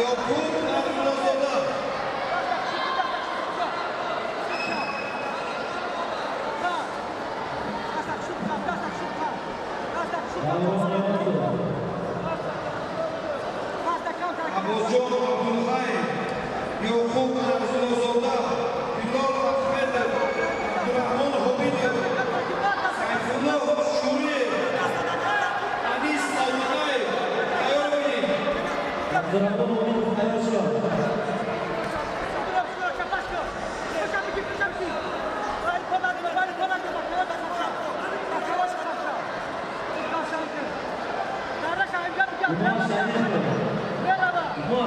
Ёқуб Насруллозода. Даврон Неъматов. Аббосҷон Абдулҳаев, Ёқуб Насруллозода, Билол Ахмедов, Абдурраҳмон Ҳобидов, Сайфулло Шуриев, Анис Алманаев. Тайёр бинед. Абдурраҳмон Ҳобидов тайёр шавад. Умар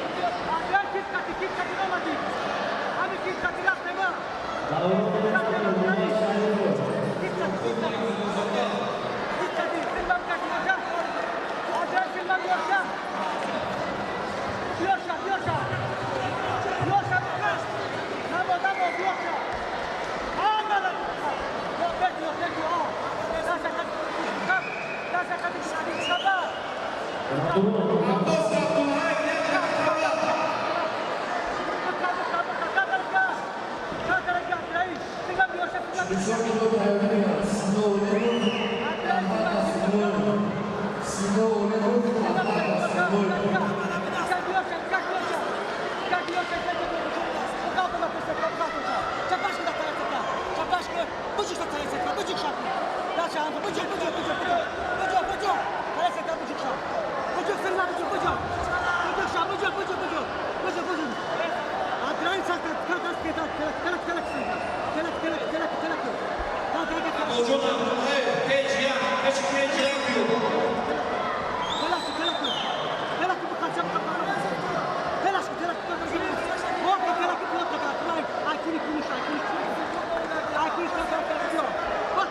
Шарипов. Умар. Даврон Неъматов, Умар Шарипов. Аббос Абдулҳаев, 1 дақиқа вақт. 44 кило тайёрӣ Сино Олимов, Аҳмад Насруллоев. Сино Олимов, Аҳмад Насруллоев. Аббосҷон Абдулҳаев, 5-1, пеши 5-1 биё. Аббосҷон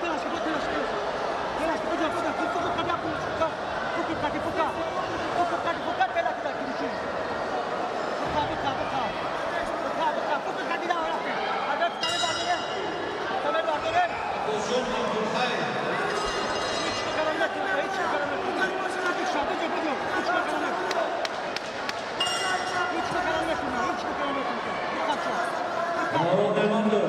Абдулҳаев. Даврон Неъматов.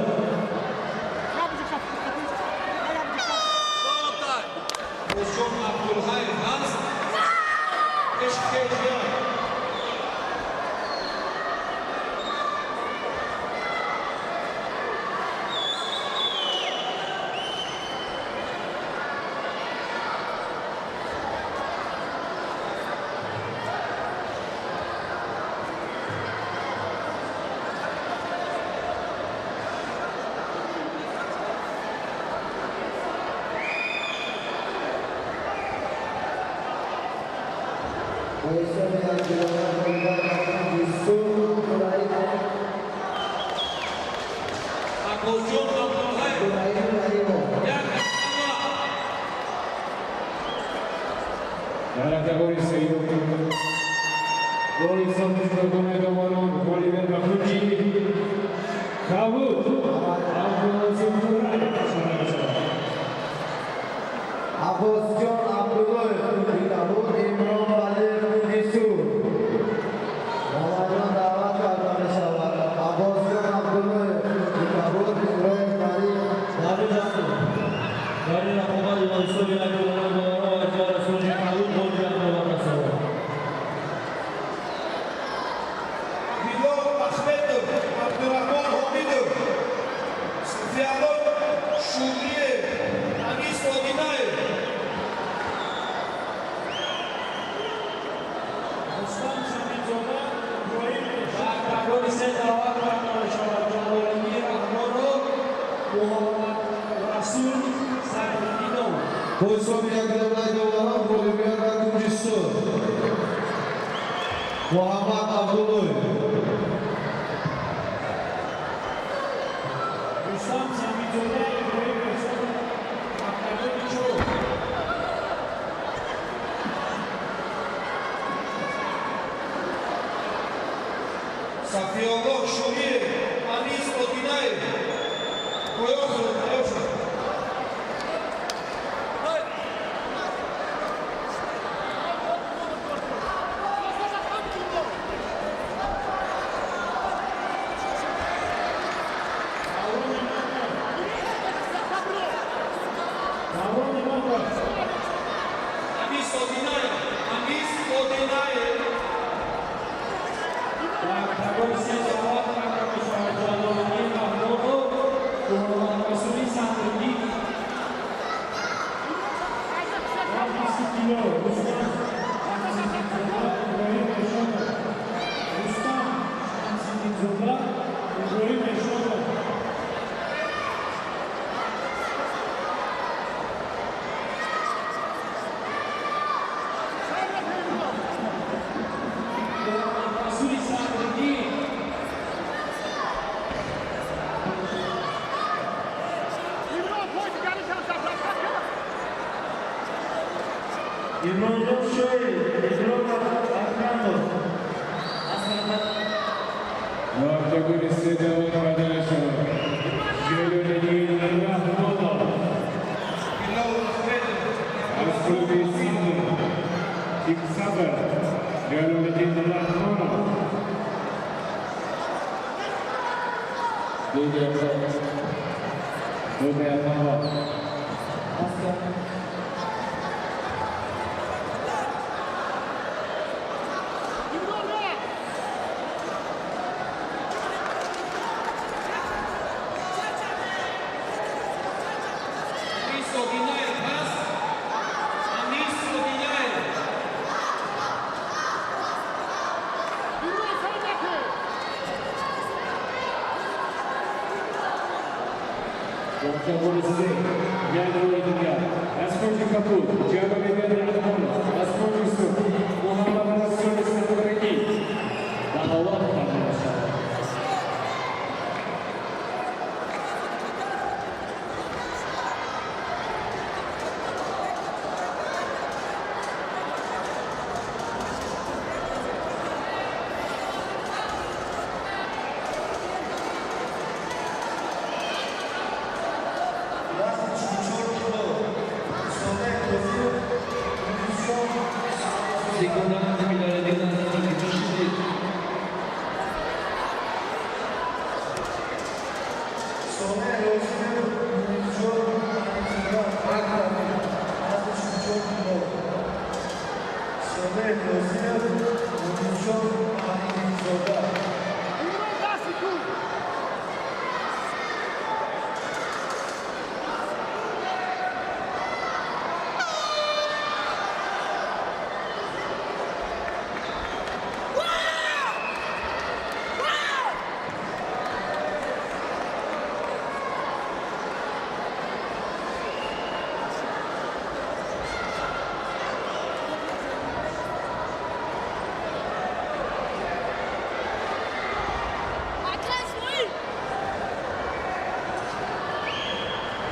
Бо ҳисоби 1 килограмм ғолибият ба кунҷи сурх Иброҳим Аббосҷон Абдуллаев. Иброҳим Раҳимов. 1 дақиқа вақт. Дар октагони сеюм бо ҳисоби 2 доварон ғолибият ба кунҷи кабуд Абдулазим Тураев ишора мешавад. Аббосҷон Абдуллоев кунҷи кабуд, Имрон Валиев кунҷи сурх. Муҳаммадҷон даъват карда мешавад. Аббосҷон Абдуллоев кунҷи кабуд, Иброҳим Валиев. Дар ин дар ин рақобат бо ҳисоби 1 килограмм доварон варзишгар аз кунҷи кабуд ғолибиятро ба даст овард. Билол Ахмедов, Абдурахмон Ҳомидов, Суфиялло Шукриев, Анис Одинаев. Рустам Самидзода, Иброҳим. Ба октагони се даъват карда мешавад Ҷалолиддин Раҳмонов, Муҳаммад Расул Садриддинов. Бо ҳисоби 1 килограмм доварон ғолибият ба кунҷи сурх Муҳаммад Абдуллоев. Рустам Самидзода, Иброҳим Эҳсонов, октагони чор. Сафиолло Шуриев, Анис Одинаев. Поён шуд, тайёр шуд. Даврон Имомов. Анис Одинаев, Анис Одинаев. Ба октагони се даъват карда мешавад Ҷалолиддин Раҳмонов, Муҳаммад Расули Садриддин. Вазни 30 кило Рустам Шамсиддинзода, Иброҳим Эшонов. Рустам Шамсиддинзода, Иброҳим Эшонов. Муҳаммад Расули Садриддин. Имронҷон Шоев, Иброҳим Акрамов. Ба октагони се даъват карда мешавад Ҷалолиддин Раҳмонов Билол Ахмедов. Аз клуби Сиднey Кик Сабр, Ҷалолиддин Раҳмонов. 2 дақиқа, 2 дақиқа вақт. Анис Одинаев ҳаст? Анис Одинаев. Октагони се як бори дигар аз кунҷи кабуд Ҷалолиддин Раҳмонов, аз кунҷи сурх Муҳаммад Расули Садриддин даъват карда мешавад. Вазни 44 кило Солеҳ Розиев, Юнусҷон. Секунданти Билолиддин Азизов, шудед. Солеҳ Розиев, Юнусҷон Ализода Акрамов, вазни 44 кило. Солеҳ Розиев, Юнусҷон Ализода.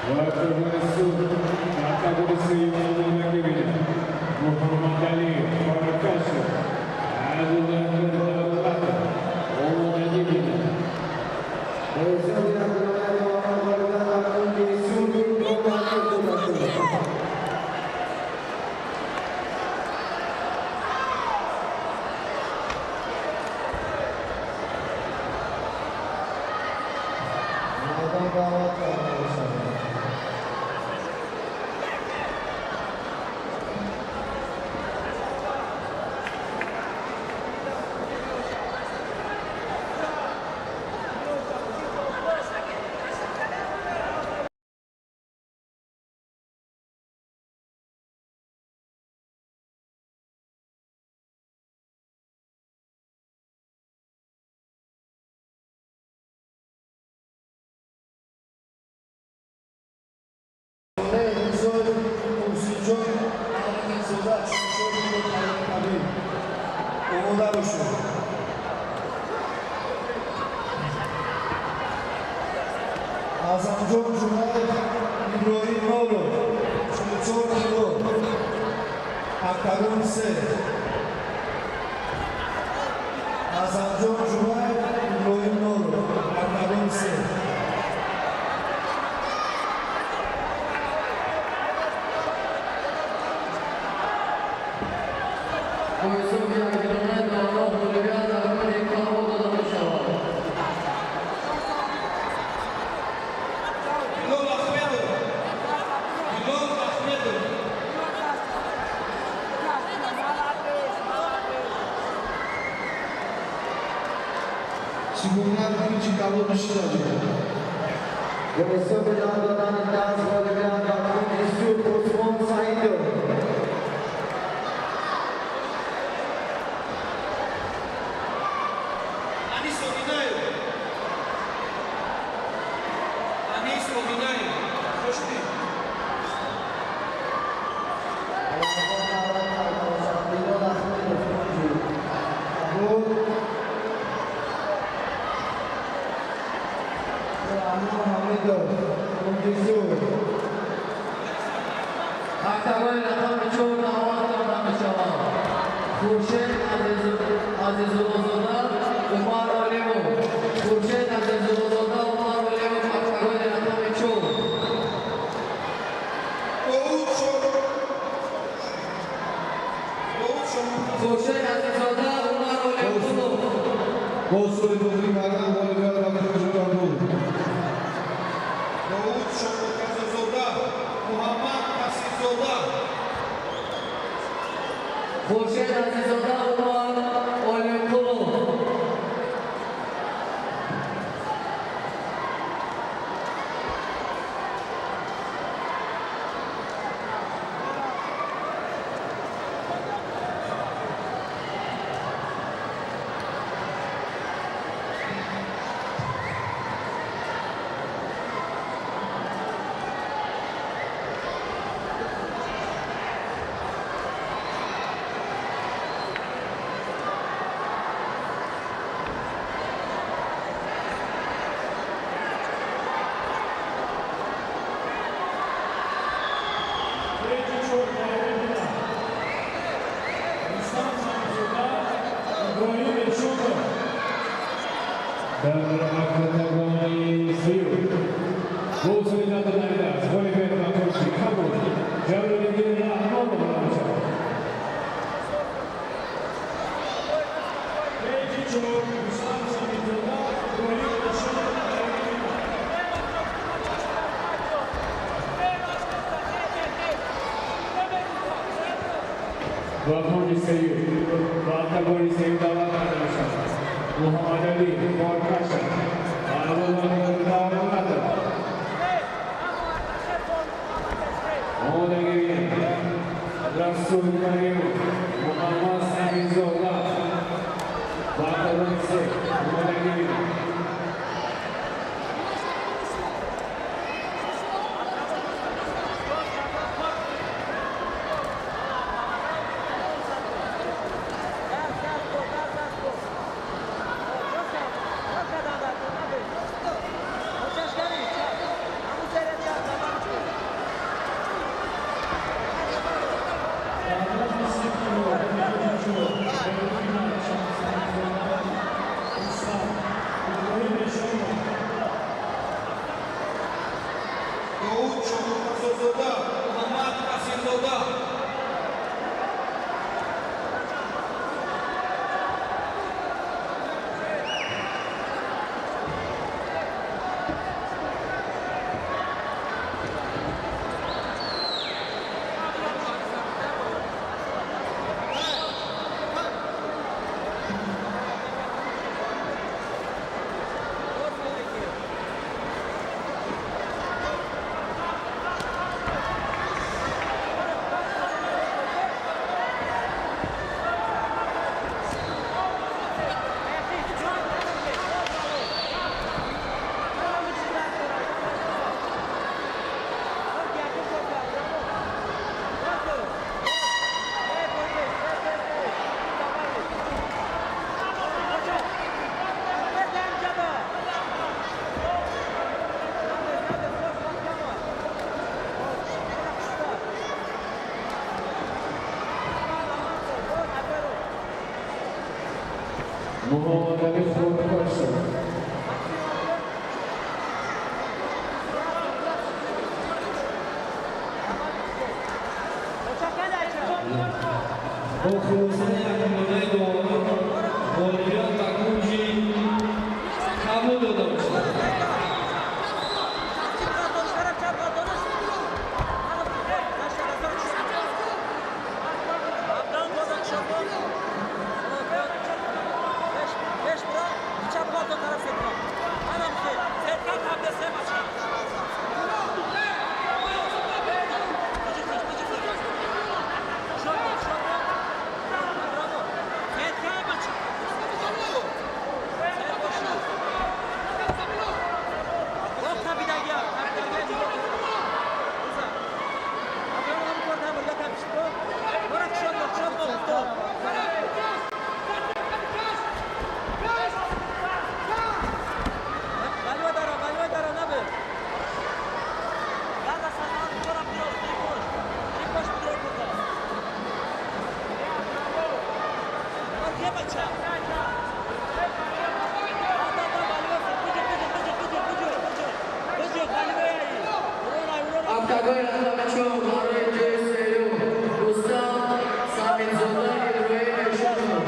Ва октагони сурх ба октагони сеюм омодагӣ бинад Муҳаммадалӣ Хоракашев, Абубакр Давлатов омодагӣ бинад. Ба ҳисоби якдонаи доварон ғолибият ба кунҷи сурх Иброҳим дода шуд. Майдон даъват карда мешавад. Мирзоев Муҳсинҷон Аминзода, 44 кило, Кабир, омода бошед. Аъзамҷон Ҷумаев, Иброҳим Норов, 44 кило, октагон се. Аъзамҷон Ҷумаев, Иброҳим Норов, октагон се. Бо ҳисоби якдонаи доварон ғолибият дар кунҷи кабуд дода мешавад. Билол Ахмедов. Билол Ахмедов. Чӣ гуна кунҷи кабуд мешиносед? Бо ҳисоби лам додани даст ғолибият ба кунҷи сурх Усмон Саидов. Анис Одинаев. Анис Одинаев. Хушди. Майдон даъват карда мешавад Билол Ахмедов, кунҷи кабуд. Амир Ҳамидов, кунҷи сурх. Октагони рақами чор даъват карда мешавад Хуршед Азизуллозода, Умар Олимов. Хуршед Азизуллозода, Умар Олимов, октагони рақами чор. Довуд Шо. Довуд Шо. Хуршед Азиззода, Умар Олимқулов. Бо усули бозӣ кардан ғолибият ба кунҷи кабуд. Довуд Шомуртазозода. Муҳаммад Касимзода. Хуршед Азиззода, Умар Олимқулов. Кунҷи чор ғолиб Рустам Самирзода, Иброҳим Эршодов. Дар октагони сеюм бо усули лам додани даст ғолибият ба кунҷи кабуд Ҷалолиддин Раҳмонов дода мешавад. Кунҷи чор, Рустам Самирзода, Иброҳим Эршодов. Ва кунҷи сеюм ба октагони сеюм даъват карда мешавад Муҳаммадалӣ Хоркашев, Абубакр Давлатов омодагӣ бинад. Расул Каримов, Муҳаммад Самирзода ба октагони се омодагӣ бинад. Довуд Шоҳмуртазозода, Муҳаммад Қосимзода. Муҳаммадалӣ Хуркашев. Бо хулосаи якумонаи доварон ғолибият ба кунҷи кабуд дода мешавад. Октагони рақами чор барои ҷои сеюм Рустам Самидзода, Иброҳим Эшонов.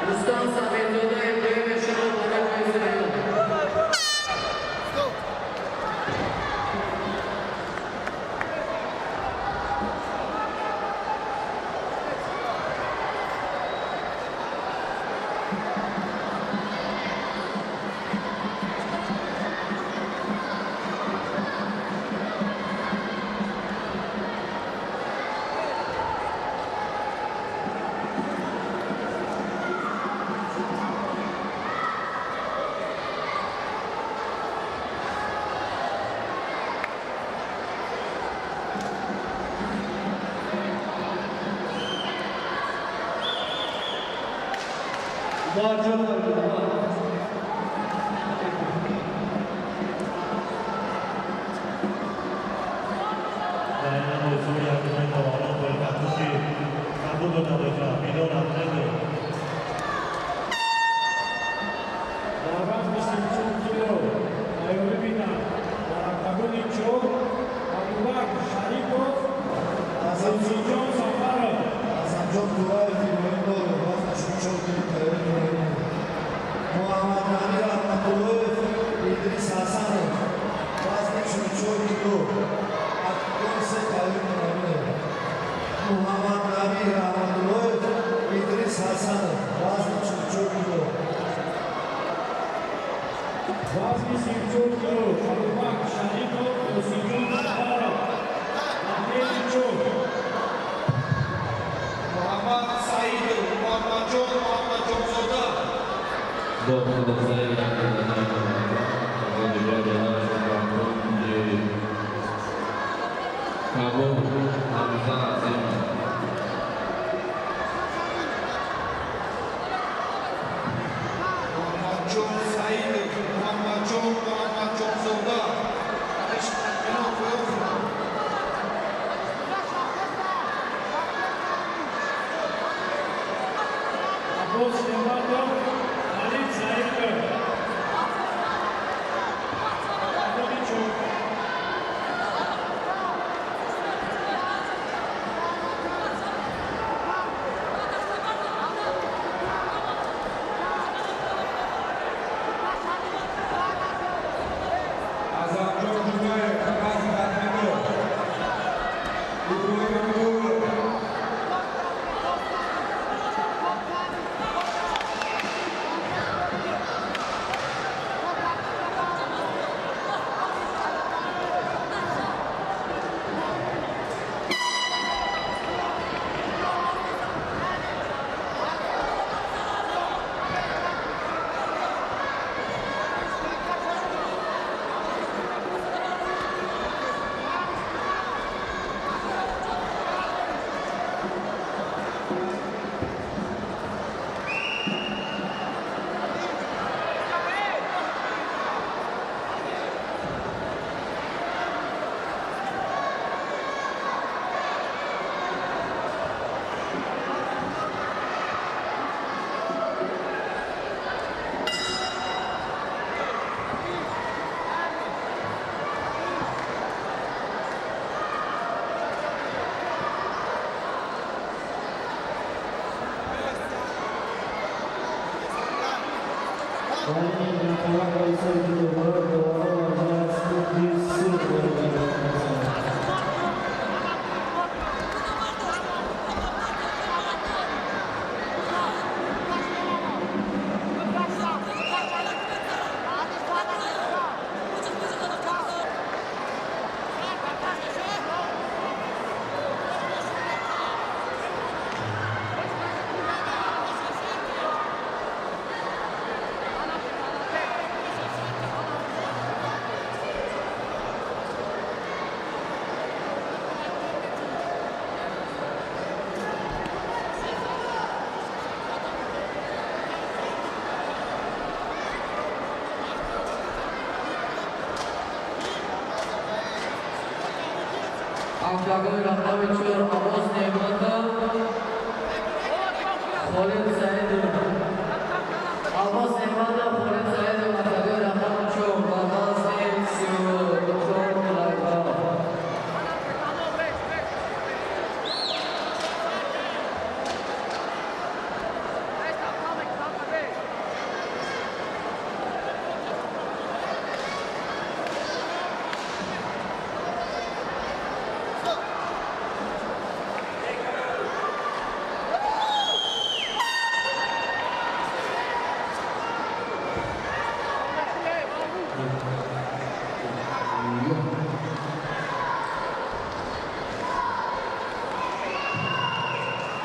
Рустам Самидзода, Иброҳим Эшонов барои ҷои сеюм. Дар ин ҳузури якумонаи доварон ба кунҷи кабуд дода мешавад. Милон Ахмедов. Дар вазни 34 кило тайёрӣ бинанд дар октагони чор Абубакр Шарипов, Юсуфҷон Сафаров. Азамҷон Тураев, Иброҳим Долов, вазни 44 кило тайёрӣ доранд. Муҳаммад Ғани Раҳматуллоев, Идрис Ҳасанов, вазни 44 кило, октагон се тайёрӣ доранд. Муҳаммад Ғани Раҳматуллоев, Идрис Ҳасанов, вазни 44 кило. Вазни 34 кило Абубакр Шарипов, Юсуфҷон Сафаров. Апрели чор. Муҳаммад Саидов, Муҳаммадҷон Муҳаммадҷонзода. Бо хулосаи Октагони рақами 4 Аббос Неъматов, Холид Саидов. Аббос Неъматов, Холид Саидов, октагони рақами 4 ба вазни 34 килограмм.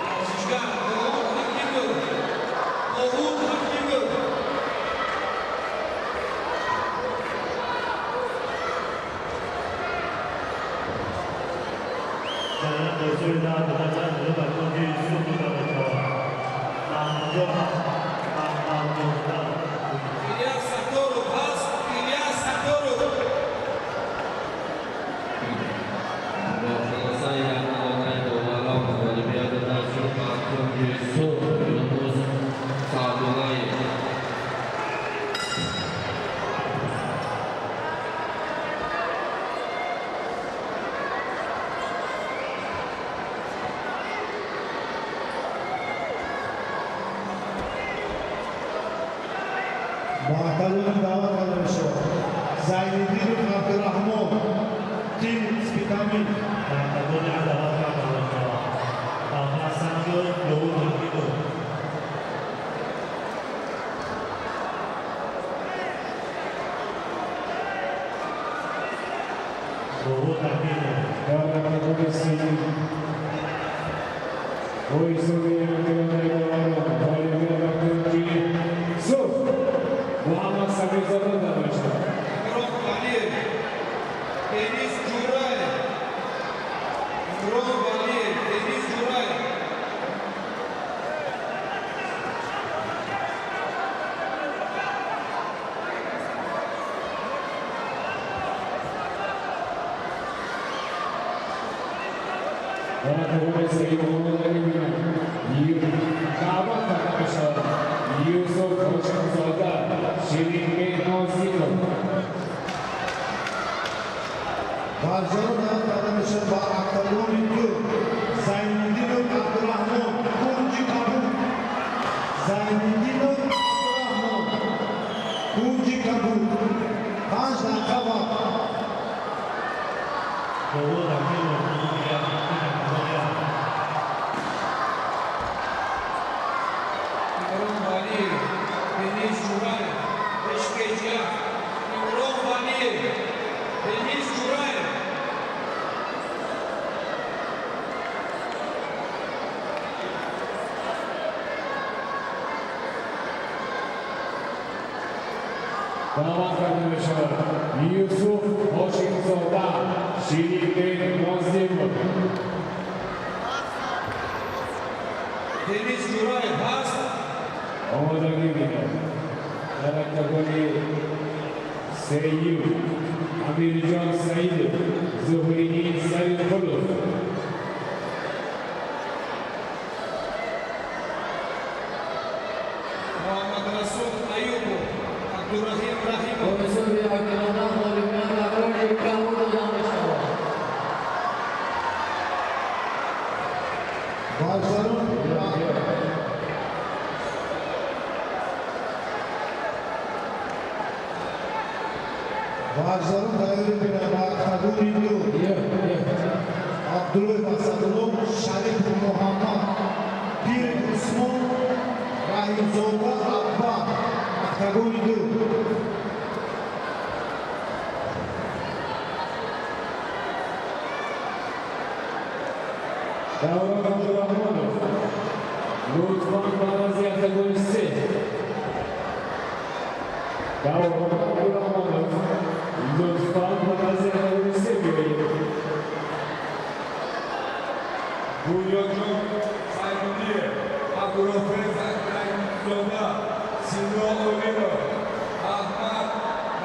Варзишгар Довуд Ҳакимов, Довуд Ҳакимов. Дар ин бозиҳои 10 ба кунҷи сурх дода мешавад. Маҳмудҷон Маҳмадзода. Ильяс Сатторов ҳаст? Ильяс Сатторов. Бо хулосаи ақлонаи доварон ғолибият дода шуд ба кунҷи сурх Юнус Саъдуллаев. Ба октагони даъват карда мешавад Зайниддинов Абдураҳмон, тим Спитамин. Ба октагони даъват карда мешавад Маҳмадсанҷон Довуд Ҳакимов. Довуд Ҳакимов. Дар октагони сеюм бо ҳисоби оқилонаи доварон ғолибият ба кунҷи сурх Муҳаммад Самирзода дода мешавад. Имрон Валиев, Денис Ҷураев. Имрон Валиев, Денис Ҷураев. Дар октагони сеюм омодагӣ бинанд, даъват карда мешавад Юсуф Ҳошимзода, Ширинбек Нозимов. Варзишгарон даъват карда мешавад ба октагони ду Зайниддинов Абдураҳмон, кунҷи кабуд. Зайниддинов Абдураҳмон, кунҷи кабуд. 5 дақиқа вақт. Довуд Ҳакимов, кунҷи як, октагони як. Имрон Валиев, Денис Ҷураев, HKG. Имрон Валиев, Денис Ҷураев. Даъват карда мешавад Юсуф Ҳошимзода, Ширинбек Нозимов. Денис Ҷураев ҳаст? Омодагӣ бинад. Дар октагони сеюм Амирҷон Саидов, Зуҳриддин Саидқулов. Муҳаммадрасул Аюбов, Абдураҳим Раҳимов. Бо ҳисоби оқилона ғолибият ба кунҷи кабуд дода мешавад. Варзишгарон варзишгарон тайёрӣ бинанд ба октагони ду Абдуллоев Асадулло, Шарипов Муҳаммад, Пиров Усмон, Раҳимзода Акбар, октагони ду. Даврон Абдурахмонов, лутфан ба назди октагони се. Даврон Абдурахмонов, лутфан ба назди октагони се биёед. Бунёджон Сайдуллиев, Абдурофеъ Раҳимзода, Сино Олимов, Аҳмад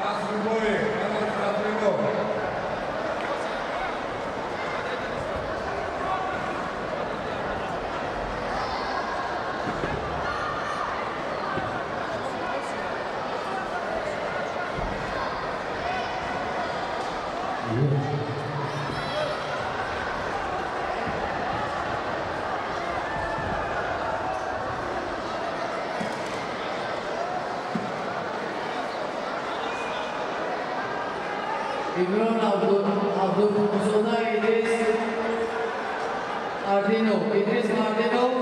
Насруллоев, Марат Раҳимов. Имрон Абдулзода, Идрис Ардинов, Идрис Мардинов,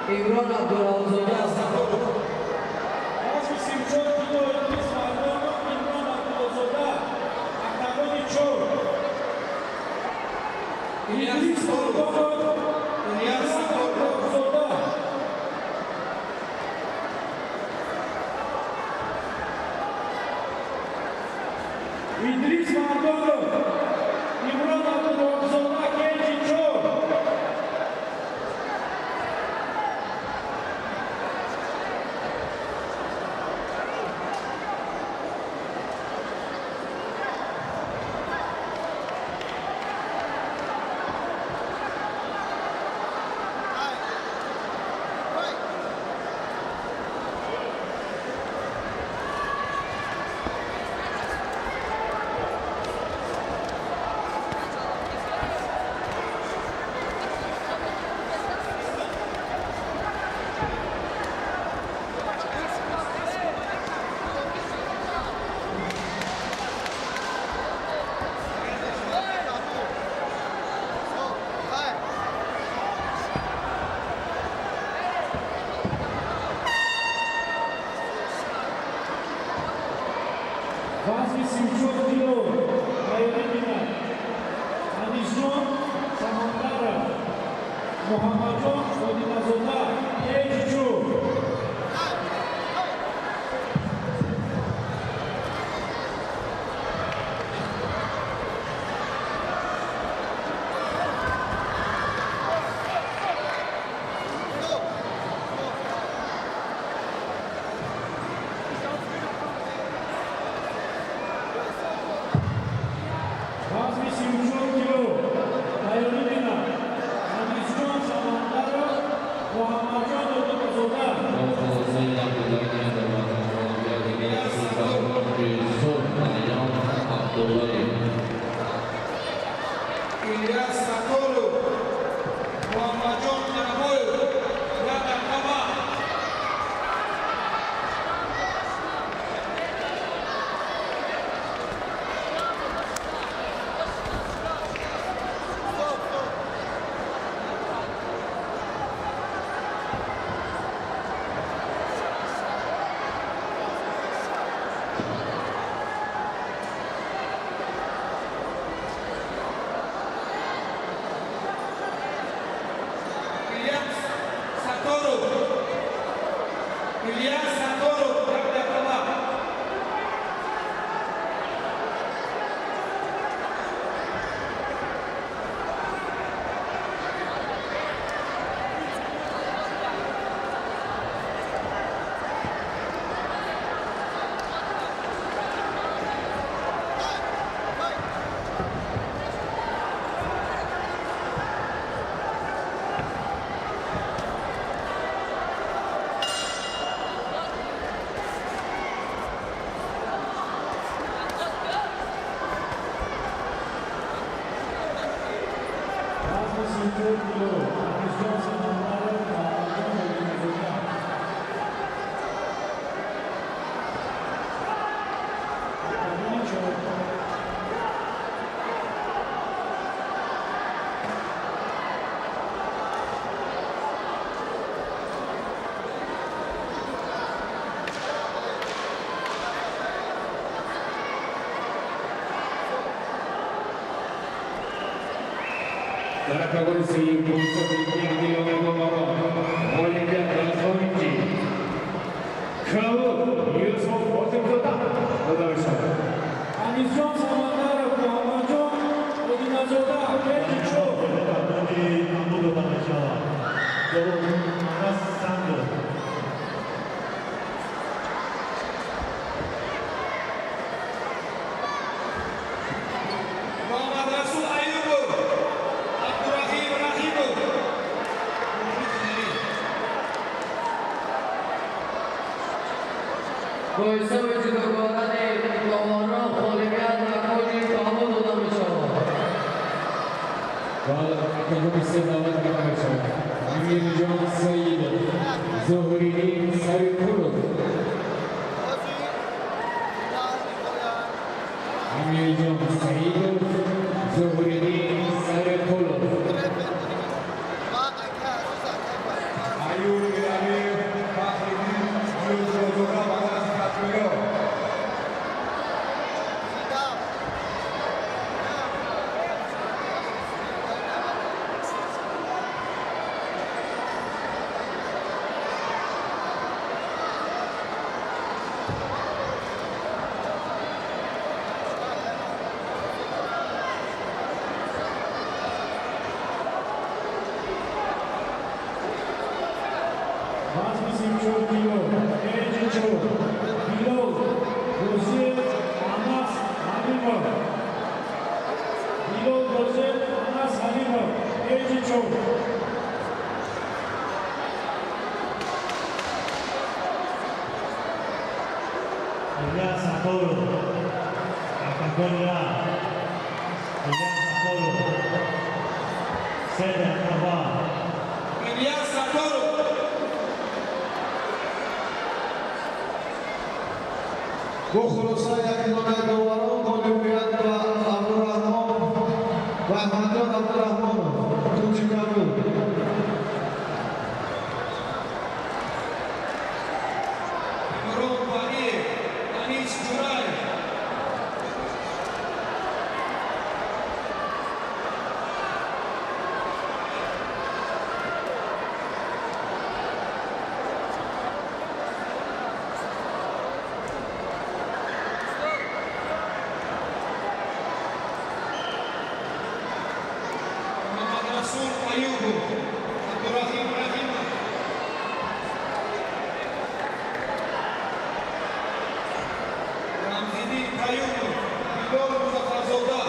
Имрон Абдулзода. Вазни 34 кило Идрис Мардонов, Имрон Абдулзода, октагони чор. Идрис Мардонов, Имрон Абдулзода. Идрис Мардонов, Имрон Абдулзода, кенҷи чор. Вазни 74 кило тайёрӣ бинад Анисҷон Самандаров, Муҳаммадҷон Одиназода, кенҷи чор. Вазни 34 кило тайёрӣ бинад Анисҷон Самандаров, Муҳаммадҷон Одиназода. Бо хулосаи Абдуллои дар вазни ғолибият кунҷи сурх Алиҷон Абдуллоев. Ильяс Сатторов, Муҳаммадҷон Қанабоев, як дақиқа вақт. Ильяс Сатторов, Ильяс Сатторов, як дақиқа вақт. Вазни 74 кило Анисҷон Самандаров, Муҳаммадҷон Одиназода. Октагони чор. Дар октагони сеюм бо ҳисоби 1 кило доварон ғолибият ба кунҷи кабуд Юсуф Ҳотимзода дода мешавад. Анисҷон Самандаров, Муҳаммадҷон Одиназода, кенҷи чор. Октагони кабуд дода мешавад. Анас Сангов. Муҳаммад Расул Аюбов, Абдурахим Рахимов. Бо ҳисоби ҷудогонаи доварон ғолибият Октагони се даъват карда мешавад Амирҷон Саидов, Зуҳриддин Сарикулов. Амирҷон Саидов, Зуҳриддин Сарикулов. Аюр Мирамиев, Фахриддин Юзрозода ба даст Қатмиёр. Вазни 74 кило, Эджи чор, Билол Рӯзиев, Анас Ҳалимов. Билол Рӯзиев, Анас Ҳалимов, Эджи чор. Ильяс Сатторов, октагони як. Ильяс Сатторов, 3 дақиқа вақт. Ильяс Сатторов. Бо хулоса як идомаи доварон ғолибият ба Абдураҳмон Раҳматҷон Абдураҳмонов, кунҷи кабуд. Имрон Валиев, Анис Ҷураев. Муҳаммадрасул Аюбов, Абдураҳим Раҳимов. Рамзиддин Қаюмов, Билол Музаффарзода.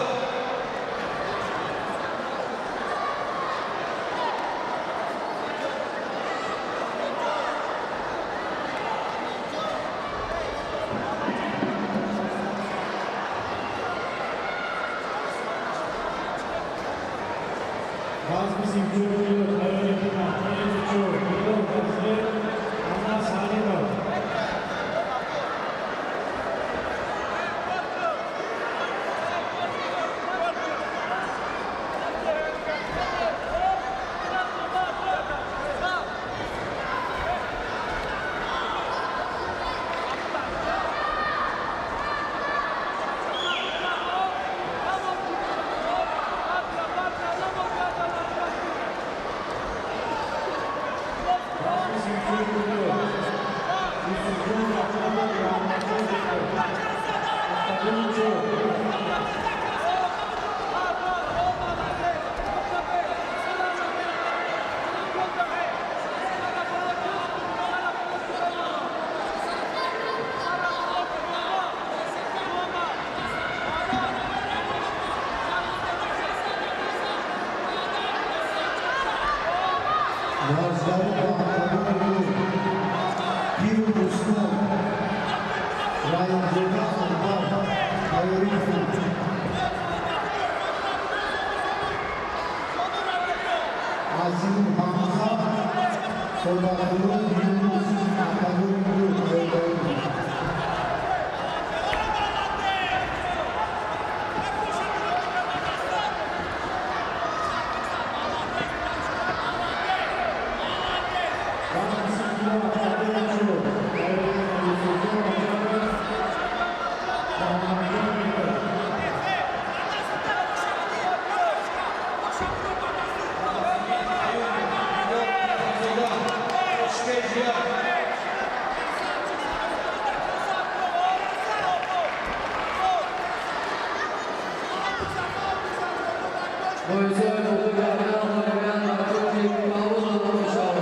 Вазни 74 кило, тайёри финал, Эджи чор, Билол Рӯзиев, Анас Ҳалимов. Вазни 74 кило, Юсуфҷон Раҷабов, Раҳматҷон Беков. Октагони чор. Варзишгари ба октагони ду Пиру Рустам, Раҳимзода Анвар, тайёрии худ. Азим Ҳамза, Содақулло Юнус, октагони ду тайёрдарӣ. Вазни 30 кило, октагони чор, тайёри финал, Юсуфҷон Раҷабов, Раҳматҷон Беков. Музаффарзода, Тошкент як. Поясҳои бозӣ гардидан ғолибият ба кунҷи кабуд дода мешавад.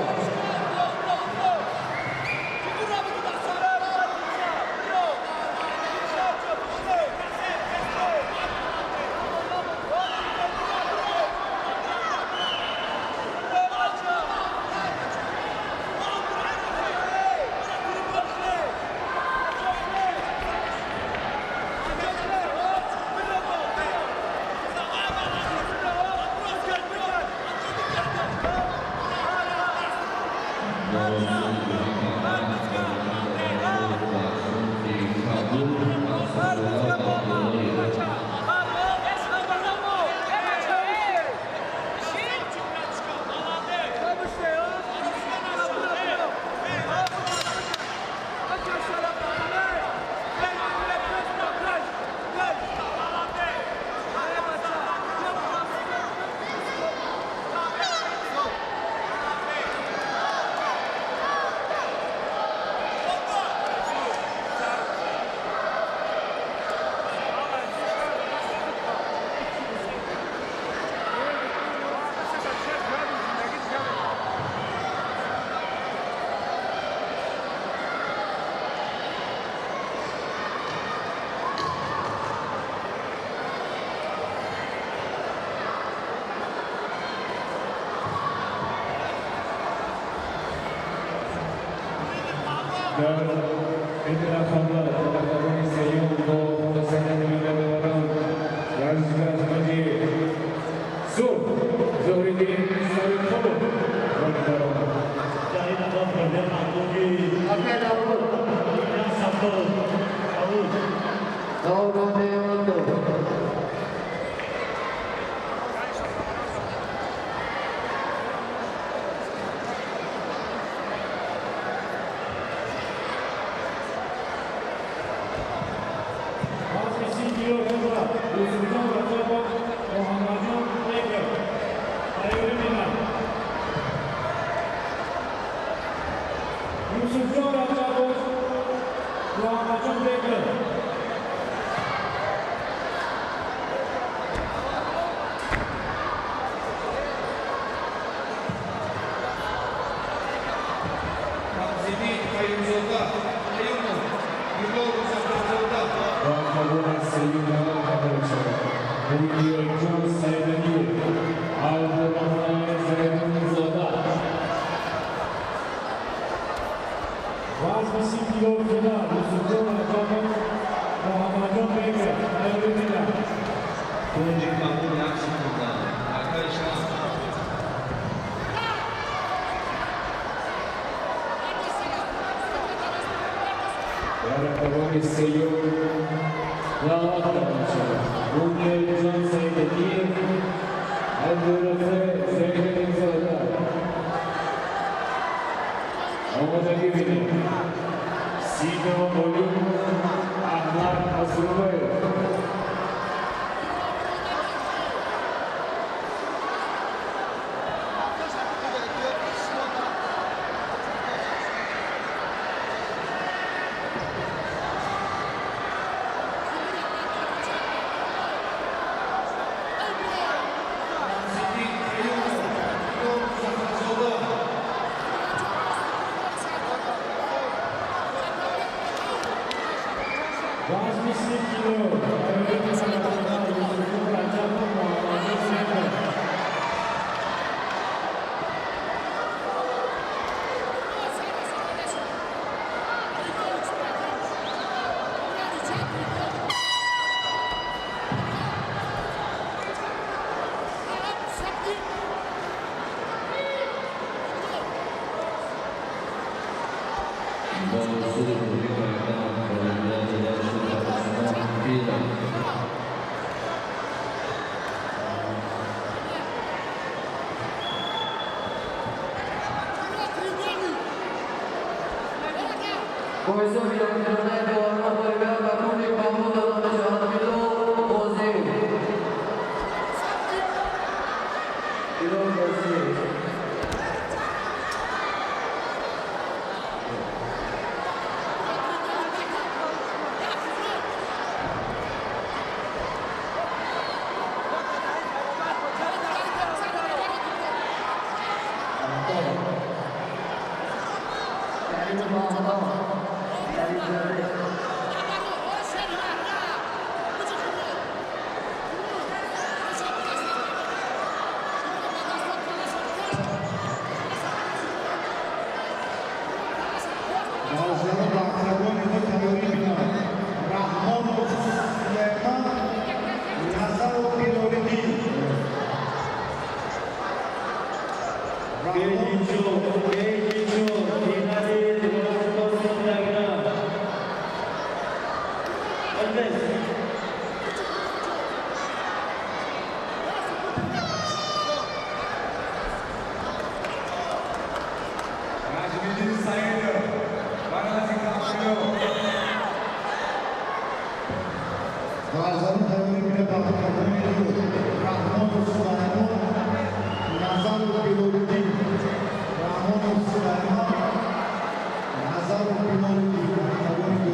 Дар ин рақобат дар октагони сеюм бо Ҳусайни Миллатоварон варзишгар аз кунҷи сурх Зуҳриддин Саидқулов ғолиб баромад. Дар ин рақобат ғолибият Абдуги Акай Давуд. Саттор Давуд. Давуд Неъматов. Вазни 30 кило финал. Юсуфҷон Раҷабов, Муҳаммадҷон Беков. Тайёрӣ бинанд. Юсуфҷон Раҷабов, Муҳаммадҷон Беков. Рамзиддин Қаюмзода Қаюмов, Билол Музаффарзода. Ба октагони сеюм даъват карда мешавад Бунёдҷон Саидалиев, Абдурафеъ Зайдунзода. Вазни 30 кило финал. Юсуфҷон Раҷабов, Муҳаммадҷон Беков. Тайёрӣ бинанд. Кунҷи кабуд як секунда. Акай Шам. Дар октагони сеюм даъват карда мешавад Бунёдҷон Саидалиев, Абдурафеъ Зайдунзода. Омодагӣ бинед. Сино Олимов, Аҳмад Азруллоев. Рамзиддин Қаюмов, Билол Музаффарзода. Вазни 30 кило. Тайёрӣ бинанд финал. Юсуфҷон Раҷабов, Муҳаммадҷон Беков. Бо усули бозӣ кардан ғолибият дода шуд ба Усмон Пиров. Бо ҳисоби якдиронаи доварон ғолибият ба кунҷи кабуд дода мешавад Билол Бозиев. Билол Бозиев. Варзишгарон ба октагони ду тайёрӣ бинанд. Раҳмонов Сулаймон, Назаров Билолиддин. Беҳичу, беҳичу, финали 90 килограмм. Албес. Najmiddin Saidov, Барази Камилов. Варзишгарон тайёрӣ бинанд ба октагони ду. Раҳмонов Сулаймон, Назаров Билолиддин. Раҳмонов Сулаймон, Назаров Билолиддин. Октагони ду.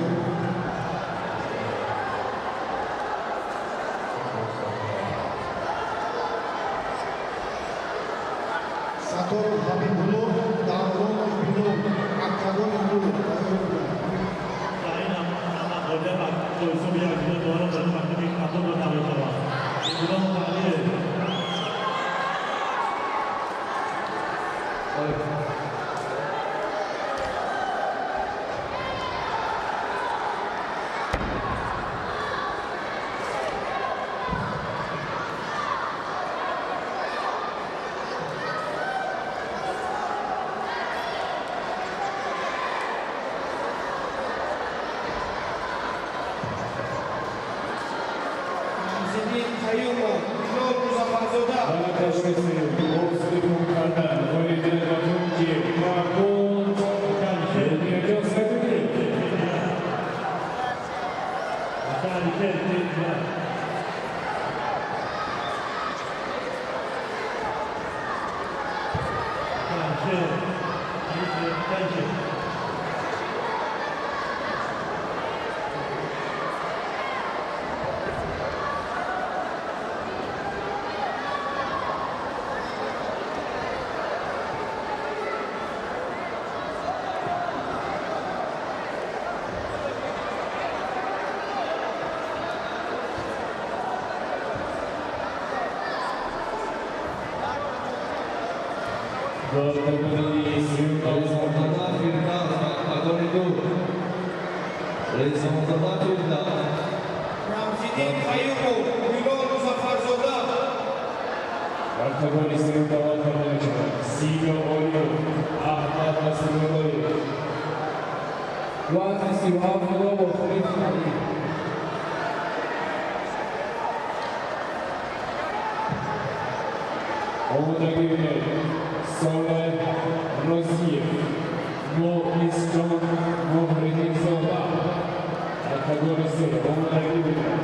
Қаюмов, Билол Музаффарзода. Рамзиддин Қаюмов, Билол Музаффарзода. Октагони сеюм даъват карда мешавад Сино Олиев, Аҳмад Насируллоев. Вазни 37 кило, охири финалӣ. Омодагӣ бинед Солеҳ Розиев, Муҳлисҷон Муҳриддинзода. Октагони се, омодагӣ бинед.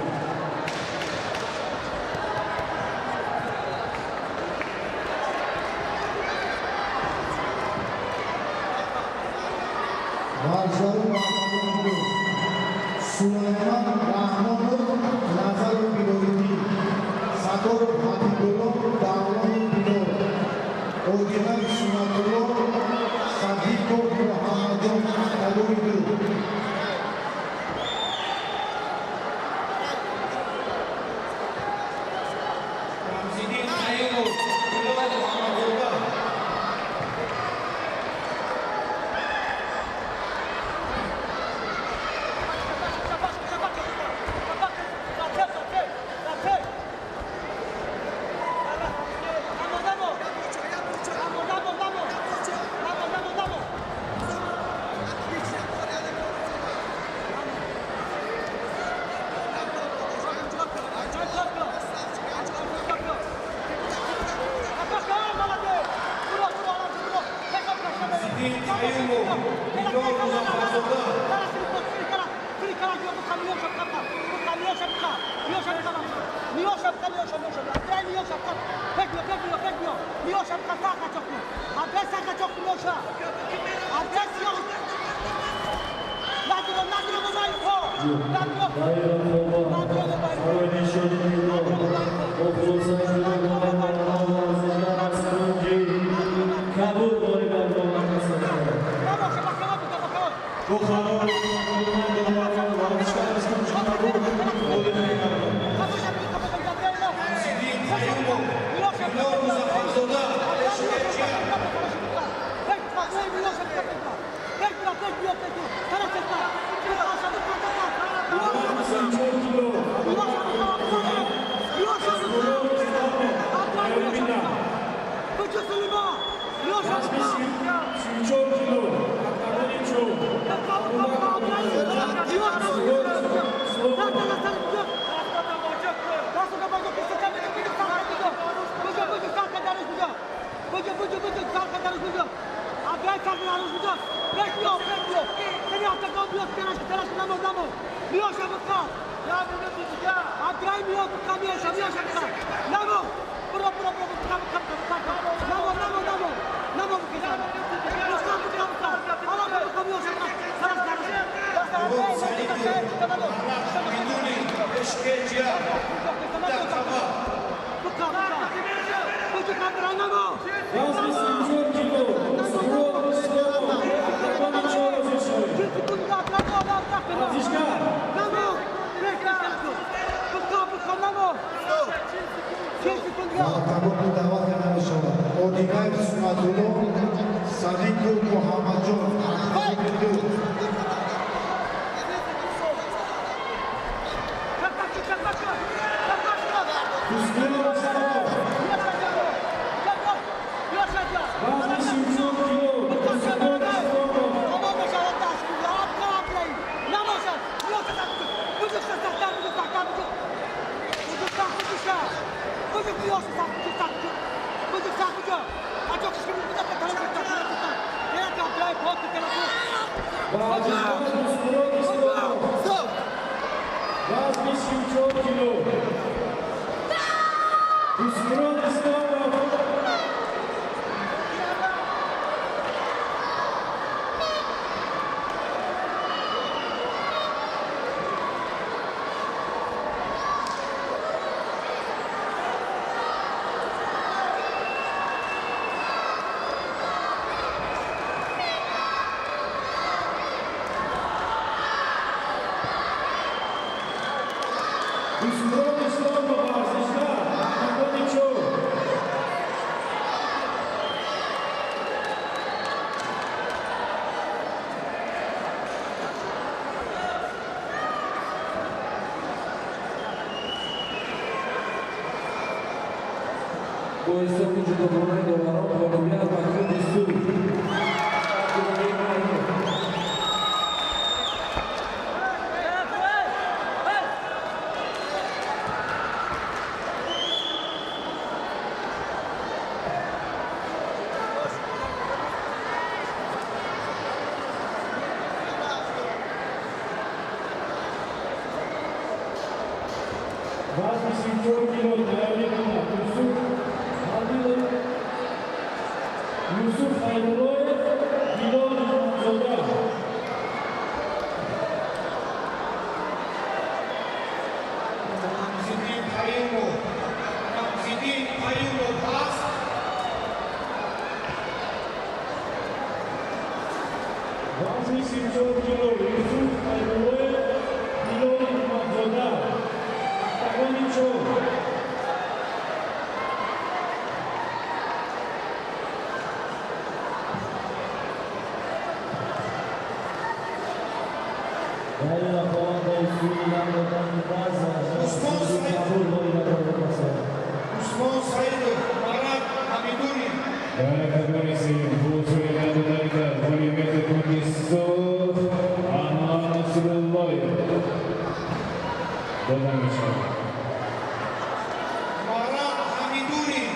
Варзишгарони октагони ду: Сулаймон Раҳмонов, Назаров Билолиддин, Сатторов Ҳабибулло, Давронов Билол, Одинаев Сунатулло, Садиқов Муҳаммадҷон. Октагони ду. Рамзиддин Қаюмов, Билол Муҳаммадзода. Рамзиддин Қаюмов, Билол Музаффарзода. Дар рақобат барои нишони тилло бо хулосаи ҷудо варзишгар аз кунҷи кабуд ғолибият ба даст овард. Бо қарори варзишгар аз кунҷи кабуд ғолиб мегардад. Рамзиддин Қаюмов, Билол Музаффарзода. 34 кило, Вазни 34 кило, октагони чор, Абдулло Слонов. Билол Садиқов, Араш Бидуни Эшкеҷия. Дақава. Вазни 34 кило, Сурон Рустамов, октагони чор ҳозир шавед. Варзишгар. Ба октагон ду даъват карда мешавад Одинаев Сунатулло, Садиқов Муҳаммадҷон. Октагони ду. Хуснулло Рустамов. Вазни 34 кило, Хуснулло Рустамов. Варзишгар Дустмурод Исломов, вазни 34 кило. Дустмурод Исломов. Дустмурод Исломов, варзишгар, октагони чор. Бо ҳисоби ҷудогонаи доварон ғолибият ба клуби Сурх. Вазни 34 кило, тайёрӣ бинад Юсуф Адилов, Юсуф Хайруллоев, Билол Исматзода. Рамзиддин Қаюмов, Рамзиддин Қаюмов ҳаст? Вазни 34 кило, Юсуф Хайруллоев, Билол Исматзода. Октагони чор. Дар ин рақобат бо усули лам додани вазн Усмон варзишгар Саид. Кабул ғолибиятро ба даст овард. Усмон Саидов, Марат Ҳамидуллин. Дар октагони сеюм бо усули лам додани вазн ғолибияти кунҷи сурх Анвар Насруллоев дода мешавад. Марат Ҳамидуллин.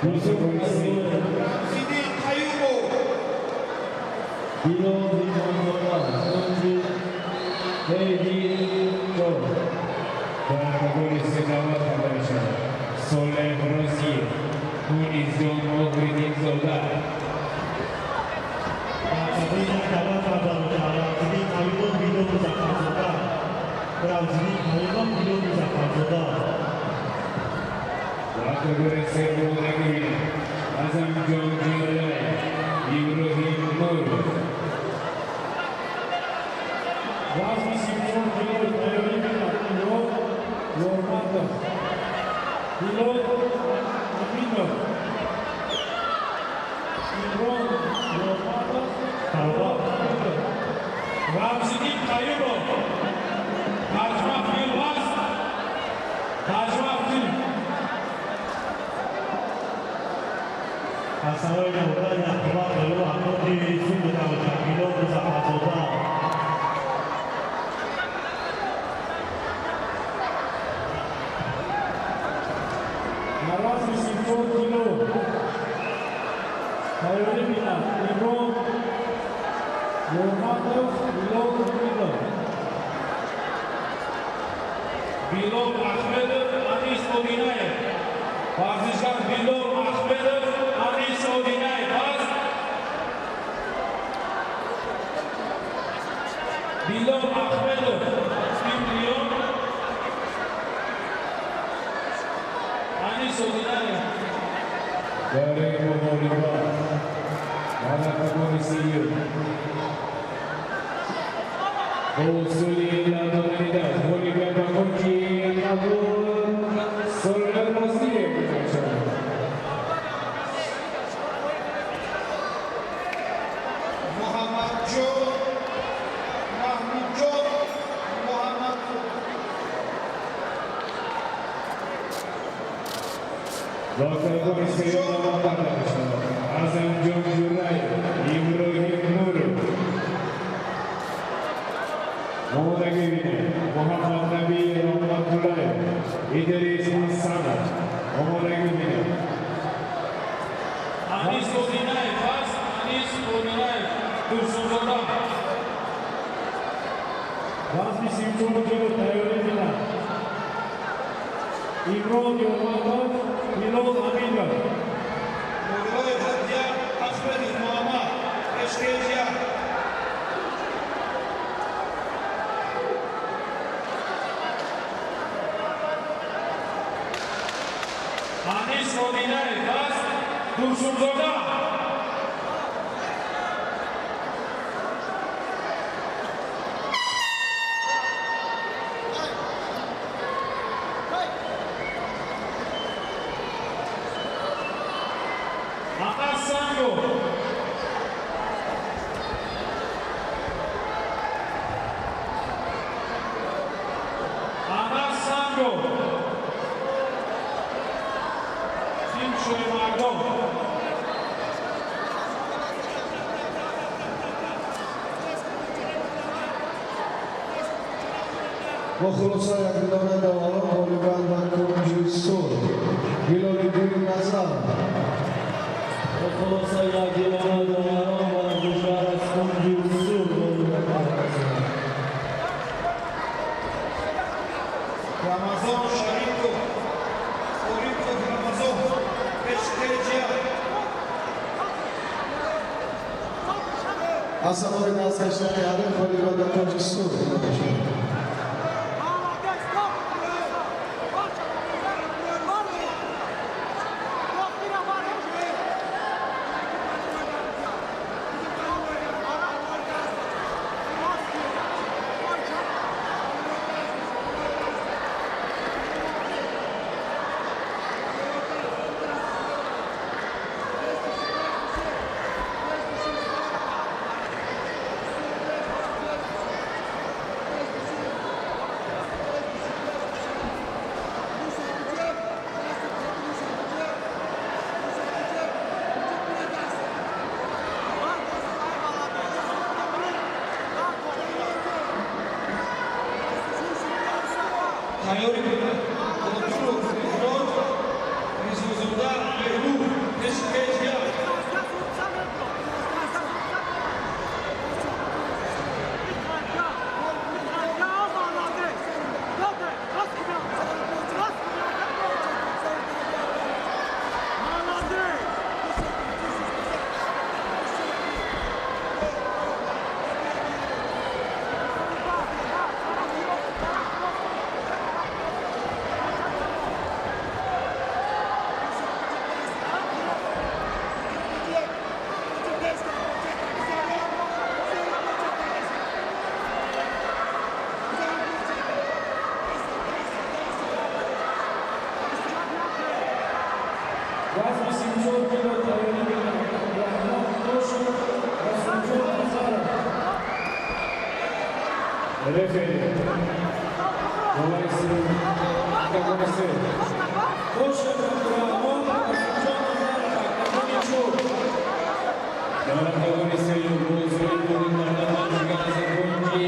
Октагони сеюм. Рамзиддин Қаюмов. Билол Исматзода, кунҷи ҳейди чор. Дар октагони се даъват карда мешавад Солеҳ Розиев, Мунизҷон Муҳриддинзода. Дар октагони як даъват карда мешавад Рамзиддин Қаюмов, Билол Музаффарзода. Рамзиддин Қаюмов, Билол Музаффарзода. Дар октагони се мубориза мебинад Азамҷон Ҷӯраев, Иброҳим Нуров. Вазни 34 кило, тайёрӣ бинад Имрон Ёрматов, Билол Аминов. Имрон Ёрматов, Билол Аминов. Рамзиддин Қаюмов. Тарҷума филм ҳаст? Тарҷума филм. Аз сарои навбат рақобат барои октагони сурх буда Билол Музаффарзода. Дар вазни 34 кило тайёрӣ бинад Имрон Ёрматов, Билол Аминов. Билол Ахмедов, Анис Одинаев. Варзишгар Билол Ахмедов, Анис Одинаев ҳаст? Билол Ахмедов, чемпион. Анис Одинаев. Дар ин муҳориба дар октагони сеюм бо усули лам додани даст ғолибият ба кунҷи кабуд Солеҳ Розиев мешавад. Муҳаммадҷон Маҳмудҷон Муҳаммад. Ва октагони сеюм даъват карда мешавад Азамҷон Ҷураев, Иброҳим Нуров. Вазни 34 кило тайёрӣ финал. Имрон Ёрматов, Ҳилол Аминов. Муроваев Ҳадия, Ахмедов Муҳаммад, Пешкеҷ 1. Анис Одинаев аст Турсунзода. Анас Сангов. Анас Сангов. Тим Шоимардон. Бо хулоса якдилона доварон ғолибан ба кунҷи сурх Ҳилолиддин Назар. Бо хулоса якдилона доварон варзишгар аз кунҷи сурх ғолибият баргардид. Рамазон Шарипов, Орипов Рамазон, Пешкеҷ 1. Аз сабаби дасткашидани ҳариф ғолибият ба кунҷи сурх дода шуд. Тайёри Қодиров Меҳрод, Ризозода Беҳрӯз, Пешкеҷ 1. Вазни 74 кило тайёрӣ финал. Абдурахмон Тошев, Расулҷон Назаров. Рефери. Болайси октагони се. Тошев Абдурахмон, Расулҷон Назаров, октагони чор. Дар октагони сеюм бозии буриндарда варзишгар аз кунҷи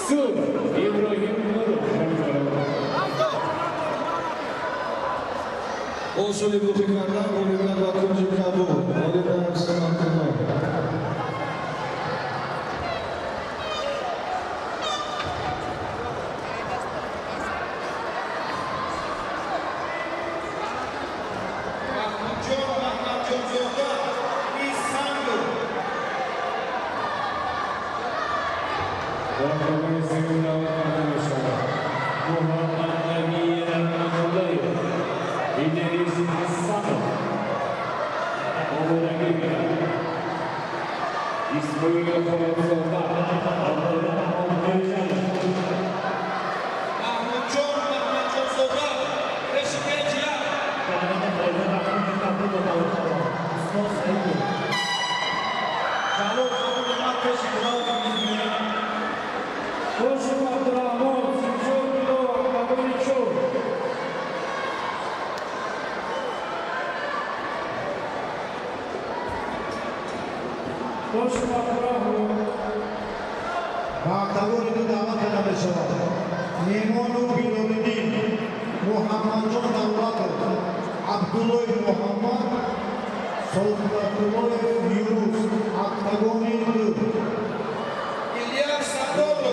сурх Иброҳим Нуров. Усули бухӣ кардан ғолибият ба кунҷи кабуд. Ғолиб дар Самарқандон. Маҳмудҷон Маҳмадҷонзода, Исангов. Дар октагони сеюм даъват карда мешавад Муҳаммад Наби Раҳматуллаев, Идрис Ҳасанов. Омодагӣ бинад. Исмоил Холатзода, Абдурахмон Мирҷанов. Маҳмудҷон Маҳмадҷонзода, Пешкеҷ 1. Ҷалол Қабулумад пеши Билол. Тошев Абдурахмон, 34 кило, октагони чор. Тошев Абдурахмон. Ба октагони ду даъват карда мешавад Неъмонов Билолиддин, Муҳаммадҷон Давлатов, Абдуллоев Муҳаммад, Соҳбатуллоев Юнус, октагони ду. Ильяс Садоров.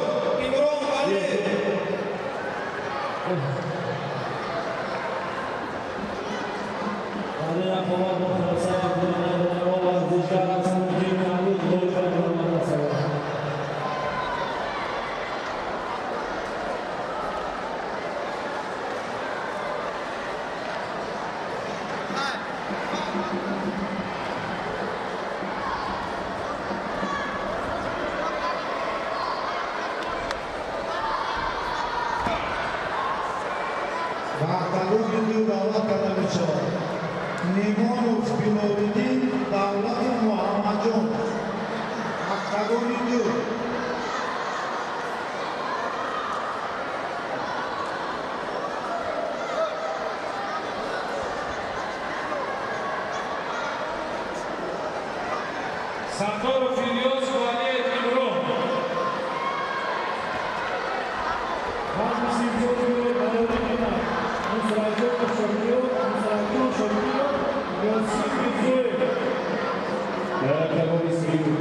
Октагони ду даъват карда мешавад Немонов Билолиддин, Давлатов Муҳаммадҷон. Октагони ду. Сатторов Илёс, Валиев Имрон. Вазни 34 кило тайёрӣ бинад. Нусратҷон Шокиров, Нусратҷон Шокиров, Ёсин Мирзоев. Дар октагони сеюм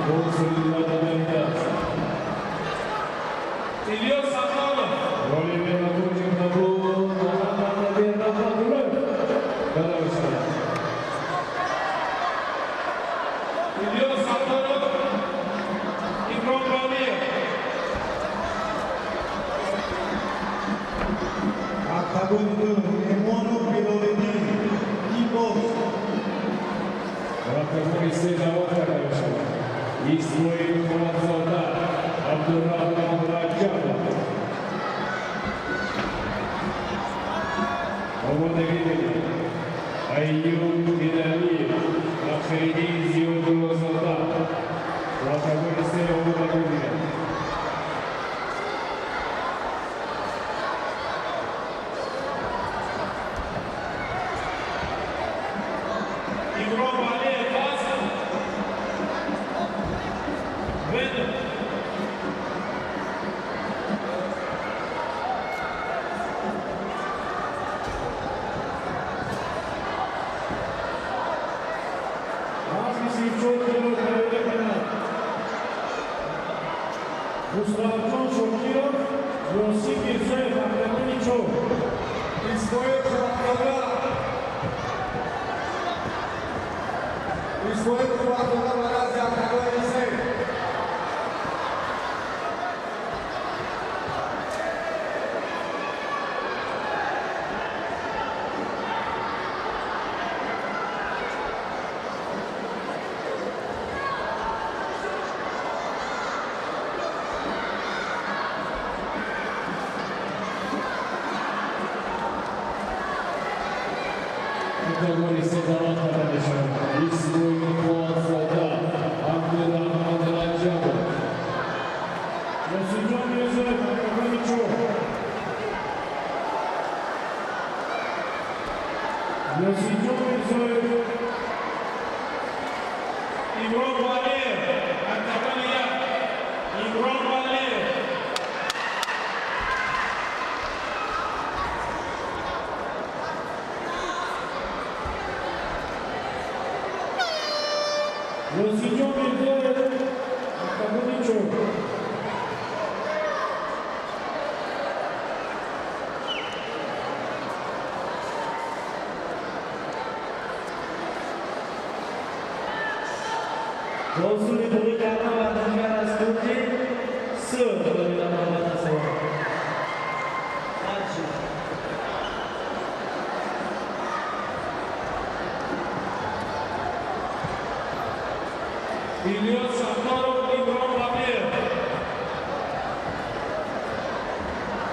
бо усули додани даст. Илёс Сатторов. Ғолибият ба кунҷи кабуд Муҳаммаднабӣ Раҳматуллоев дода мешавад. Илёс Сатторов, Имрон Валиев. Октагони ду Немонов Билолиддин, кикбокс. Дар октагони се даъват карда мешавад Исмоил Муратзода, Абдурраҳмон Раҷабов. Омодагӣ бинед Айюб Миналиев, Фахриддин Зиёдуллозода. Дар октагони се омодагӣ бинед. Имрон Валиев вазн. Вену. Вазни 34 кило тайёрӣ бинад. Нусратҷон Шокиров, Ёсин Мирзоев, октагони чор. Исмоил Қувватзода. Исмоил Қувватзода ба назди октагони се. Октагони се даъват карда мешавад Исмоил Қувватзода, Абдурраҳмон Раҷабов. Ёсинҷон Мирзоев, октагони чор. Ёсинҷон Мирзоев. Имрон Валиев, октагони як. Имрон Валиев. Ёсинҷон Мирзоев, октагони чор. Бо усули бозӣ кардан варзишгар аз кунҷи сурх ғолибиятро ба даст овард. Дальше. Илёс Сатторов, Имрон Валиев.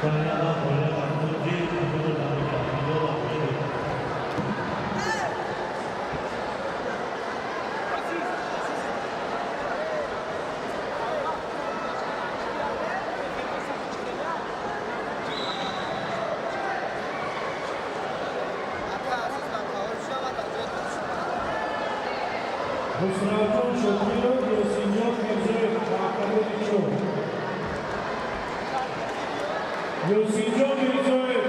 Дар аввал ғолиб ба кунҷи кабуд Абдулло Аҳмедов. Нусратҷон Шокиров, Ёсинҷон Мирзоев, октагони чор. Ёсинҷон Мирзоев.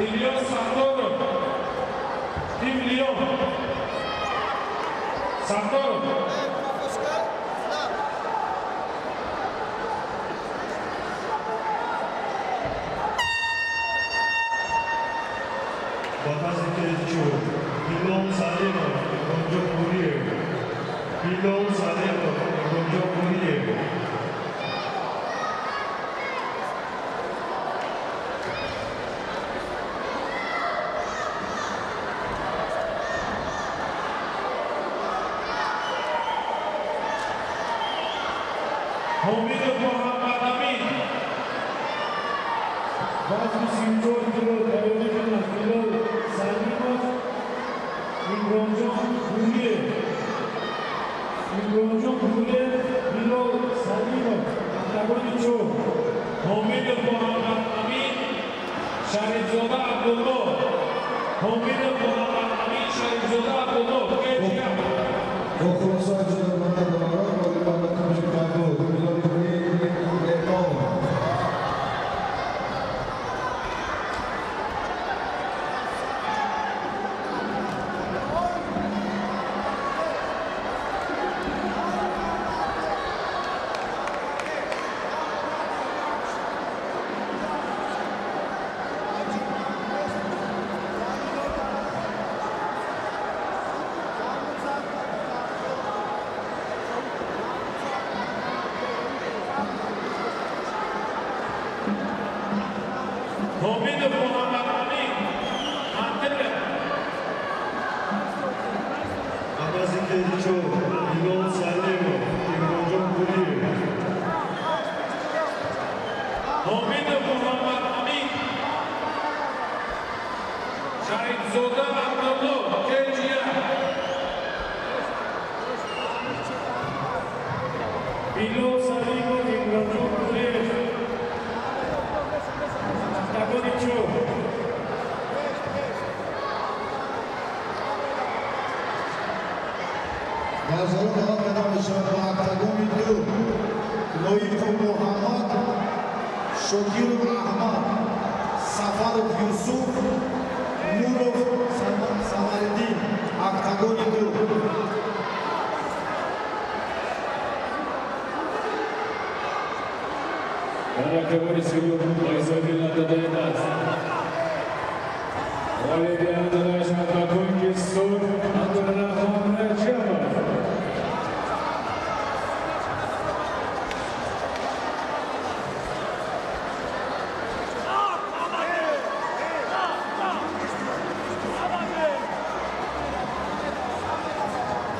Илёс Сатторов, Тим Лион. Сатторов. Ба вазни чор Илом Салимов, Ибромҷон Гуриев. Билол Салимов, Имронҷон Гуриев. Ҳомидов Муҳаммад Амин, вазни 34 кило тайёрӣ мекунад Билол Салимов, Имронҷон Гуриев. Имронҷон Гуриев, Билол Салимов, октагони чор. Ҳомидов Муҳаммад Амин, Шарифзода Абдулло. Ҳомидов Муҳаммад Амин, Шарифзода Абдулло, Кеҷия. Бо хулосаи ҷудогона доварон ғолибан ба кунҷи кабуд Билоли Гуриев, Эрон. Ҳомидов Муҳаммад Амин, Анталия. Абази Кеҷо, Билол Салимов, Имронҷон Гуриев. Ҳомидов Муҳаммад Амин, Шарифзода Абдулло, Кеҷия. Билол Салимов, Имронҷон Гуриев, октагони чор. Варзишгарон даъват карда мешавад ба октагони ду: Лоиқов Муҳаммад, Шокиров Аҳмад, Сафаров Юсуф, Нуров Самариддин. Октагони ду. Дар октагони сеюм бо ҳисоби надодаи даст ғолибият дода шавад ба кунҷи сурх Абдурраҳмон Раҷабов.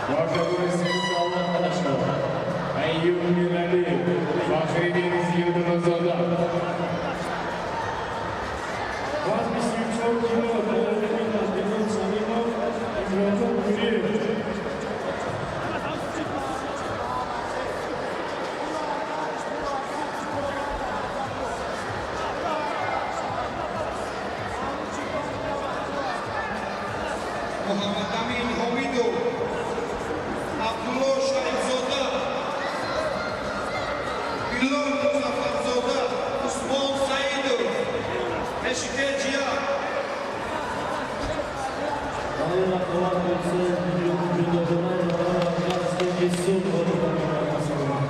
Ба октагони сеюм даъват карда шавад Айюб Миралиев, Фахриддин Зиёдуллозода. Вазни 34 кило тайёрӣ мекунад Билол Салимов, Имронҷон Гуриев. Муҳаммад Амин Ҳомидов, Абдулло Шарифзода, Билол Музаффарзода, Усмон Саидов, Пешикеҷия. Дар рақобат бо се ҷудогона доварон варзишгар аз кунҷи сурх ғолиб ба даст овард.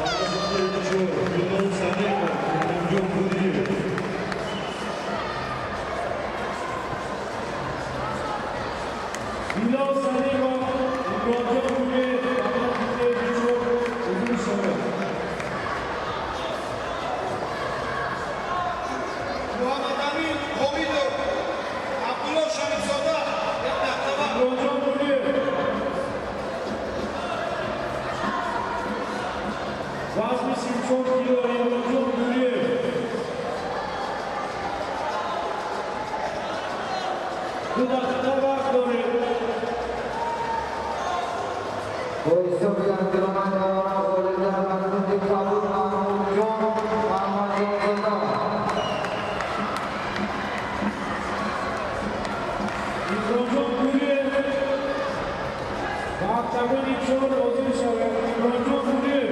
Абази Кеҷо, Билол Салимов, Имронҷон Гуриев. Билол Салимов, Имронҷон Гуриев, ба чор ҳузур шавад. Муҳаммад Амин Ҳомидов, Абдулло Шарифзода, як дақиқа вақт. Имронҷон Гуриев, вазни 34 кило, Имронҷон Гуриев. 2 дақиқа вақт доред. Бо ҳисоби андилона доварон ғолибият ба кунҷи кабуд Маҳмудҷон Маҳмадҷонзода. Имронҷон Гуриев ба октагони чор ҳозир шавад. Имронҷон Гуриев.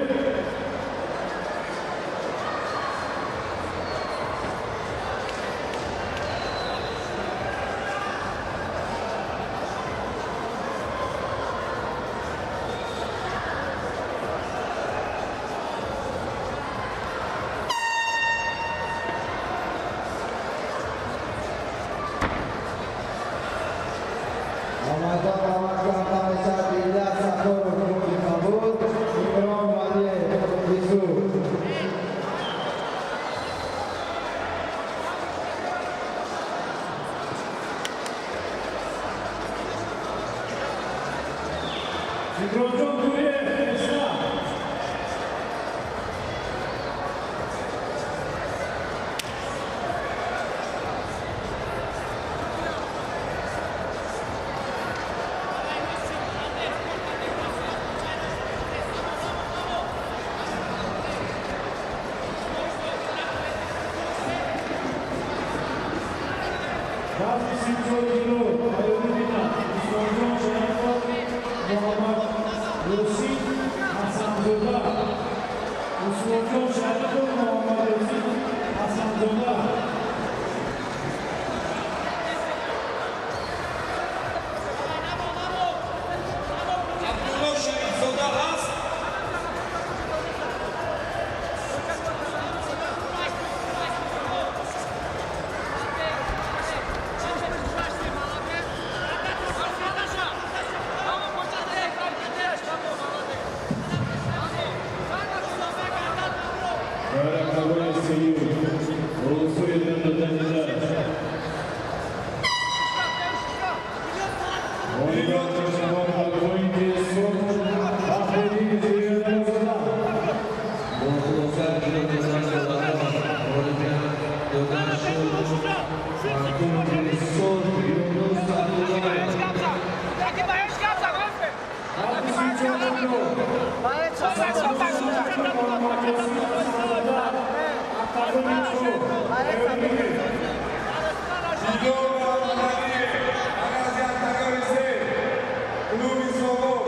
Вазни 34 кило тайёрӣ бинад Исломҷон Шарифов, Муҳаммад Ёсин Ҳасанзода. Исломҷон Шарифов, Муҳаммад Ёсин Ҳасанзода. Абдулло Шарифзода ҳаст. Дар октагони сеюм Русуи додани даст ғолибият мешавад ба поинти сурх Баҳриддин Зиёдазода. Бо хулоса ҷудо кардани ғолибият дода шуд ба кунҷи сурх Юнус Абдуллоев. Вазни 34 кило Муҳаммад Ёсин Ҳасанзода, октагони чор тайёрӣ бигиред. Дидор Муҳаммадалиев, агази октагони се, клуби Совоб.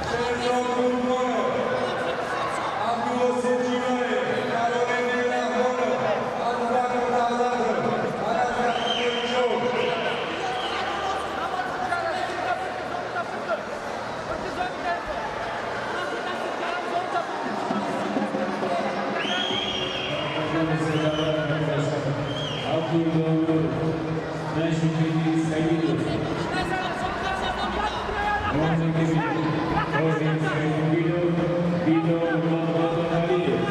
Шерзод Қурбонов, Абдулосин Ҷураев, Jaloliddin Раҳмонов, Абубакр Давлатов, агази октагони чор. Октагони се даъват карда шуд Абдулло Наҷмиддини Саидов. Онзе ки Розим Саидов, Дидор Мамадалиев.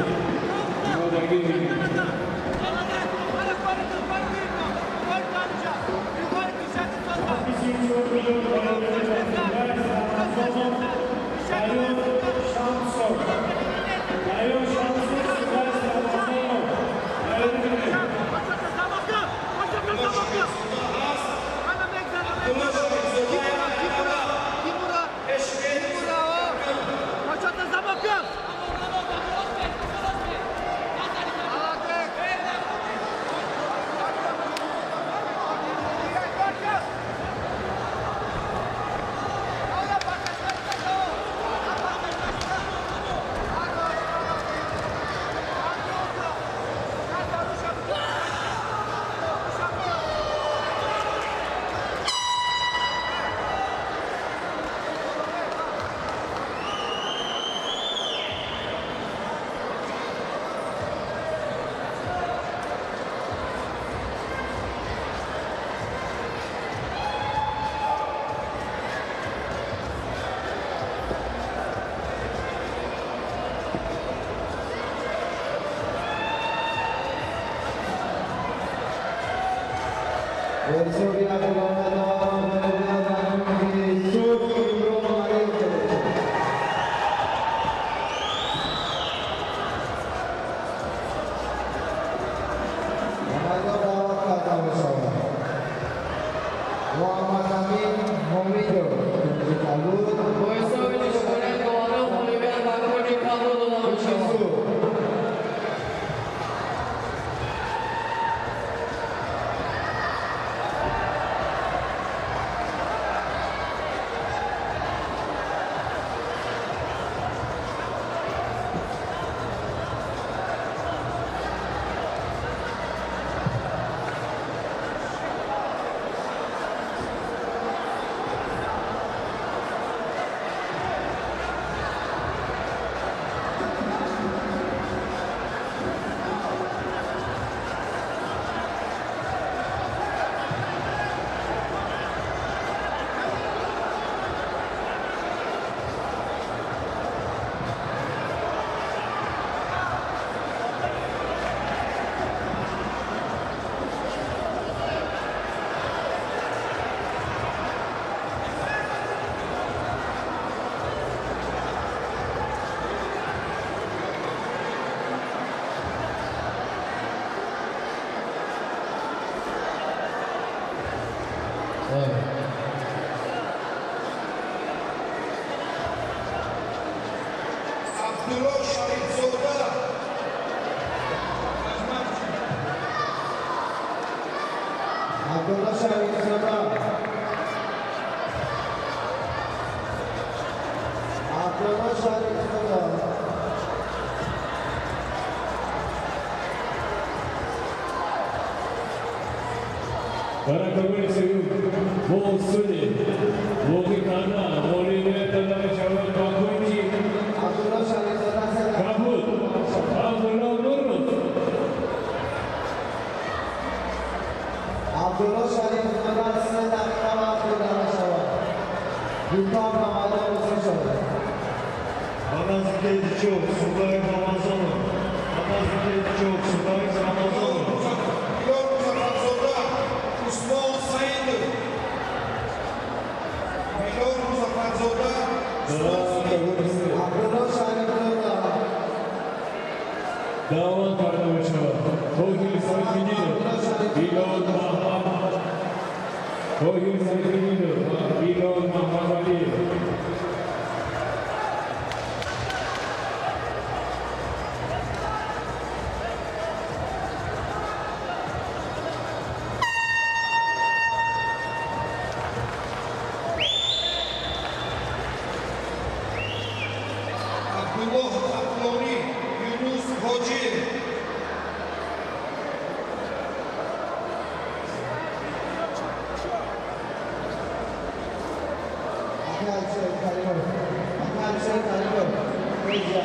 Омодагӣ бигиред. Вазни 34 кило тайёрӣ бинад Рамазонов Тайёр Шамсов. Тайёр Шамсов, Сугайс Рамазонов. Тайёрӣ бигиред. Абдулло Шарифзода ҳаст. Абдулло Шарифзода як нафар. Эшмет. Ҳисоби одилона доварон ғолибият ба кунҷи сурх Имрон Алиев дода шуд. Ба майдон даъват карда мешавад Муҳаммадамин Ҳомидов, кунҷи кабуд. Бо ҳисоби нишонаи доварон ғолибият ба кунҷи кабуд дода мешавад. Сурх. Абдулло Шарифзода. Дар октагони сеюм бо усули воқеъ карда ғолибият дода мешавад ба кунҷи кабуд Абдулло Нуров. Абдулло Шарифзода 3 дақиқа вақт дода мешавад. Зудтар ба майдон ҳозир шавад. Ба наздики чор Судаев Рамазонов. Ба наздики чор Судаев Рамазонов. Билол Музаффарзода, Усмон Саидов. Билол Музаффарзода, Усмон Саидов. Абдулло Шарифзода. Даъват карда мешавад Тоҳир Сайфиддинов, Билол Маҳмад, Тоҳир Сайфиддинов ва Билол Маҳмадалиев. Абдуллоҳ Хатлонӣ, Юнус Ҳоҷиев. Ака Алишер Каримов. Ака Алишер Каримов. Тезя.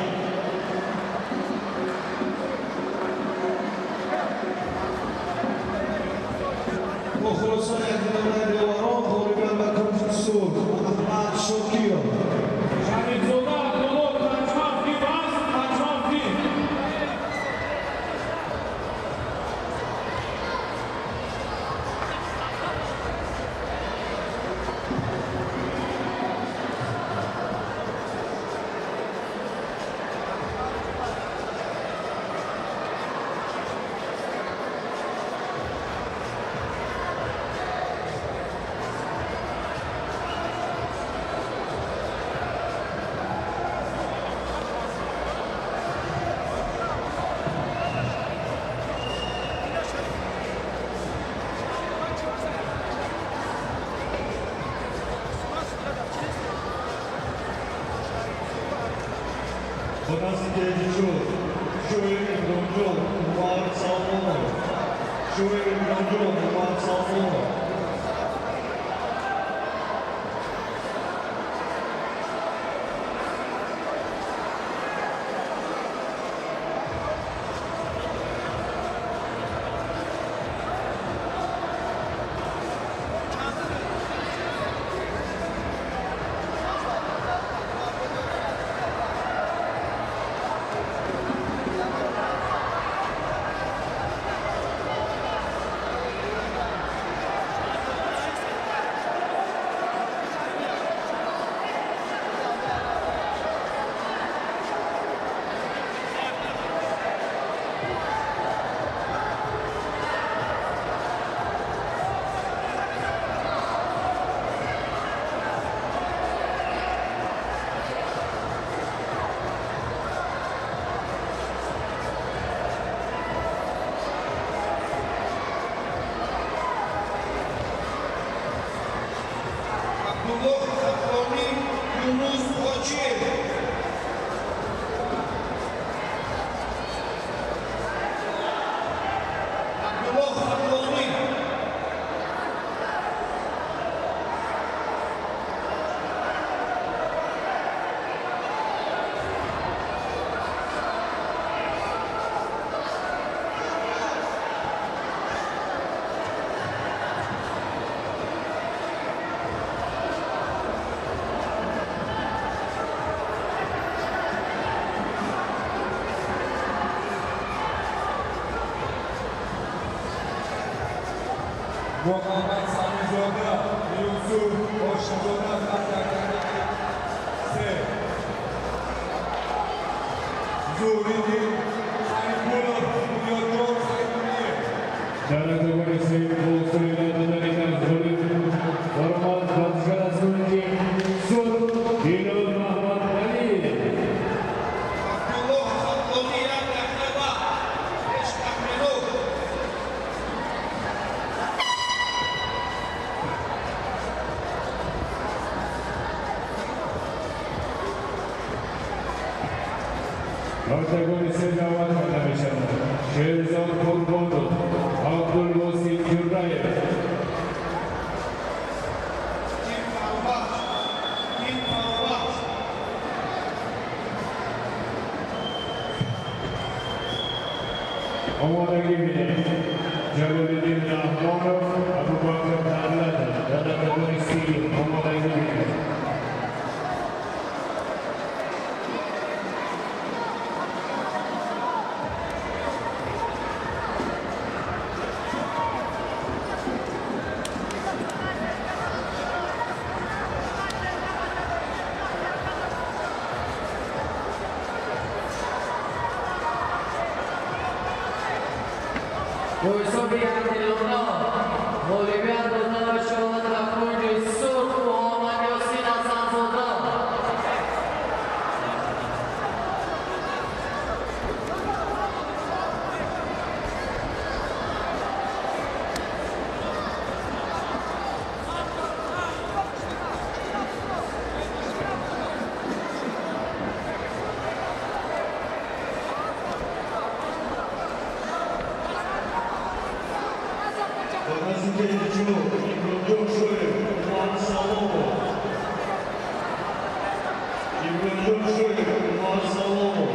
Бо хулосаи якдонаи доварон ғолибият ба кунҷи сурх Аҳмад Шокиров. Шарифзода Абдулло, 57 кил вазн, 57 кил. Ба наздики чор Шоир Иброҳимҷон, Умар Салмонов. Шоир Иброҳимҷон, Умар Салмонов. Абдуллоҳ Хатлонӣ, Юнус Ҳоҷиев. Абдуллоҳ Хатлонӣ. Муҳаммад Самизода, Юсуф Ҳошимзода дар октагони се. Зуҳриддин Сайфуллов, Бунёдҷон Сайдуллиев. Дар октагони сеюм бо усули додани ғолиб баромад варзишгар аз кунҷи сурх Билол Маҳмадалиев. Абдуллоҳ Хатлонӣ, 1 дақиқа вақт. 5 минут. Октагони се даъват карда мешавад Шерзод Қурбонов, Абдулвосит Ҷурраев. Омодагӣ бинед. Ҷалолиддин Раҳмонов, Абубакр Давлатов дар октагони сеюм омодагӣ бинед. Бо ҳисоби 1 миллиона ғолибият дода мешавад ба кунҷи сурх Муҳаммад Ёсин Ҳасанзода. Ба назди чор Иброҳимҷон Шоев, Умар Саломов. Иброҳимҷон Шоев, Умар Саломов.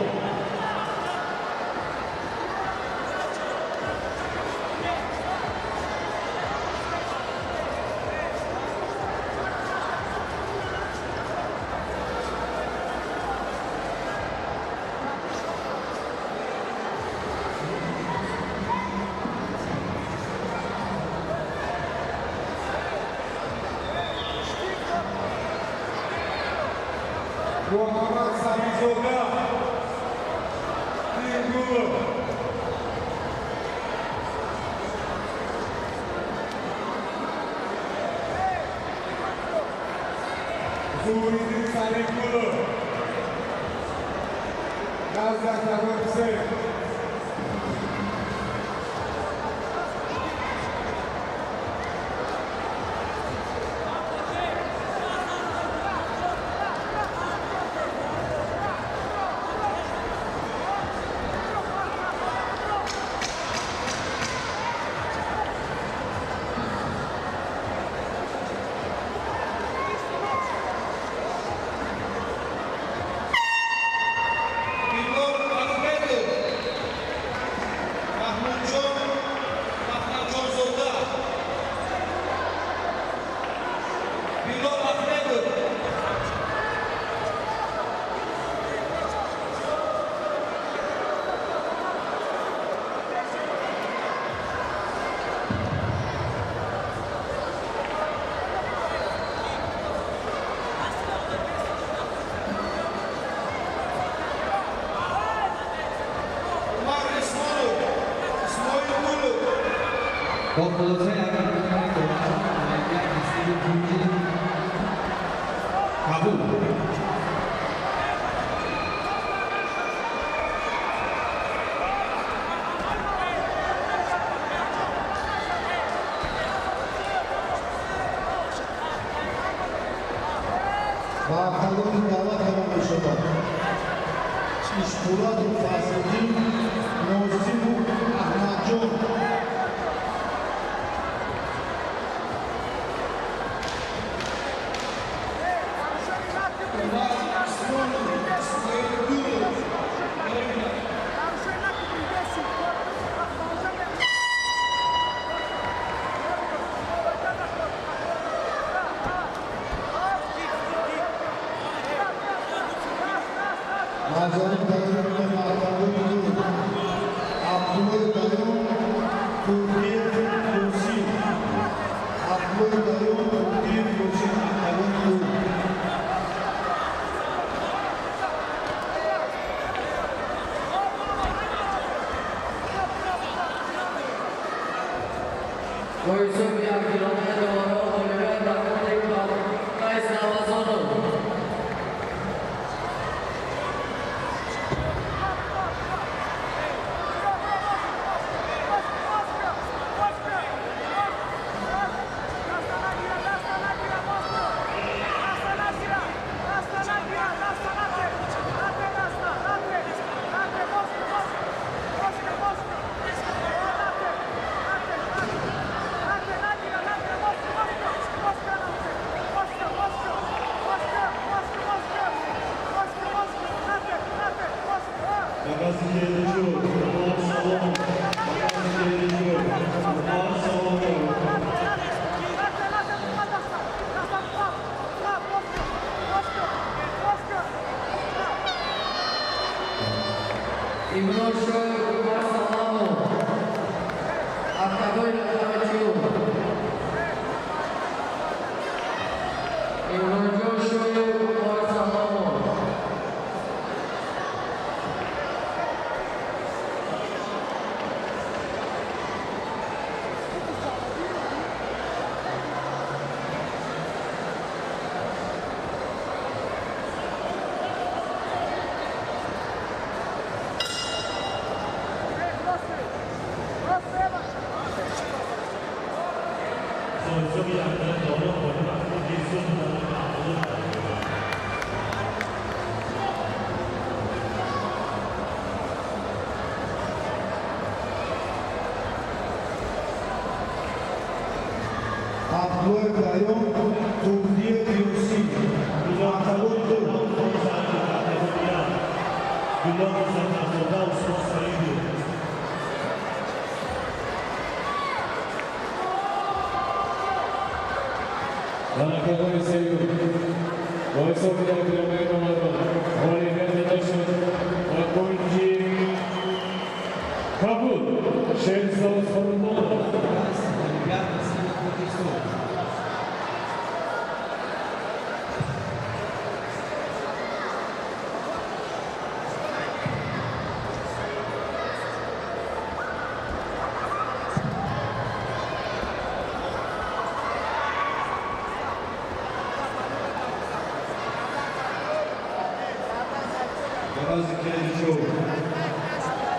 Муҳаммад Самизода, Тимур. Зуҳуриддин Салимқулов. Назди октагони се. Билол Ахмедов, Маҳмудҷон Маҳмадҷонзода. Билол Ахмедов. Умар Исмонов, Исмоил Гулов. Бо хулосаи октагони доварон ғолибият насиби кунҷи кабуд. Ба октагони даъват карда мешавад Ишпулату Фазлиддин, Нозиму Аҳмадҷон. Умар Исмонов, Исмоил Гулов. Назарин тайёр ба октагони ду Абдуллои Даюн, Турдиев Ҳусин. Абдуллои Даюн, Турдиев Ҳусин, октагони ду. Бо ҳисоби 1 миллиона доварон ғолибият ба кунҷи Қайс Рамазонов. Имрон Шоев, Умар Саламов. Октагони рақами чор. Имронҷон Шоев, Умар Саламов. Абдуллоев Район, Турдиев Юсиф. Октагони ду. Билол Саттарзода, Усмон Саидов. Дар октагони сеюм бо ҳисоби 1 километр ғолибият дода шуд ба кунҷи кабуд Шерзод Қурбонов. Ғолибият насиби кунҷи сурх. Вазни кенҷи чор.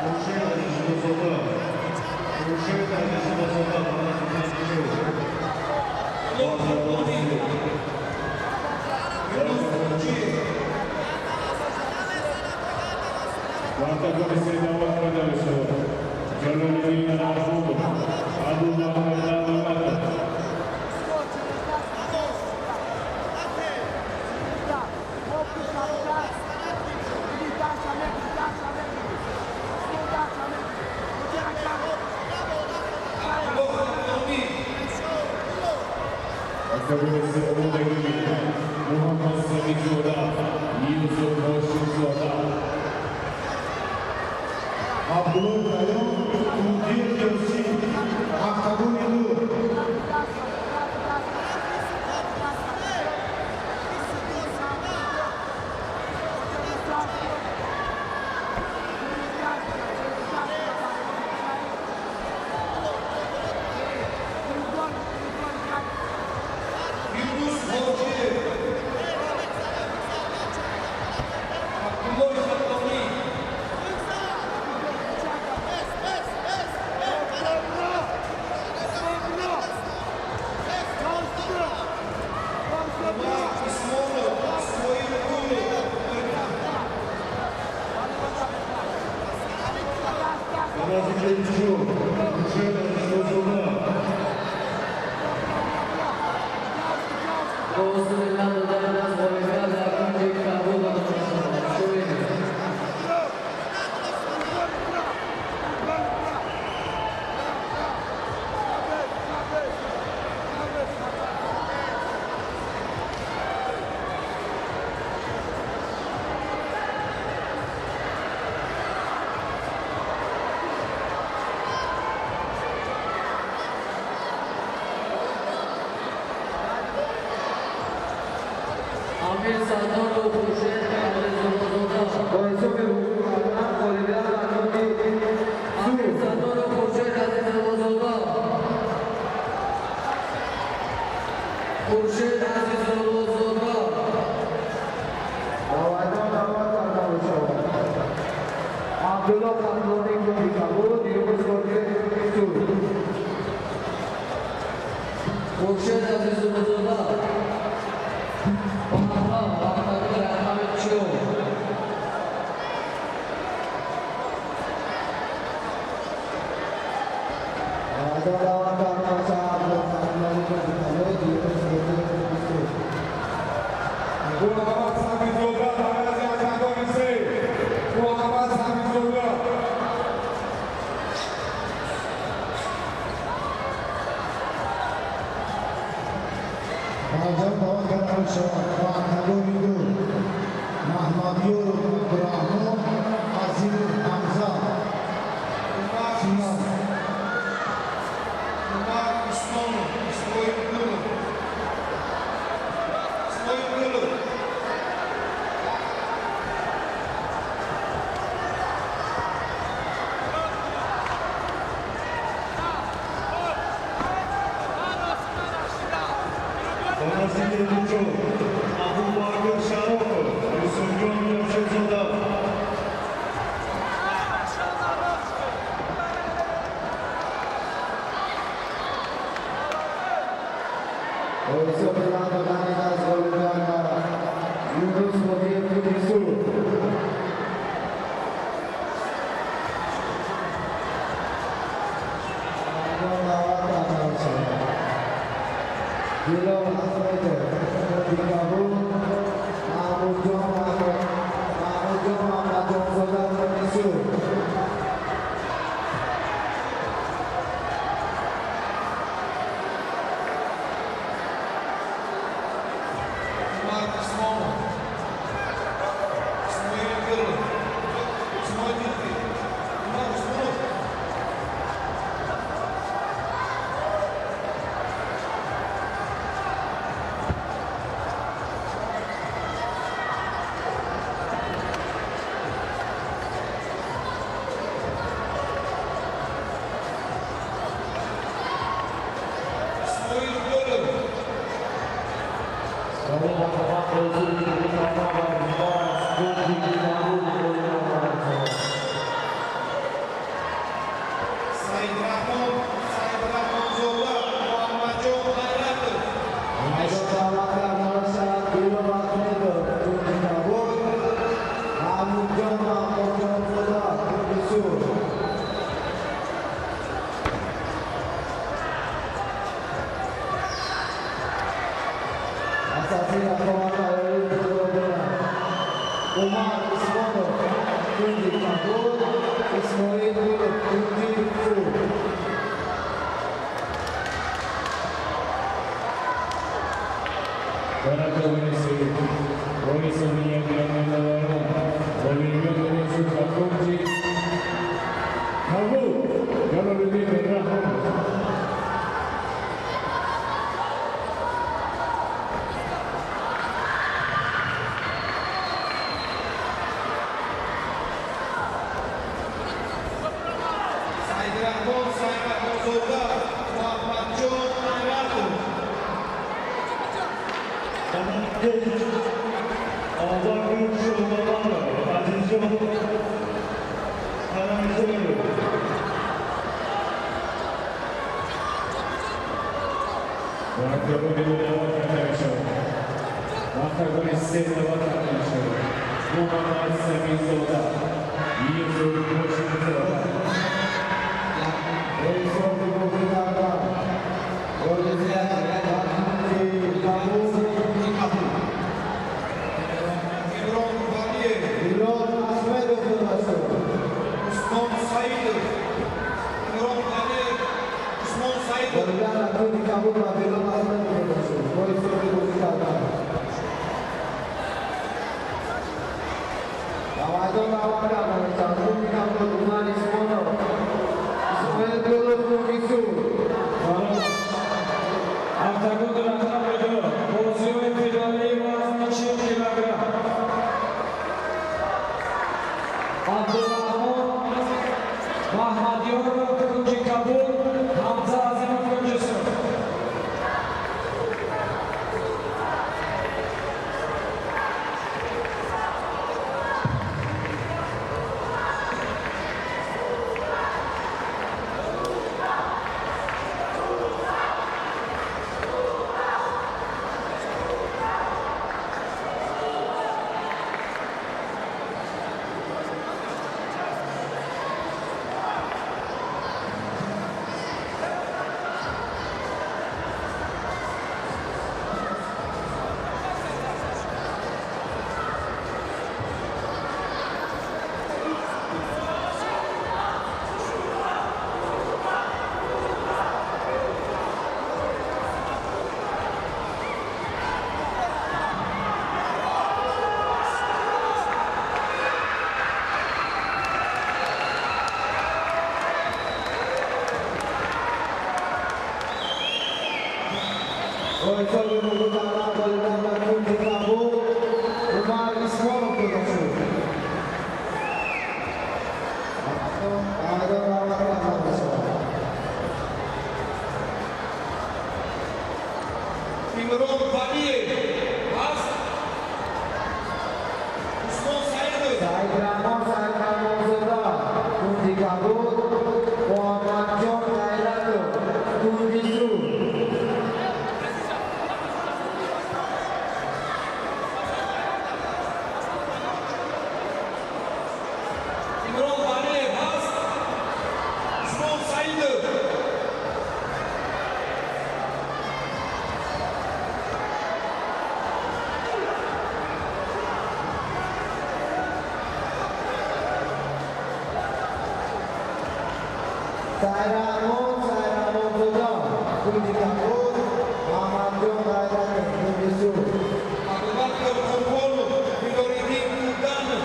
Хуршед Азизуллозода. Хуршед Азизуллозода ба вазни кенҷи чор. Октагони Ба октагони се даъват карда мешавад Ҷалолиддин Раҳмонов, Абубакр Давлатов. Октагони се омодагӣ Муҳаммад Самидзода, Юсуф Ҳошимзода. Абдуллоев Район, Турдиев Юсиф. Октагони ду. Юнус Хоҷиев. Абдуллои Хатлонӣ. Умар Исмонов, Исмоил Гулов. Ба вазни кенҷи чор. Хуршед Азизуллозода. Бо усули надодани даст ғолибият дар кунҷи кабуд дода мешавад. Шоев. Амир Сатторов, Хуршед Азизуллозода. Бо ҳисоби ҳуқуқ кардан ғолибият ба кунҷи Амир сурх. Сатторов, Хуршед Азизуллозода. Хуршед Азизуллозода. Ба майдон даъват карда мешавад Абдулло Хатлонӣ, кунҷи кабуд, Юнус Хоҷиев, сурх. Хуршед Азизуллозода. Баҳром, октагони рақами чор. Ба майдон даъват карда мешавад Абдулло Хатлонӣ, кунҷи кабуд, Юнус Хоҷиев, сурх. Муҳаммад Самидзода дар вазни октагони се. Муҳаммад Самидзода. Ба майдон даъват карда мешавад ба октагони ду Маҳмадёров Абдураҳмон, Азимов Ҳамза. Исмоил Гулов. Исмоил Гулов. Боназии чор Абубакр Шаропов, Юсуфҷон Ҷамшедзода. Юнус Модиев, кунҷи сурх. Даъват карда мешавад Билол Ахмедов, кунҷи кабуд, Маҳмудҷон Мамаҷонзода, кунҷи сурх. Умар Исмонов. Исмоил Гулов. Исмоил Умар Усмонов. Исмоил Гулов. Дар ин рақобат бозии бозӣ варзишгар аз кунҷи кабуд ғолиб омадааст. Саид Раҳмон, Саид Раҳмонзода, Муҳаммадҷон Ғайратов. Майдон даъват карда мешавад Билол Ахмедов, кунҷи кабуд, Маҳмудҷон Маҳмудҷонзода, кунҷи сурх. Асосии рақобат тайёрии худро доранд Умар Исмонов, кунҷи кабуд, Исмоил Гулов, кунҷи сурх. Дар октагони сеюм бо ҳисоби 1 килограмм ғолибият дода шуд ба кунҷи кабуд Ҷалолиддин Раҳмонов. Саид Раҳмон, Саид Раҳмонзода, Муҳаммадҷон Ғайратов. Абубакр Шоҳмамадов, Азизҷон Ҳарамзоев. Ба октагони ду даъват карда мешавад. Ба октагони се даъват карда мешавад Муҳаммад Самизода, Юсуф Ҳошимзода. Ҳисоби бозӣ кардан ғолибият ба кунҷи кабуд Имрон Валиев. Билол Ахмедов дода шуд. Усмон Саидов. Имрон Валиев, Усмон Саидов. Ғолибият ба кунҷи кабуд ба Билол Ахмедов дода шуд бо ҳисоби бозӣ кардан. Ба майдон даъват карда мешавад кунҷи кабуд Умар Исмонов, Исмоил Гулов, кунҷи сурх. Октагон рақами ду, бозиҳои финалии вазни 40 килограмм. Абдураҳмон Маҳмадёров, кунҷи кабуд, Ҳамза Азимов, кунҷи сурх. Сайрахмон Сайрахмонзода, кунҷи кабуд, Муҳаммадҷон Ғайратов, кунҷи сурх. Абубакр Қурбонов, Ҳилолиддин Куганов.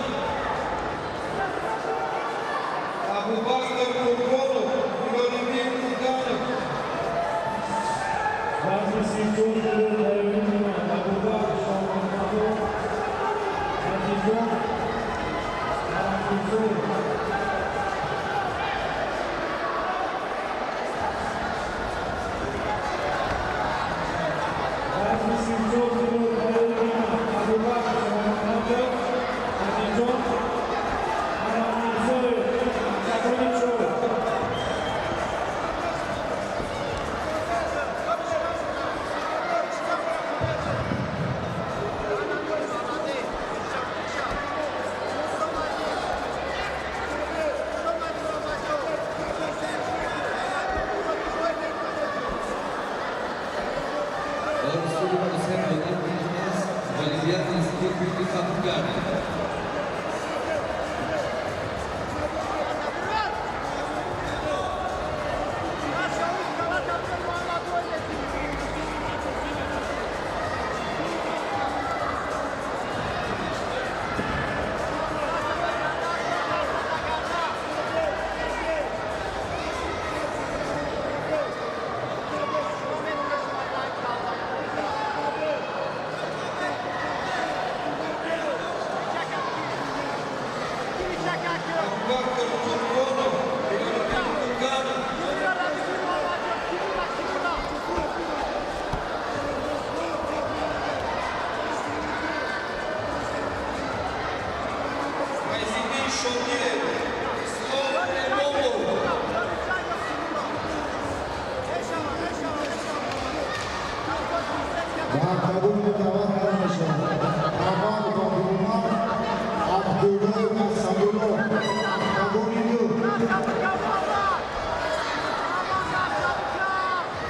Абубакр Қурбонов, Ҳилолиддин Куганов. Вазни 34 кило тайёрӣ мекунанд Абубакр Шоҳмуҳаммадов, Азизҷон Арамирзоев. Вазни 34 кило тайёрӣ мекунанд Абубакр Шоҳмуҳаммадов, Азизҷон Арамирзоев, октагони чор. Дар усули маросим дода нест ғолибият насиби кунҷи кабуд гардид. Абубакр Қурбонов, Ҳилолиддин Куганов. Файзиддин Шодиев, Ислом Эмомов. Ба октагони даъват карда мешавад Аббаров Абдуумар, Абдуллоев Асадулло, октагони ду.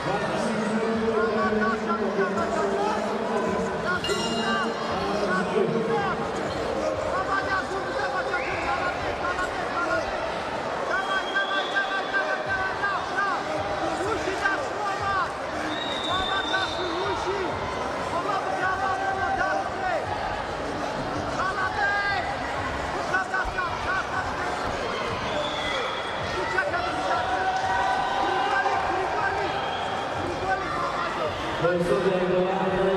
Вазни 34 кило тайёрӣ мекунанд Абубакр Бо ҳисоби 1-1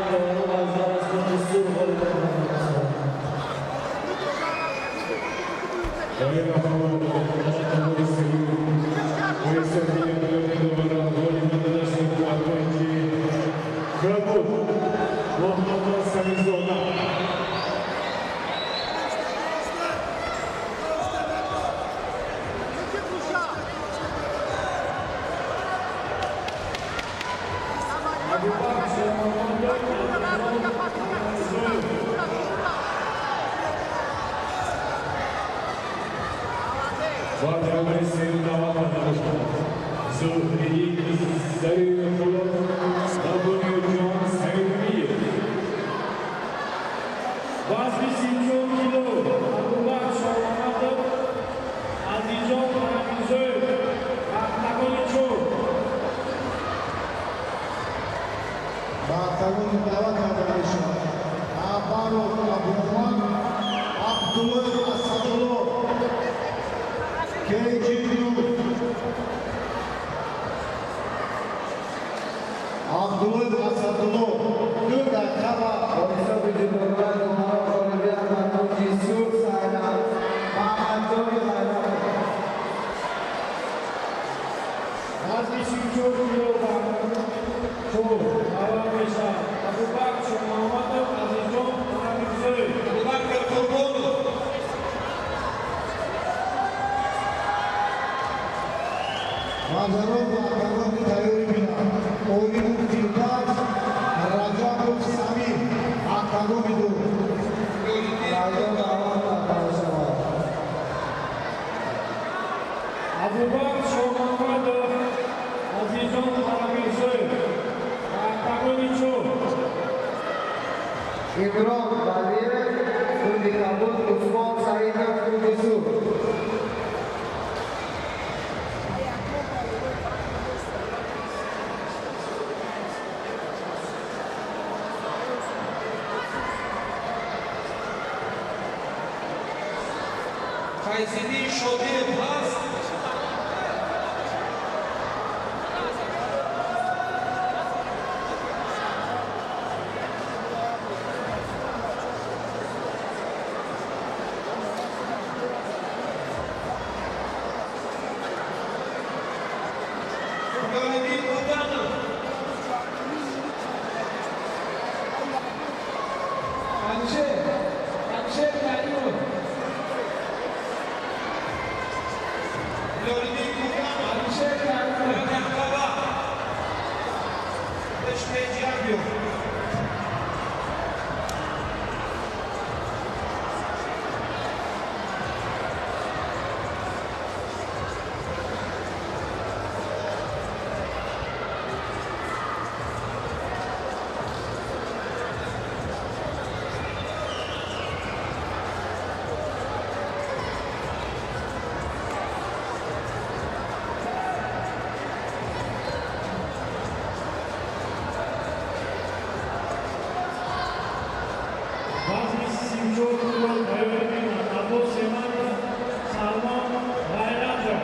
доварон варзишгар аз кунҷи сурх ғолибият ба даст овард. Дар октагони сеюм бо ҳисоби 1-1 доварон ғолибият ба даст овард кунҷи кабуд Муҳаммад Самирзода. Абубакр Шоҳмуҳаммадов, Азизҷон Арамирзоев. Ба октагони сеюм даъват карда мешавад Зуҳриддин Зарифқулов ва Бунёдҷон Саидмиев. Вазни 34 кило Абубакр Шоҳмуҳаммадов, Азизҷон Арамирзоев, октагони чор. Ба октагони даъват карда мешавад Аббаров Абдуумар, Абдуллоев Асадулло, кейҷи ду. Абдуллоев Асадулло, 2 дақиқа вақт. Бо ҳисоби 2-1 доварон ғолибият ба кунҷи сурх Сайрам Муҳаммадҷони Ғайратов. Вазни 34 кило ба чор даъват мешавад Абубакр Шоҳмуҳаммадов, Азизҷон Арамирзоев. Абубакр Қурбонов. Варзишгарон ба октагони тайёрӣ бинанд Олимов Фирдавс, Раҷабов Самир, октагони ду. Раҷаб даъват карда мешавад. Абубакр Шоҳмуҳаммадов, Азизҷон Арамирзоев, октагони чор. Имрон Валиев, кунҷи кабуд, Усмон Саидов, кунҷи сурх. Файзиддин Шодиев ҳаст? Jaloliddin Qutanov. Алишер, Алишер Каримов. Jaloliddin Qutanov. Алишер Каримов. Яқаба. Пешпеҷиабиё. Вазни 34 кило тайёри бинанд Аббос Неъматов, Салмон Ғайратов.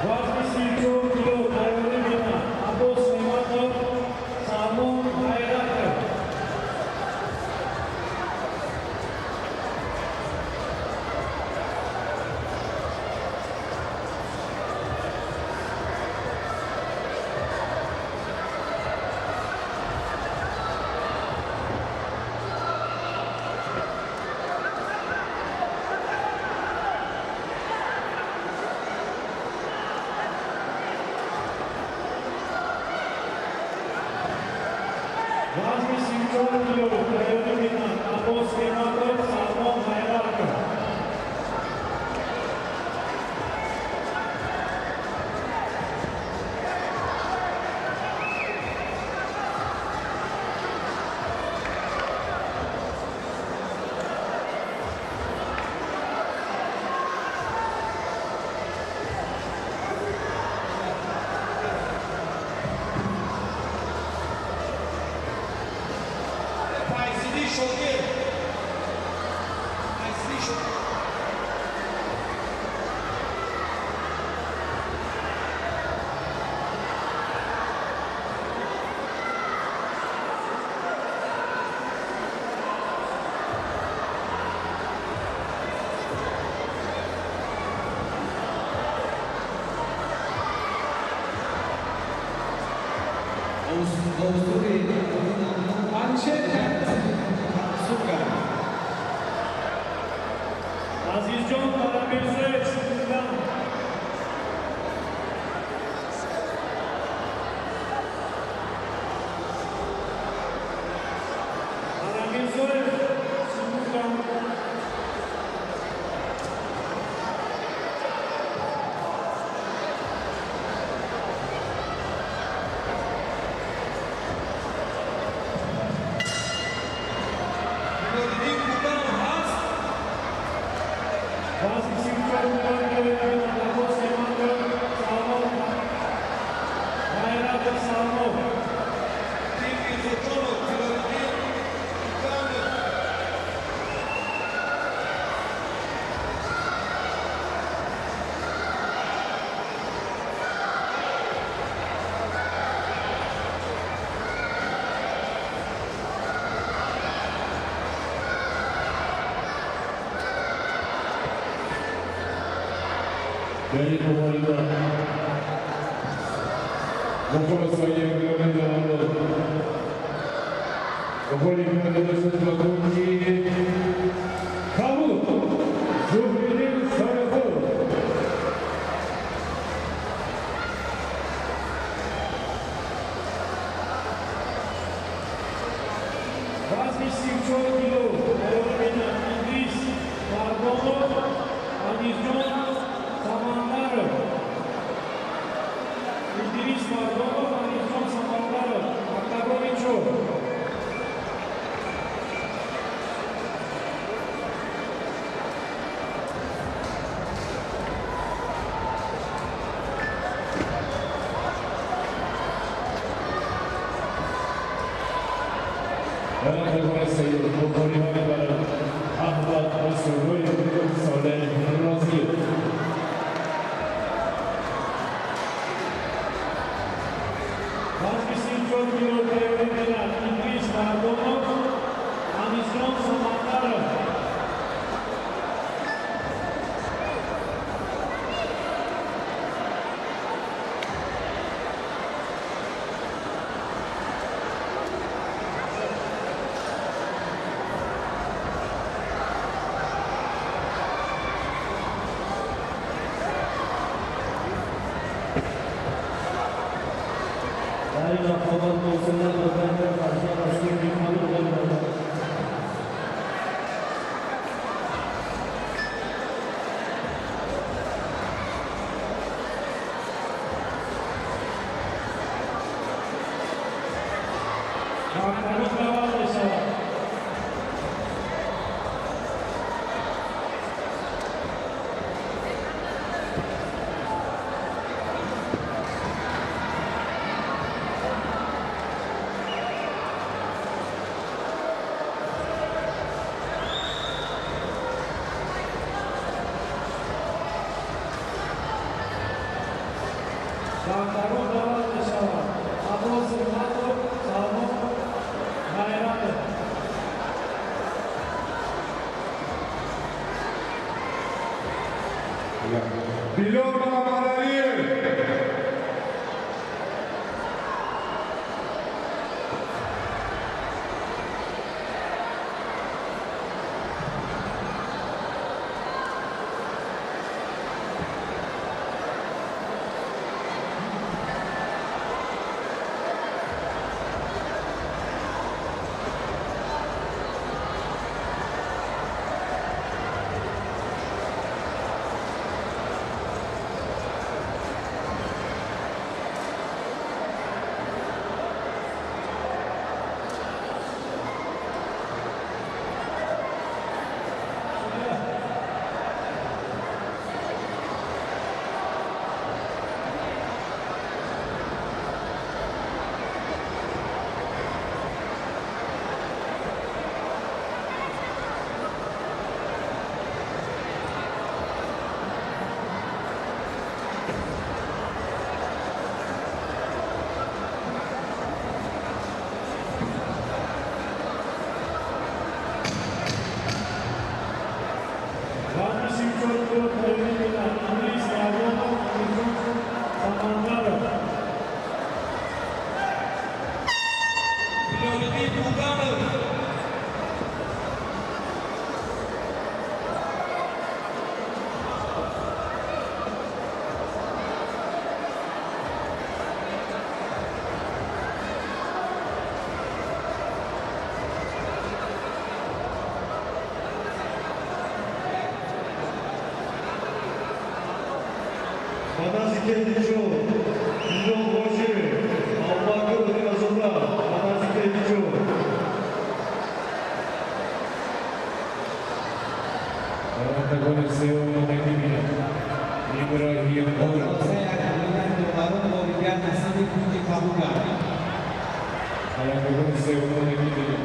Вазни 34 кило тайёри бинанд Аббос Неъматов, Салмон Ғайратов. Вазни 34 кило тайёри бинанд Аббос Неъматов, Салмон Ғайратов. Файзиддин Шодиев. Файзиддин Шодиев. Алишер Каримов. Азизҷон Парамирзоев, Шугунган. Парамирзоев, Шугунган. Jaloliddin Qutanov ҳаст? Вазни 34 кило тайёри бинанд Аббос Неъматов, Салмон Ғайратов, Салмон. Тим Мирзоҷонов, Jaloliddin Qutanov. Дар ин мубориза мухолисони гиромӣ ғолибият дода шуд ба кунҷи кабуд Зуҳриддин Шарифов. Вазни 34 кило тайёри бинанд Идрис Мардонов, Анисҷон Самандаров. Идрис Мардонов, Анисҷон Самандаров. Октагони чор. Дар октагони сеюм мубориза мебаранд Аҳмад Расулоев, Солеҳ Розиев. Вазни 34 кило тайёрӣ мебинад Идрис Мардонов, Анисҷон Самандаров. Дар ин рақобат мавсумда додани варзишгар аз кунҷи кабуд ғолиб омад. Ба октагон даъват мешавад. Ба октагон даъват мешавад Аббос Ҳимматов, Салмон Ғайратов. Билол Мамадалиев. Вазни 34 кило тайёрӣ мебинад Идрис Мардонов, Анисҷон Самандаров. Билолиддин Туганов. Ба назди кеҷи чор Билол Бошиев, Абубакр Ниёзода. Ба назди кеҷи чор. Дар октагони сеюм мебинем Иброҳим Нуров. Доварон ғолибият насиби кунҷи кабуд гардид. Дар октагони сеюм мебинем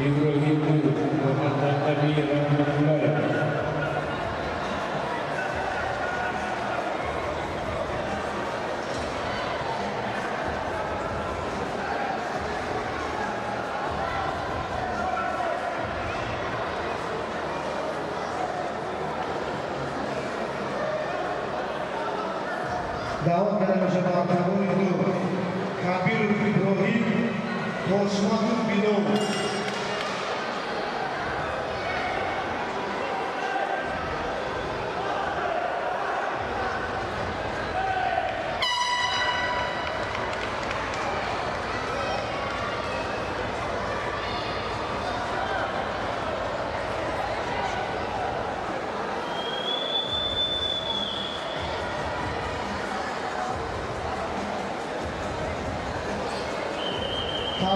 Иброҳим Нуров, Муҳаммаднабӣ Раҳматуллаев. Даъват карда мешавад ба октагони ду Кабиров Иброҳим, Тошматов Билол.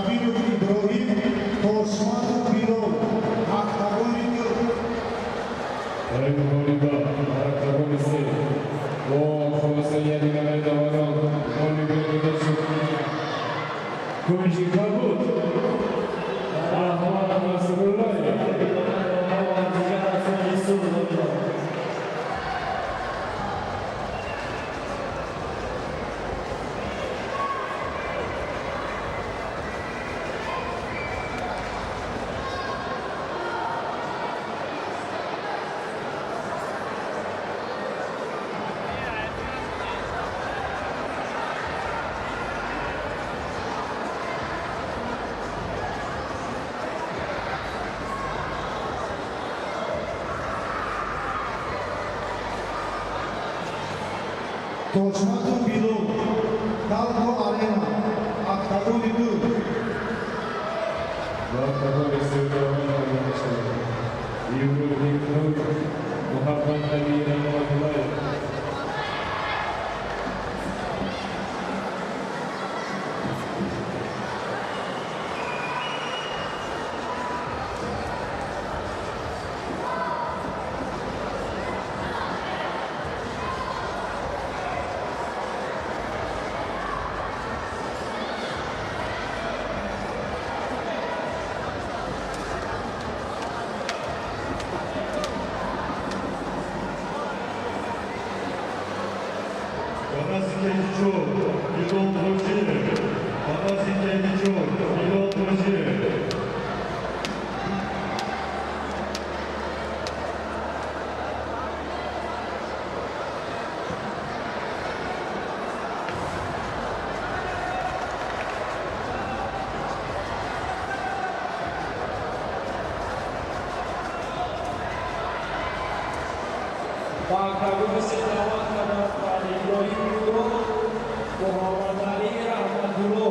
Кабиров Иброҳим, Тошматов Билол, октагони ду. Дар ин муҳориба дар октагони се бо хулосаи ядинаваи доварон ғолибият дода шуд кунҷи кабуд Аҳмад Насруллоев. Варзишгар аз кунҷи сурх ғолиб. Тошматов Билол, Талко Арена, октагони ду. Ба октагони се даъват карда мешавад Иброҳим Нур, Муҳаммад Али Раҳматуллоев. Ба назди кеҷи чор Билол Ҳоҷиев. Ба назди кеҷи чор Билол Ҳоҷиев. Ба октагони се даъват карда Иброҳим Нуров, Муҳаммадалӣ Раҳматулло.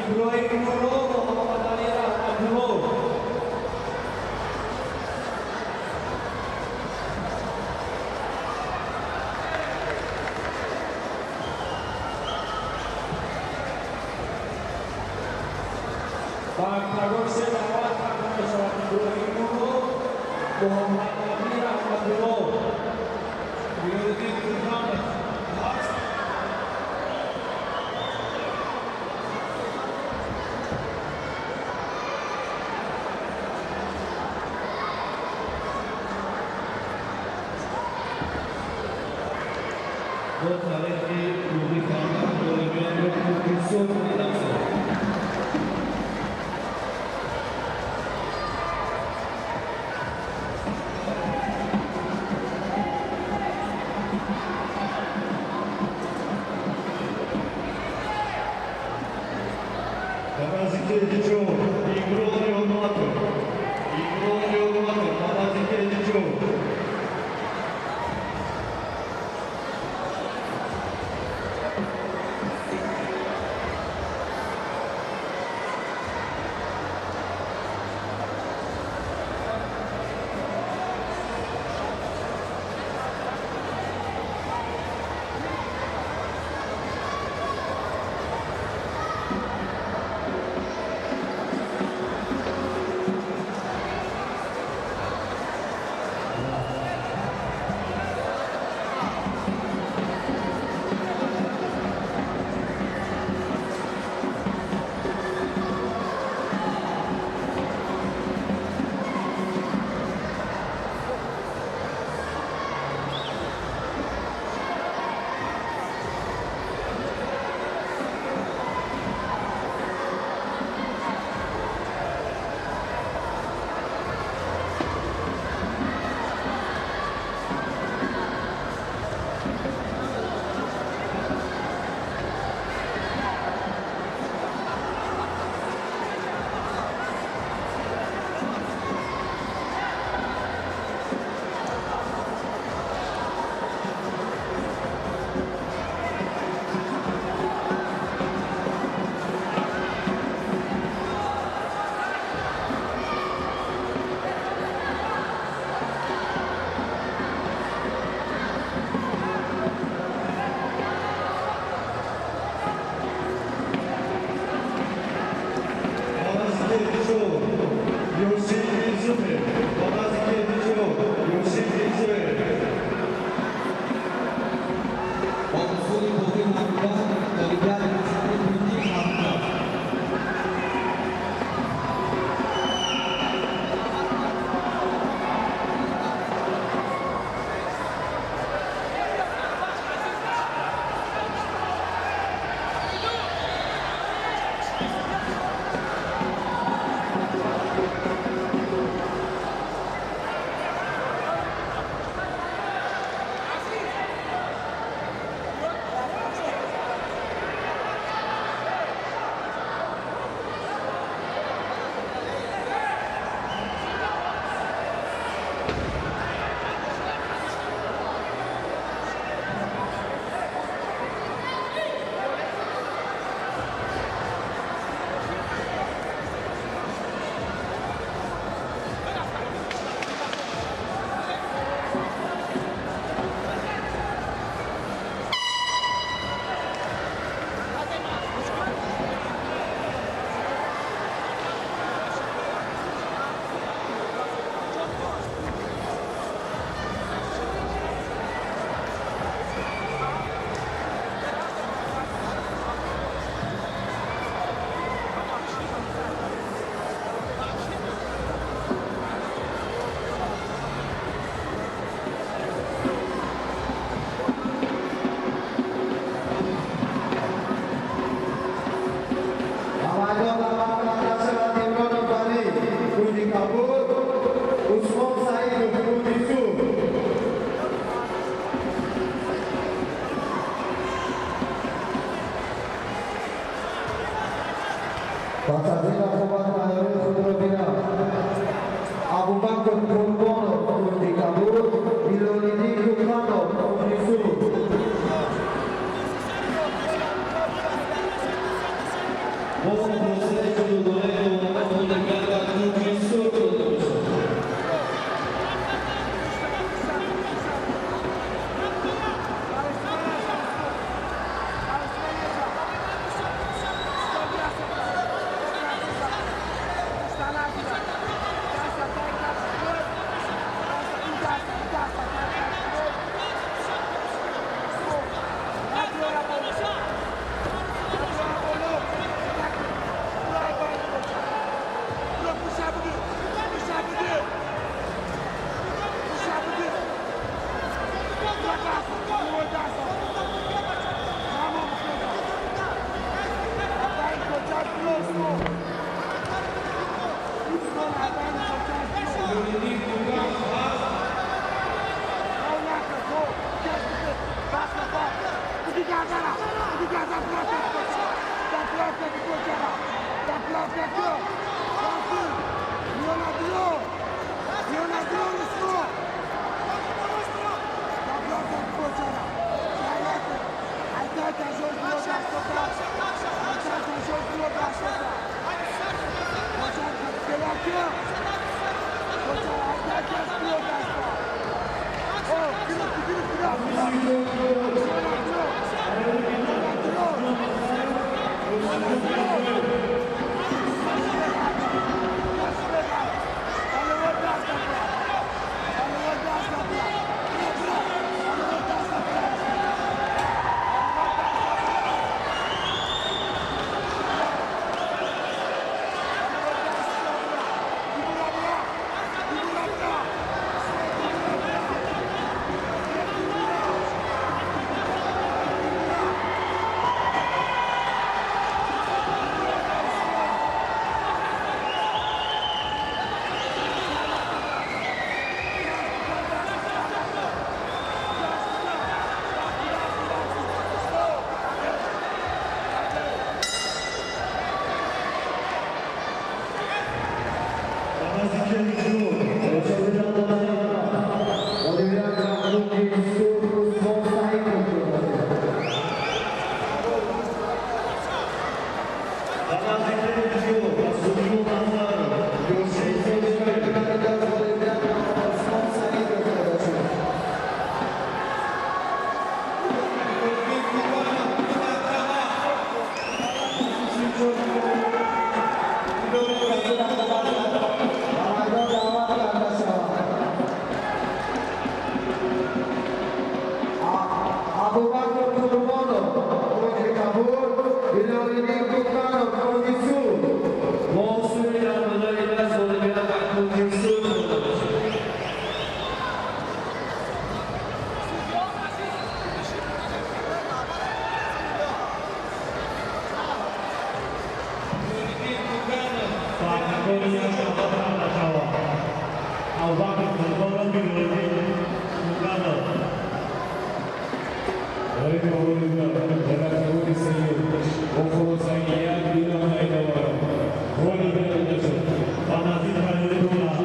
Иброҳим Нуров, Муҳаммадалӣ Раҳматулло. Ба октагони се даъват карда мешавад Иброҳим Нуров, Муҳаммадалӣ Раҳматулло. Билолиддин Қурбонов ҳаст. Бо таърихи бозӣ кардан ғолибиятро кунҷи сурх медафзод. Ба назди кеҷи чор Имрон Ёдматов. Имрон Ёдматов ба назди кеҷи чор. Пас аз ин рақобат тайёрии худро бинанд. Абубакр Қурбонов, кунҷи кабуд, Ҳилолиддин Куканов, кунҷи сурх. Бо хулосаи ҷудогонаи доварон ғолибият ба кунҷи сурх дода мешавад. Ҳилолиддин Куканов ҳаст. Абубакр Қурбонов, кунҷи кабуд, Ҳилолиддин Куканов, кунҷи сурх. Бо усули дарбозаи даст ғолибият ба кунҷи сурх дода мешавад. Ҳилолиддин Куканов. Ба октагони як даъват карда шавад. Абубакр Қурбонов, Ҳилолиддин Куканов. Ғолиби ғолибият дар октагони сеюм бо хулосаи як бинонаи доварон ғолибият дода шуд. Ба наздик тайёрӣ дорад.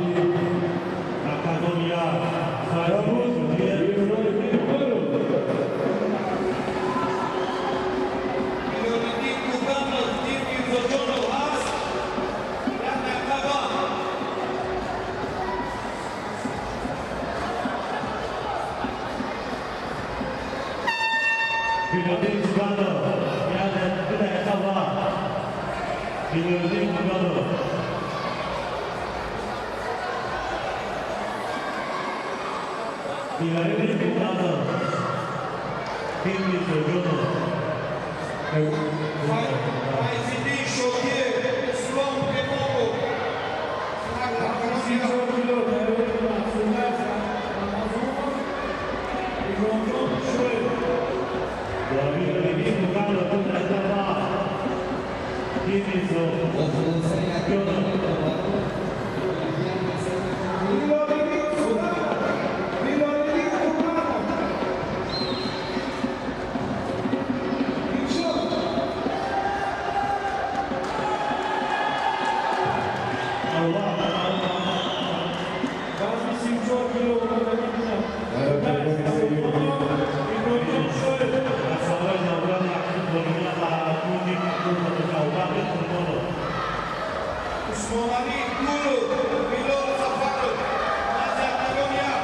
Октагони як. Кабуд, Ҳилолиддин Куканов. Ҳилолиддин Куканов, Тим Мирзоҷонов ҳаст. Як дақиқа вақт. Ҳилолиддин Куканов. Як дақиқа вақт. Ҳилолиддин Куканов. Ҳилолиддин Куканов. Тим Мирзоҷонов. Файзиддин Шокир, Ислом Эмомов. 34 кило тайёрӣ Абдуллаев Рамазонов, Икромҷон Шоев. Ҳилолиддин Куканов ду дақиқа вақт. Тим Бо хулосаи як бинонаи доварон ғолибият ба сафи кунҷи Усмонали Гулов, Билол Сафаров, назди октагон як.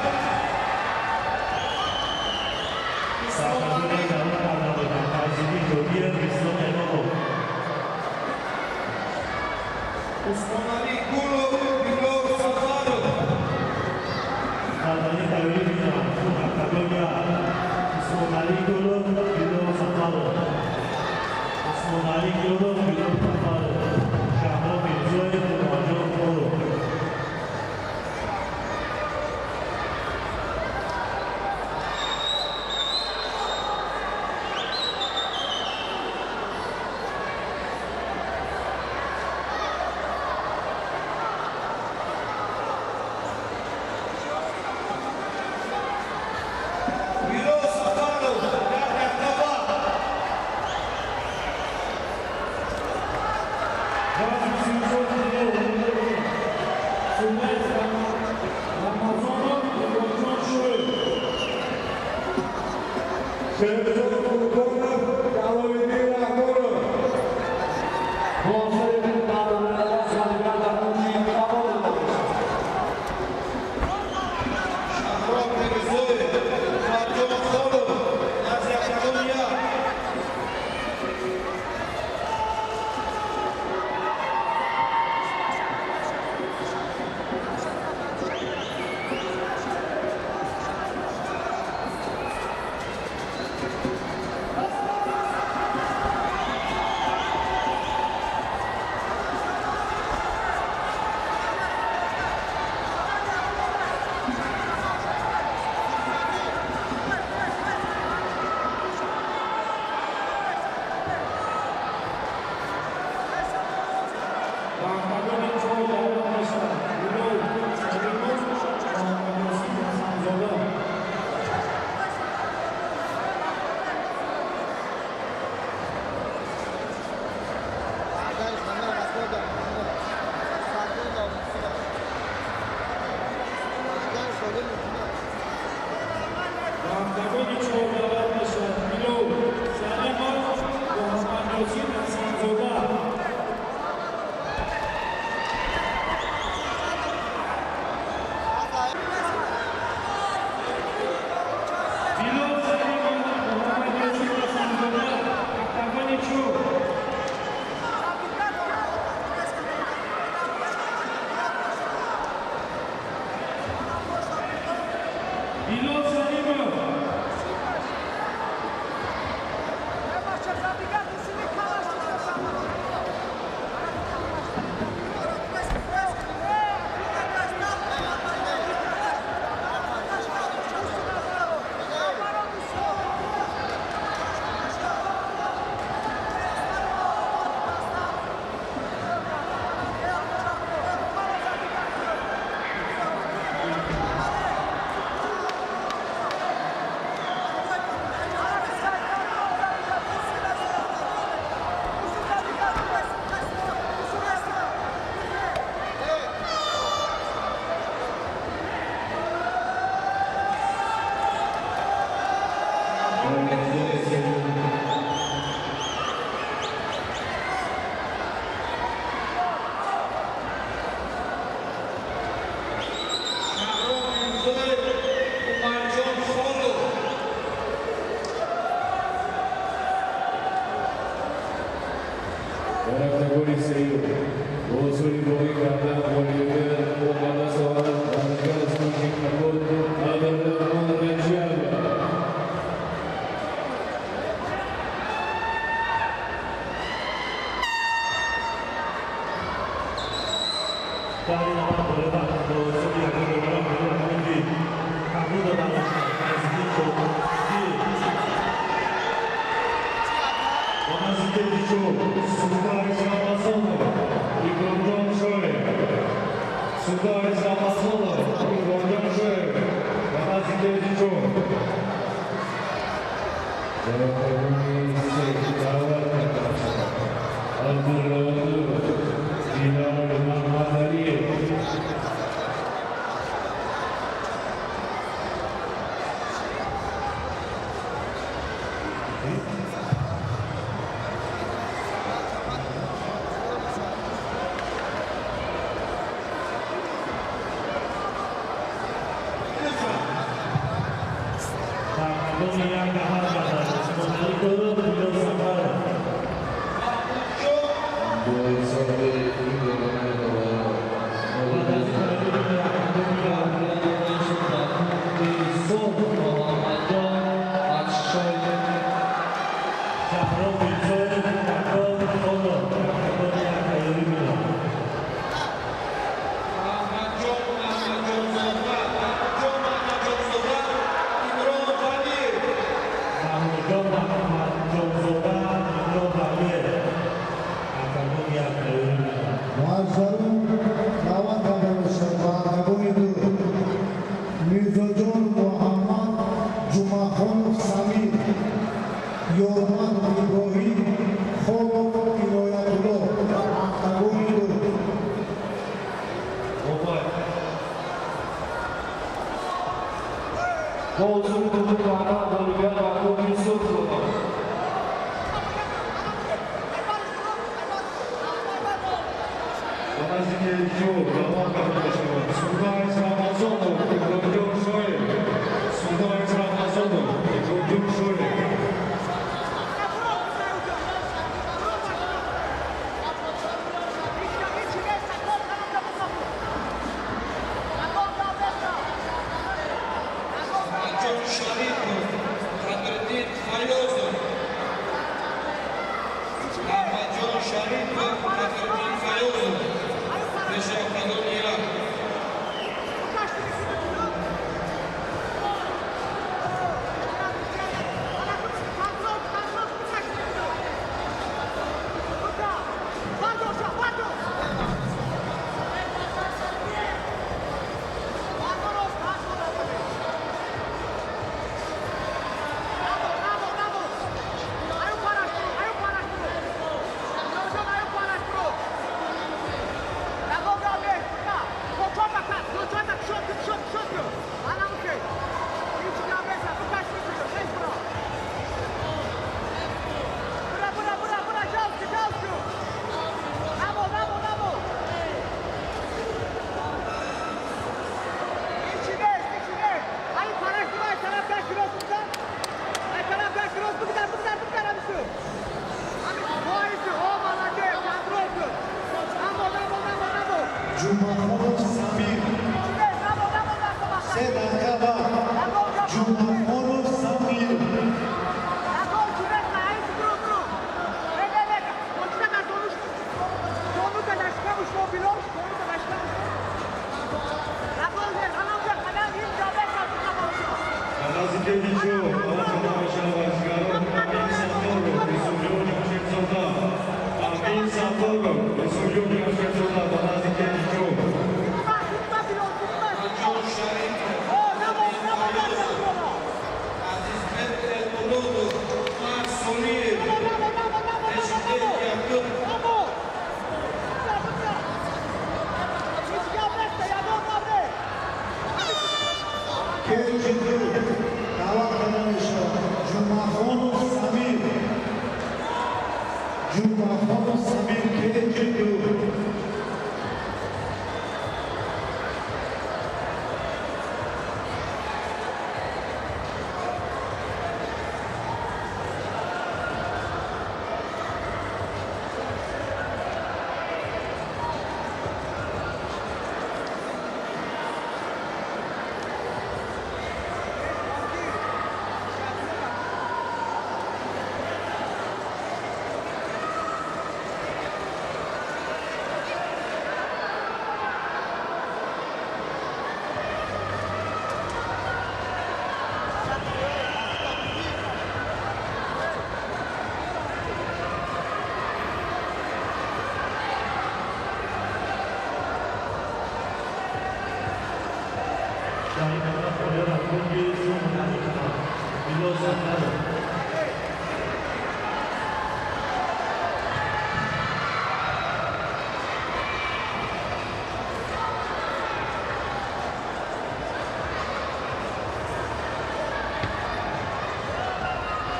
Октагон як даъват карда мешавад Файзиддин Ҷобиров, Ислом Эмомов. Усмонали Гулов, Билол Сафаров. Фарзони тайёрӣ бинанд. Октагон як. Усмонали Гулов, Билол Сафаров. Усмонали Гулов, Билол Сафаров. Шаҳром Мирзоев, Умарҷон Холов. Билол Сафаров, як дақиқа вақт. Вазни 34 кило Сумед Рамазонов, Иброҳимҷон Шоев. Шерзод Қурбонов, Jaloliddin Rahmonov. Бо усули дарвоза ғолибият дар кунҷи кабуд дода мешавад. Шаҳром Мирзоев, Умарҷон Холов, назди октагон як. Ба октагони чор даъват мешавад Билол Салимов, Муҳаммадёсин Ҳасанзода. Ба октагони чор даъват мешавад Билол Салимов, Муҳаммадёсин Ҳасанзода. Билол Салимов, Муҳаммадёсин Ҳасанзода, октагони чор. Билол Салимов. Дар октагони сеюм Шаҳром Мирзоев, Умарҷон Холов. Дар октагони сеюм бо усули боғӣ кардан ғолибият ба даст овард варзишгар аз кунҷи кабуд Абдураҳмон Раҷабов. Дар ин аввал ғолиба бо усули ягон роҳ кунҷи кабуд дода мешавад Файзиддин Ҷобиров. Ба наздики чор Султониш Рамазонов, Иброҳимҷон Шоев. Султониш Рамазонов, Иброҳимҷон Шоев. Ба наздики чор. Дар октагони се даъват карда мешавад Абдураҳмон Диловар Маҳмадалиев. Соҳиби ин дугонаи Шаҳром Мирзоев, Такон Холов, октагони як тайёрӣ бинанд. Аҳмадҷон Аҳмадҷонзода, Аҳмадҷон Аҳмадҷонзода, Имрон Валиев. Маҳмудҷон Аҳмадҷонзода, Имрон Валиев, октагони як тайёрӣ бинанд. Варзишгарон даъват карда мешаванд ба октагони ду. Мирзоҷон Муҳаммад Ҷумъахонов Самир, Ёрманд Иброҳим Холов Иноятулло, октагони ду. Бо ҳузури дуюм кардан ғолибият ба клуби Сурх доданд. Ба наздики ҷо даъват карда мешавад Султанис Рамазонов, Иброҳимҷон Шоев. Султанис Рамазонов, Иброҳимҷон Шоев. Аҳмадҷон Шарипов, Қадриддин Фаёзов. Аҳмадҷон Шарипов, Қадриддин Фаёзов. Пеши октагони як. Ҷумъахонов Самир, 3 дақиқа вақт. Ҷумъахонов Самир. Ба наздики ҷо даъват карда мешавад варзишгарон Амин Сатторов, Юсуфҷон Ҷамшедзода. Амин Сатторов, Юсуфҷон Ҷамшедзода ба наздики ҷо. Аҳмадҷон Шарипов, Қадриддин Фаёзов. Азизбек Элмуродов, Умар Солиев. Пеши деки якум. Кеҷи ду даъват карда мешавад Ҷумъахонов Самир. Ҷумъахонов Самир, кеҷи ду. Дар ин давра ғолибият аз клуби Сурх мекунад Милод Сафаров.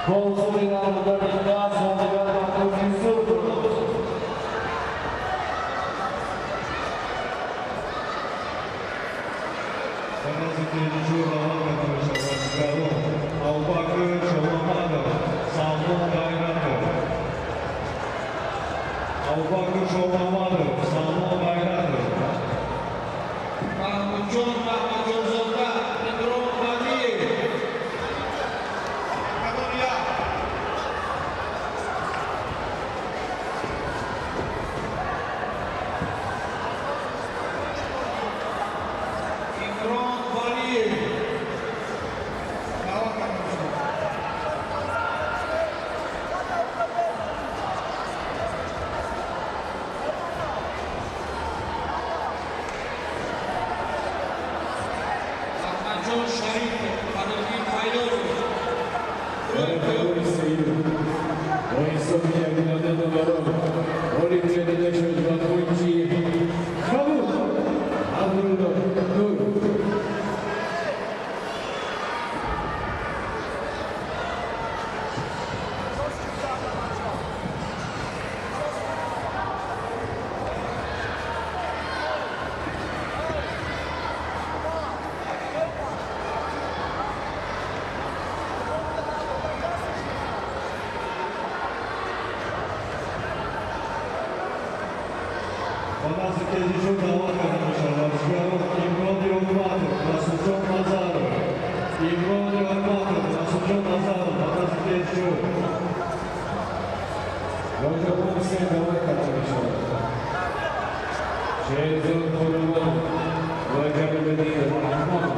Бо ҳузури намудани даст ғолибият ба клуби Сурх дода мешавад. Ба наздики ҷо даъват карда мешавад варзишгарон Абубакр Шоҳмамадов, Салмон Ғайратов. Абубакр Шоҳмамадов, Салмон Ғайратов. Маҳмудҷон Маҳмадҷонзода, Имрон Валиев. Октагон як. Имрон Валиев. Даъват карда мешавад. Аҳмадҷон Шарипов, Фаррудин Файёзов. Дар октагони сеюм бо ҳисоби 1,99 ғолиб гардида шуд ба кунҷи кабуд Абдулло Нуров. Ба назди кезишон даъват карда мешавад варзишгарон Имрон Ёрматов, Расулҷон Назаров. Имрон Ёрматов, Расулҷон Назаров ба назди кезишон. Ба октагони се даъват карда мешавад Шерзод Қурбонов ва Ҷалолиддин Раҳмонов.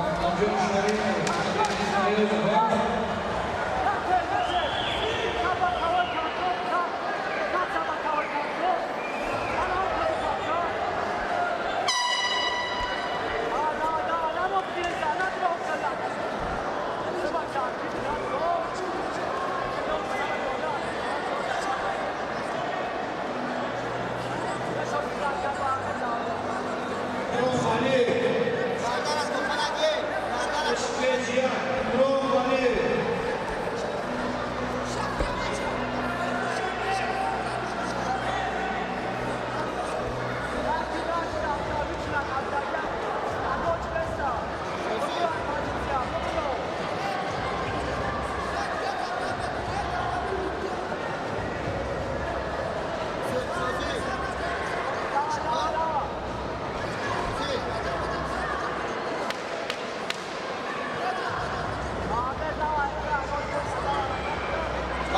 Аҳмадҷон Шарипов, Фаррудин Файёзов ҳаст. Имрон Валиев. Кеҷ як. Имрон Валиев.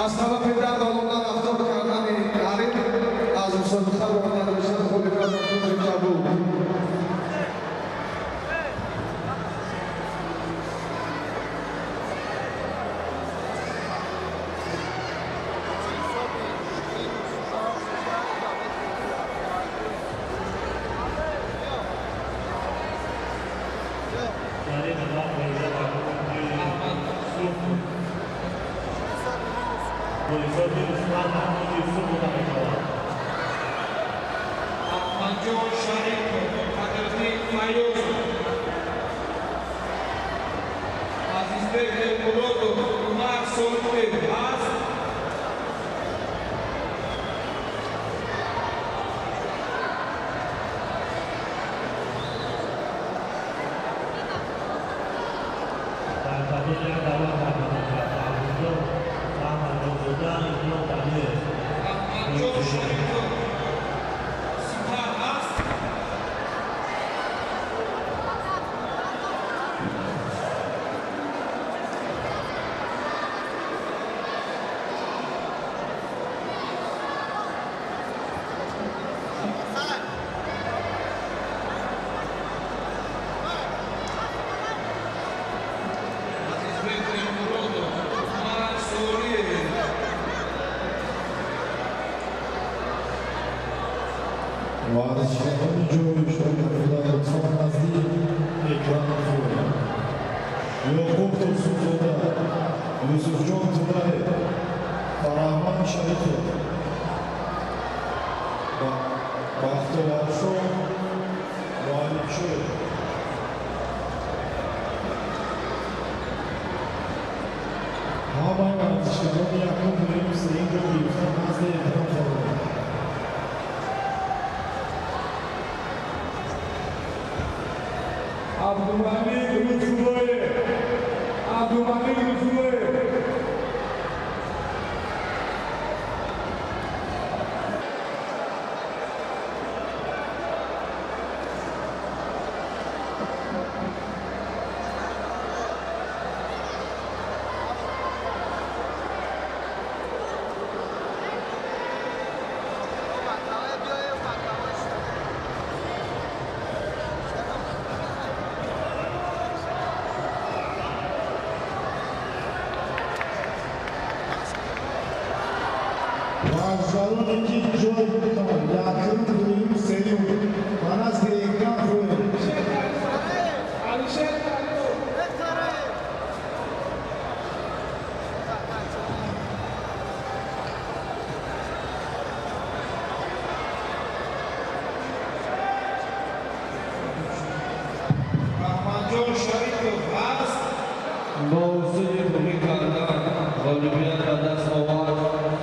Аз тарафи дар рафтор кардани ҳариф аз мусобиқа ронда мешавад ғолибият ба кунҷи кабуд. Дар ин навбат ғолибият ба кунҷи сурх бо ҳисоби мусбат ба кунҷи сурх дода мешавад. Аҳмадҷон Шарипов, Фаррудин Файёзов. Азизбек Элмуродов, Умар Солиев ҳаст. Дар октагони як даъват карда мешавад Маҳмудҷон Маҳмадҷонзода, Имрон Валиев. Аҳмадҷон Шарипов сипар ҳаст. Варзишгарони ҷои иштирок карда, лутфан назди экран фуроянд. Ёқуб Турсунзода, Юсуфҷон Тураев, Фараҳман Шарифов, Бахтоваршо Муаллимшоев. Ҳамаи варзишгарони якум, дуюм, сеюм ҷой гирифта назди экран фароянд. Абдумалик Лутфуллоев, Абдумалик Лутфуллоев. Варзишгароне ки ҷой гирифтанд, якум, дуюм, сеюм, ба назди экран фуроянд. Алишер Каримов. Раҳматҷон Шарипов ҳаст. Бо усули буғӣ кардан ғолибият ба даст овард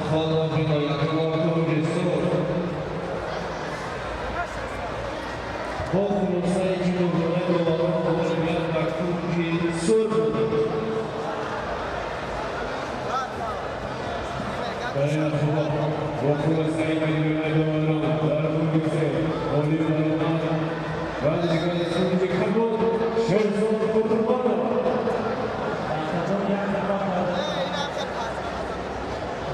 Холов Иноятулло, кунҷи сурх. Бо хулосаи ҷудогонаи доварон ғолибият ба кунҷи сурх дод. Дар ин бо хулосаи маҷмӯаи доварон дар кунҷи се ғолиб баромад варзишгари кунҷи кабуд Шерзод Қурбонов.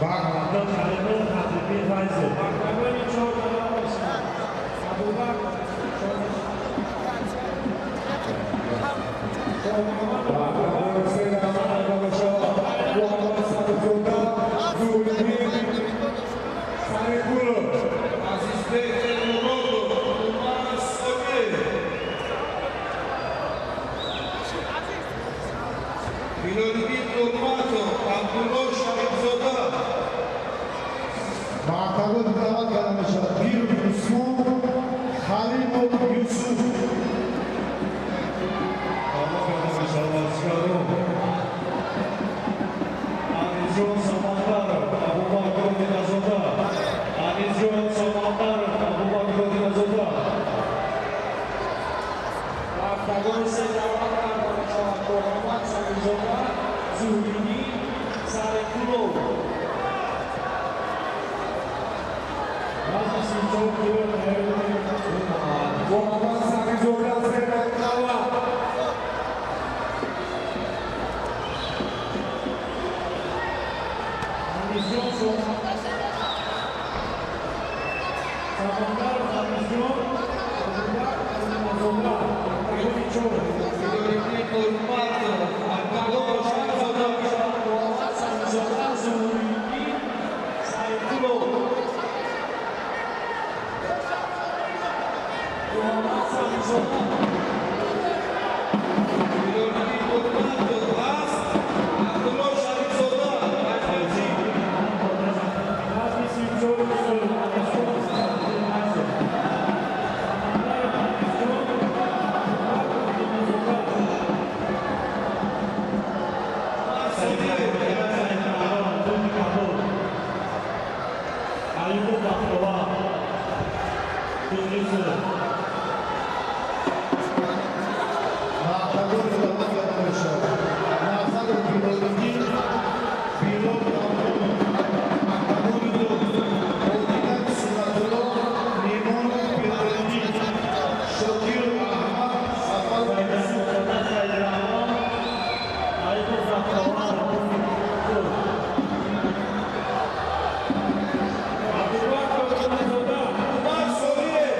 Бахтовар Шарипов, Ҳабибӣ Файзов. Октагони чор даъват мешавад. Абубакр. Октагони се даъват карда мешавад Муҳаммад Садиқзода, Зуҳриддин Сарикулов. Азизбек Элмуродов, Умар Собиев. Ҳилолиддин Нурматов, Абдулло Шарифзода. Ба октагон даъват карда мешавад Пиров Усмон, Халимов Юсуф. Даъват карда мешавад варзишгарон Анисҷон Самандаров, Абубакр Одиназода. Анисҷон Самандаров, Абубакр Одиназода. Октагони се даъват карда мешавад Муҳаммад Самирзода, Зуҳриддин Сарикулов. Вазни 34 кило тайёр. Муҳаммад Самирзода, зери аввал. Анисҷон Самандаров, Анисҷон, Абубакр Одиназода. Октагони чор. Ҳилолиддин Нурматов, Абдулло Шарифзода. Муҳаммад Самирзода, Зуҳриддин Сарикулов. Муҳаммад Самирзода. Ҳилолиддин Нурматов ҳаст. Абдулло Шарифзода, Айфайзӣ. Вазни 34 кило Анисҷон Файзов. Самандаров Анисҷон, Абубакр Одиназода. Умар Собиев. Кунҷи кабуд Аюбов Бахтовар, кунҷи сурх. Ба октагон даъват карда мешавад Назаров Билолиддин, Билол Давронов. Октагони ду: Одинак Суратулло, Неъмонов Билолиддин, Шокиров Аҳмад, Сафаров Юсуф. Сайдраҳмонзода Сайдраҳмон, Аюбов Бахтовар, кунҷи сурх. Абубакр Одиназода. Умар Собиев.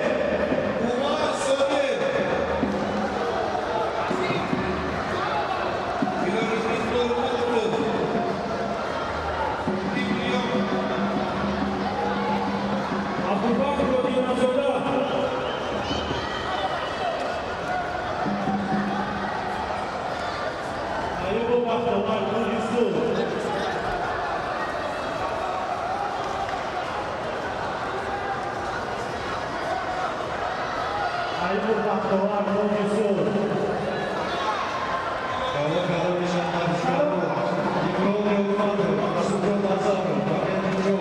Аюб Бахтовар, кунҷи сурх. Даъват карда мешаванд варзишгарон Икром Неъматов, Юсуфҷон Назаров ва Энди.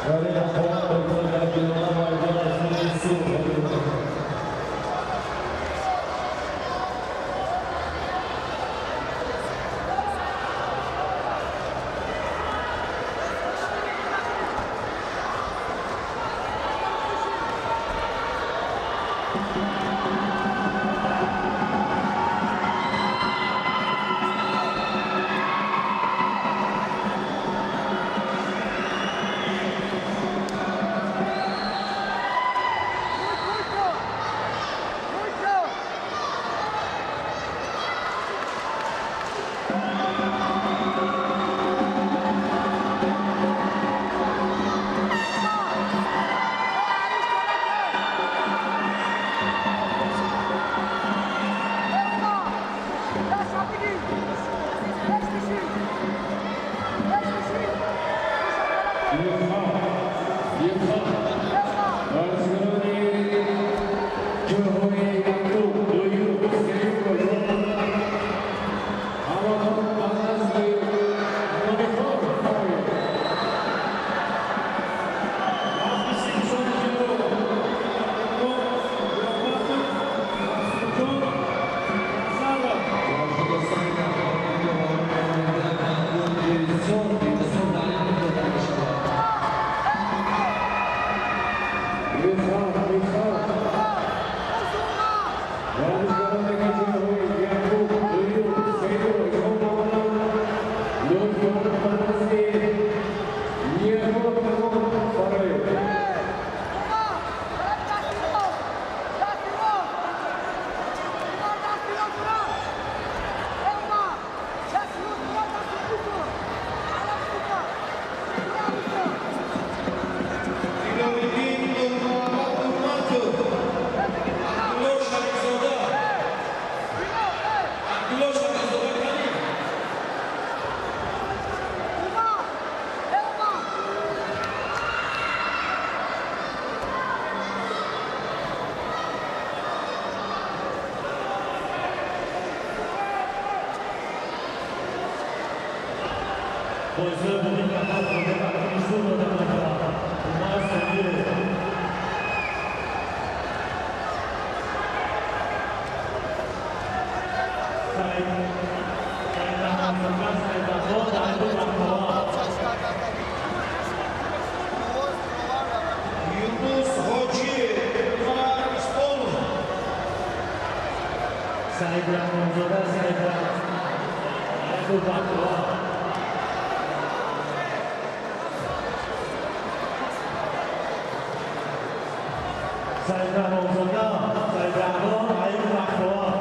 Дар ин рақобат бо дар финала ғолибият аз кунҷи сурх ғолиб омад. Бозиҳои боқӣ карда ғолиб ба кунҷи сурх дода мешавад. Умар Собиров. Саид Раҳмонзода, Саид Раҳмон, Аюб Бахтовар. Юнус Ҳоҷиев, Умар Истонов. Саид Раҳмонзода, Саид Раҳмон, Аюб Бахтовар. Саид Раҳмонзода, Саид Раҳмон, Аюб Бахтовар.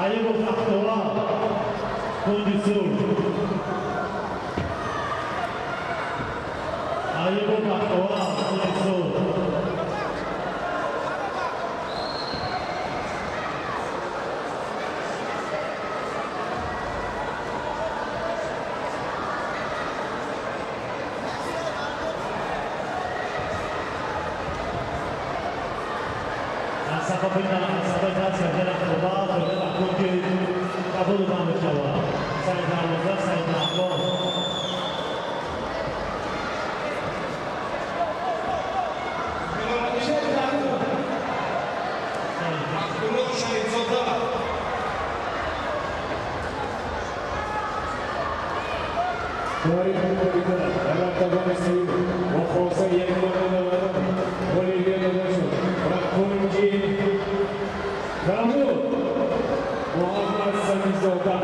Аюб Бахтовар, кунҷи сурх. Аюб Бахтовар, кунҷи сурх. Фикр аз сабаби даст кардани рақобат ба кунҷи кабуд дода мешавад. Саи дарвоза Саид Раҳмон. Абдулло Шарифзода. Таърихи мубориза дар октагони сиюм бо хулосаи 1,99 ғолибият дода шуд ба кунҷи кабуд Муҳаммад Самизода.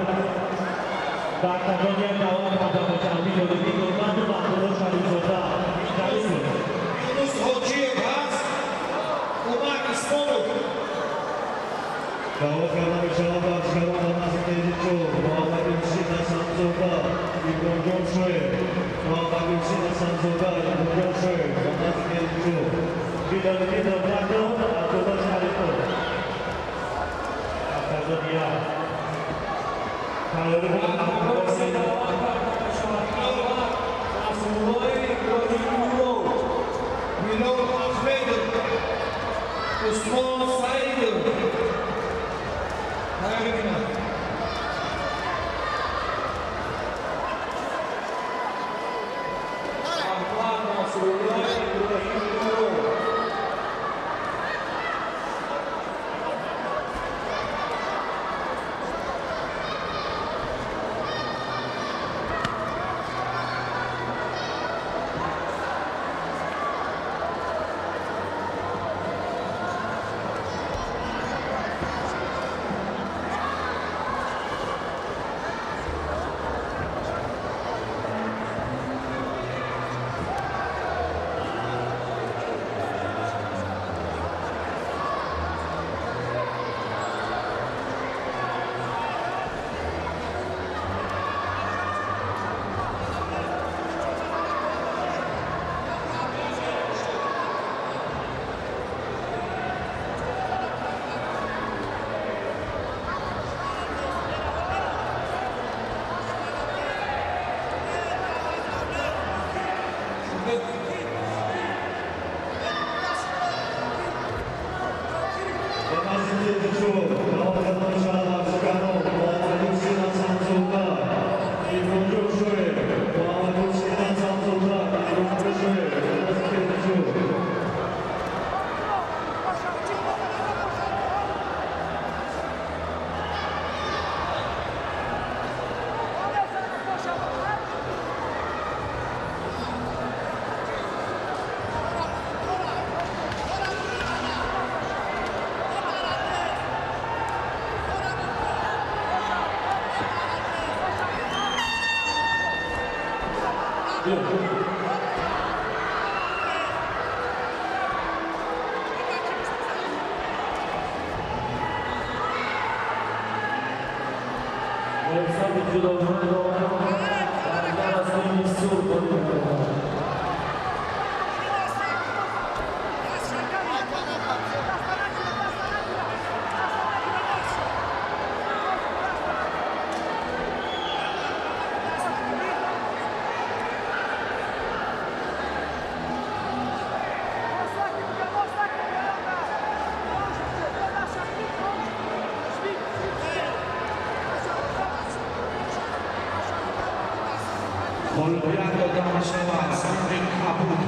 Ба октагон як даъват карда мешавад Милолиддин Нурманду ва Абдулло Шарифзода. Юнус Ҳоҷиев ҳаст, Умар Исмонов. Даъват карда мешавад варзишгарон ба назди кеҷи чор: Муҳаммад Юсуф Ҳасанзода, Иброҳимҷон Шоев. Муҳаммад Юсуф Ҳасанзода, Иброҳимҷон Шоев ба назди кеҷи чор. Милолиддин Нурманду, Абдулло Шарифов. Октагон як. Тайёрӣ Ба октагони се даъват карда мешавад Аҳмад Насруллоев, Иброҳим Нуров. Милод Ахмедов, Усмон Саидов. Тайёрӣ бинанд. Аҳмад Насруллоев, Иброҳим Нуров. Ба назди кеҷи чор даъват карда мешавад варзишгарон Муҳаммад Юсуф Ҳасанзода, Иброҳимҷон Шоев. Муҳаммад Юсуф Ҳасанзода, Иброҳимҷон Шоев ба назди кеҷи чор. Ба ҳисоби ҷудогонаи доварон баргар аз кунҷи сурх ғолиб гардад. Ғолибият дода мешавад кунҷи кабуд.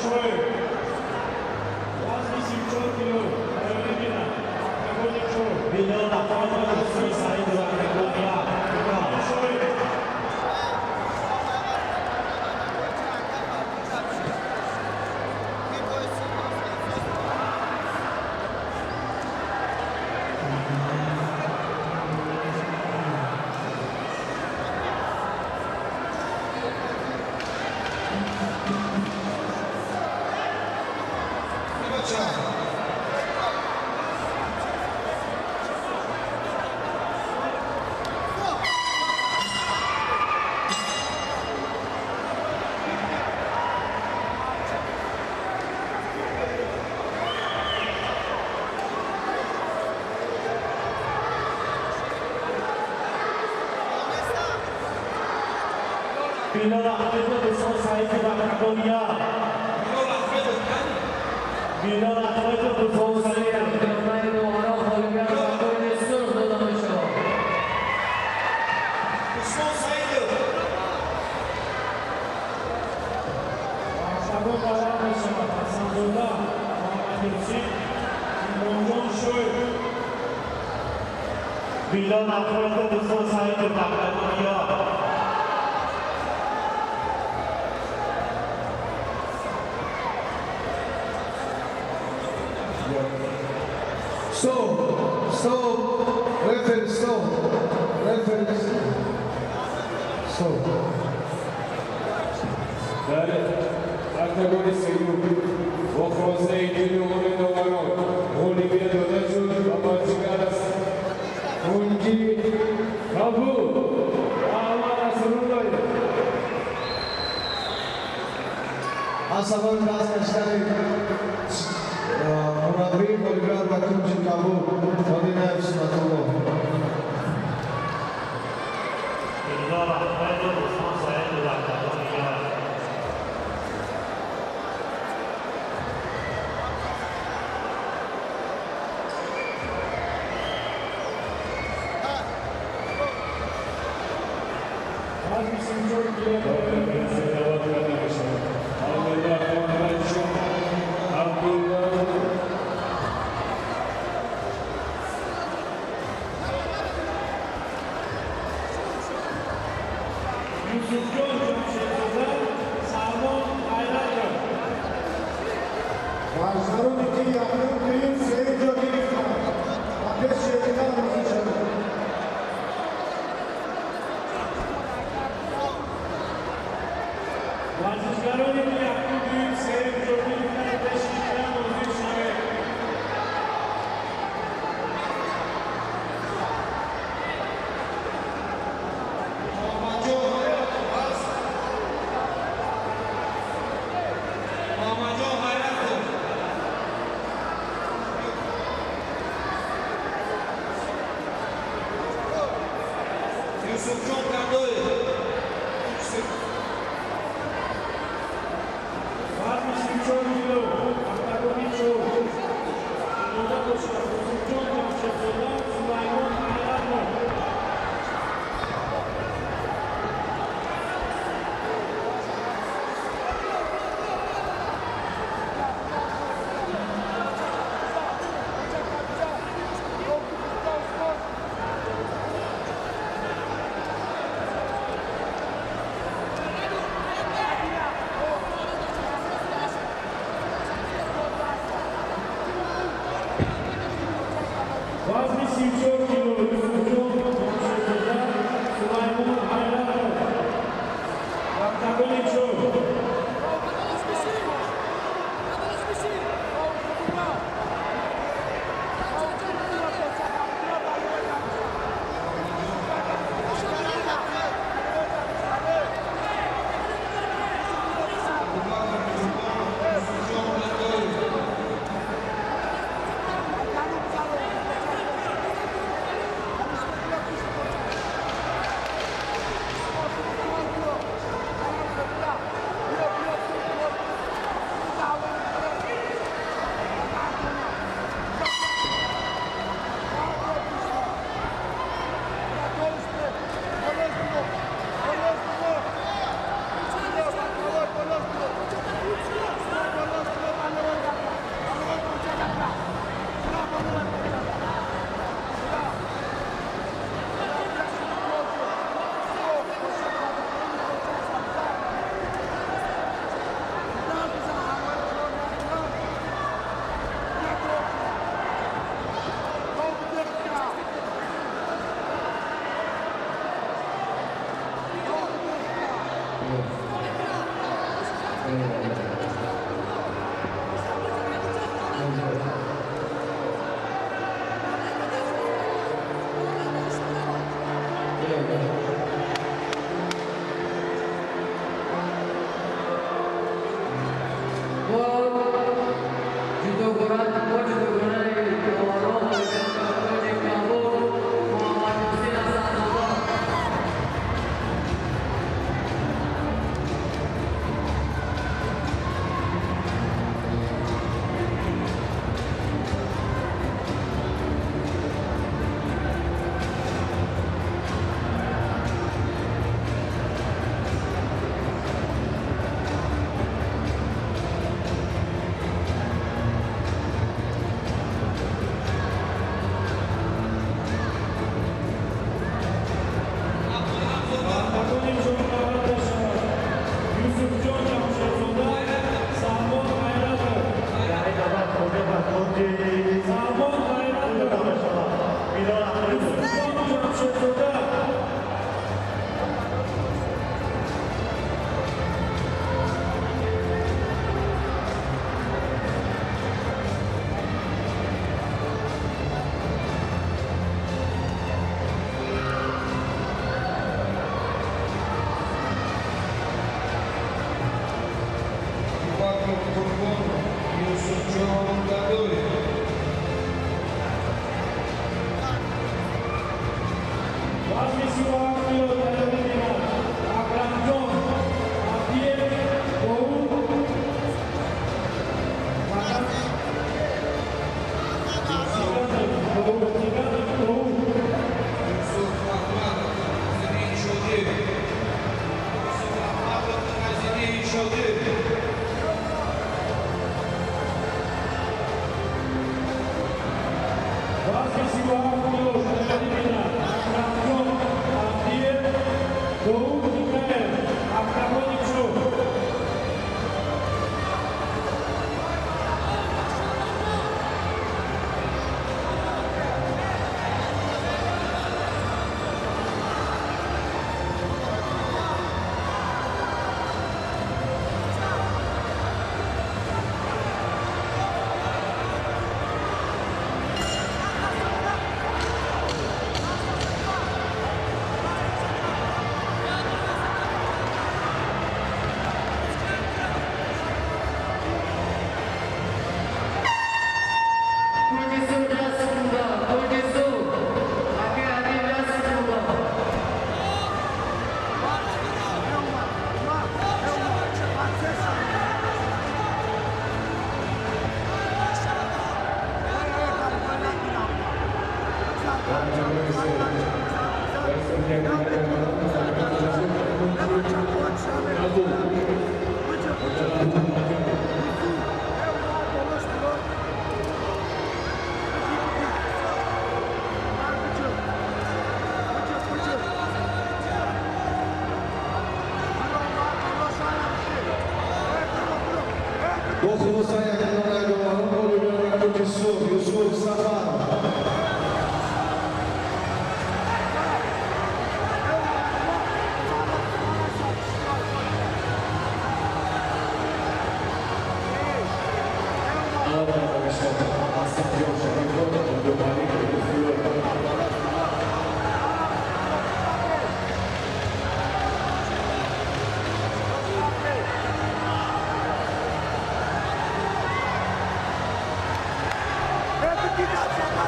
Шоев. Вазни 34 кило. Тайёрӣ бинанд. Октагони чор. Билол Аҳмедов, Усмон Саидов, октагон як. Шоев. Билол Аҳмедов, Усмон Саидов, октагон як. Билол Аҳмедов, Усмон Саидов. Октагони дувора ғолибият ба кунҷи сурх дода мешавад. Усмон Саидов. Октагон даъват мешавад Ҳасанзода Муҳаммадюсуф, Имомҷон Шоев. Билол Аҳмедов, Усмон Саидов, октагон як. Stop! Stop! Referee, stop! Referee, stop! Дар октагони сеюм бо хулосаи дили умуми доварон ғолибият дода шуд ба варзишгар аз кунҷи кабуд Аҳмад Насруллоев. Аз сабаби даст кашидани мураббӣ ғолибият ба кунҷи кабуд Мадинаев Сунатулло. Билол Аҳмедов, Усмон Саидов, октагон як. Вазни 74 кило. Даъват карда мешавад Абдуллохон Раҷон Абдулло. Юсуфҷон Ҷамшедзода, Салмон Ғайратов. Варзишгароне ки якум, дуюм, сеюм ҷо гирифтанд, ба пеши экран ҳозир шавед. Варзишгароне ки якум, дуюм, сеюм ҷо гирифтанд, пеши экран ҳозир шавед. Муҳаммадҷон Ғайратов ҳаст. Муҳаммадҷон Ғайратов. Юсуфҷон Кандоев. Вазни 34 кило.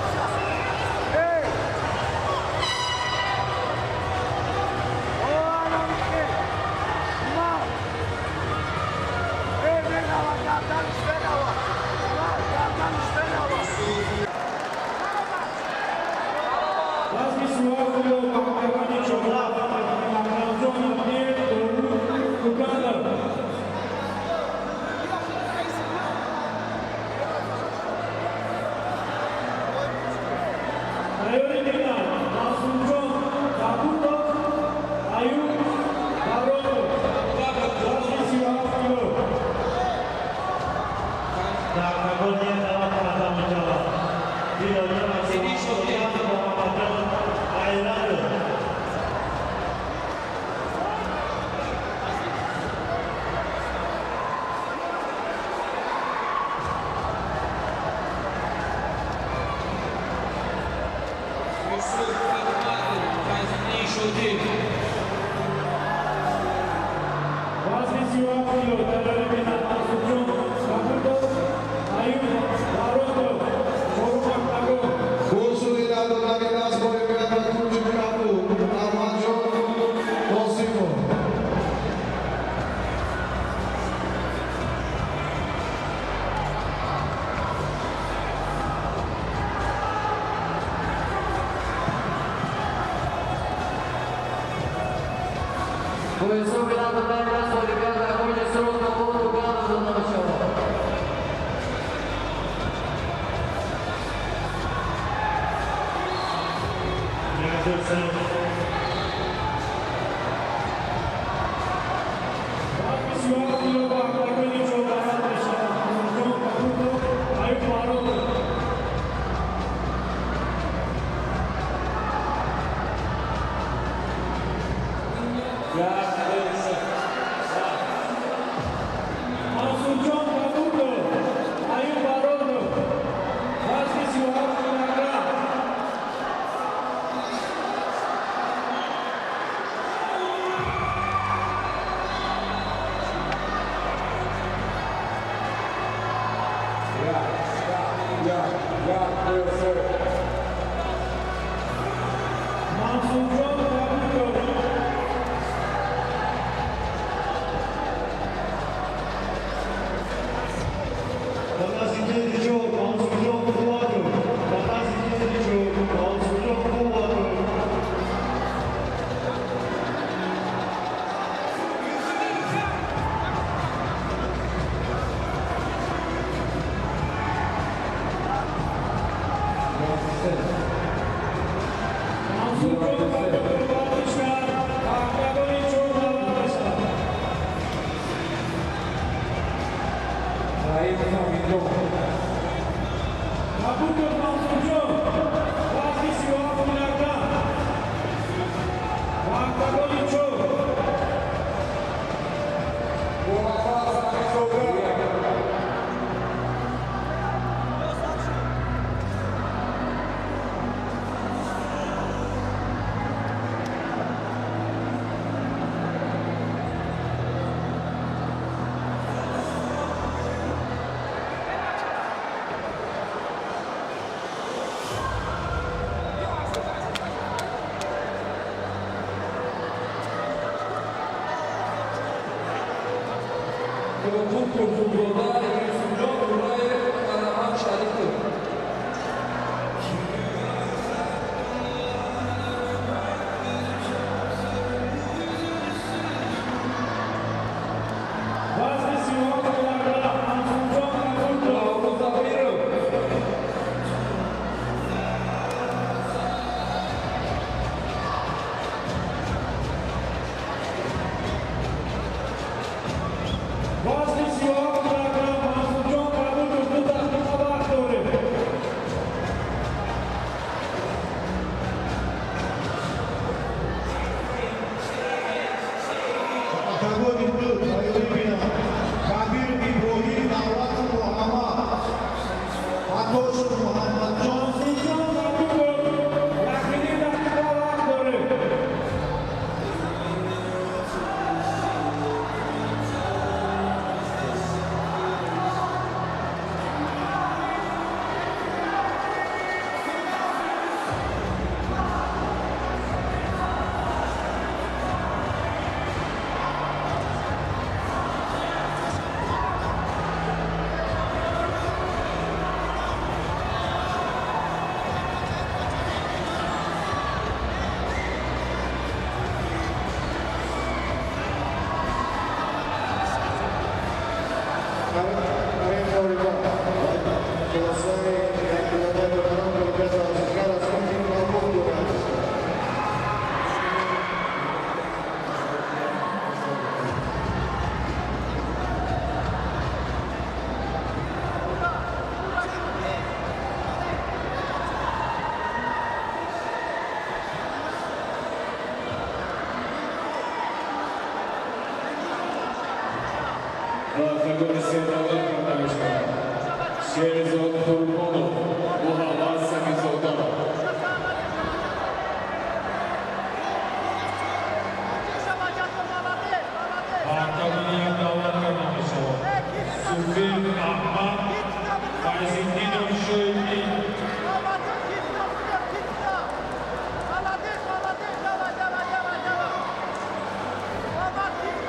That's Бо ҳисоби 1 дар 1 ғолибият ба кунҷи сурх Кабул Туганов дода мешавад. 1, 2, 3. Вазни 37 кило ба октагони чор даъват мешавад Мансурҷон Кабутов, Аюб Баротов. 1, 2, 3. Мансурҷон Кабутов, Аюб Баротов, вазни 37 килограмм. 1, 1, 2, 3. Мансурҷон Кабутов. Ба назди кеҷи чор Мансурҷон Қувватов. Ба назди кеҷи чор Мансурҷон Қувватов. Мансурҷон Кабутов, варзишгар, ба октагони чор даъват мешавад. Раим Самиджон. Кабутов Мансурҷон, вазни 37 килограмм. Ба октагони чор. Муҳаммад Самизода. Ёқуб Турсунзода, Юсуфҷон Тураев, Фарахманд Шарипов. Вазни 37 килограмм. Мансурҷон Кабутов. Наврӯз Амиров. Вазни 37 килограмм. Мансурҷон Кабутов, 2 дақиқа вақт дорем. Октагони ду тайёрӣ бинанд Кабир Иброҳим, Давлату Муҳаммад, Атошев Муҳаммадҷон. Мансурҷон Кабутов, 1.5 дақиқа вақт дорем. Барои ғолибон хулосаи якдилонаи додарон ғолибият варзишгар аз кунҷи кабуд дорад. Ба октагони се даъват карда мешавад Шерзод Қурбонов, Муҳаммад Самизода. Ба октагони як даъват карда мешавад Суфир Аҳмад, Файзиддинов Шоиддин. Молодец, молодец, давай, давай, давай, давай. Молодец.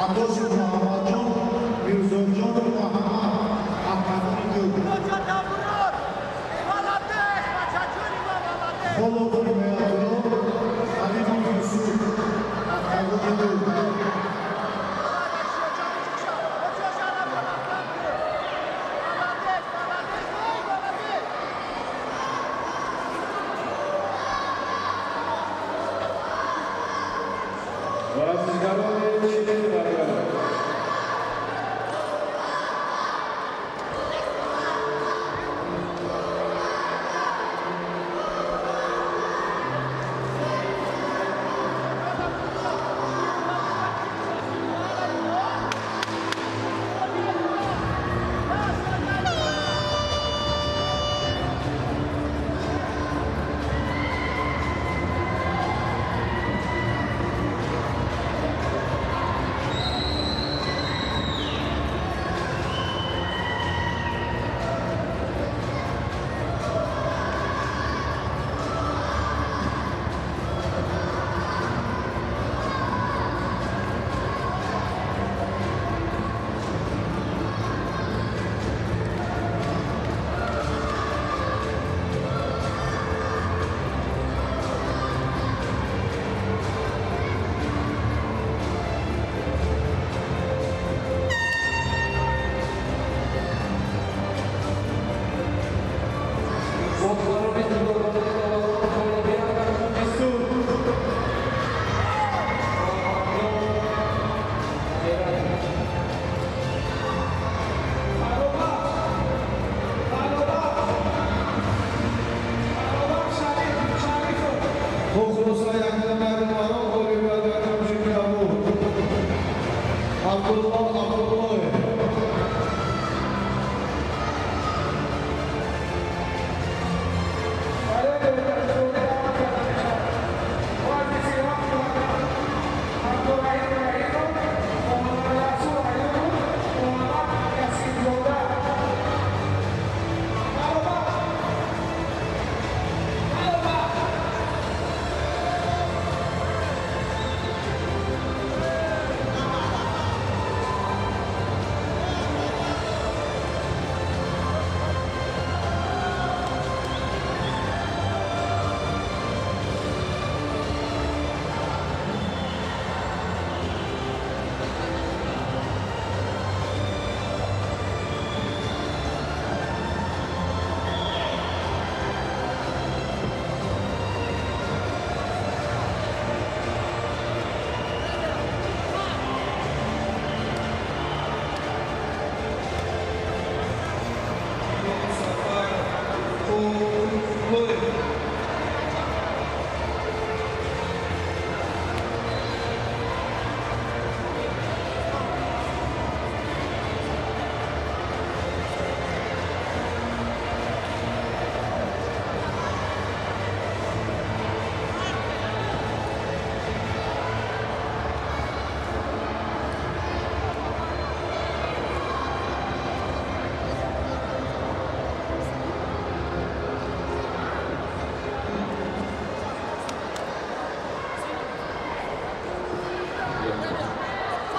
Атошев Муҳаммадҷон, Мирзоҷонов Муҳаммад, октагони ду. Холов Ҳимоятулло, Алимов Юсуф, октагони ду. Варзишгарони чилин бароянд. Хулоса, якдамарон ғолибият дар кунҷи кабуд Абдулло Абдуллоев.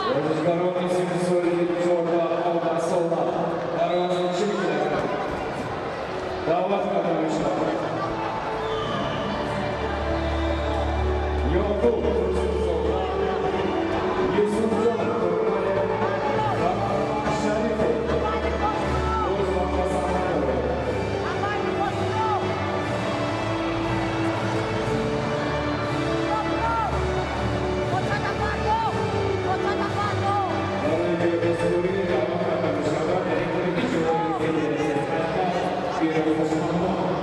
Варзишгарони синни 14 сола дар вазни 40 килограмм даъват карда мешаванд. Ёқуб Турсунзода, Юсуфҷон Турнаев ва Шарифов боз вақт ба саҳна доранд. Барои ҷойгузорӣ даъват карда мешавад директори иҷроии Федератсияи Фирӯз Муҳаммад.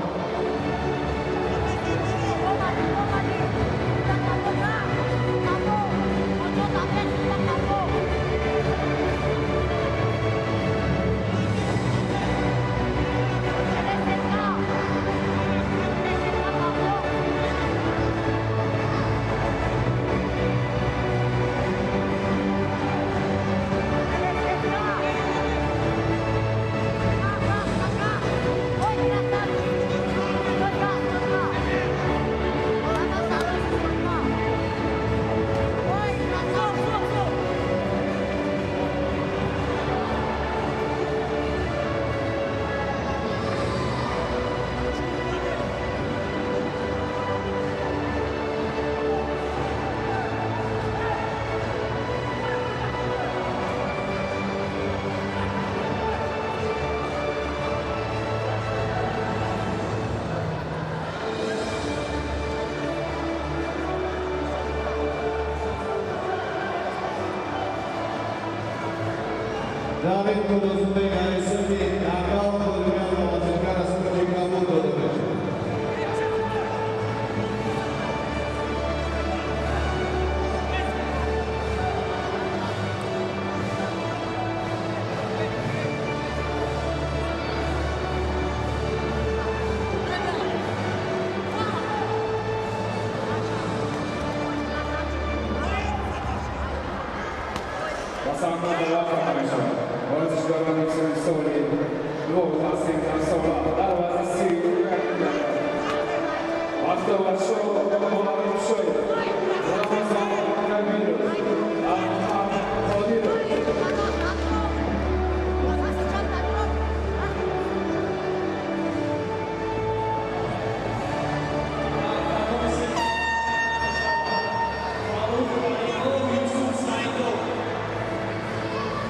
Равид Курозбек ҳисоби нокаут ғолибият ба варзишгар аз кунҷи кабуд дода мешавад. Ба саҳна даъват карда мешавад варзишгарони соли 12 сола дар вазни 31 килограмм Бахтоваршо Муҳарримшоев, Рамазон Кабиров, Аҳмад Қодиров.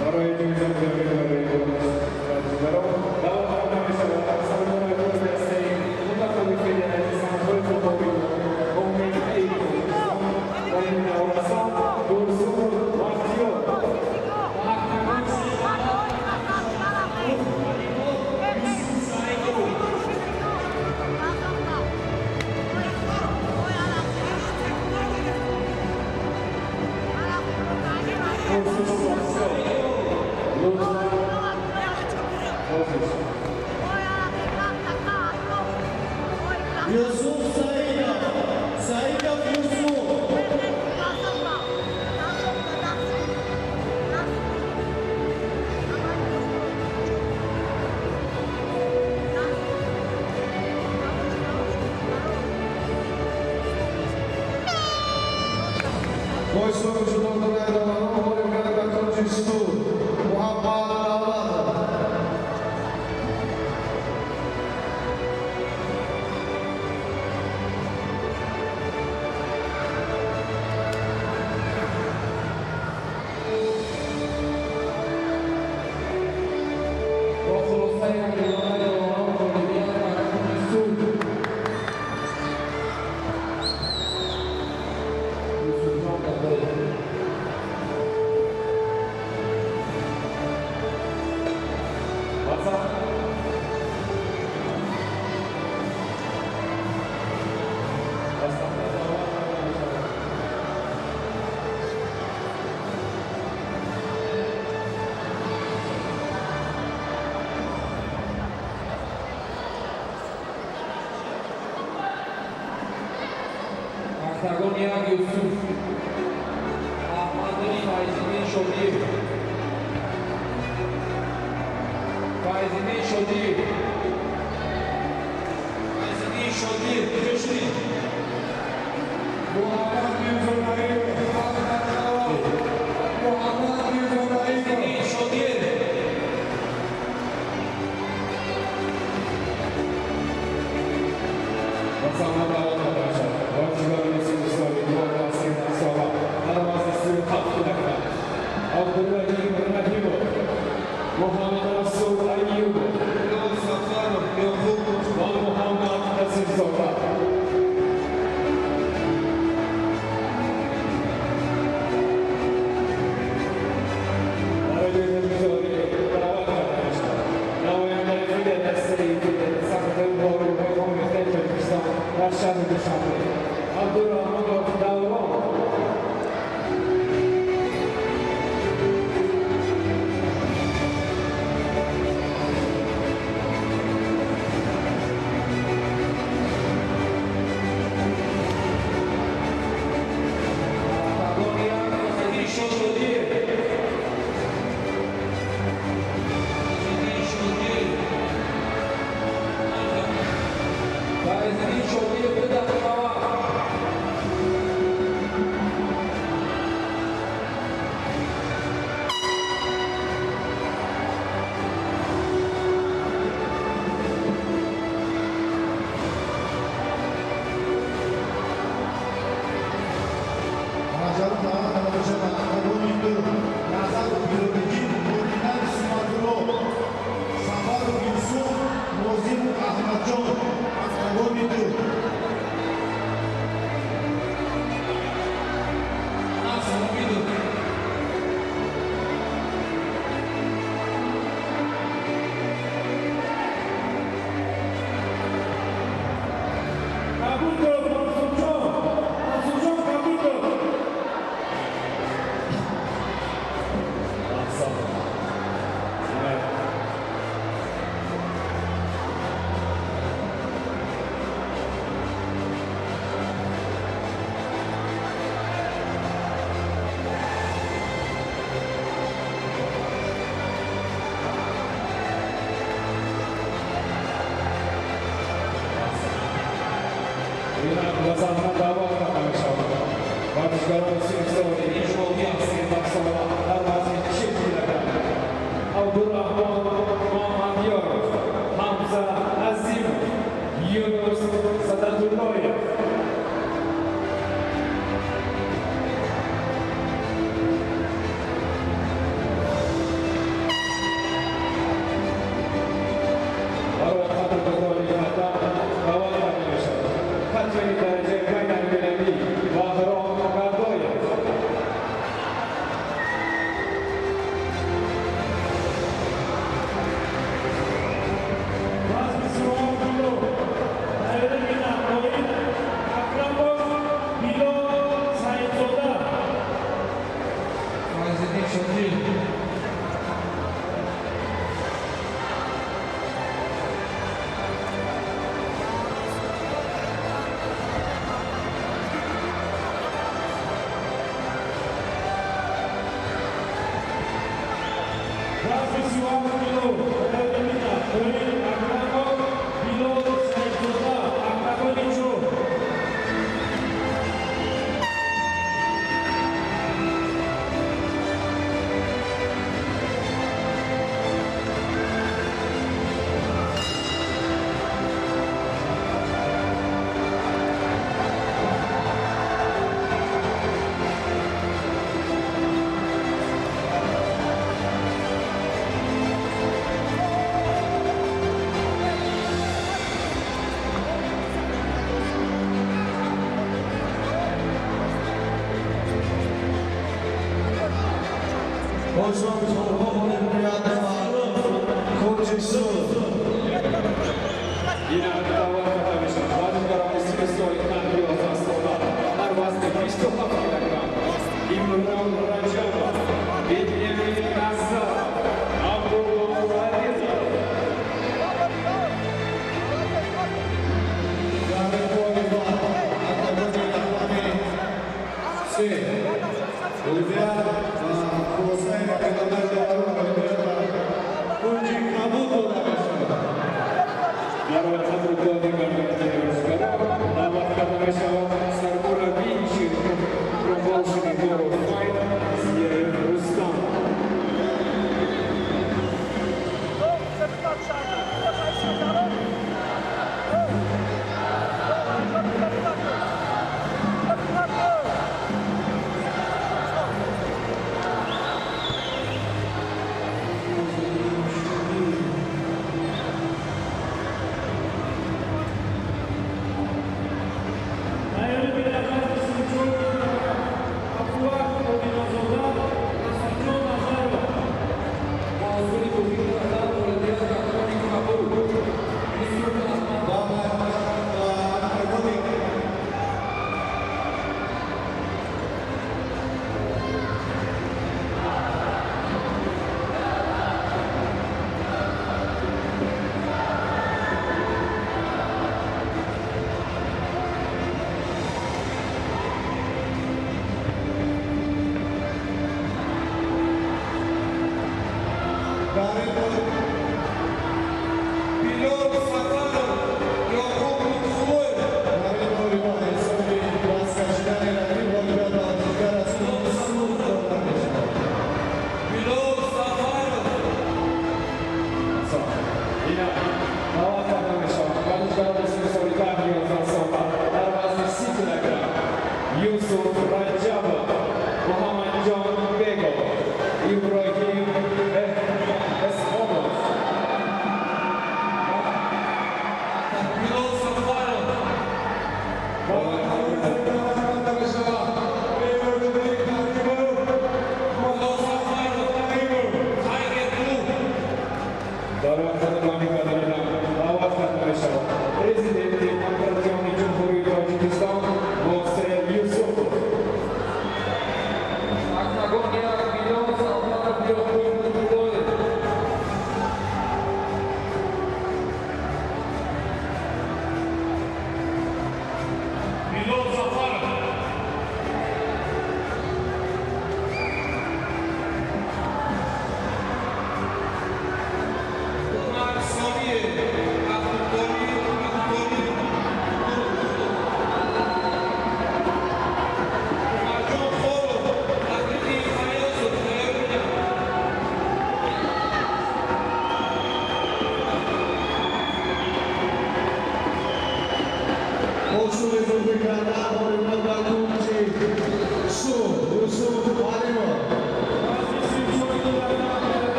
Барои ҷоизагузорӣ барои варзишгарон даъват карда мешавад сардори дастаи мунтахаби федератсияи санъатҳои футболи омехтаи Тоҷикистон оини наврасон Дурсунов Бахтиёр. Дурсунов Бахтиёр, лутфан ҳозир шавед. Юсуф Саидов, Саидов Юсуф. Бо ҳисоби ҷудогонаи доварон ғолибият ба кунҷи сурх Муҳаммад Давлатов. Бо хулосаи одилонаи доварон ғолибият бар кунҷи сурх Юсуфҷон Давлатов. Ба саҳна даъват карда мешавад Октагон як, Юсуф Аҳмадович Файзиддин Шодиев, Файзиддин Шодиев, Файзиддин Шодиев, куҷо шудӣ? Муҳаммад Мирзонаимов, Муҳаммад Мирзонаимов. Файзиддин Шодиев. Ба саҳна даъват карда мешавад варзишгарони синну соли 12 сола дар вазни 37 килограмм Абдурраҳим Раҳимов, Муҳаммад Расул Аюбов Сафаров Ёқуб. ва Муҳаммад Насирзода. Барои ҷоизагузорӣ даъват карда мешавад намояндаи дастаи санъатҳои боруҳои омехтаи Тоҷикистон дар шаҳри Душанбе Абдураҳмонов Даврон. Октагон як, Файзиддин Шодиев, Файзиддин Шодиев, Файзиддин Шодиев, 2 дақиқа вақт. Маҷару даъват карда мешавад октагони ду Назаров Ҳилолиддин, Модинар Сумадулло, Сафаров Юсуф, Нозимов Аҳмадҷон. Октагони ду. Нас Умидов. Ба саҳна даъват карда мешаванд варзишгарони синфсоли иҷмоъи 37 сола дар вазни 40 килограмм: Абдураҳмон Муҳаммадёров, Ҳамза Азимов, Юнус Садатуллоев. Барои қадргузори ҳакам даъват карда мешавад катибаи дараҷаи байналмилалӣ Баҳром Гадоев. Вазни 37 кило тайёрӣ мебинад Акрамов Билол Саидзода. Файзиддин Шокир. Вазни 37 кило тайёрӣ мебинад Акрамов Билол Саидзода, октагони чор. Осмон Чорҳо ғолибият ба кунҷи сурх. Инак, даъват карда мешавад варзишгарони синни танҳо 11 сола дар вазни 27 килограмм: Имрон Раҷабов, Беньямин Назаров, Абдулло Валерьев. Дар ғолиба октагони рақами се ғолибият ба Ҳусайн Пиёдаи доварон ғолибият ба кунҷи кабуд дода мешавад. Барои қадрдонӣ гардонидани варзишгарон даъват карда мешавад.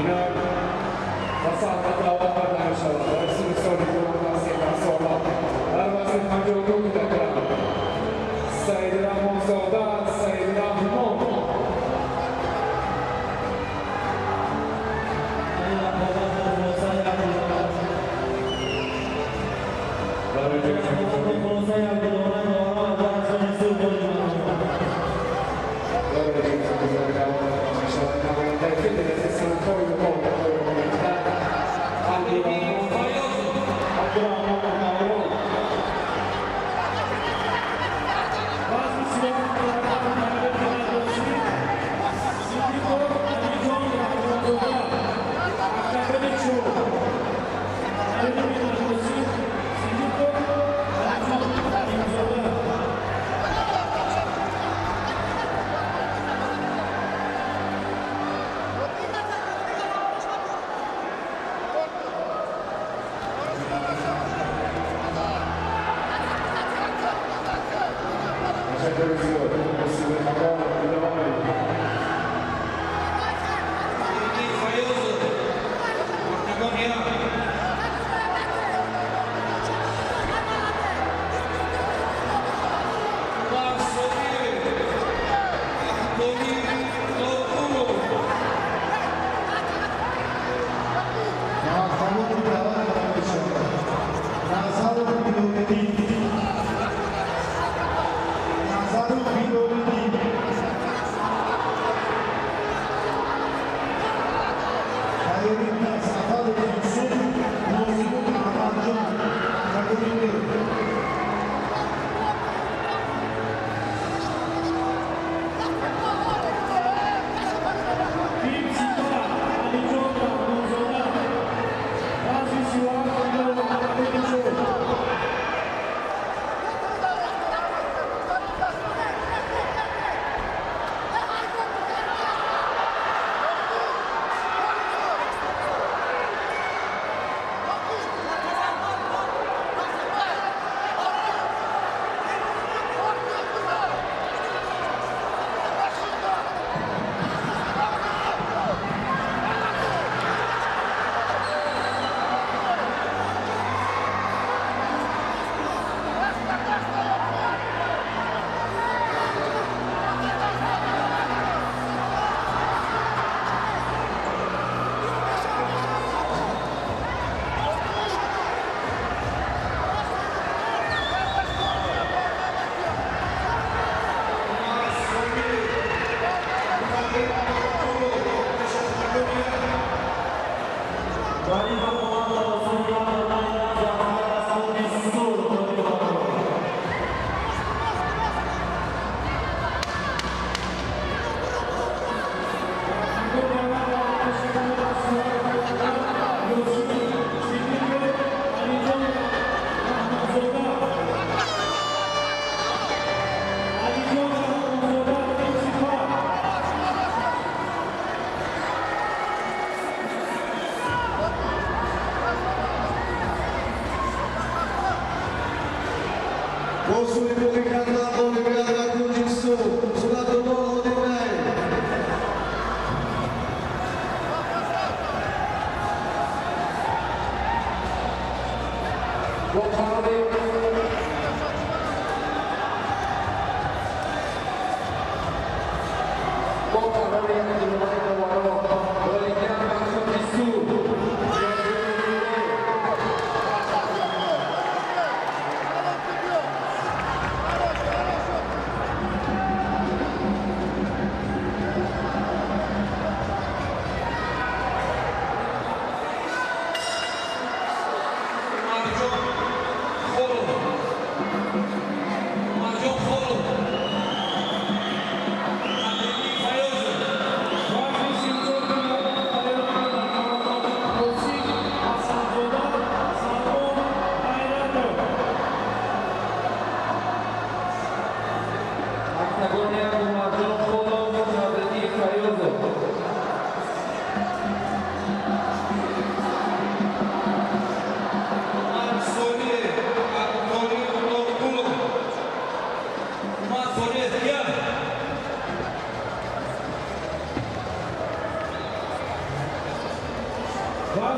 Инак ба саҳна даъват карда мешавад дар синни соли 2013 сола дар вазни 52 килограмм Саидрахмонзода Саидрахмон. Барои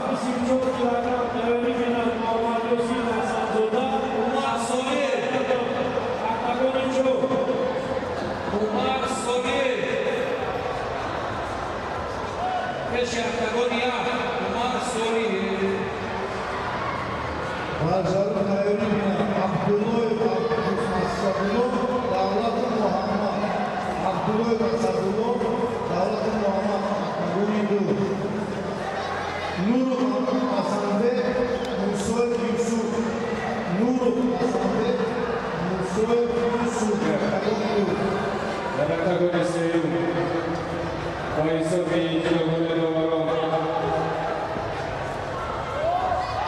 Вазни 34 килограмм тайёрӣ бинад Муҳаммад Ёсин Ҳасанзода. Умар Солиев. Октагони чор. Умар Солиев. Пеши октагони як. Умар Солиев. Варзишгарон тайёрӣ бинанд Абдуллоев Асадулло, Давлатов Муҳаммад. Абдуллоев Асадулло, Давлатов Муҳаммад, октагони ду. Нуров Ҳасанбек, Мусоев Юсуф. Нуров Ҳасанбек, Мусоев Юсуф, октагони ду. Дар октагони сеюм бо ҳисоби ҷудогонаи доварон,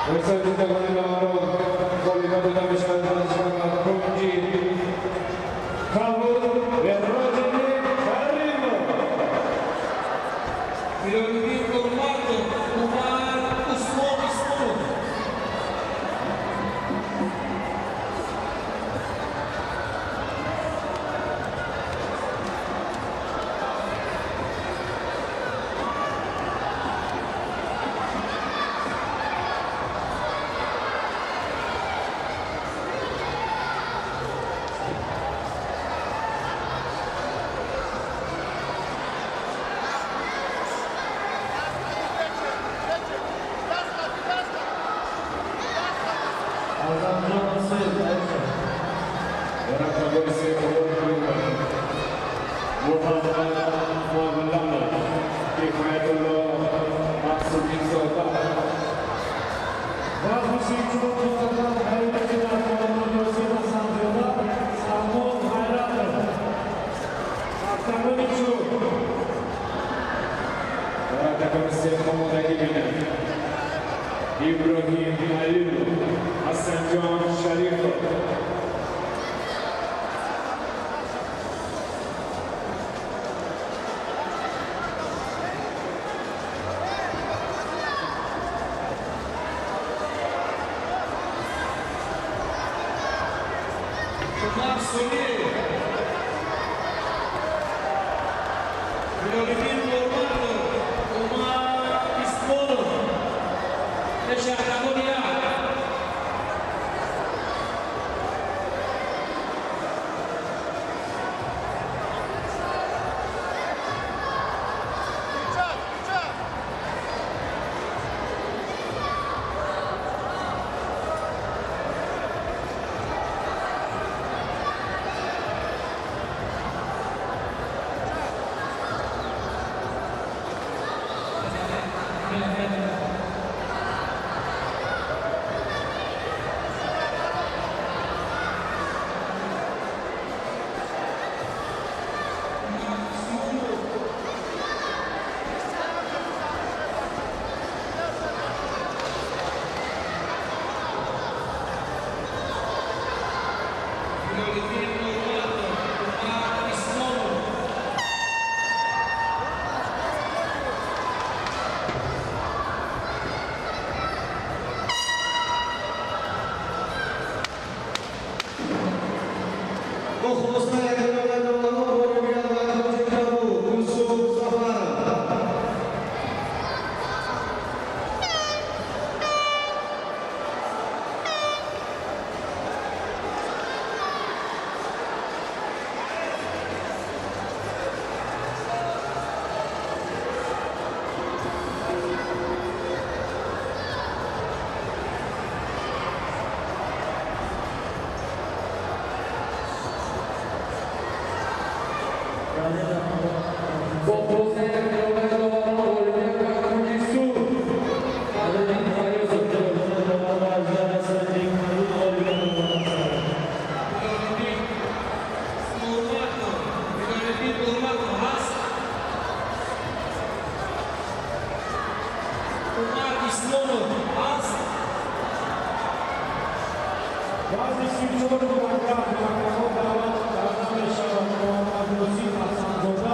бо ҳисоби ҷудогонаи доварон ғолибият дода мешавад варзишгар ба кунҷи кабуд Беҳроҷиддин Каримов. Хилолиддин Нурматов, Умар Усмон Исмонов. Азамҷон Мусоев тайёр шавад. Дар октагони сеюм Муҳаммад Мавлонов, Кифоятулло Мақсудинзода. Вазни 34 килограмм тайёрӣ бинад Муҳаммад Ёсин Ҳасанзода, Салмон Ғайратов. Октагони чор. Дар октагони сеюм омодагӣ бинад Иброҳим Алимов, Ҳасанҷон Шарифов. Умар Солиев. Хилолиддин Нурматов, Умар Исмонов. Пеши октагони як. Хилолиддин Нурматов, Умар Исмонов. Бо хулосаи якҷонаи доварон ғолибият ба кунҷи кабуд Юсуф Сафаров. Бо хулосаи якҷонаи доварон ғолибият ба кунҷи сурх Фазлиддин Файёзов. Варзишгар аз кунҷи кабуд ғолибиятро ба даст овард. Хилолиддин Нурматов, Хилолиддин Нурматов ҳаст. Умар Исмонов ҳаст. Вазни 34 килограмм ба октагон даъват карда мешавад Муҳаммад Ёсин Ҳасанзода.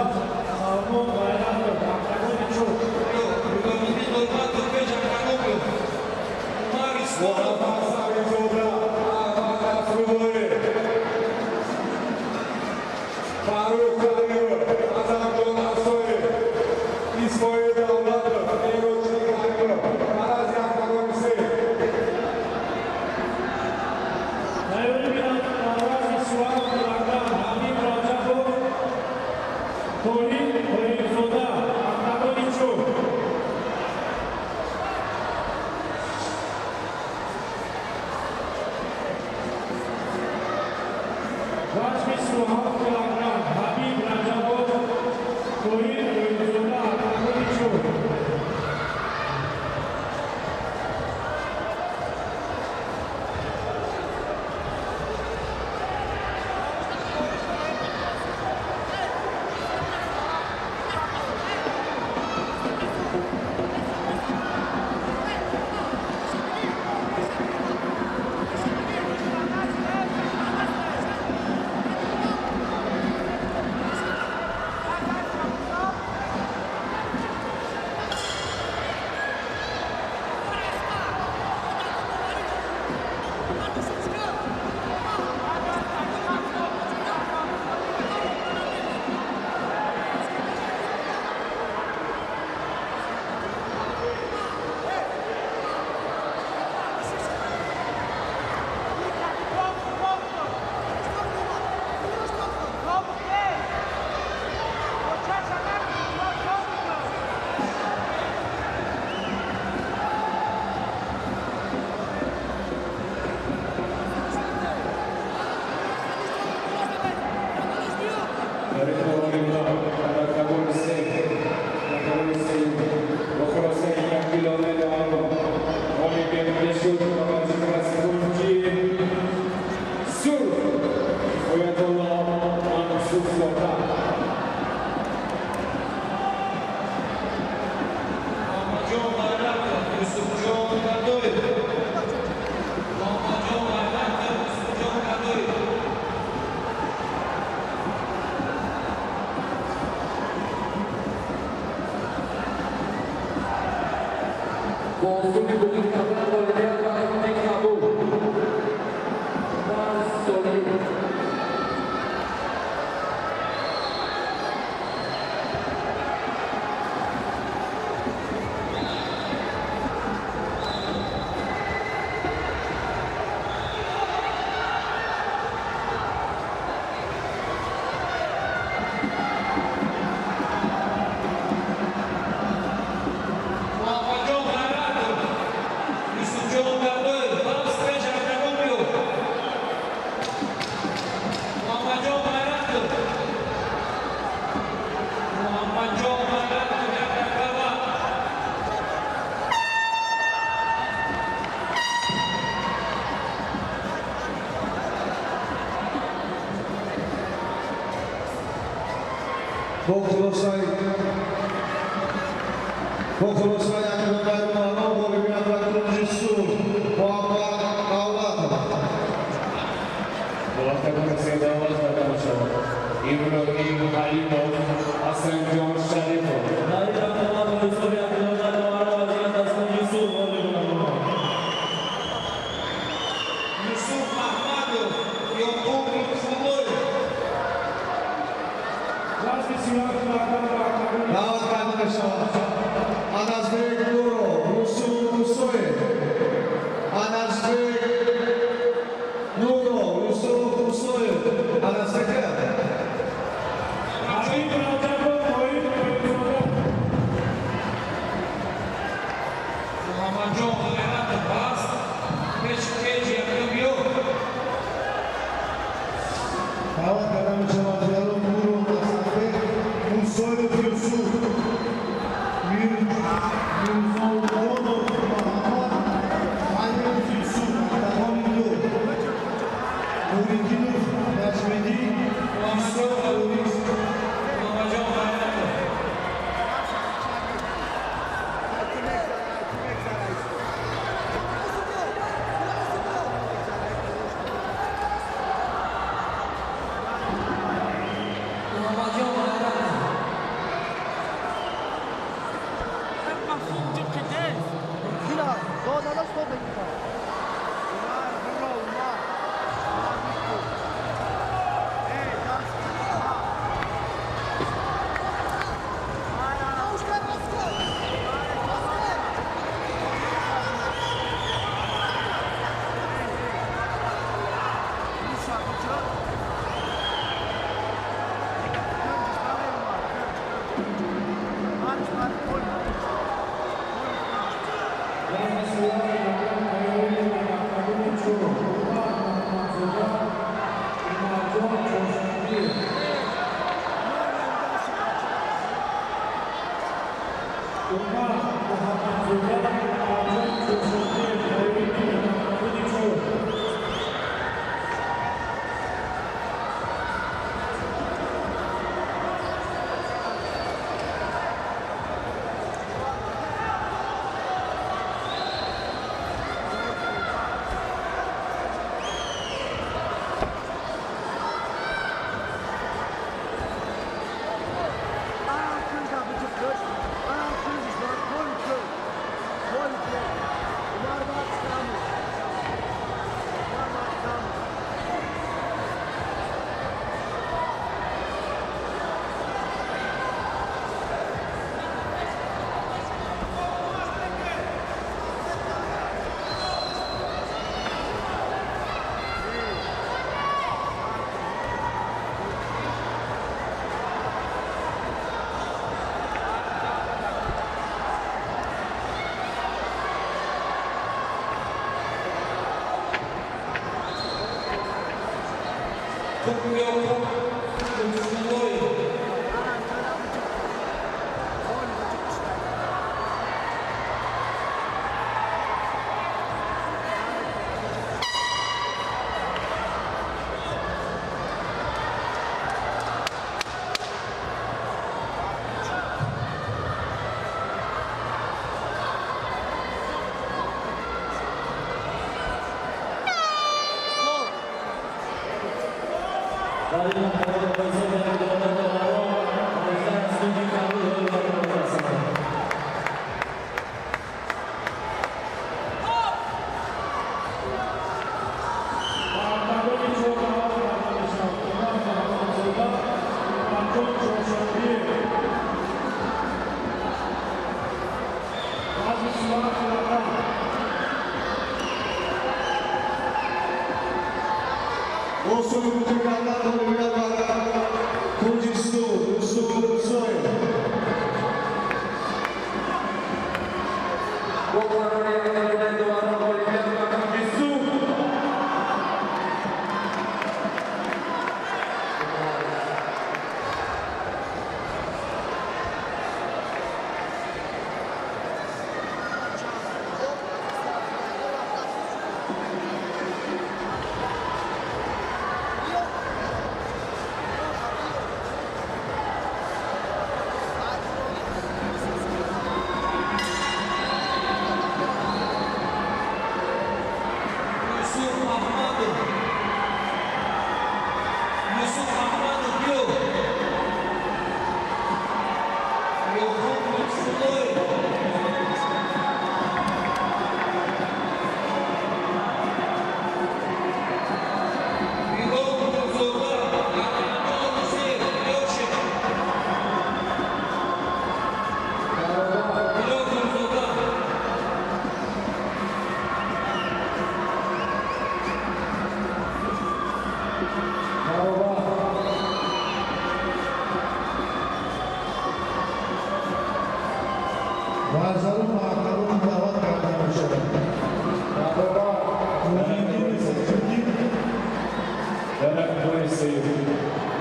Вазни 37 килограмм Ҳабиб Раҷабов, Тоҳир Тоҳирзода, октагони чор. Дар ин ғолибон дар октагони се, октагони сеюм бо хулосаи якдилонаи доварон ғолибият шуд ба варзишгар аз кунҷи сурх Оятулло Мансурзода. Муҳаммадҷон Ғайратов, Юсуфҷон Гадоев. Муҳаммадҷон Ғайратов, Юсуфҷон Гадоев. Бо усули буғӣ кардан ғолибият ба кунҷи кабуд Мансури. Муҳаммадҷон Ғайратов, Юсуфҷон Гадоев, баҳс пеш октагон биё. Муҳаммадҷон Ғайратов. Муҳаммадҷон Ғайратов, як дақиқа вақт. Бо хулосаи якдилонаи доварон ғолибият ба кунҷи сурх Муҳаммад Давлатов. Бо октагони се даъват карда мешавад Иброҳим Ҳалимов, Ҳасанҷон Шарифов. Дар ин рақобат бо ҳисоби якдилонаи доварон вазъият аз кунҷи сурх ғолиб омад. Юсуф Аҳмадов, Ёқуб Лутфуллоев. Вазни 37 килограмм дар октагони Даъват карда мешавад Анасбек Нуров, Юсуф Мусоев. Анасбек Нуров, Юсуф Мусоев. Анасбек. Ҳабиб Раҷабов, Тоҳир Тоҳирзода. Муҳаммадҷон Ғайратов ҳаст. Пеш кеҷи якум биё. Даъват карда мешавад Ҷалол Нуров, Асанбек Мусоев Юсуф. Мирзоҷонов Муҳаммад, Алимов Юсуф, октагони ду. Нуриддинов Наҷмиддин, Исо Орис. Муҳаммадҷон Ғайратов. Умар Муҳаммадзода, Акрамҷон Чоршанбеев, Хайриддин, октагони чор. Дар ин муқобила байни доварон варзишгар аз кунҷи кабуд ғолибиятро ба даст овард. Ба октагони чор даъват карда мешавад Умар Муҳаммадзода, Акрамҷон Чоршанбеев. Вазни 37 килограмм. Бо усули бутӣ кардан ғолибият ба кунҷи сурх Юсуф Мирзоев. Бо қарори якдаронаи доварон ғолибият ба кунҷи сурх. Юсуф Аҳмадов. Юсуф Аҳмадов биё. Ёқуб Лутфуллоев. Билол Нурзода, Акрамҷон Рузиев, биёшед. Билол Нурзода. Баробар. Варзарон ба октагон даъват карда мешавад. Баробар. Муҳиддин Саҷуддин. Дар октагони сеюм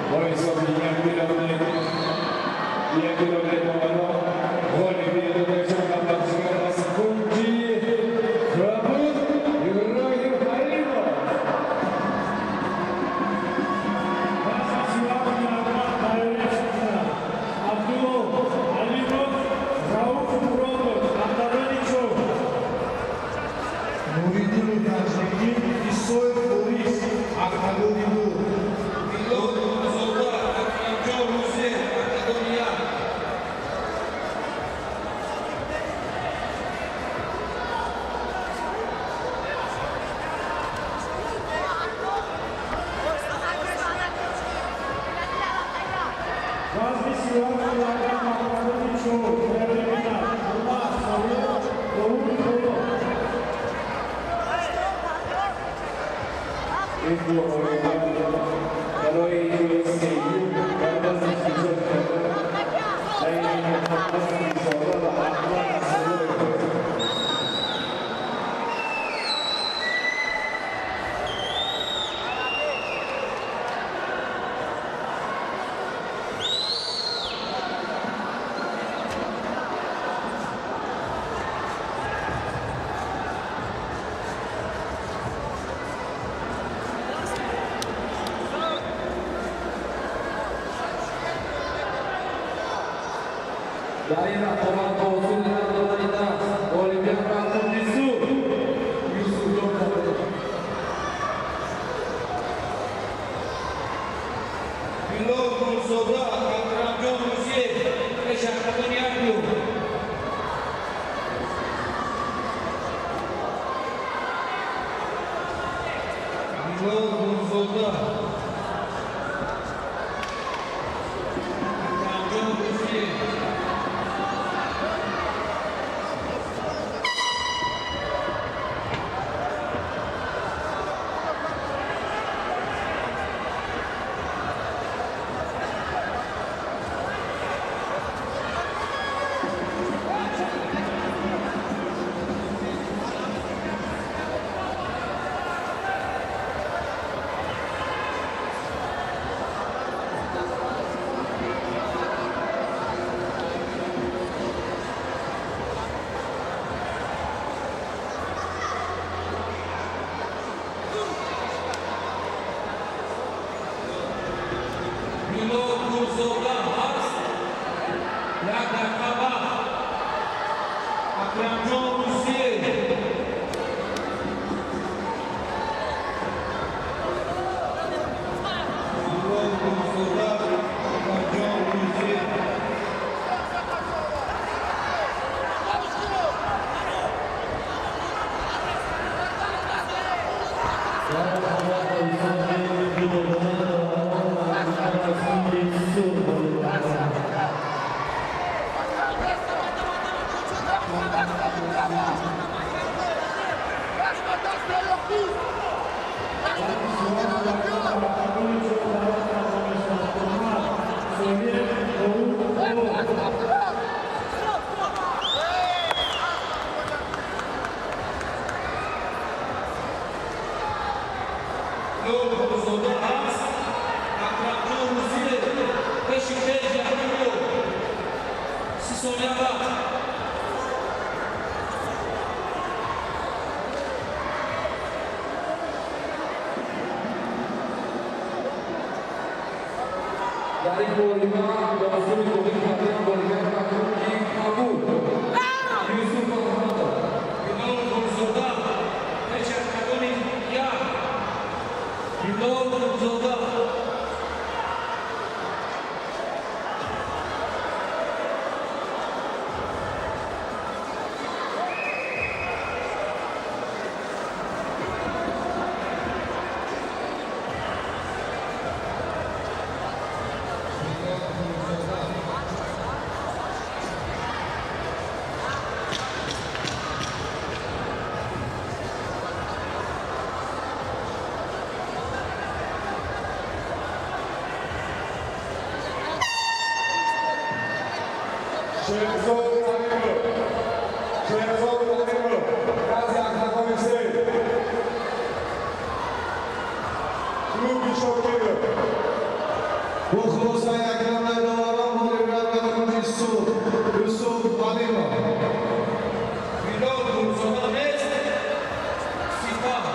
бо ҳисоби 1-1 доварон ғолибият дода шуд ба варзишгар аз кунҷи кабуд Иброҳим Ҳалимов. Вазни 37 килограмм тайёрӣ шуданд Абдулло Алимов, Рауф Муродов, октагони чор. Нуриддину Наҷмиддин, Исоев Борис, октагони ду. Билол Нурзода, Акрамҷон Рузиев, октагони як. Вазни 37 килограмм, октагони чор, тайёрӣ бинанд Умар Солиев, Довуд Холов. Ин ду ғолибият барои ҷои сеюм дар вазни 44 килограмм байни Муҳаммад Мирзода ва Аҳмад Асадуллоев. Дар ин рақобат бо усули рад додани даст ғолибият ба кунҷи сурх Юсуфҷон Кабиров. Билол Гулзода, Акрамҷон Рузиев, пеш октагони як клуб. Билол Гулзода, Акрамҷон Рузиев. Билол Гулзода ҳаст. Як дақиқа вақт. Акрамҷон Рузиев. Билол Гулзода, Акрамҷон Рузиев. Дар рақобат бо ҳисоби ду додани доварон варзишгар аз кунҷи сурх ғолибият овард. Билол Гулзода ҳаст. Акрамҷон Рузиев, пеши кеҷи якум клуб. 30 сония вақт. Дар ин муҳориба бо усули боқӣ кардан ғолибият ба кунҷи кабуд Юсуф Аҳмадов. Билол Гулзода, пеши октагони як. Билол Гулзода. Шерзод Алимов. Шерзод Алимов. Назди октагони се. Клуби Шокиров. Бо хулосаи октагони доварон ғолибият ба кунҷи сурх Юсуф Алимов. Билол Гулзода нест. Сипаҳ.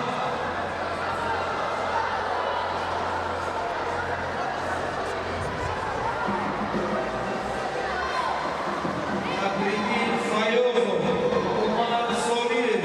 Абридин Файёзов, Умар Солиев.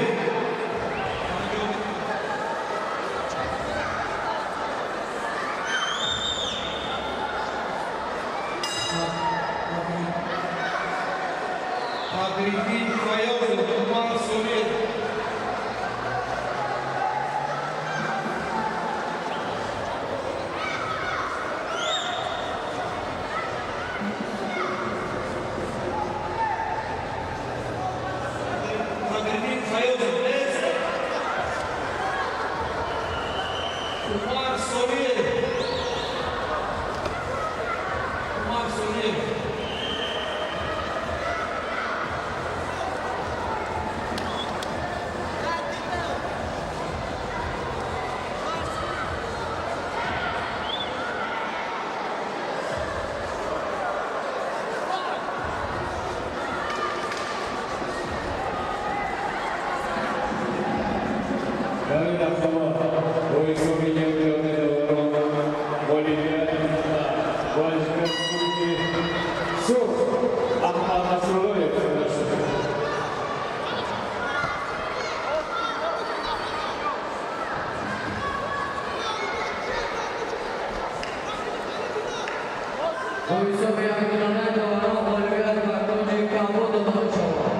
Бо ҳисоби якдилонаи доварон ғолибият ба кунҷи кабуд дода мешавад.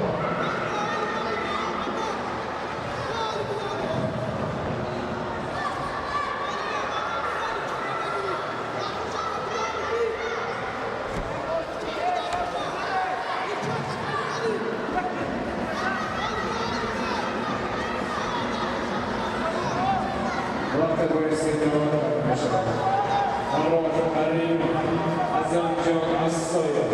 Октагони се даъват карда мешавад. Фаррох Карим, Азамҷон Ассоев.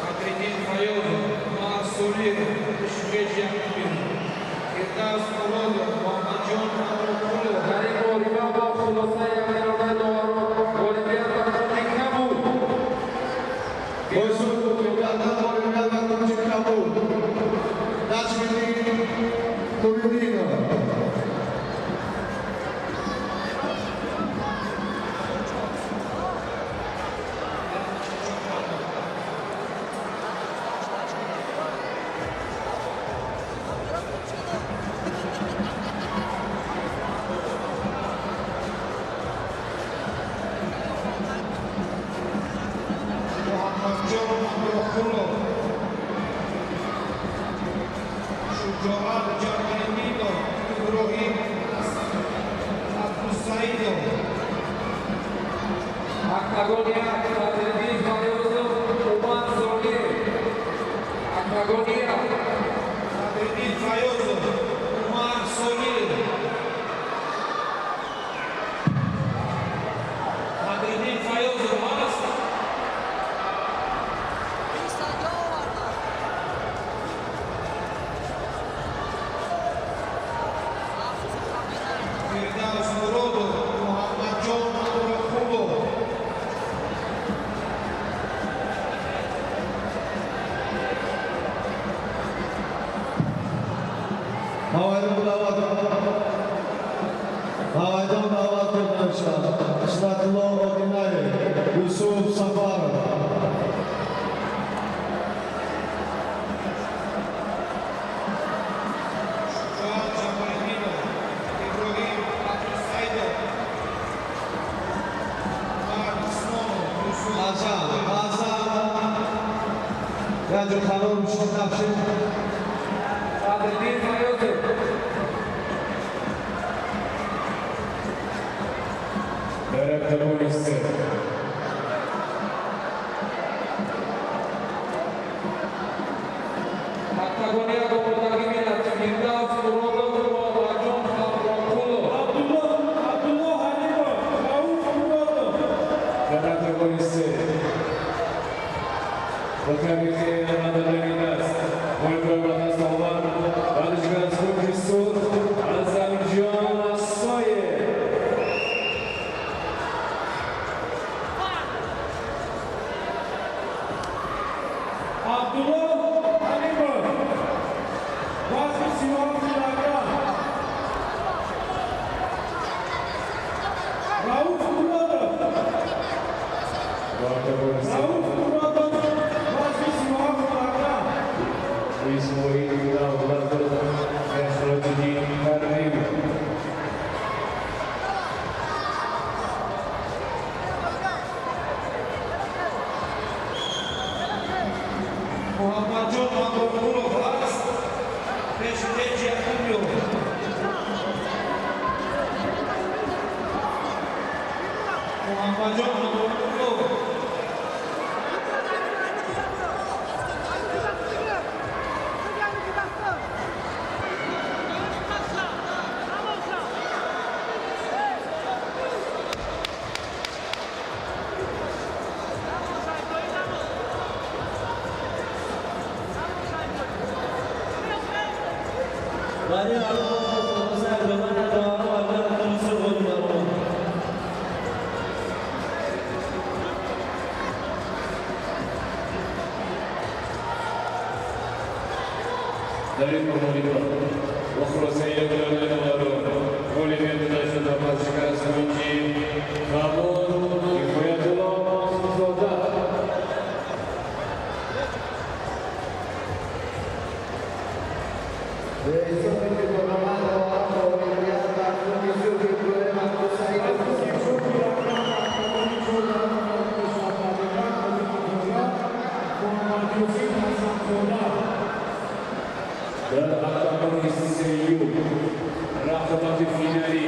Садриддин Файёзов, Умар Солиев, Кушбек Якубин, Фирдавс Муродов, Муҳаммадҷон Амроқулов. Дар ин муҳориба бо хулосаи якдилонаи доварон ғолибият ба кунҷи кабуд. Бо ҳисоби боқӣ кардан ғолибият ба кунҷи кабуд. Наҷмиддин Нуриддинов. Муҳаммадҷон Амроқулов, Шуҷоат Ҷамолиддинов, Иброҳим Абдусаидов. Октагон як, Садриддин Файёзов, Умар Солиев. Октагон як. Садриддин Файёзов, Умар Солиев. Садриддин Файёзов ҳаст? Фирдавс Муродов, Муҳаммадҷон Амроқулов. Ба майдон даъват карда мешавад Ҳишматулло Одинаев, Юсуф Сафаров. Шуҷоат Ҷамолиддинов, Иброҳим Абдусаидов, Умар Усмонов, Юсуф. Азам, Азам. Янҷо қарор мешид нафшид. Садриддин Файёзов. Дар октагони се. Октагон як омодагӣ бинад Фирдавс Муродов, Муҳаммадҷон Амроқулов. Абдулло Ҳалимов, Рауф Муродов. Дар октагони се бо таърихи надодани даст ғолибро ба даст овард варзишгар аз кунҷи сурх Азамҷон Ассоев. Муҳаммадҷон Ҳамроқулов. Дар ин рақобат хулоса якдомани доварон варзишгар куни сурх ғолиб баромад. Дар ин муҳориба бо хулосаи якдомани доварон ғолибият дода шуд ба варзишгар аз кунҷи кабуд Кифоятулло Мақсудзода. به حسابی که تورنمنت داوران غالبیت بر کنج سرخ ابراهیم عبدالسعیدов. Дар октагони сеюм рақобати финалӣ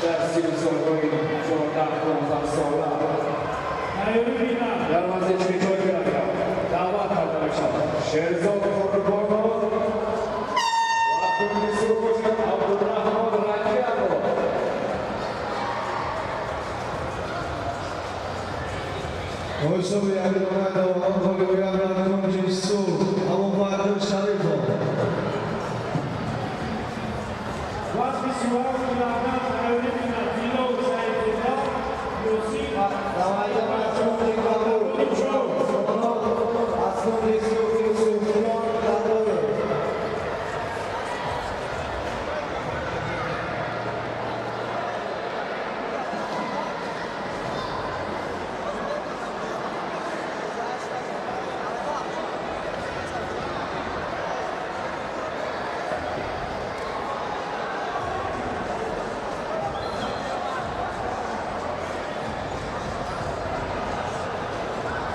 дар сину солҳои 14-15 сола дар вазни 44 килограмм даъват карда мешавад Шерзод Қурбонов ва кунҷи сурх бошад Абдураҳмон Раҷабов. Бо ҳисоби якдомаи доварон ғолибият бар кунҷи сурх Абубакр Шарипов. Вазни 37 килограмм тайёрӣ мебинад Дилов Саидзода, Ёсин Намоянда аз кунҷи кабуд аз кунҷи сурх Юсуфҷон Дадоев.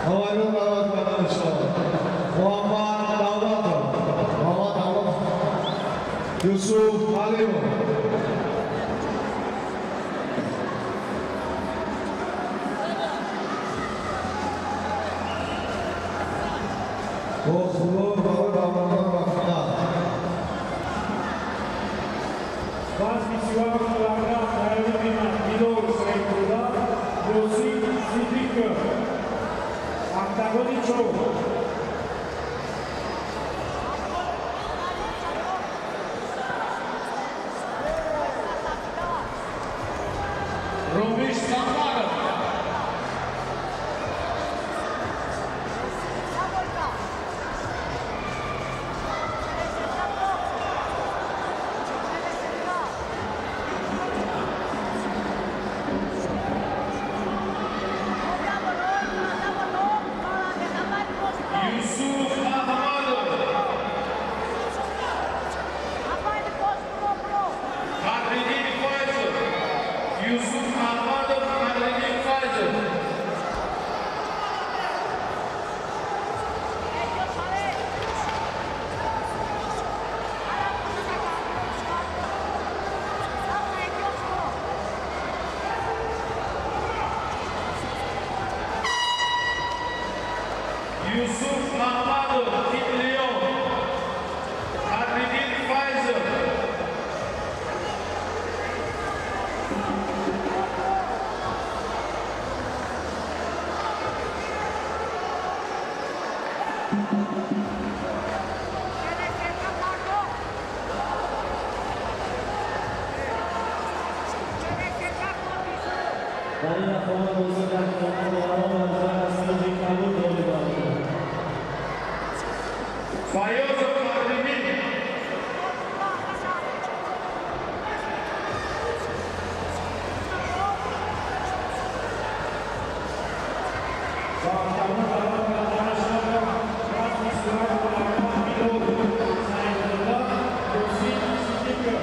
Ҳамайрон даъват карда мешавад Муҳаммад Давлатов, Муҳаммад Давлатов, Юсуф Алимов. Бо ҳузур барои баромадан ба финал. Вазни 37 килограмм тайёрӣ мебинад Дилов Саидзода, Ёсин Сиддиқов. Октагони чор. Ромиш Самаров. Юсуф Ахмадов. Фаридин Файзов. Юсуф Ахмадов, Фаридин Файзов. Юсуф Ахмадов, Тим Леон. Фаридин Файзов. Дар ин рақобат бо ҳисоби якдомани доварон варзишгар аз кунҷи кабуд ғолиб баромад. Файозов Фаридин. Ба октагон даъват карда мешавад вазни 37 килограмм Милод Саидзода, Ёсин Сиддиқов.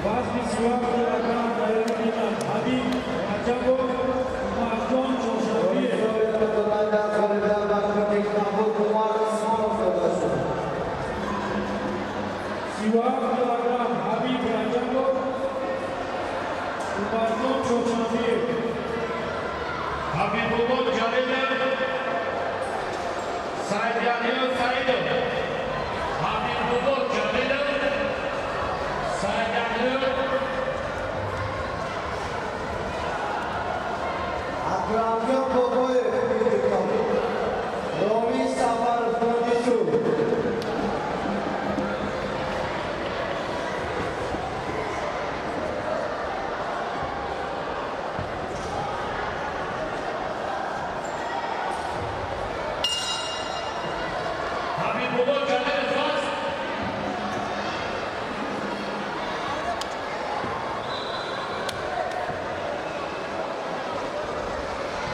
Вазни 37 килограмм Тайёрӣ Ҳабиб Раҷабов, Умарҷон Чоршанбиев. 37 килограмм Ҳабиб Раҷабов, Умарҷон Чоршанбиев. Ҳабибулло Ҷалилов, Сайдяниё Саидов. Ҳабибулло Ҷалилов, Сайдяниё. Акрамҷон Бобоев, Ромин Сафаров, Кунҷи Сурх. Ҳабибулло Ҷалилов аст.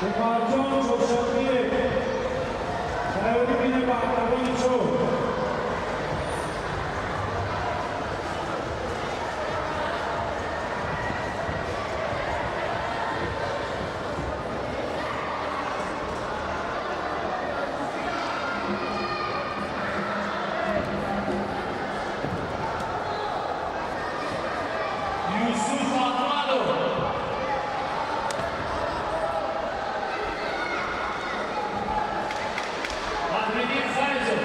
Умарҷон Чоршанбиев. Тайёрӣ бинем ба октагони чор. Юсуф Аҳмадов. Баҳриддин Файзов.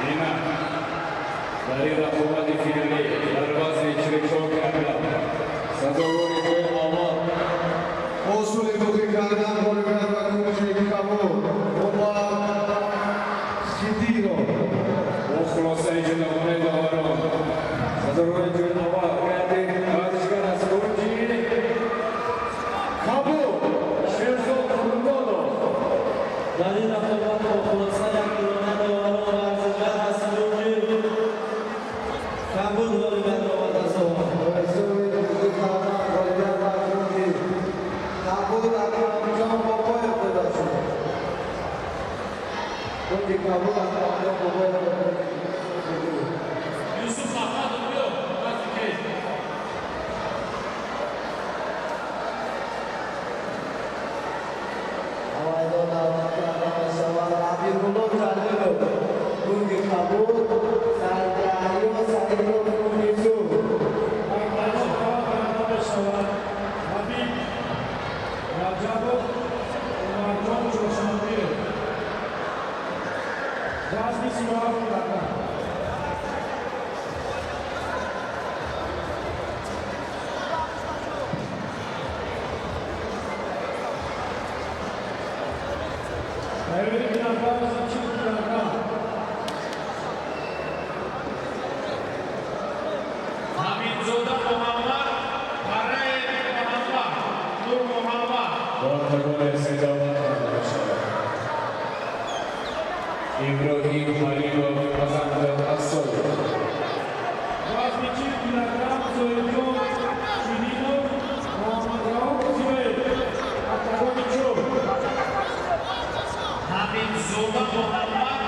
Инак дар ин рақобати финалӣ дар вазни 44 килограмм сазовори ҷои аввал Усули бӯқӣ кардан ғолибият ба кунҷи кабуд Умар Хидиров. Бо хулосаи ҷанобонаи доварон сазовори ҷои аввал гардид варзишгар аз кунҷи кабуд Шерзод Қурбонов. Дар ин рақобат бо хулосаи якдилона доварон варзишгар аз кунҷи кабуд ғолибиятро ба даст овард. Усули бӯқӣ кардан ғолибият ба кунҷи кабуд Акрамҷон Бобоев дода шуд. Кунҷи кабуд Акрамҷон Бобоев дода шуд. Юсуф Аҳмадов, биё назди кеҷ. Майдон даъват карда мешавад Ҳабибулло Ҷалилов, кунҷи кабуд, Сайдяҳё Саидов, кунҷи сурх. Ба майдон даъват карда мешавад Ҳабиб Раҷабов, Умарҷон Чоршанбиев. Вазни 37 килограмм. Тайёрӣ бинанд вазни 40 килограмм. Ҳамидзода Муҳаммад, Параев Муҳаммад, Нур Муҳаммад. Ба октагони се даъват карда мешавад Иброҳим Ҳалимов, Азамҷон Ассоев. Вазни 40 килограмм Зоирҷон Ширинов, Муҳаммадрауф Зиёев. Октагони чор. Ҳамидзода Муҳаммад,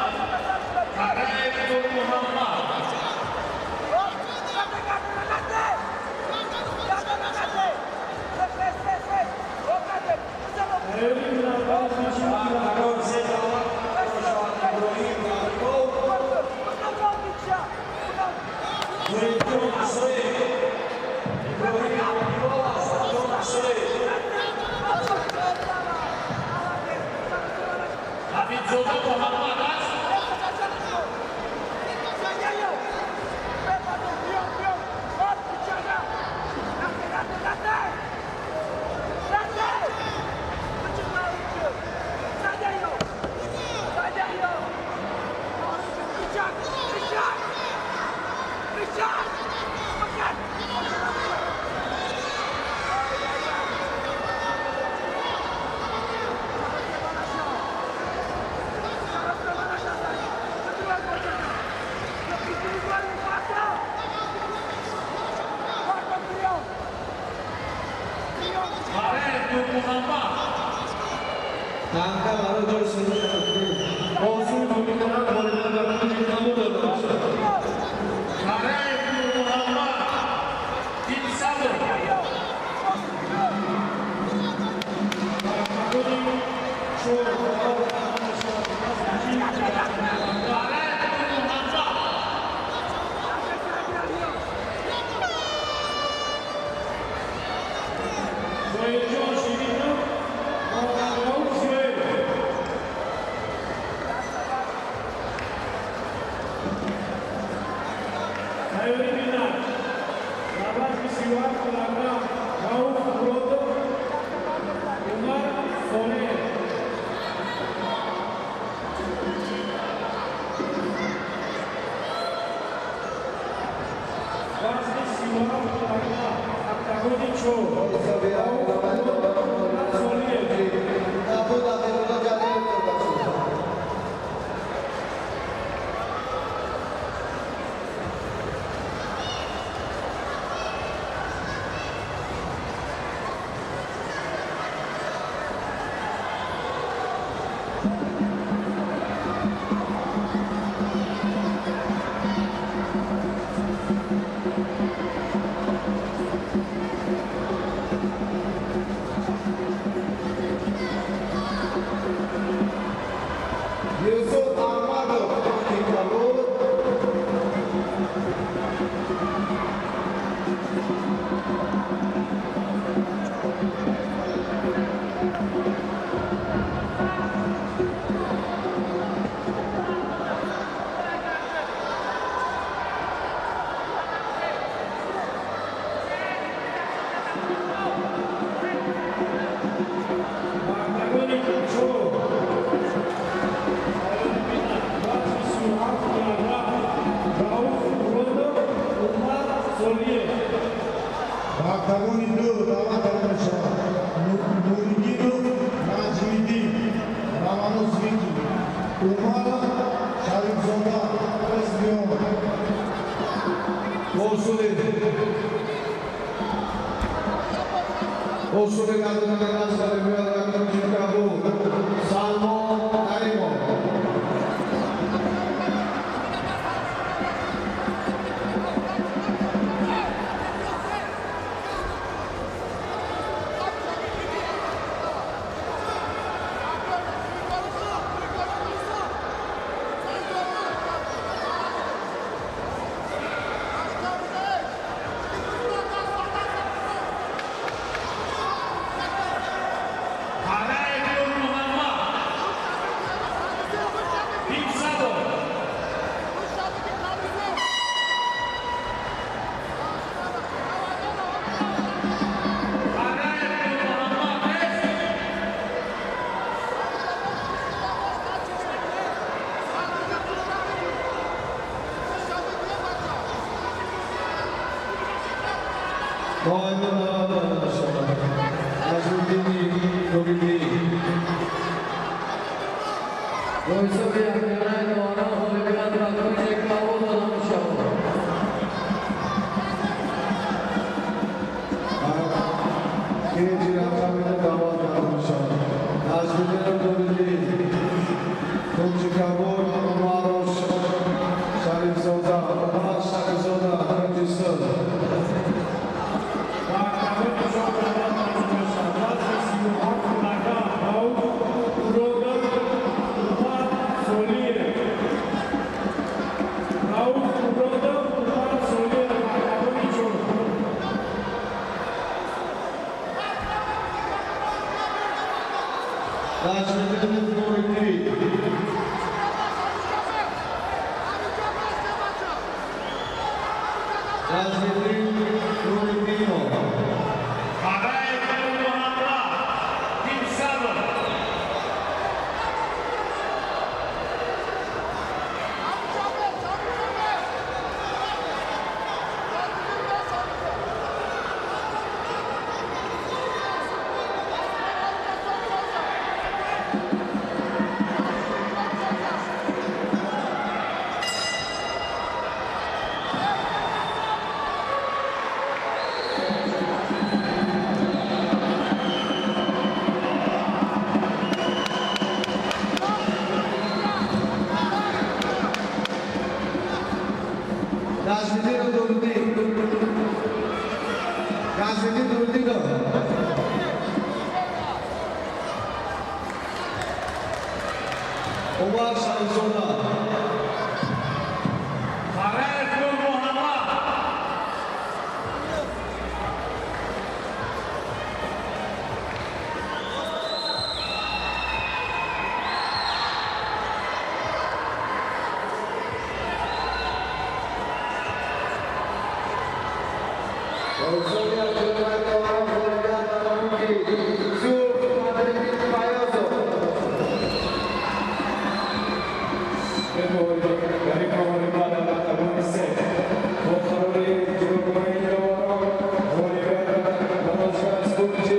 Параев Нур Муҳаммад. Тайёрӣ бинанд вазни 40 килограмм. Октагон се даъват карда мешавад Иброҳим Ҳалимов, Зоирҷон Асоев. Иброҳим Ҳалимов, Азамҷон Асоев. Шарифзода Муҳаммад аст. Танка барои ҷои сеюм Осури мумкинан ғолибият ба кунҷи кабуд дода мешавад. Қараев Нурмуҳаммад, тим Сабр. Қараев Нурмуҳаммад. Зоирҷон Ширинов, Раъуф Зиёев. Тайёрӣ бинад. Дар вазни 37 килограмм Рауф Муродов, Умар Солеев. Вазни 37 килограмм, октагони чор. Рауф Муродов, Умар Солеев. Кабуд Амирулло Ҷалилов дода шуд. Юсуф Аҳмадов, кунҷи кабуд. Октагони чор. Вазни 37 килограмм Рауф Муродов, Умар Солиев. Ба октагони ду даъват карда мешавад Нуриддинов Наҷмиддин, Раманус Вики, Умаров Шарифзода, Эсбион. Усули гардонидани даст ғолибият ба кунҷи кабуд Салмон Каримов. Қараев Нурмуҳаммад, тим Сабр. Қараев Нурмуҳаммад нест. Доимо даъват карда мешавад Наҷмиддини Нуриддин. Бо ҳисоби якмиёнаи доварон ғолибият ба кунҷи кабуд дода мешавад. Кеҷи рақамида даъват карда мешавад Наҷмиддини Нуриддин, кунҷи кабуд, Умаров Шарифзода, Умар Шарифзода, кунҷи сурх. Ба октагони чор даъват карда мешавад. Вазни 37 килограмм Рауф Муродов, Умар Солиев. Рауф Муродов, Умар Солиев, октагони чор. Наҷмиддини Нуриддин. Наҷмиддин Нуриддинов. Қараев Нурмуҳаммад, Team 7. Наҷмиддин Нуриддин. Наҷмиддин Нуриддинов. Умар Шарифзода. Қараев Нурмуҳаммад. Ҳусони Абдуллои Доварон ғолибият ба гурӯҳи Сурх Бадриддин Фаёзов. Дар ин муҳориба дар октагони се бо қарори ҷилогоҳии доварон ғолибият ба варзишгар аз гурӯҳи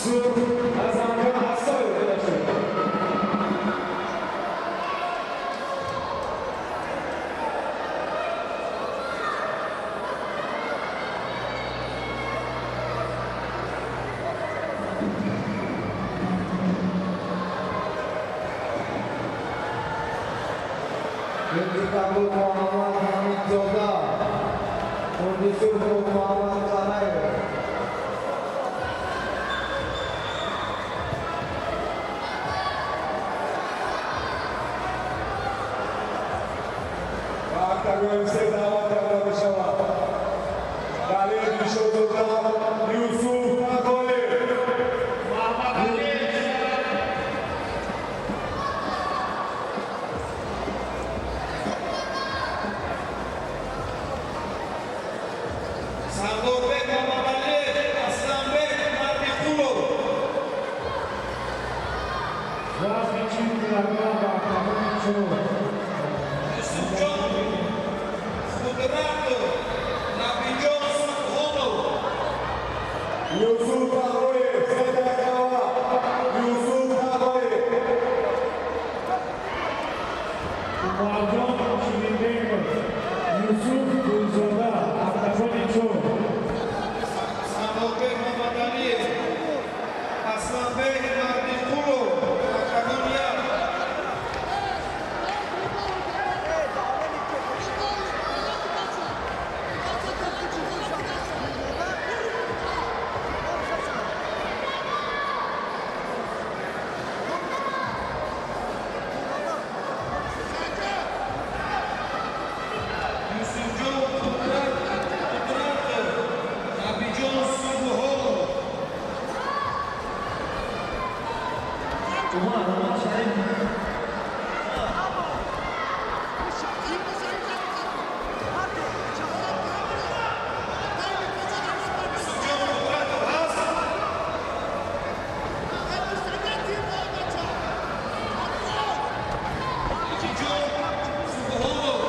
Сурх Азамҷон Ҳассоев дода шуд. Гурӯҳи кабуд Муҳаммад Ҳамидзода. Гурӯҳи сурх Муҳаммад Қараев. Ба октагони се даъват карда мешавад Далер Дилшодзода, Юсуф Тағоев. Муҳаммадалӣ. Сардорбек Мамадалиев, Асланбек Мардиқулов. Вазни 40 килограмм ба октагони чор. Юсуфҷон Қудратов, Набиҷон Субҳонов. Юсуф Тағоев, се дақиқа. Юсуф Тағоев. Умарҷон Ширинбеков, Юсуф Гулзода, октагони чор. Сардорбек Мамадалиев, Асланбек Мардиқулов, октагон як. Юсуфҷон Қудратов, Набиҷон Субҳонов. Умар, Умар Шариф. Юсуфҷон Қудратов ҳаст? Набиҷон Субҳонов.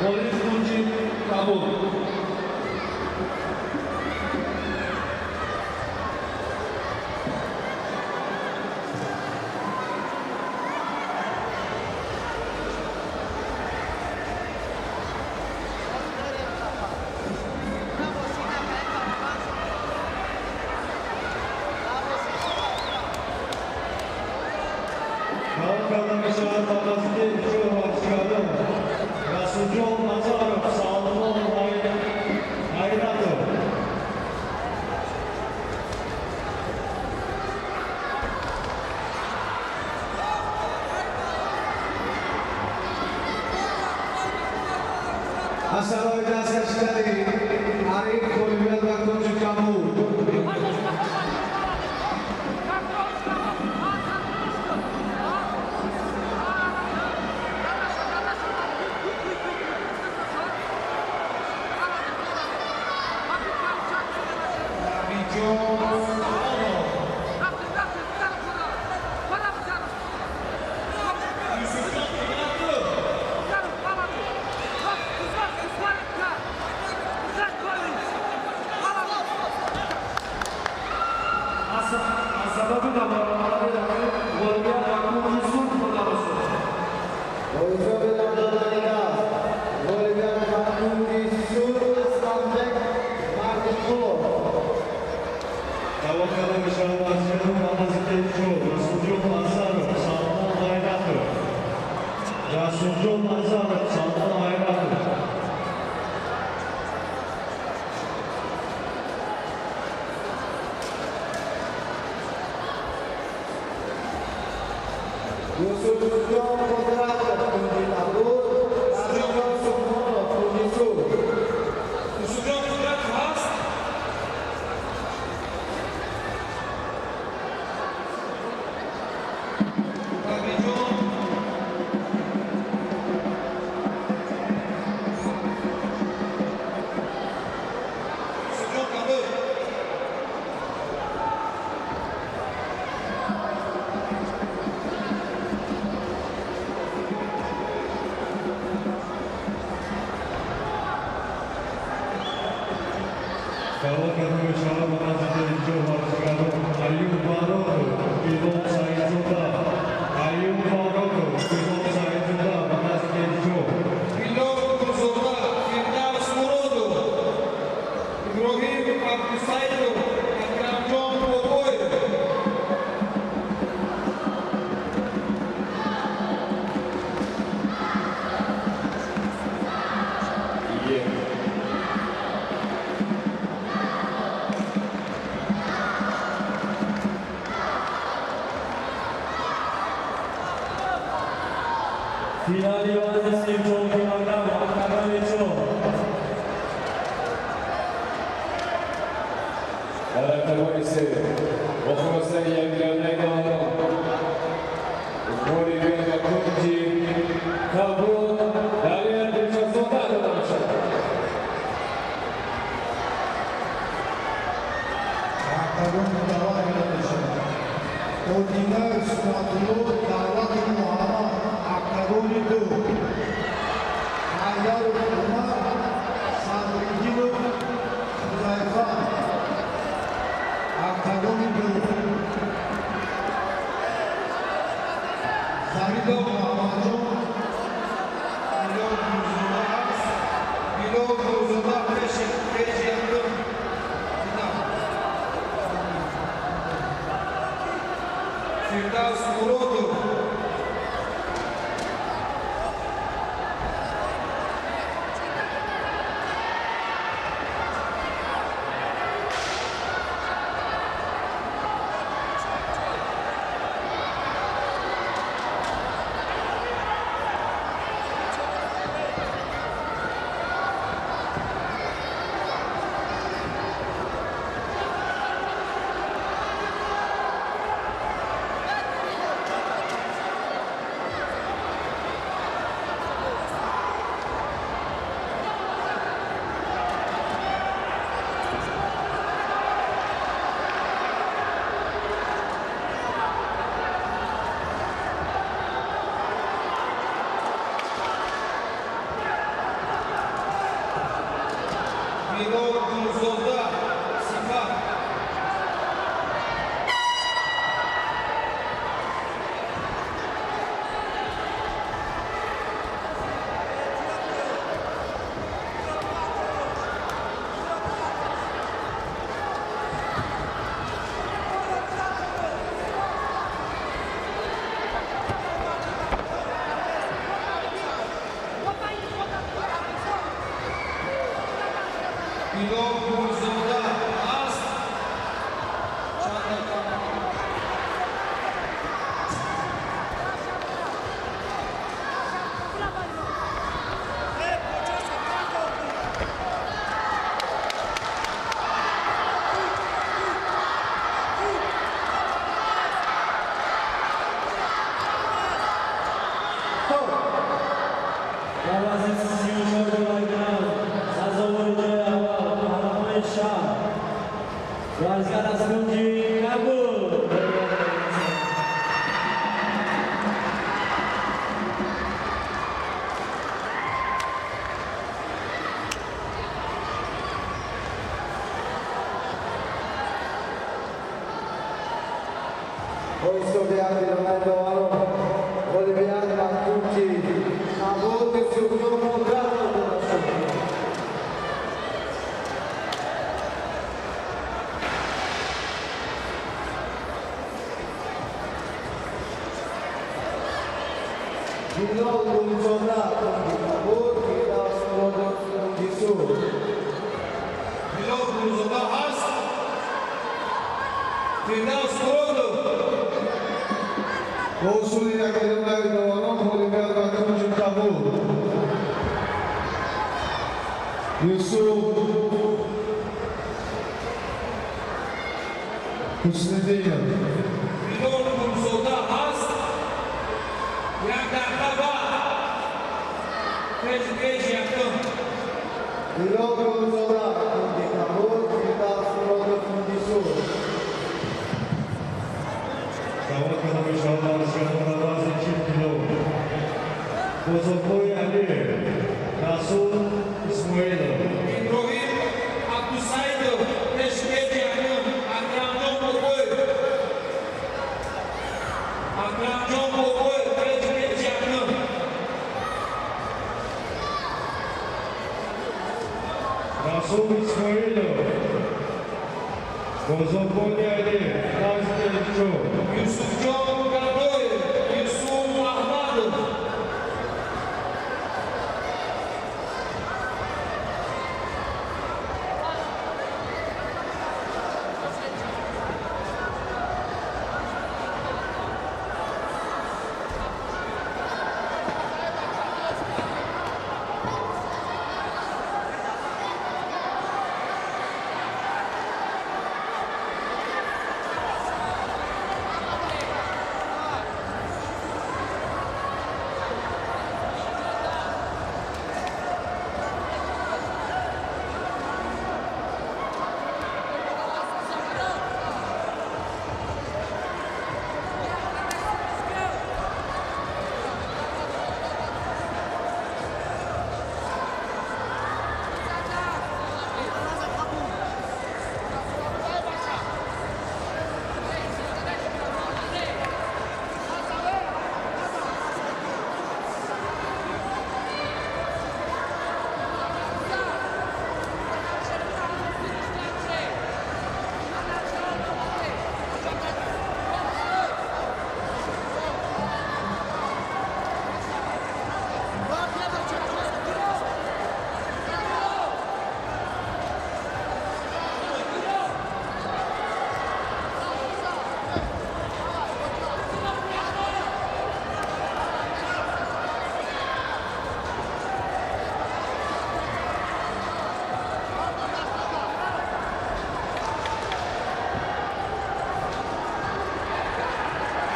Ғолиб кунҷи кабуд. Даъват карда мешавад ба наздики чор варзишгарон Расулҷон Назаров, Салмон Ғайратов. Аз сабаби даст кашидани ҳариф ғолибият ба кунҷи кабуд. Набиҷон Субҳонов. Юсуфҷон Қудратов. Аз сабаби набаромадани рақиб ғолибият ба кунҷи сурх дода мешуд. Бо ҳисоби додани даст ғолибият ба кунҷи сурх Асланбек Мардиқулов. Даъват карда мешавад варзишгарон ба наздики чор Расулҷон Назаров, Салмон Ғайратов. Расулҷон Назаров, Салмон Ғайратов. Юсуфҷон Қудратов кунҷи кабуд, Набиҷон Субҳонов кунҷи сурх. Юсуфҷон Қудратов ҳаст? Набиҷон. Юсуфҷон Кабуд. Даъват карда мешавад ба наздики чор варзишгарон Аюб Баротов, Билол Саидзода. Аюб Баротов, Билол Саидзода ба наздики чор. Билол Гулзода, Фирдавс Муродов, Иброҳим Абдусаидов, Акрамҷон Бобоев. Як. Финали вазни 34 килограмм, октагони чор. Дар октагони се бо хулосаи якгирандаи доварон ғолибият ба кунҷи кабуд Далер Дилшодзода дода мешавад. Октагон даъват карда мешавад Одина Исматулло, Давлатов Муҳаммад, октагони ду. Ҳайдаров Умар, Садриддинов Хузайфа, октагони ду. Зарипов Муҳаммадҷон. Билол Нурзода ҳаст? Билол Нурзода пеши пеши якум финал. Фирдавс Муродов. ҳисоби якдилонаи доварон ғолибият ба кунҷи кабуд Юсуфҷон Мудратов дода шуд. Билол Гулзода кунҷи кабуд, Фирдавс Муродов кунҷи сурх. Билол Гулзода ҳаст. Фирдавс Муродов. Бо усули якдилонаи доварон ғолибият ба кунҷи кабуд Юсуф Ҳусниддинов. Билол Гулзода ҳаст. Як дақиқа вақт. Пеш якум. Билол Гулзода кунҷи кабуд, Фирдавс Муродов кунҷи сурх. Даъват карда мешавад варзишгарон дар вазни 40 кило. Бозорбой Алиев, Расул Исмоилов. Иброҳим Абдусаидов пеш якум. Акрамҷон Бобоев. Акрамҷон Бобоев пеш якум. Расул Исмоилов. Бозорбой Алиев, вазни 44. Юсуфҷон Гадоев, Юсуф Аҳмадов.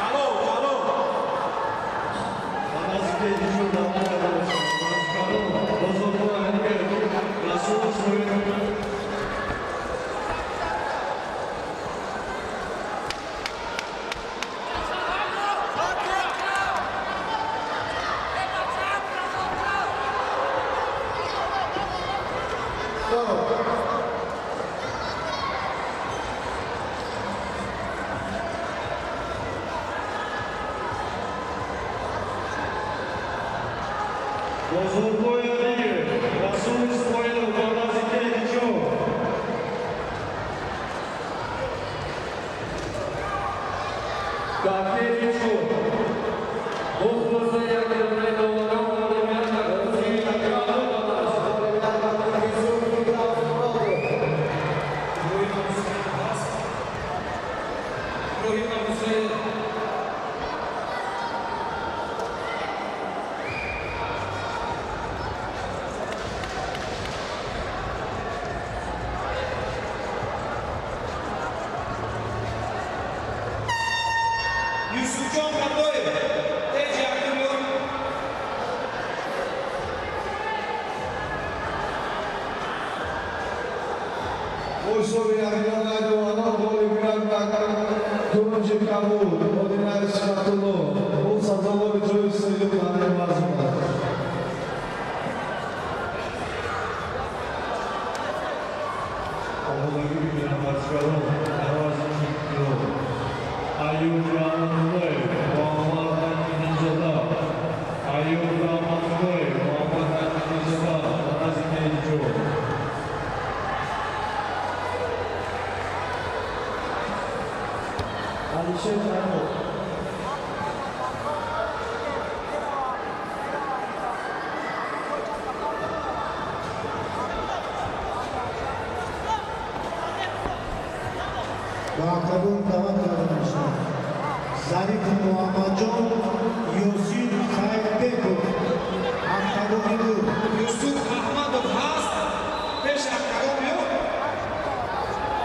Алло, алло. Ба назди кеҷи чор даъват карда мешавад варзишгарон Бозорбой Алиев, Расул Исмоилов. Бозорбой Алиев, Расул Исмоилов ба назди кеҷи чор. Дар кеҷи чор бо хулосаи якдилонаи доварон ғолибият ба кунҷи кабуд дода шуд. Ғолибият ба кунҷи сурх Фирдавс Муродов. Иброҳим Абдусаидов ҳаст. Иброҳим Абдусаидов. Юсуфҷон Гадоев пеш якум. Бо ҳисоби якдилонаи доварон ғолибият ба кунҷи кабуд Одинаи Сифатулло. Ӯ сазовори ҷои сеюм дар ин вазн аст. Омодагӣ бибинанд варзишгарон дар вазни 40 кило. Аюб Раҳматуллоев. Ба октагон даъват карда мешавад Зариф Муҳаммадҷон Ёсин Хайрбеков, октагони ду. Юсуф Аҳмадов ҳаст, пеши октагон биё.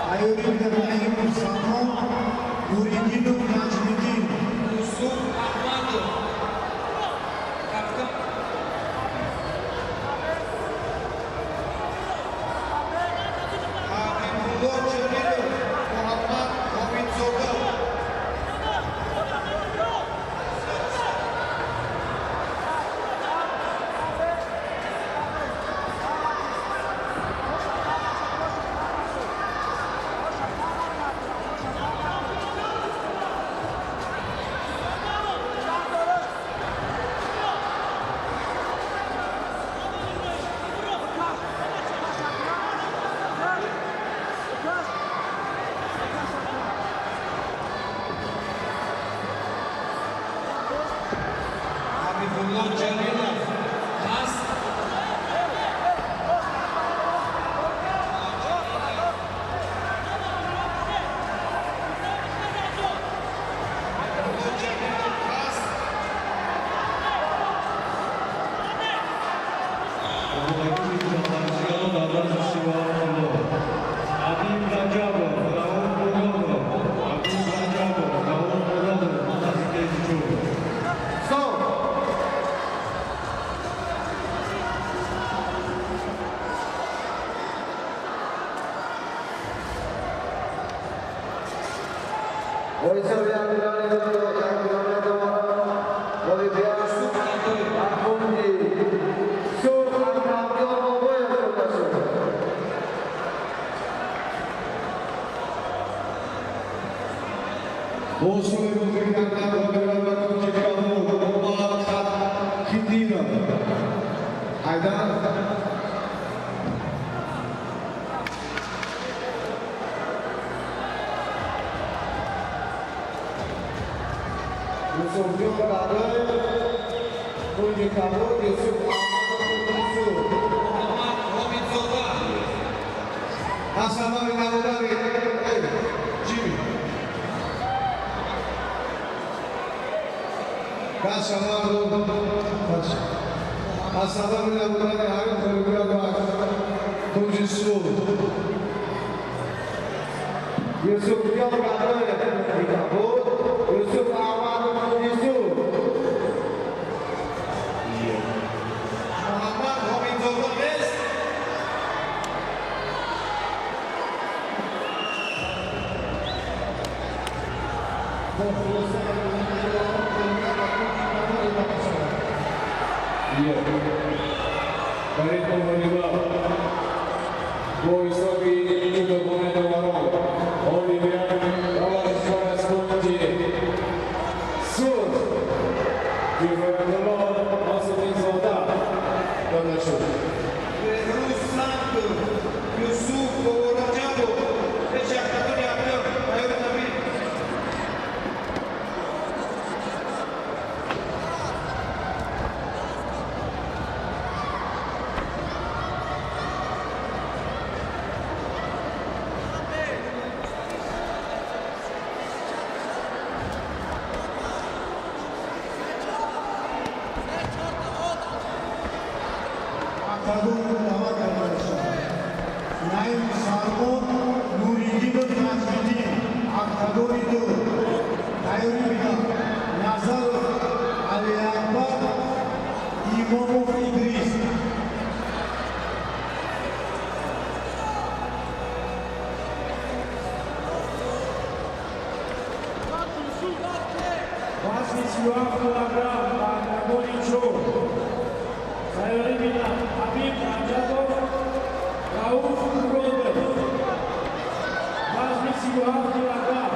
Тайёрӣ бинад Наимов Салмон, Нуриддинов Наҷмиддин. Юсуф Аҳмадов. Капитан. Ҳабибулло Ҷалилов, Муҳаммад Ҳомидзода. Ҳабибулло Ҷалилов ҳаст. Ҳабибулло Ҷалилов ҳаст. Омодагии варзишгарон дар вазни 37 кило. Ҳабиб Раҷабов, Рауф Муродов. Ҳабиб Раҷабов, Рауф Муродов ба назди кеҷи чор. Стоп! Бо ҳисоби 1 миллиони доварон ғолибият ба кунҷи сурх Акрамҷон Бобоев дода шуд. Бо усули бозӣ кардан ғолибият ба кунҷи кабуд Умар Хидинов. Ҳайдар. Юсуфҷон Гадоев, кунҷи кабуд, Юсуф Аҳмадов, кунҷи сурх. Муҳаммад Ҳомидзода. Аз сабаби набудани Ҷими Кашамарду, аз сабаби набудани ҳамин ғолибият ба кунҷи сурх Юсуфҷон Гадоев, кунҷи кабуд, Юсуф Аҳмадов, кунҷи сурх. Муҳаммад Ҳомидзода нест. Бо хулосаи доварон ғолибият ба кунҷи кабуд дода мешавад. Як. Дар ин муҳориба бо ҳисоби ду доварон ғолибият ба варзишкор аз кунҷи сурх Кифоятулло Носиддинзода дода шуд. Беҳрӯз Сангов, Юсуф Бобораҷабов, пеши октагони актёр тайёри табиӣ. Октагон даъват карда мешавад Наим Салмон, Нуриддинов Наҷмиддин, октагони ду. Тайёрӣ бинад Назаров Алиакбар, Имомов Идрис. Вазни 37 килограмм ба октагони чор. Тайёрӣ бинад Ҳабиб Раҷабов, Рауф Муродов. Вазни 37 килограмм.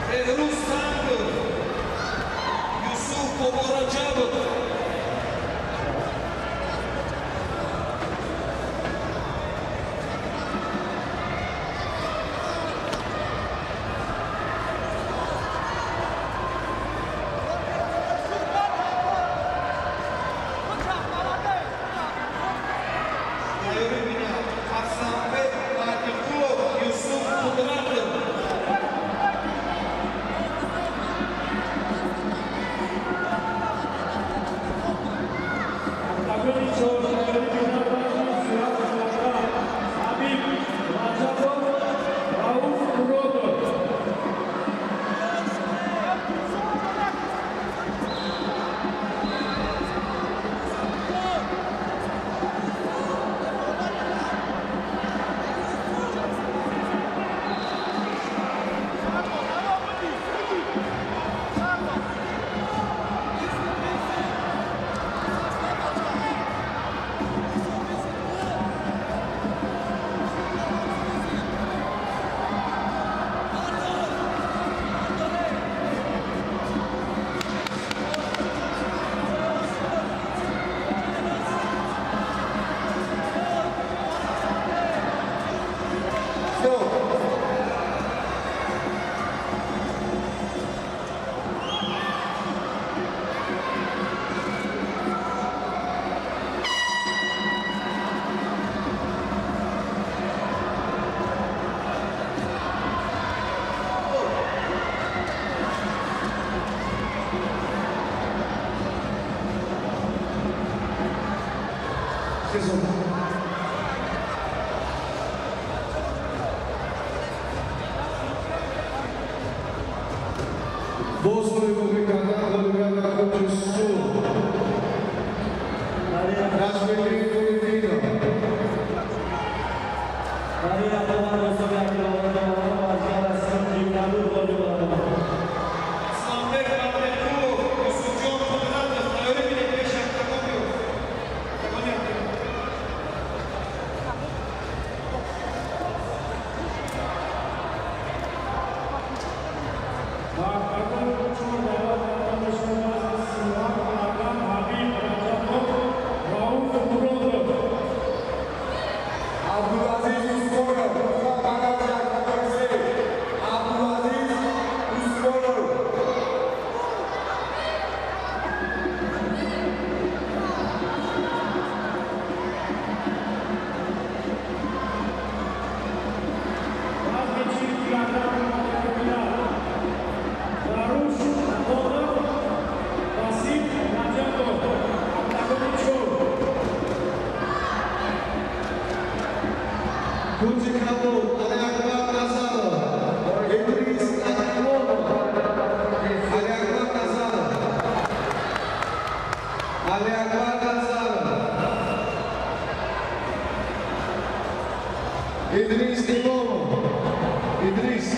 Беҳрӯз Сангов, Юсуф Бобораҷабов. Тайёрӣ бинад Арсланбек Мардиқулов, Юсуф Қудратов. Октагони чор тайёрӣ бинад вазни 37 килограмм Ҳабиб Раҷабов, Рауф Муродов. Стоп! Хизм. Боз ғолиб кардан ғолибият дар кунҷи сурх Наҷмиддин Нуриддинов. Дар ин рақобат бо ҳисоби 1 килограмм доварон варзишгар аз синфи кабуд ғолиб омад. Арсланбек Мардиқулов, Юсуфҷон Қудратов тайёрӣ бинед пеши октагон биёд. Октагони октагон. Ба октагони чор даъват карда мешавад вазни 37 килограмм Ҳабиб Раҷабов, Рауф Муродов. Абдулазиз Усмонов ба назди октагони се. Абдулазиз Усмонов. Вазни 40 килограмм тайёрӣ бинад Даруш Ахонов, Васиф Раҷабов. Октагони чор. Кунҷи кабуд Алиакбар Назаров, Идрис Имомов. Алиакбар Назаров. Алиакбар Назаров. Идрис Имомов. Идрис.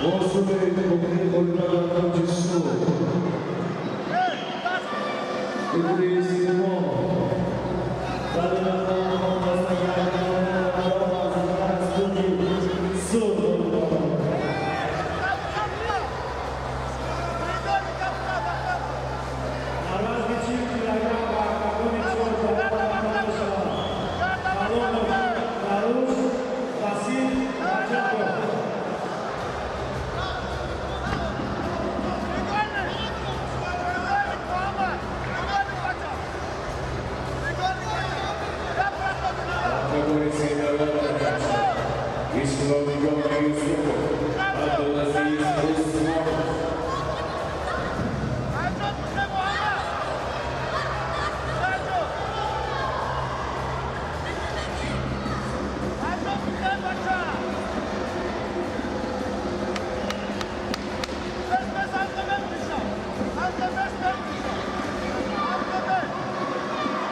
Усули ҳуқуқӣ ғолиба дар кунҷи сурх Идрис Имомов. Дар ин рақобат аз кунҷи сурх ғолиб омад. Дар вазни 40 килограмм ба октагони чор даъват карда мешавад Саломов Даруш, Васил Раҷабов. Октагони се даъват карда мешавад Исломҷон Юсупов, Абдулазиз Усмонов.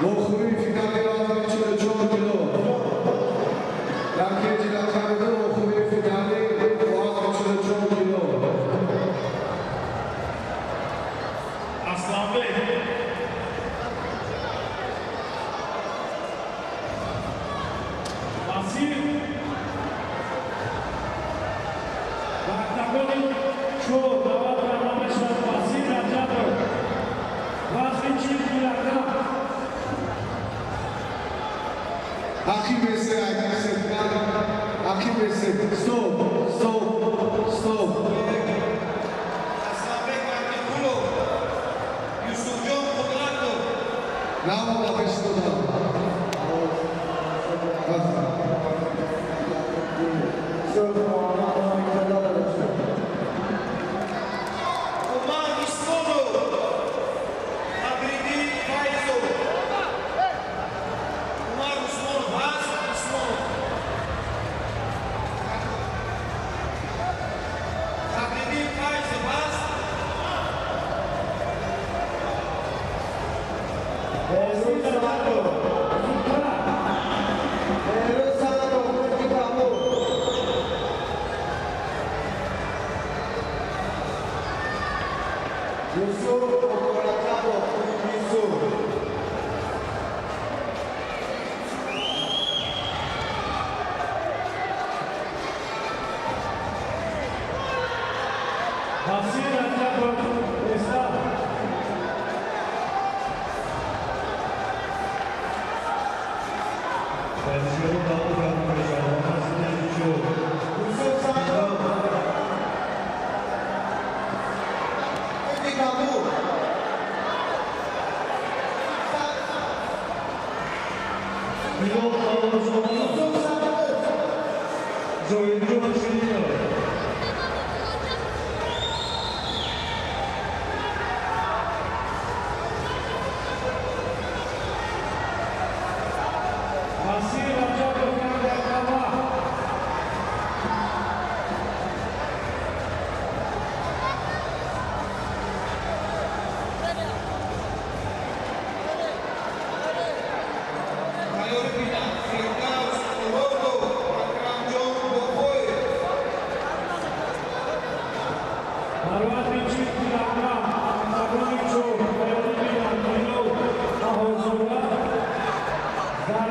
Вохӯрии финали вазни 44 кило. Дар кеҷи рақами 2 вохӯрии финали вазни 44 кило. Асланбек Васил ба октагони чор даъват карда мешавад Васил Раҷабов, вазни 40 килограмм. Ақиб бесед, ақиб бесед. Стоп, стоп, стоп. Асланбек Мардикулов, Юсуфҷон Қудратов. Намо ба пеш додам. Сурх Муҳаммад номи кадала дошта. Умар Исмонов, Абридин Файзов. Умар Усмонов ҳаст? Исмонов. Абридин Файзов ҳаст? Беҳрӯз Саатов, Беҳрӯз Саатов, кунҷи кабуд. Юсуф Раҷабов, кунҷи сурх. Васил Раҷабов эста. Варзишгарон даъват карда мешаванд ба назди кеҷи чор. Юсуф Саатов, кунҷи кабуд. Милод Қаҳҳорзода, Юсуф Саатов. Зоҳирҷон Ширинов. Васил Раҷабов як дақиқа вақт. Тайёрӣ бинанд Фирдавс Муродов, Акрамҷон Бобоев. Дар вазни 40 килограмм октагони чор тайёрӣ бинанд Милод Қаҳҳорзода дар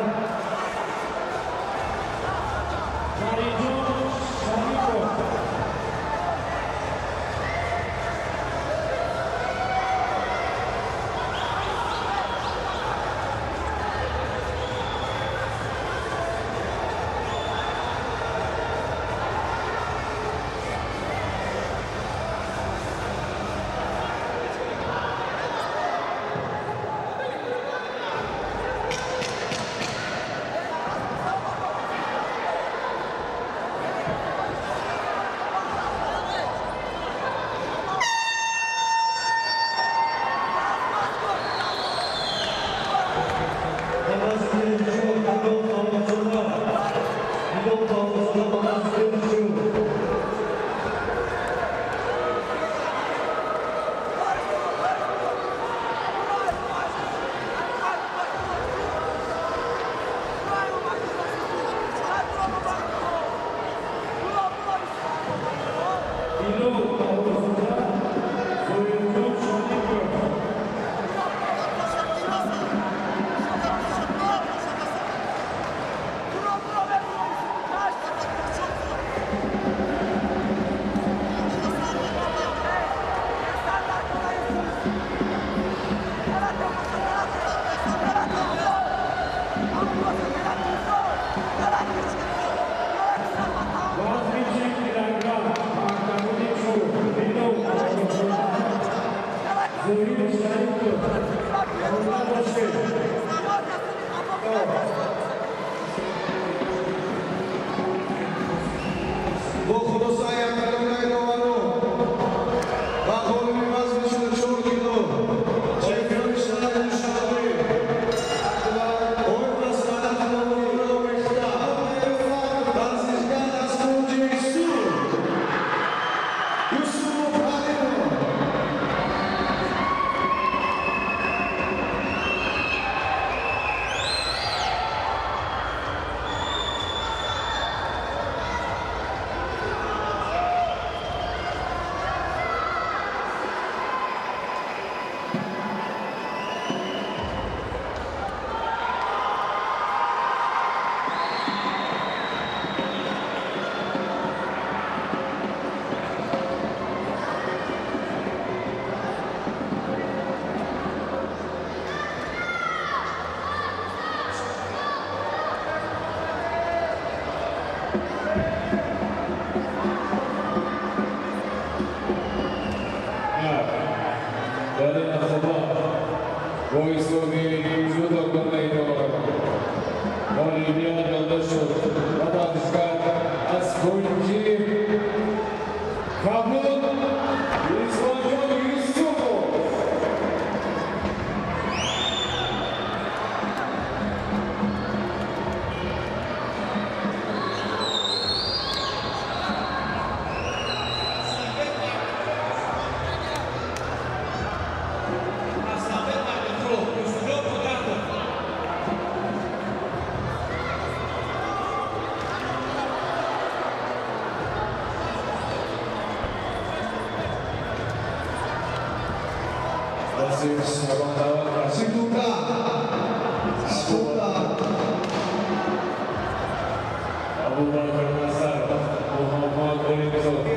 Ҷудогонаи доварон ғолибият дода шуд ба варзишгар аз гунҷи кабуд Исломҷон Юсупов. Секунда! Секунда! Абубакр Насаров, Муҳаммад Олимзода.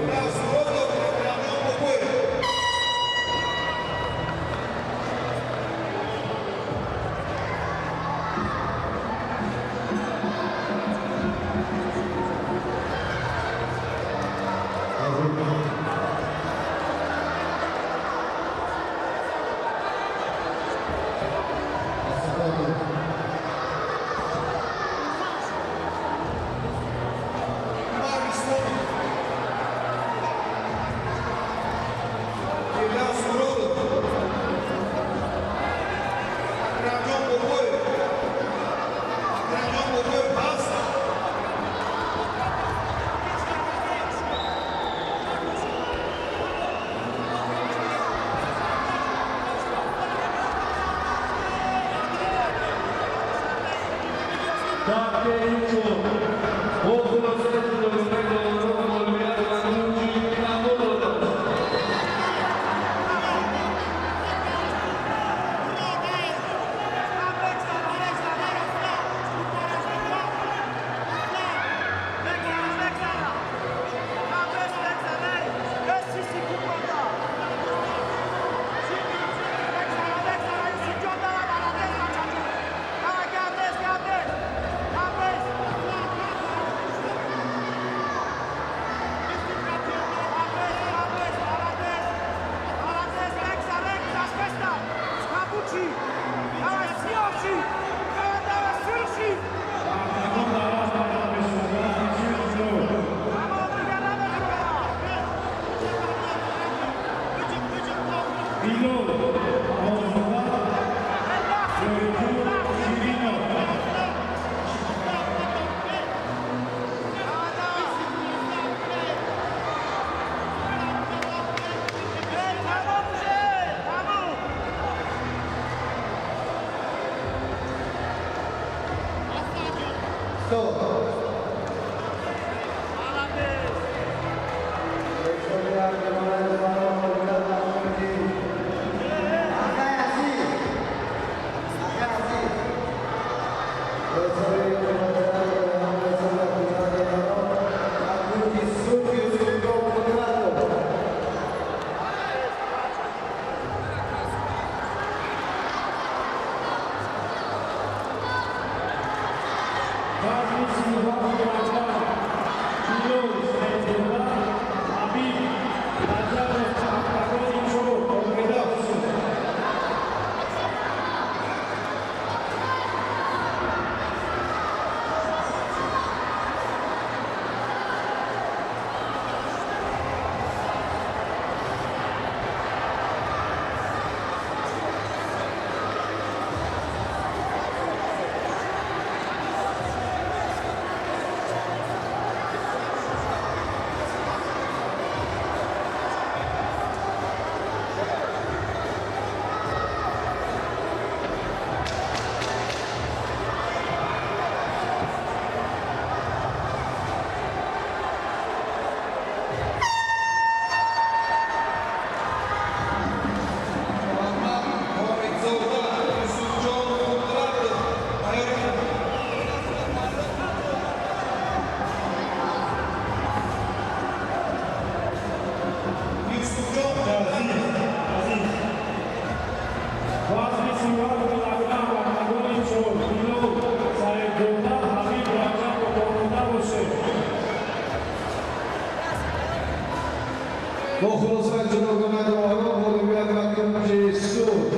Бо хулосаи ҷудогонаи доварон ғолибият ба гунҷи сурх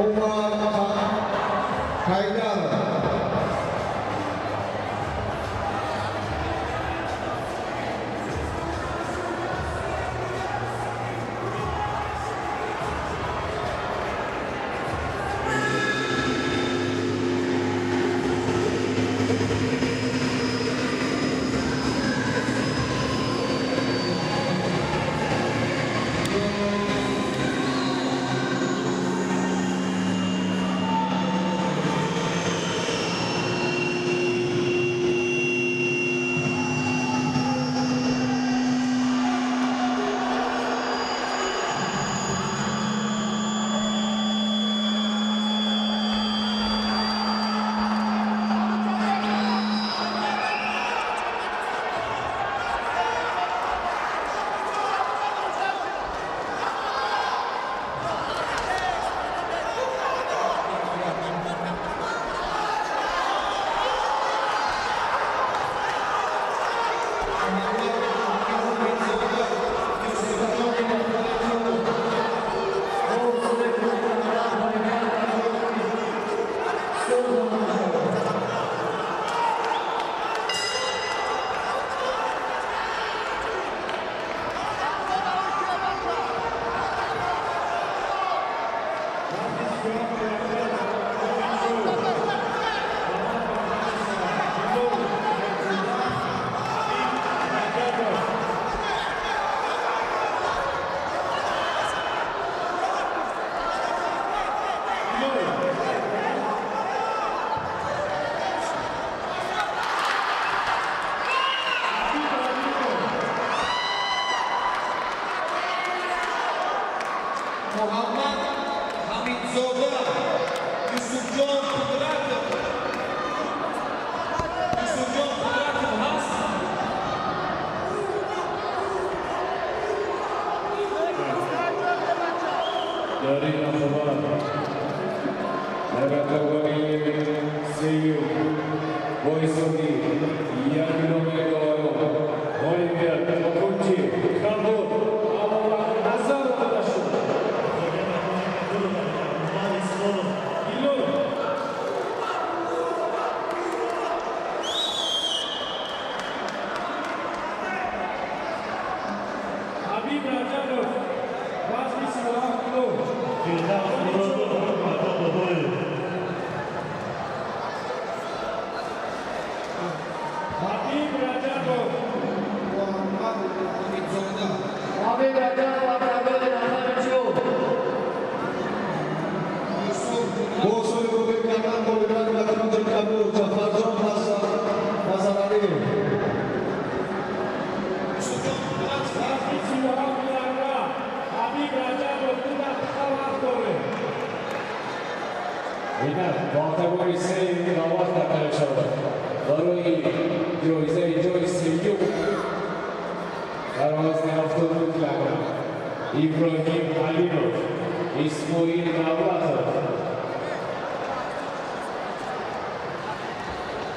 Умар. Хайдаров. Муҳаммад Ҳамидзода, Юсуфҷон Қудратов. Юсуфҷон Қудратов ҳаст? Дар ин рақобат дар октагони сеюм бо ҳисоби 1 километр ғолибият ба кунҷи кабуд Абуллоҳназаров дода шуд. Ҳабиб Раҷабов, вазни 37 кило. Фирдавс Муродов, Ҳукматон Бобоев. Ҳабиб Раҷабов. Муҳаммад Ҳамидзода. Ҳабиб Раҷабов, октагони рақами чор. Бо усули бубин кардан ғолибият ба кунҷи кабуд Ҷафарҷон Назаралиев. Вазни 37 килограмм. Ҳабиб Раҷабов 2 дақиқа вақт доред. Инак ба октагони сеюм даъват карда мешавад барои ҷоизаи ҷои сеюм дар вазни 72 килограмм Иброҳим Ҳалимов, Исмоил Давлатов.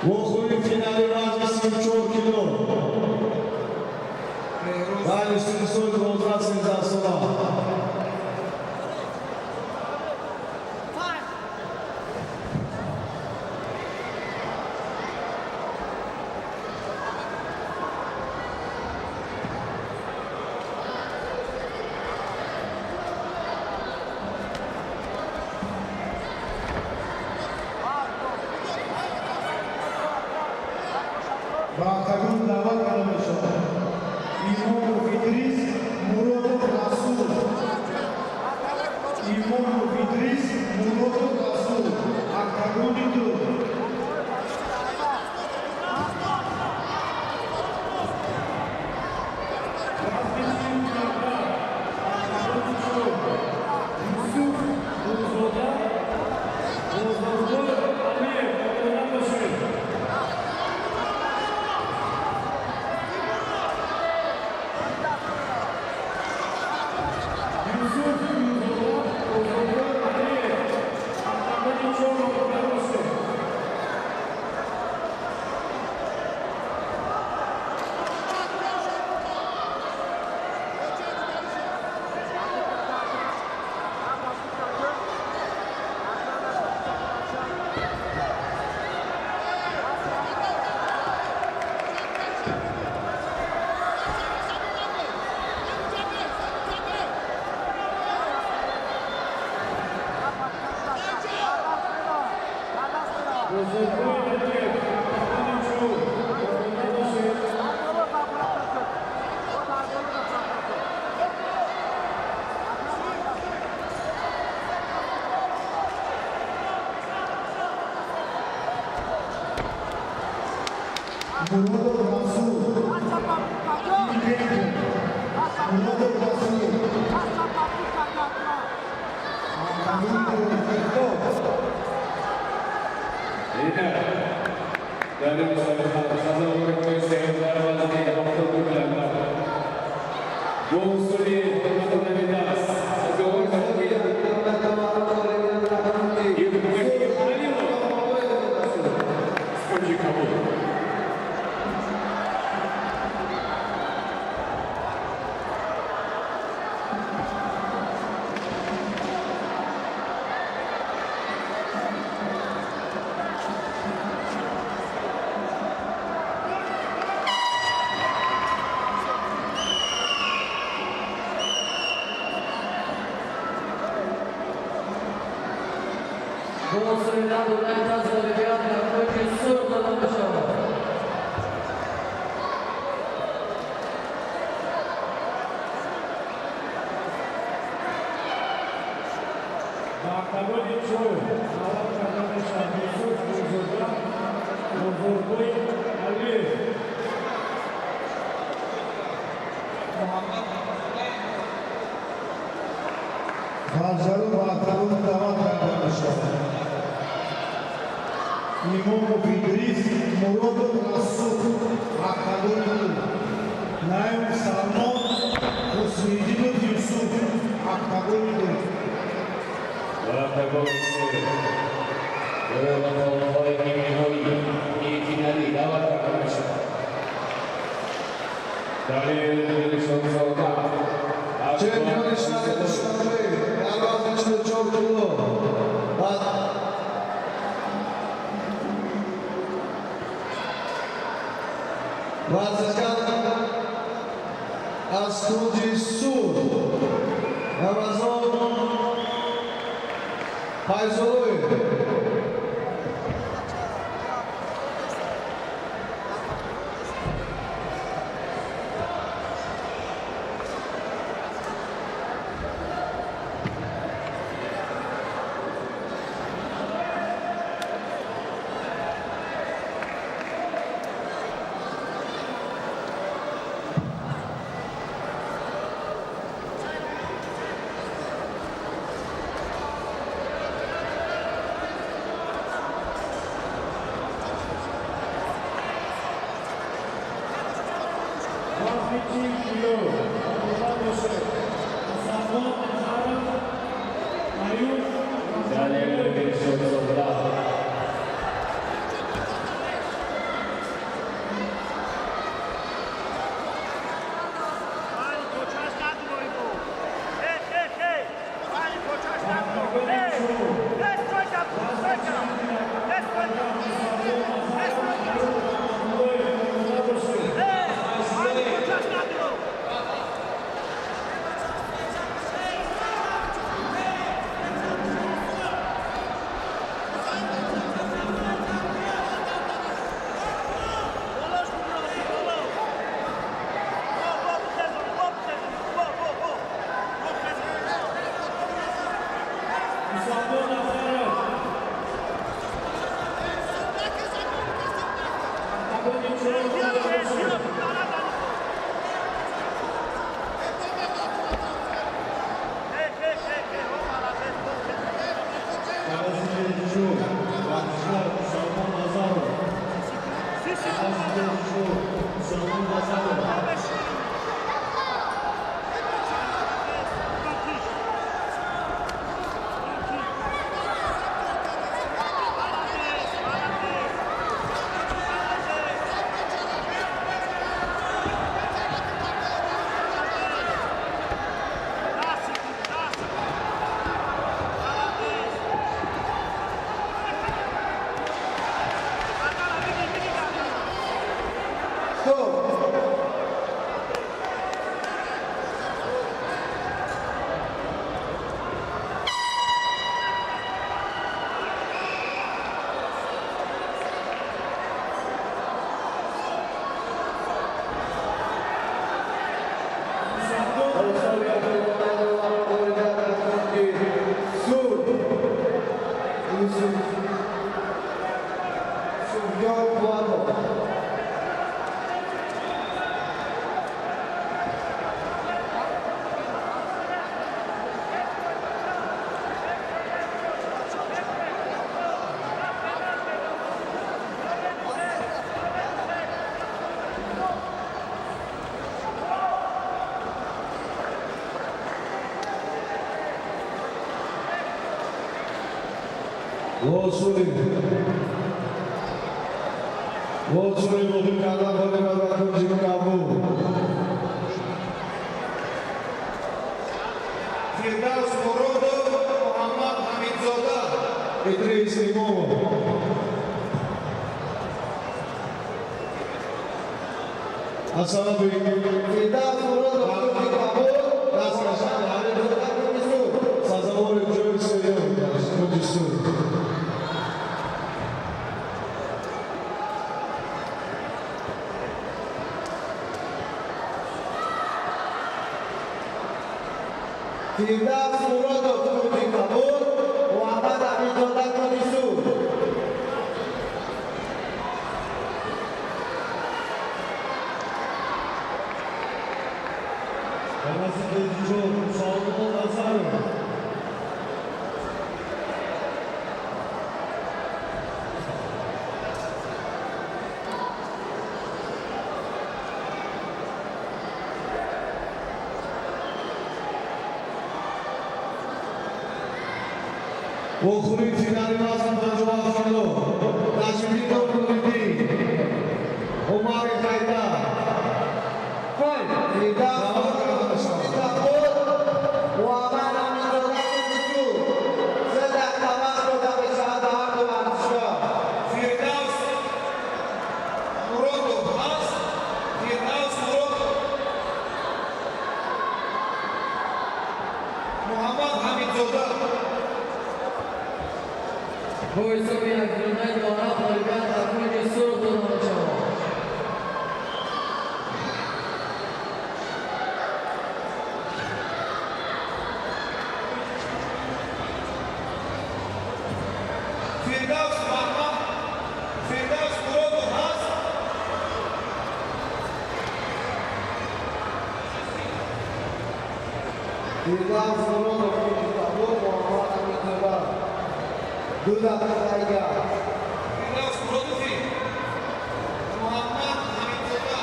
Вохӯрии финали вазни 34 кило. Байни синни 12-13 сола. Ба октагон даъват карда мешавад Имомов Идрис, Муродов Расул. Имомов Идрис, Муродов Расул, октагони ду. Вазни 40 килограмм. Октагони чор. Юсуф Нурзода, Бозорбой Алиев, омода бошед. Юсуфҷон Қувватов. Лосури боқӣ карда ғолиб ба кунҷи кабуд. Фирдавс Муродов, Муҳаммад Ҳамидзода. Идрис Имомов. Аз сабаби Фирдавс Муродов кунҷи кабуд даст кашанд, Ҳамидзода кунҷи сурх. Сазовори ҷои сеюм гашт кунҷи сурх. Фирдавс Муродов кунҷи кабуд, Муҳаммад Ҳамидзода кунҷи сурх. Ба назди кеҷи чор Саодулло Назаров. Вохӯрии финали вазни 57 кило Наҷмиддин Нуриддин, Умари Хайдар. Фирдавс Муродов кунҷи кабуд, Муҳаммад Ҳамидзода кунҷи сурх. 3 дақиқа вақт дода мешавад ба ҳар ду варзишгар. Фирдавс Муродов ҳаст? Фирдавс Муродов. Муҳаммад Ҳамидзода. Бо ҳисоби якдонаи дора ғолибият ба кунҷи сурх дода мешавад. Фирдавс Муҳаммад, Фирдавс Муродов ҳаст? Фирдавс Муродов кунҷи кабуд, Муҳаммад Ҳамидзода. 2 дақиқа дигар. Фирдавс Муродови, Муҳаммад Ҳамидзода.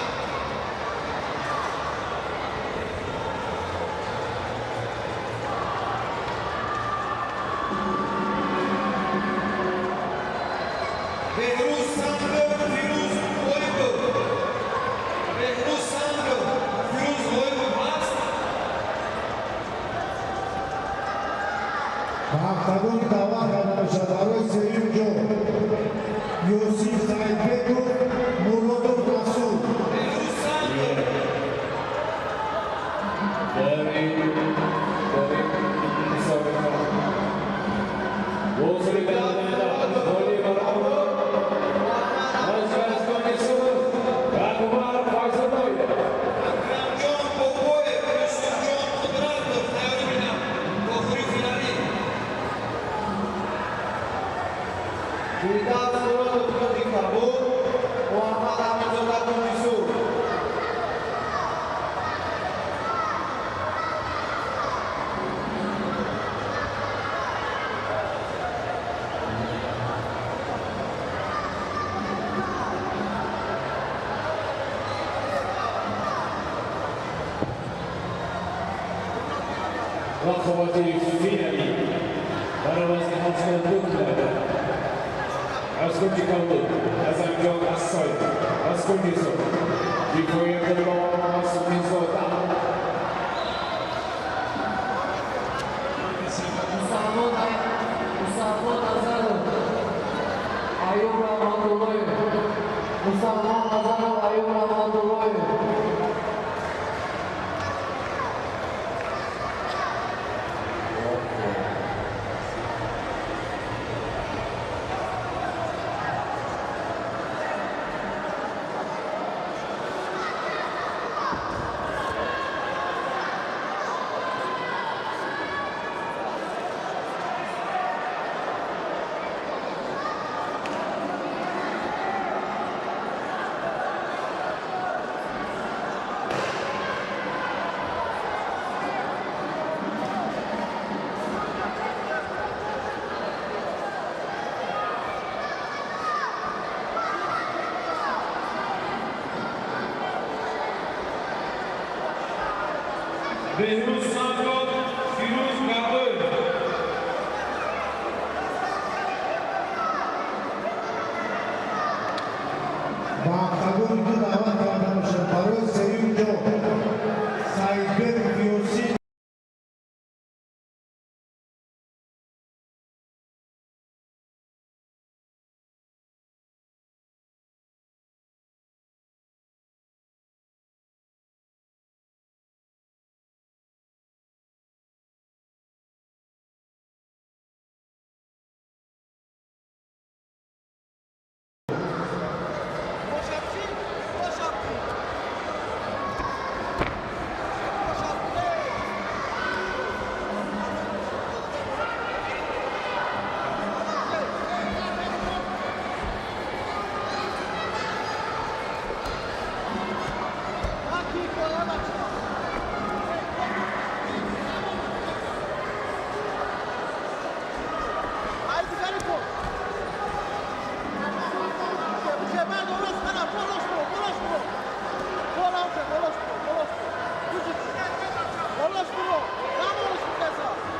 Беҳрӯз Сангов, Фирӯз Ғоибов. Беҳрӯз Сангов, Фирӯз Ғоибов ҳаст? Ба октагон даъват карда мешавад барои сеюм ҷо Юсуф Саидбеков, Муродов Расул. Беҳрӯз Сангов. Дар ин мусобиқа вохӯри ғолиб варзишгар аз кунҷи сурх Акбар Файзуллоев. Акрамҷон Бобоев, Юсуфҷон Қудратов тайёрӣ бинанд. Вохӯрии финалӣ. Фирдавс Муродов кунҷи кабуд, Муҳаммад Ҳамидзода кунҷи сурх. Рақобати финалӣ дар вазни 72 килограмм аз кунҷи кабуд Азамҷон Ассоев, аз кунҷи сурх Кифоятулло Масудизода. Мусалмон Назаров, Аюб Раҳматуллоев. Мусалмон Назаров, Аюб Раҳматуллоев. Беҳрӯз Сангов, Фирӯз Габоев. Ба октагони ду даъват карда мешавад барои сеюм ҷо Саидбек Ёсин.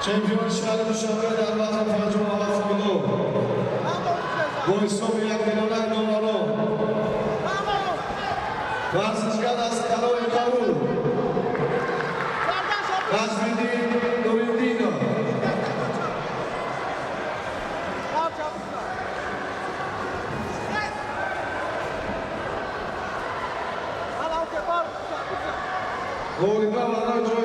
Чемпион шаҳри Душанбе дар вазни 57 кило бо ҳисоби 1 миллион 00 варзишгар аз Қалои Кабуд Наҷмиддин Нуриддинов. Ғолиба барои ҷои